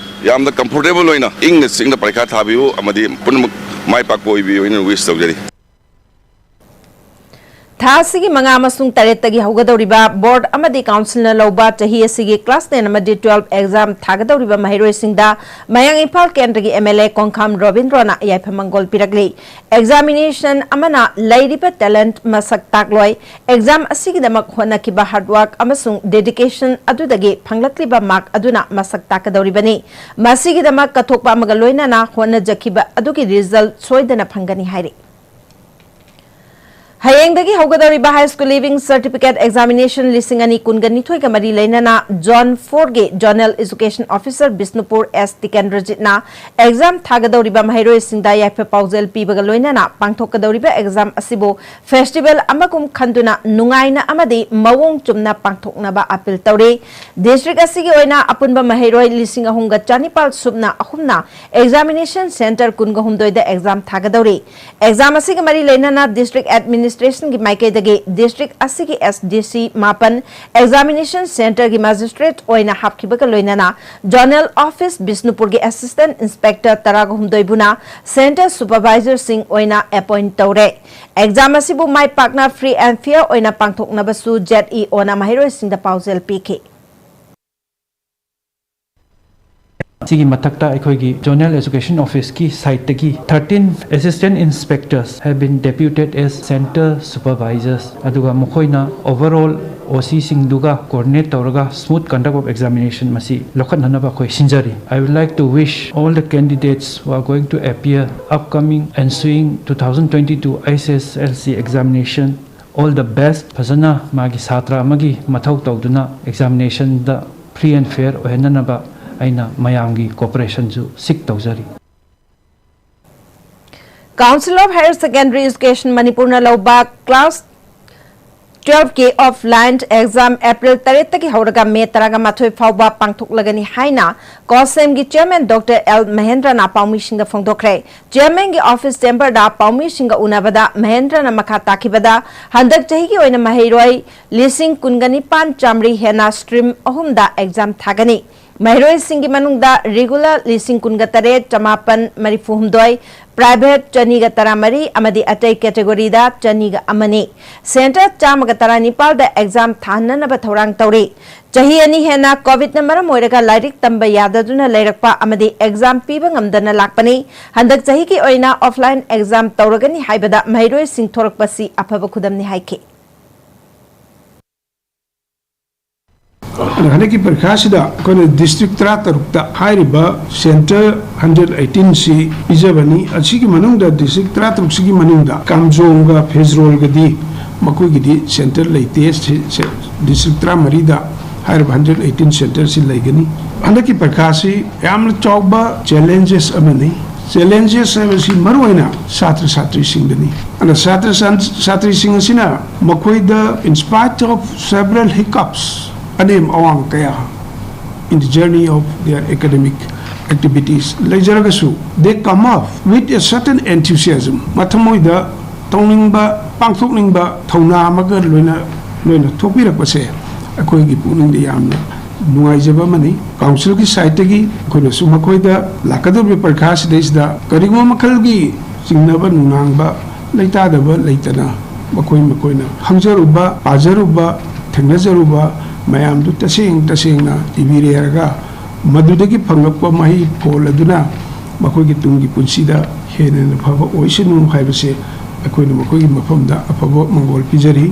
ꯌꯥꯝꯅ comfortable ꯑꯣꯏꯅ ꯏꯪꯅ ꯆꯤꯛꯅ ꯄꯔꯤꯈꯥ ꯊꯥꯕꯤꯌꯨ ꯑꯃꯗꯤ ꯄꯨꯝꯅꯃꯛ ꯃꯥꯏ ꯄꯥꯛꯄ ꯑꯣꯏꯕꯤꯌꯨ ꯍꯥꯏꯅ wish ꯇꯧꯖꯔꯤ꯫ ꯊꯥ ꯑꯁꯤꯒꯤ ꯃꯉꯥ ꯑꯃꯁꯨꯡ ꯇꯔꯦꯠꯇꯒꯤ ꯍꯧꯒꯗꯧꯔꯤꯕ ꯕꯣꯔꯗ ꯑꯃꯗꯤ ꯀꯥꯎꯟꯁꯤꯜꯅ ꯂꯧꯕ ꯆꯍꯤ ꯑꯁꯤꯒꯤ ꯀ꯭ꯂꯥꯁ ꯇꯦꯟ ꯑꯃꯗꯤ ꯇꯨꯋꯦꯜꯐ ꯑꯦꯛꯖꯥꯝ ꯊꯥꯒꯗꯧꯔꯤꯕ ꯃꯍꯩꯔꯣꯏꯁꯤꯡꯗ ꯃꯌꯥꯡ ꯏꯝꯐꯥꯜ ꯀꯦꯟꯗ꯭ꯔꯒꯤ ꯑꯦꯝ ꯑꯦꯜ ꯑꯦ ꯀꯣꯡꯈꯥꯝ ꯔꯣꯕꯤꯟꯗ꯭ꯔꯣꯅ ꯌꯥꯏꯐ ꯃꯪꯒꯣꯜ ꯄꯤꯔꯛꯂꯤ꯫ ꯑꯦꯛꯖꯥꯃꯤꯅꯦꯁꯟ ꯑꯃꯅ ꯂꯩꯔꯤꯕ ꯇꯦꯂꯦꯟꯠ ꯃꯁꯛ ꯇꯥꯛꯂꯣꯏ꯫ ꯑꯦꯛꯖꯥꯝ ꯑꯁꯤꯒꯤꯗꯃꯛ ꯍꯣꯠꯅꯈꯤꯕ ꯍꯥꯔꯗ ꯋꯥꯔꯛ ꯑꯃꯁꯨꯡ ꯗꯦꯗꯤꯀꯦꯁꯟ ꯑꯗꯨꯗꯒꯤ ꯐꯪꯂꯛꯂꯤꯕ ꯃꯥꯔꯛ ꯑꯗꯨꯅ ꯃꯁꯛ ꯇꯥꯛꯀꯗꯧꯔꯤꯕꯅꯤ꯫ ꯃꯁꯤꯒꯤꯗꯃꯛ ꯀꯠꯊꯣꯛꯄ ꯑꯃꯒ ꯂꯣꯏꯅꯅ ꯍꯣꯠꯅꯖꯈꯤꯕ ꯑꯗꯨꯒꯤ ꯔꯤꯖꯜꯠ ꯁꯣꯏꯗꯅ ꯐꯪꯒꯅꯤ ꯍꯥꯏꯔꯤ꯫ ꯍꯌꯦꯡꯗꯒꯤ ꯍꯧꯒꯗꯧꯔꯤꯕ high school leaving certificate examination ꯂꯤꯁꯤꯡ ꯑꯅꯤ ꯀꯨꯟꯒ ꯅꯤꯊꯣꯏꯒ ꯃꯔꯤ ꯂꯩꯅꯅ ꯖꯣꯟ ꯐꯣꯔꯒꯤ zonal education officer Bishnupur S ꯇꯤꯀꯦꯟꯗ꯭ꯔꯖꯤꯠꯅ ꯑꯦꯛꯖꯥꯝ ꯊꯥꯒꯗꯧꯔꯤꯕ ꯃꯍꯩꯔꯣꯏꯁꯤꯡꯗ ꯌꯥꯏꯐ ꯄꯥꯎꯖꯦꯜ ꯄꯤꯕꯒ ꯂꯣꯏꯅꯅ ꯄꯥꯡꯊꯣꯛꯀꯗꯧꯔꯤꯕ ꯑꯦꯛꯖꯥꯝ ꯑꯁꯤꯕꯨ ꯐꯦꯁꯇꯤꯚꯦꯜ ꯑꯃꯒꯨꯝ ꯈꯟꯗꯨꯅ ꯅꯨꯡꯉꯥꯏꯅ ꯑꯃꯗꯤ ꯃꯑꯣꯡ ꯆꯨꯝꯅ ꯄꯥꯡꯊꯣꯛꯅꯕ ꯑꯄꯤꯜ ꯇꯧꯔꯤ꯫ ꯗꯤꯁꯇ꯭ꯔꯤꯛ ꯑꯁꯤꯒꯤ ꯑꯣꯏꯅ ꯑꯄꯨꯟꯕ ꯃꯍꯩꯔꯣꯏ ꯂꯤꯁꯤꯡ ꯑꯍꯨꯝꯒ ꯆꯅꯤꯄꯥꯜ ꯁꯨꯞꯅ ꯑꯍꯨꯝꯅ ꯑꯦꯛꯖꯥꯃꯤꯅꯦꯁꯟ ꯁꯦꯟꯇꯔ ꯀꯨꯟꯒ ꯍꯨꯝꯗꯣꯏꯗ ꯑꯦꯛꯖꯥꯝ ꯊꯥꯒꯗꯧꯔꯤ꯫ ꯑꯦꯛꯖꯥꯝ ꯑꯁꯤꯒ ꯃꯔꯤ ꯂꯩꯅꯅ ꯗꯤꯁꯇ꯭ꯔꯤꯛ ꯑꯦꯗꯃꯤꯅꯤꯁꯇ꯭ꯔꯦꯁꯟꯒꯤ ꯃꯥꯏꯀꯩꯗꯒꯤ ꯗꯤꯁꯇ꯭ꯔꯤꯛ ꯑꯁꯤꯒꯤ ꯑꯦꯁ ꯗꯤ ꯁꯤ ꯃꯥꯄꯟ, ꯑꯦꯛꯖꯥꯃꯤꯅꯦꯁꯟ ꯁꯦꯟꯇꯔꯒꯤ ꯃꯦꯖꯤꯁꯇ꯭ꯔꯦꯠ ꯑꯣꯏꯅ ꯍꯥꯞꯈꯤꯕꯒ ꯂꯣꯏꯅꯅ ꯖꯣꯅꯦꯜ ꯑꯣꯐꯤꯁ ꯕꯤꯁꯅꯨꯄꯨꯔꯒꯤ ꯑꯦꯁꯤꯁꯇꯦꯟꯠ ꯏꯟꯁꯄꯦꯛꯇꯔ ꯇꯔꯥꯒ ꯍꯨꯝꯗꯣꯏꯕꯨꯅ ꯁꯦꯟꯇꯔ ꯁꯨꯄꯔꯚꯥꯏꯖꯔꯁꯤꯡ ꯑꯣꯏꯅ ꯑꯦꯄꯣꯏꯟꯠ ꯇꯧꯔꯦ꯫ ꯑꯦꯛꯖꯥꯝ ꯑꯁꯤꯕꯨ ꯃꯥꯏ ꯄꯥꯛꯅ ꯐ꯭ꯔꯤ ꯑꯦꯟ ꯐꯤꯌꯔ ꯑꯣꯏꯅ ꯄꯥꯡꯊꯣꯛꯅꯕꯁꯨ ꯖꯦꯠ ꯏ ꯑꯣꯅ ꯃꯍꯩꯔꯣꯏꯁꯤꯡꯗ ꯄꯥꯎꯖꯦꯜ ꯄꯤꯈꯤ꯫ ꯁꯤꯒꯤ ꯃꯊꯛꯇ ꯑꯩꯈꯣꯏꯒꯤ ꯖꯣꯅꯦꯜ ꯑꯦꯖꯨꯀꯦꯁꯟ ꯑꯣꯐꯤꯁꯀꯤ ꯁꯥꯏꯠꯇꯒꯤ thirteen assistant inspectors have been deputed as center supervisors, ꯑꯗꯨꯒ ꯃꯈꯣꯏꯅ overall ꯑꯣ ꯁꯤꯁꯤꯡꯗꯨꯒ coordinate ꯇꯧꯔꯒ smooth conduct of examination ꯃꯁꯤ ꯂꯧꯈꯠꯅꯅꯕ ꯑꯩꯈꯣꯏ ꯁꯤꯟꯖꯔꯤ꯫ I would like to wish all the candidates who are going to appear upcoming ensuing two thousand twenty-two H S S L C examination all the best. ꯐꯖꯅ ꯃꯥꯒꯤ ꯁꯥꯇ꯭ꯔ ꯑꯃꯒꯤ ꯃꯊꯧ ꯇꯧꯗꯨꯅ ꯑꯦꯛꯖꯥꯃꯤꯅꯦꯁꯟꯗ free and fair ꯑꯣꯏꯍꯟꯅꯅꯕ ꯑꯩꯅ ꯃꯌꯥꯝꯒꯤ cooperation ꯁꯨ seek ꯇꯧꯖꯔꯤ꯫ Council of Higher Secondary Education ꯃꯅꯤꯄꯨꯔꯅ ꯂꯧꯕ class twelve ꯀꯤ offline exam April ꯇꯔꯦꯠꯇꯒꯤ ꯍꯧꯔꯒ May ꯇꯔꯥꯃꯥꯊꯣꯏ ꯐꯥꯎꯕ ꯄꯥꯡꯊꯣꯛꯂꯒꯅꯤ ꯍꯥꯏꯅ COHSEM ꯒꯤ chairman Doctor L ꯃꯍꯦꯟꯗ꯭ꯔꯅ ꯄꯥꯎꯃꯤꯁꯤꯡꯗ ꯐꯣꯡꯗꯣꯛꯈ꯭ꯔꯦ꯫ Chairman ꯒꯤ office chamber ꯗ ꯄꯥꯎꯃꯤꯁꯤꯡꯒ ꯎꯅꯕꯗ ꯃꯍꯦꯟꯗ꯭ꯔꯅ ꯃꯈꯥ ꯇꯥꯈꯤꯕꯗ, ꯍꯟꯗꯛ ꯆꯍꯤꯒꯤ ꯑꯣꯏꯅ ꯃꯍꯩꯔꯣꯏ ꯂꯤꯁꯤꯡ ꯀꯨꯟꯒ ꯅꯤꯄꯥꯟ ꯆꯥꯃꯔꯤ ꯍꯦꯟꯅ stream ꯑꯍꯨꯝꯗ exam ꯊꯥꯒꯅꯤ꯫ ꯃꯍꯩꯔꯣꯏꯁꯤꯡꯒꯤ ꯃꯅꯨꯡꯗ regular ꯂꯤꯁꯤꯡ ꯀꯨꯟꯒ ꯇꯔꯦꯠ ꯆꯃꯥꯄꯟ ꯃꯔꯤꯐꯨ ꯍꯨꯝꯗꯣꯏ, private ꯆꯅꯤꯒ ꯇꯔꯥꯃꯔꯤ ꯑꯃꯗꯤ ꯑꯇꯩ category ꯗ ꯆꯅꯤꯒ ꯑꯃꯅꯤ꯫ Center ꯆꯥꯝꯃꯒ ꯇꯔꯥꯅꯤꯄꯥꯜꯗ exam ꯊꯥꯍꯟꯅꯅꯕ ꯊꯧꯔꯥꯡ ꯇꯧꯔꯤ꯫ ꯆꯍꯤ ꯑꯅꯤ ꯍꯦꯟꯅ COVID ꯅ ꯃꯔꯝ ꯑꯣꯏꯔꯒ ꯂꯥꯏꯔꯤꯛ ꯇꯝꯕ ꯌꯥꯗꯗꯨꯅ ꯂꯩꯔꯛꯄ ꯑꯃꯗꯤ exam ꯄꯤꯕ ꯉꯝꯗꯅ ꯂꯥꯛꯄꯅꯤ꯫ ꯍꯟꯗꯛ ꯆꯍꯤꯒꯤ ꯑꯣꯏꯅ offline exam ꯇꯧꯔꯒꯅꯤ ꯍꯥꯏꯕꯗ ꯃꯍꯩꯔꯣꯏꯁꯤꯡ ꯊꯣꯔꯛꯄꯁꯤ ꯑꯐꯕ ꯈꯨꯗꯝꯅꯤ ꯍꯥꯏꯈꯤ꯫ ꯑꯗꯣ ꯍꯟꯗꯛꯀꯤ ꯄꯔꯤꯈꯥꯁꯤꯗ ꯑꯩꯈꯣꯏꯅ district ꯇꯔꯥꯇꯔꯨꯛꯇ ꯍꯥꯏꯔꯤꯕ center hundred eighteen ꯁꯤ ꯄꯤꯖꯕꯅꯤ꯫ ꯑꯁꯤꯒꯤ ꯃꯅꯨꯡꯗ district ꯇꯔꯥꯇꯔꯨꯛꯁꯤꯒꯤ ꯃꯅꯨꯡꯗ ꯀꯥꯝꯖꯣꯡꯒ ꯐꯦꯖꯔꯣꯜꯒꯗꯤ ꯃꯈꯣꯏꯒꯤꯗꯤ center ꯂꯩꯇꯦ꯫ ꯁꯤ-, ꯁꯦ-, district ꯇꯔꯥꯃꯔꯤꯗ ꯍꯥꯏꯔꯤꯕ hundred eighteen center ꯁꯤ ꯂꯩꯒꯅꯤ꯫ ꯍꯟꯗꯛꯀꯤ ꯄꯔꯤꯈꯥꯁꯤ ꯌꯥꯝꯅ ꯆꯥꯎꯕ challenges ꯑꯃꯅꯤ꯫ Challenges ꯍꯥꯏꯕꯁꯤ ꯃꯔꯨꯑꯣꯏꯅ ꯁꯥꯇ꯭ꯔ ꯁꯥꯇ꯭ꯔꯤꯁꯤꯡꯗꯅꯤ꯫ ꯑꯗꯨꯅ ꯁꯥꯇ꯭ꯔ ꯁꯥꯟ-, ꯁꯥꯇ꯭ꯔꯤꯁꯤꯡ ꯑꯁꯤꯅ ꯃꯈꯣꯏꯗ, in spite of several hiccups, ꯑꯅꯦꯝ ꯑꯋꯥꯡ ꯀꯌꯥ in the journey of their academic activities ꯂꯩꯖꯔꯒꯁꯨ, they come up with a certain enthusiasm, ꯃꯊꯃꯣꯏꯗ ꯇꯧꯅꯤꯡꯕ, ꯄꯥꯡꯊꯣꯛꯅꯤꯡꯕ ꯊꯧꯅꯥ ꯑꯃꯒ ꯂꯣꯏꯅ, ꯂꯣꯏꯅ ꯊꯣꯛꯄꯤꯔꯛꯄꯁꯦ ꯑꯩꯈꯣꯏꯒꯤ ꯄꯨꯛꯅꯤꯡꯗ ꯌꯥꯝꯅ ꯅꯨꯡꯉꯥꯏꯖꯕ ꯑꯃꯅꯤ꯫ Council ꯒꯤ side ꯇꯒꯤ ꯑꯩꯈꯣꯏꯅꯁꯨ ꯃꯈꯣꯏꯗ ꯂꯥꯛꯀꯗꯧꯔꯤꯕ ꯄꯔꯤꯈꯥ ꯑꯁꯤꯗꯩꯁꯤꯗ ꯀꯔꯤꯒꯨꯝꯕ ꯃꯈꯜꯒꯤ ꯆꯤꯡꯅꯕ ꯅꯨꯡꯅꯥꯡꯕ, ꯂꯩꯇꯥꯗꯕ ꯂꯩꯇꯅ ꯃꯈꯣꯏ ꯃꯈꯣꯏꯅ ꯈꯪꯖꯔꯨꯕ, ꯄꯥꯖꯔꯨꯕ, ꯊꯦꯡꯅꯖꯔꯨꯕ ꯃꯌꯥꯝꯗꯨ ꯇꯁꯦꯡ ꯇꯁꯦꯡꯅ ꯏꯕꯤꯔꯦ ꯍꯥꯏꯔꯒ ꯃꯗꯨꯗꯒꯤ ꯐꯪꯂꯛꯄ ꯃꯍꯩ ꯐꯣꯜ ꯑꯗꯨꯅ ꯃꯈꯣꯏꯒꯤ ꯇꯨꯡꯒꯤ ꯄꯨꯟꯁꯤꯗ ꯍꯦꯟꯅ ꯍꯦꯟꯅ ꯐꯕ ꯑꯣꯏꯁꯅꯨ ꯍꯥꯏꯕꯁꯦ ꯑꯩꯈꯣꯏꯅ ꯃꯈꯣꯏꯒꯤ ꯃꯐꯝꯗ ꯑꯐꯕ ꯃꯪꯒꯣꯜ ꯄꯤꯖꯔꯤ꯫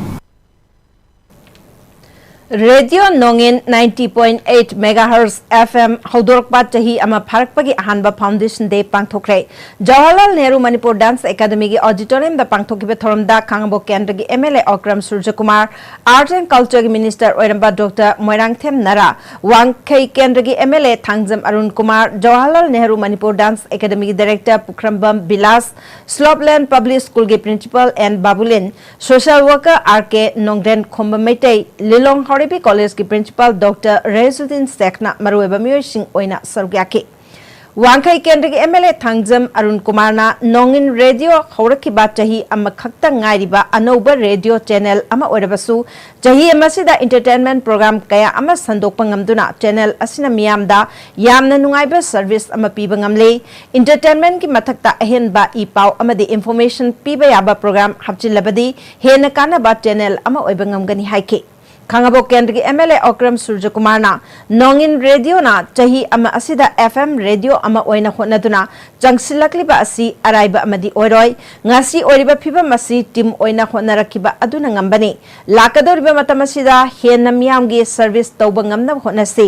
Radio Nongin ninety point eight megahertz F M ꯍꯧꯗꯣꯔꯛꯄ ꯆꯍꯤ ꯑꯃ ꯐꯥꯔꯛꯄꯒꯤ ꯑꯍꯥꯟꯕ Foundation Day ꯄꯥꯡꯊꯣꯛꯈ꯭ꯔꯦ꯫ Jawaharlal Nehru Manipur Dance Academy ꯒꯤ auditorium ꯗ ꯄꯥꯡꯊꯣꯛꯈꯤꯕ ꯊꯧꯔꯝꯗ ꯈꯥꯉꯕꯣꯛ ꯀꯦꯟꯗ꯭ꯔꯒꯤ M L A Okram ꯁꯨꯔꯖꯀꯨꯃꯥꯔ, Art and Culture ꯒꯤ Minister ꯑꯣꯏꯔꯝꯕ Doctor ꯃꯣꯏꯔꯥꯡꯊꯦꯝ ꯅꯔꯥ, ꯋꯥꯡꯈꯩ ꯀꯦꯟꯗ꯭ꯔꯒꯤ M L A Thangjam Arun Kumar, Jawaharlal Nehru Manipur Dance Academy ꯒꯤ Director Pukhrambam Bilash, Slopeland Public School ꯒꯤ Principal N Babulin, Social Worker R K Nongdren Khomba Meitei, ꯂꯤꯂꯣꯡ ꯍꯥꯎꯔꯩꯕꯤ College ꯀꯤ Principal Doctor ꯔꯍꯤꯖꯨꯗꯤꯟ ꯁꯦꯈꯅ ꯃꯔꯨꯑꯣꯏꯕ ꯃꯤꯑꯣꯏꯁꯤꯡ ꯑꯣꯏꯅ ꯁꯔꯨꯛ ꯌꯥꯈꯤ꯫ ꯋꯥꯡꯈꯩ ꯀꯦꯟꯗ꯭ꯔꯒꯤ M L A Thangjam Arun ꯀꯨꯃꯥꯔꯅ ꯅꯣꯡꯏꯟ ꯔꯦꯗꯤꯑꯣ ꯍꯧꯔꯛꯈꯤꯕ ꯆꯍꯤ ꯑꯃꯈꯛꯇ ꯉꯥꯏꯔꯤꯕ ꯑꯅꯧꯕ ꯔꯦꯗꯤꯑꯣ ꯆꯦꯅꯦꯜ ꯑꯃ ꯑꯣꯏꯔꯕꯁꯨ, ꯆꯍꯤ ꯑꯃꯁꯤꯗ ꯏꯟꯇꯔꯇꯦꯟꯃꯦꯟ ꯄ꯭ꯔꯣꯒ꯭ꯔꯥꯝ ꯀꯌꯥ ꯑꯃ ꯁꯟꯗꯣꯛꯄ ꯉꯝꯗꯨꯅ ꯆꯦꯅꯦꯜ ꯑꯁꯤꯅ ꯃꯤꯌꯥꯝꯗ ꯌꯥꯝꯅ ꯅꯨꯡꯉꯥꯏꯕ ꯁꯔꯚꯤꯁ ꯑꯃ ꯄꯤꯕ ꯉꯝꯂꯦ꯫ ꯏꯟꯇꯔꯇꯦꯟꯃꯦꯟꯒꯤ ꯃꯊꯛꯇ ꯑꯍꯦꯟꯕ ꯏ ꯄꯥꯎ ꯑꯃꯗꯤ ꯏꯟꯐꯣꯔꯃꯦꯁꯟ ꯄꯤꯕ ꯌꯥꯕ ꯄ꯭ꯔꯣꯒ꯭ꯔꯥꯝ ꯍꯥꯞꯆꯤꯜꯂꯕꯗꯤ ꯍꯦꯟꯅ ꯀꯥꯟꯅꯕ ꯆꯦꯅꯦꯜ ꯑꯃ ꯑꯣꯏꯕ ꯉꯝꯒꯅꯤ ꯍꯥꯏꯈꯤ꯫ ꯈꯥꯉꯕꯣꯛ ꯀꯦꯟꯗ꯭ꯔꯒꯤ ꯑꯦꯝ ꯑꯦꯜ ꯑꯦ ꯑꯣꯀ꯭ꯔꯝ ꯁꯨꯔꯖꯀꯨꯃꯥꯔꯅ ꯅꯣꯡꯏꯟ ꯔꯦꯗꯤꯑꯣꯅ ꯆꯍꯤ ꯑꯃ ꯑꯁꯤꯗ ꯑꯦꯐ ꯑꯦꯝ ꯔꯦꯗꯤꯑꯣ ꯑꯃ ꯑꯣꯏꯅ ꯍꯣꯠꯅꯗꯨꯅ ꯆꯪꯁꯤꯜꯂꯛꯂꯤꯕ ꯑꯁꯤ ꯑꯔꯥꯏꯕ ꯑꯃꯗꯤ ꯑꯣꯏꯔꯣꯏ꯫ ꯉꯁꯤ ꯑꯣꯏꯔꯤꯕ ꯐꯤꯕꯝ ꯑꯁꯤ ꯇꯤꯝ ꯑꯣꯏꯅ ꯍꯣꯠꯅꯔꯛꯈꯤꯕ ꯑꯗꯨꯅ ꯉꯝꯕꯅꯤ꯫ ꯂꯥꯛꯀꯗꯧꯔꯤꯕ ꯃꯇꯝ ꯑꯁꯤꯗ ꯍꯦꯟꯅ ꯃꯤꯌꯥꯝꯒꯤ ꯁꯔꯚꯤꯁ ꯇꯧꯕ ꯉꯝꯅꯕ ꯍꯣꯠꯅꯁꯤ꯫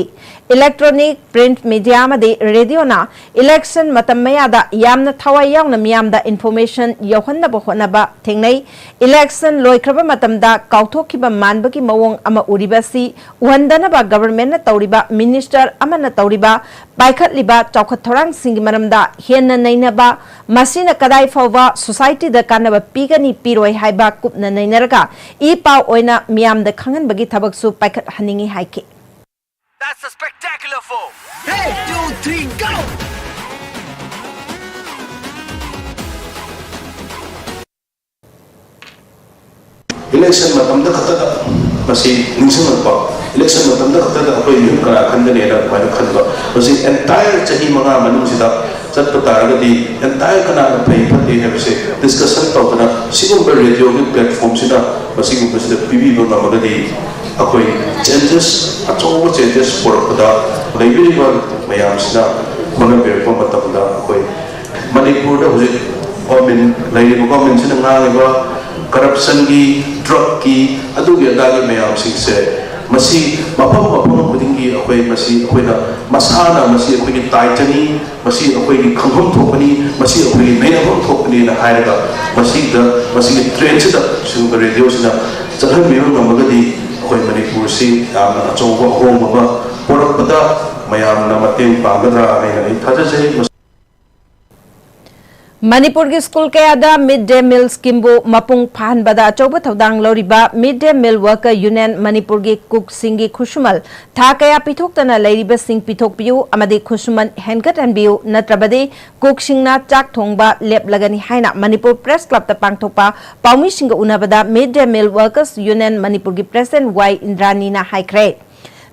ꯏꯂꯦꯛꯇ꯭ꯔꯣꯅꯤꯛ, ꯄ꯭ꯔꯤꯟꯠ ꯃꯤꯗꯤꯌꯥ ꯑꯃꯗꯤ ꯔꯦꯗꯤꯑꯣꯅ ꯏꯂꯦꯛꯁꯟ ꯃꯇꯝ ꯃꯌꯥꯗ ꯌꯥꯝꯅ ꯊꯋꯥꯏ ꯌꯥꯎꯅ ꯃꯤꯌꯥꯝꯗ ꯏꯟꯐꯣꯔꯃꯦꯁꯟ ꯌꯧꯍꯟꯅꯕ ꯍꯣꯠꯅꯕ ꯊꯦꯡꯅꯩ꯫ ꯏꯂꯦꯛꯁꯟ ꯂꯣꯏꯈ꯭ꯔꯕ ꯃꯇꯝꯗ ꯀꯥꯎꯊꯣꯛꯈꯤꯕ ꯃꯥꯟꯕꯒꯤ ꯃꯑꯣꯡ ꯑꯃ ꯎꯔꯤꯕ ꯑꯁꯤ ꯎꯍꯟꯗꯅꯕ ꯒꯚꯔꯟꯃꯦꯟꯠꯅ ꯇꯧꯔꯤꯕ, ꯃꯤꯅꯤꯁꯇꯔ ꯑꯃꯅ ꯇꯧꯔꯤꯕ, ꯄꯥꯏꯈꯠꯂꯤꯕ ꯆꯥꯎꯈꯠ ꯊꯧꯔꯥꯡꯁꯤꯡꯒꯤ ꯃꯔꯝꯗ ꯍꯦꯟꯅ ꯅꯩꯅꯕ, ꯃꯁꯤꯅ ꯀꯗꯥꯏ ꯐꯥꯎꯕ ꯁꯣꯁꯥꯏꯇꯤꯗ ꯀꯥꯟꯅꯕ ꯄꯤꯒꯅꯤ ꯄꯤꯔꯣꯏ ꯍꯥꯏꯕ ꯀꯨꯞꯅ ꯅꯩꯅꯔꯒ ꯏ ꯄꯥꯎ ꯑꯣꯏꯅ ꯃꯤꯌꯥꯝꯗ ꯈꯪꯍꯟꯕꯒꯤ ꯊꯕꯛꯁꯨ ꯄꯥꯏꯈꯠꯍꯟꯅꯤꯡꯏ ꯍꯥꯏꯈꯤ꯫ That's a spectacular four. Hey, two, three, go! Election ꯃꯇꯝꯗ ꯈꯛꯇꯗ ꯃꯁꯤ ꯅꯤꯡꯁꯤꯡꯂꯛꯄ, election ꯃꯇꯝꯗ ꯈꯛꯇꯗ ꯑꯩꯈꯣꯏ ꯃꯤꯍꯨꯠ ꯀꯅꯥ ꯈꯟꯒꯅꯤꯅ ꯑꯗꯨꯃꯥꯏꯅ ꯈꯟꯕ, ꯃꯁꯤ entire ꯆꯍꯤ ꯃꯉꯥ ꯃꯅꯨꯡꯁꯤꯗ ꯆꯠꯄ ꯇꯥꯔꯒꯗꯤ entire ꯀꯅꯥꯅ ꯐꯩ ꯐꯠꯇꯦ ꯍꯥꯏꯕꯁꯦ discussion ꯇꯧꯗꯅ ꯁꯤꯒꯨꯝꯕ ꯔꯦꯗꯤꯑꯣꯒꯤ platformꯁꯤꯅ ꯃꯁꯤꯒꯨꯝꯕꯁꯤꯗ ꯄꯤꯕꯤꯕ ꯉꯝꯃꯒꯗꯤ ꯑꯩꯈꯣꯏ changes, ꯑꯆꯧꯕ changes ꯄꯨꯔꯛꯄꯗ ꯂꯩꯕꯤꯔꯤꯕ ꯃꯌꯥꯝꯁꯤꯅ ꯍꯣꯠꯅꯕꯤꯔꯛꯄ ꯃꯇꯝꯗ ꯑꯩꯈꯣꯏ ꯃꯅꯤꯄꯨꯔꯗ ꯍꯧꯖꯤꯛ government, ꯂꯩꯔꯤꯕ governmentꯁꯤꯅ ꯉꯥꯡꯉꯤꯕ corruptionꯒꯤ, drugꯀꯤ, ꯑꯗꯨꯒꯤ ꯑꯗꯥꯒꯤ ꯃꯌꯥꯝꯁꯤꯡꯁꯦ, ꯃꯁꯤ ꯃꯐꯝ ꯃꯐꯝ ꯈꯨꯗꯤꯡꯒꯤ ꯑꯩꯈꯣꯏ ꯃꯁꯤ ꯑꯩꯈꯣꯏꯅ ꯃꯁꯥꯅ ꯃꯁꯤ ꯑꯩꯈꯣꯏꯒꯤ ꯗꯥꯏꯇꯅꯤ, ꯃꯁꯤ ꯑꯩꯈꯣꯏꯒꯤ ꯈꯪꯐꯝ ꯊꯣꯛꯄꯅꯤ, ꯃꯁꯤ ꯑꯩꯈꯣꯏꯒꯤ ꯅꯩꯅꯐꯝ ꯊꯣꯛꯄꯅꯤꯅ ꯍꯥꯏꯔꯒ ꯃꯁꯤꯗ, ꯃꯁꯤꯒꯤ trendꯁꯤꯗ ꯁꯤꯒꯨꯝꯕ ꯔꯦꯗꯤꯑꯣꯁꯤꯅ ꯆꯠꯍꯟꯕꯤꯕ ꯉꯝꯃꯒꯗꯤ ꯑꯩꯈꯣꯏ ꯃꯅꯤꯄꯨꯔꯁꯤ ꯌꯥꯝꯅ ꯑꯆꯧꯕ ꯑꯍꯣꯡꯕ ꯑꯃ ꯄꯨꯔꯛꯄꯗ ꯃꯌꯥꯝꯅ ꯃꯇꯦꯡ ꯄꯥꯡꯒꯗ꯭ꯔꯥ ꯍꯥꯏꯅ ꯑꯩ ꯊꯥꯖꯖꯩ꯫ ꯃꯅꯤꯄꯨꯔꯒꯤ ꯁ꯭ꯀꯨꯜ ꯀꯌꯥꯗ ꯃꯤꯗ ꯗꯦ ꯃꯤꯜ ꯁ꯭ꯀꯤꯝꯕꯨ ꯃꯄꯨꯡ ꯐꯥꯍꯟꯕꯗ ꯑꯆꯧꯕ ꯊꯧꯗꯥꯡ ꯂꯧꯔꯤꯕ ꯃꯤꯗ ꯗꯦ ꯃꯤꯜ ꯋꯥꯔꯀꯔ ꯌꯨꯅꯤꯌꯟ ꯃꯅꯤꯄꯨꯔꯒꯤ ꯀꯨꯛꯁꯤꯡꯒꯤ ꯈꯨꯠꯁꯨꯃꯜ ꯊꯥ ꯀꯌꯥ ꯄꯤꯊꯣꯛꯇꯅ ꯂꯩꯔꯤꯕꯁꯤꯡ ꯄꯤꯊꯣꯛꯄꯤꯌꯨ ꯑꯃꯗꯤ ꯈꯨꯠꯁꯨꯃꯟ ꯍꯦꯟꯒꯠꯍꯟꯕꯤꯌꯨ, ꯅꯠꯇ꯭ꯔꯕꯗꯤ ꯀꯨꯛꯁꯤꯡꯅ ꯆꯥꯛ ꯊꯣꯡꯕ ꯂꯦꯞꯂꯒꯅꯤ ꯍꯥꯏꯅ ꯃꯅꯤꯄꯨꯔ ꯄ꯭ꯔꯦꯁ ꯀ꯭ꯂꯕꯇ ꯄꯥꯡꯊꯣꯛꯄ ꯄꯥꯎꯃꯤꯁꯤꯡꯒ ꯎꯅꯕꯗ ꯃꯤꯗ ꯗꯦ ꯃꯤꯜ ꯋꯥꯔꯀꯔꯁ ꯌꯨꯅꯤꯌꯟ ꯃꯅꯤꯄꯨꯔꯒꯤ ꯄ꯭ꯔꯦꯁꯤꯗꯦꯟꯠ ꯋꯥꯏ ꯏꯟꯗ꯭ꯔꯥꯅꯤꯅ ꯍꯥꯏꯈ꯭ꯔꯦ꯫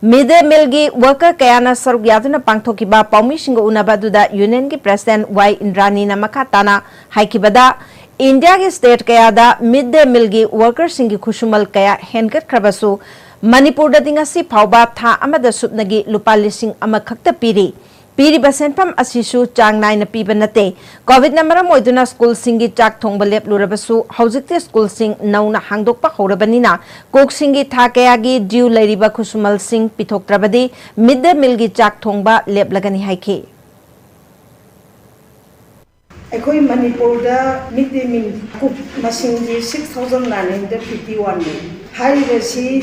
ꯃꯤꯗ ꯗꯦ ꯃꯤꯜꯒꯤ ꯋꯥꯔꯀꯔ ꯀꯌꯥꯅ ꯁꯔꯨꯛ ꯌꯥꯗꯨꯅ ꯄꯥꯡꯊꯣꯛꯈꯤꯕ ꯄꯥꯎꯃꯤꯁꯤꯡꯒ ꯎꯅꯕ ꯑꯗꯨꯗ ꯌꯨꯅꯤꯌꯟꯒꯤ ꯄ꯭ꯔꯦꯁꯤꯗꯦꯟꯠ ꯋꯥꯏ ꯏꯟꯗ꯭ꯔꯥꯅꯤꯅ ꯃꯈꯥ ꯇꯥꯅ ꯍꯥꯏꯈꯤꯕꯗ, ꯏꯟꯗꯤꯌꯥꯒꯤ ꯁ꯭ꯇꯦꯠ ꯀꯌꯥꯗ ꯃꯤꯗ ꯗꯦ ꯃꯤꯜꯒꯤ ꯋꯥꯔꯀꯔꯁꯤꯡꯒꯤ ꯈꯨꯠꯁꯨꯃꯜ ꯀꯌꯥ ꯍꯦꯟꯒꯠꯈ꯭ꯔꯕꯁꯨ, ꯃꯅꯤꯄꯨꯔꯗꯗꯤ ꯉꯁꯤ ꯐꯥꯎꯕ ꯊꯥ ꯑꯃꯗ ꯁꯨꯞꯅꯒꯤ ꯂꯨꯄꯥ ꯂꯤꯁꯤꯡ ꯑꯃꯈꯛꯇ ꯄꯤꯔꯤ꯫ ꯄꯤꯔꯤꯕ ꯁꯦꯟꯐꯝ ꯑꯁꯤꯁꯨ ꯆꯥꯡ ꯅꯥꯏꯅ ꯄꯤꯕ ꯅꯠꯇꯦ꯫ ꯀꯣꯚꯤꯗꯅ ꯃꯔꯝ ꯑꯣꯏꯗꯨꯅ ꯁ꯭ꯀꯨꯜꯁꯤꯡꯒꯤ ꯆꯥꯛ ꯊꯣꯡꯕ ꯂꯦꯞꯂꯨꯔꯕꯁꯨ, ꯍꯧꯖꯤꯛꯇꯤ ꯁ꯭ꯀꯨꯜꯁꯤꯡ ꯅꯧꯅ ꯍꯥꯡꯗꯣꯛꯄ ꯍꯧꯔꯕꯅꯤꯅ, ꯀꯣꯛꯁꯤꯡꯒꯤ ꯊꯥ ꯀꯌꯥꯒꯤ ꯗ꯭ꯌꯨ ꯂꯩꯔꯤꯕ ꯈꯨꯠꯁꯨꯃꯜꯁꯤꯡ ꯄꯤꯊꯣꯛꯇ꯭ꯔꯕꯗꯤ ꯃꯤꯗ ꯗꯦ ꯃꯤꯜꯒꯤ ꯆꯥꯛ ꯊꯣꯡꯕ ꯂꯦꯞꯂꯒꯅꯤ ꯍꯥꯏꯈꯤ꯫ ꯑꯩꯈꯣꯏ ꯃꯅꯤꯄꯨꯔꯗ ꯃꯤꯗ ꯗꯦ ꯃꯤꯜ ꯀꯨꯛ ꯃꯁꯤꯡꯗꯤ six thousand nine hundred fifty ꯋꯥꯟꯅꯤ꯫ ꯍꯥꯏꯔꯤꯕꯁꯤ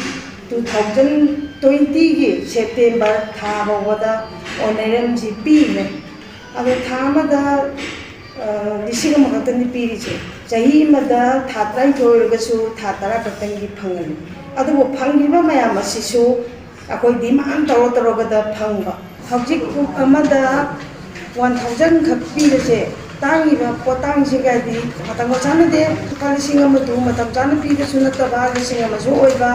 ꯇꯨ ꯊꯥꯎꯖꯟ ꯇ꯭ꯋꯦꯟꯇꯤꯒꯤ ꯁꯦꯞꯇꯦꯝꯕꯔ ꯊꯥ ꯐꯥꯎꯕꯗ ꯑꯣꯅꯔꯦꯟꯁꯤ ꯄꯤꯔꯦ꯫ ꯑꯗꯣ ꯊꯥ ꯑꯃꯗ, ꯑ, ꯂꯤꯁꯤꯡ ꯑꯃꯈꯛꯇꯅꯤ ꯄꯤꯔꯤꯁꯦ꯫ ꯆꯍꯤ ꯑꯃꯗ ꯊꯥ ꯇꯔꯥꯅꯤꯊꯣꯏ ꯑꯣꯏꯔꯒꯁꯨ ꯊꯥ ꯇꯔꯥ ꯈꯛꯇꯪꯗꯤ ꯐꯪꯍꯜꯂꯤ꯫ ꯑꯗꯨꯕꯨ ꯐꯪꯂꯤꯕ ꯃꯌꯥꯝ ꯑꯁꯤꯁꯨ ꯑꯩꯈꯣꯏ ꯗꯤꯃꯥꯟ ꯇꯧꯔ ꯇꯧꯔꯒꯗ ꯐꯪꯕ꯫ ꯍꯧꯖꯤꯛ ꯀꯨꯛ ꯑꯃꯗ ꯋꯥꯟ ꯊꯥꯎꯖꯟ ꯈꯛ ꯄꯤꯕꯁꯦ ꯇꯥꯡꯉꯤꯕ ꯄꯣꯠꯇꯥꯡꯁꯤꯒꯗꯤ ꯃꯇꯝꯒ ꯆꯥꯟꯅꯗꯦ꯫ ꯂꯨꯄꯥ ꯂꯤꯁꯤꯡ ꯑꯃꯗꯨ ꯃꯇꯝ ꯆꯥꯅ ꯄꯤꯕꯁꯨ ꯅꯠꯇꯕ, ꯂꯤꯁꯤꯡ ꯑꯃꯁꯨ ꯑꯣꯏꯕ꯫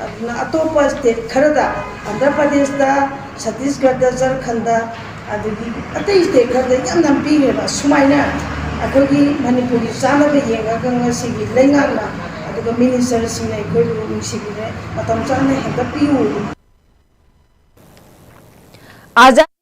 ꯑꯗꯨꯅ ꯑꯇꯣꯞꯄ ꯁ꯭ꯇꯦꯠ ꯈꯔꯗ, ꯑꯟꯙ꯭ꯔ ꯄ꯭ꯔꯗꯦꯁꯇ, ꯁꯠꯇꯤꯁꯒꯔꯗ, ꯖꯔꯈꯟꯗ, ꯑꯗꯒꯤ ꯑꯇꯩ ꯁ꯭ꯇꯦꯠ ꯈꯔꯗ ꯌꯥꯝꯅ ꯄꯤꯈ꯭ꯔꯦꯕ꯫ ꯁꯨꯃꯥꯏꯅ ꯑꯩꯈꯣꯏꯒꯤ ꯃꯅꯤꯄꯨꯔꯒꯤ ꯆꯥꯅꯕ ꯌꯦꯡꯉꯒ ꯉꯁꯤꯒꯤ ꯂꯩꯉꯥꯛꯅ, ꯑꯗꯨꯒ ꯃꯤꯅꯤꯁꯇꯔꯁꯤꯡꯅ ꯑꯩꯈꯣꯏꯕꯨ ꯅꯨꯡꯁꯤꯕꯤꯔꯦ, ꯃꯇꯝ ꯆꯥꯅ ꯍꯦꯟꯒꯠꯄꯤꯌꯨ꯫ ꯑꯥꯖꯥꯗ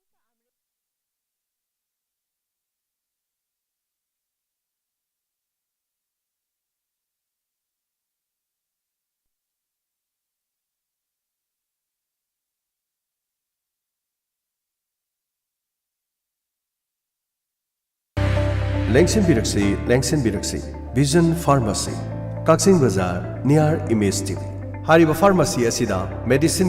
ꯂꯦꯡꯁꯤꯟꯕꯤꯔꯛꯁꯤ, ꯂꯦꯡꯁꯤꯟꯕꯤꯔꯛꯁꯤ꯫ ꯚꯤꯖꯟ ꯐꯥꯔꯃꯥꯁꯤ, ꯀꯛꯆꯤꯡ ꯕꯖꯥꯔ, near ꯏꯃꯦꯖ ꯇꯤ ꯚꯤ꯫ ꯍꯥꯏꯔꯤꯕ ꯐꯥꯔꯃꯥꯁꯤ ꯑꯁꯤꯗ ꯃꯦꯗꯤꯁꯤꯟ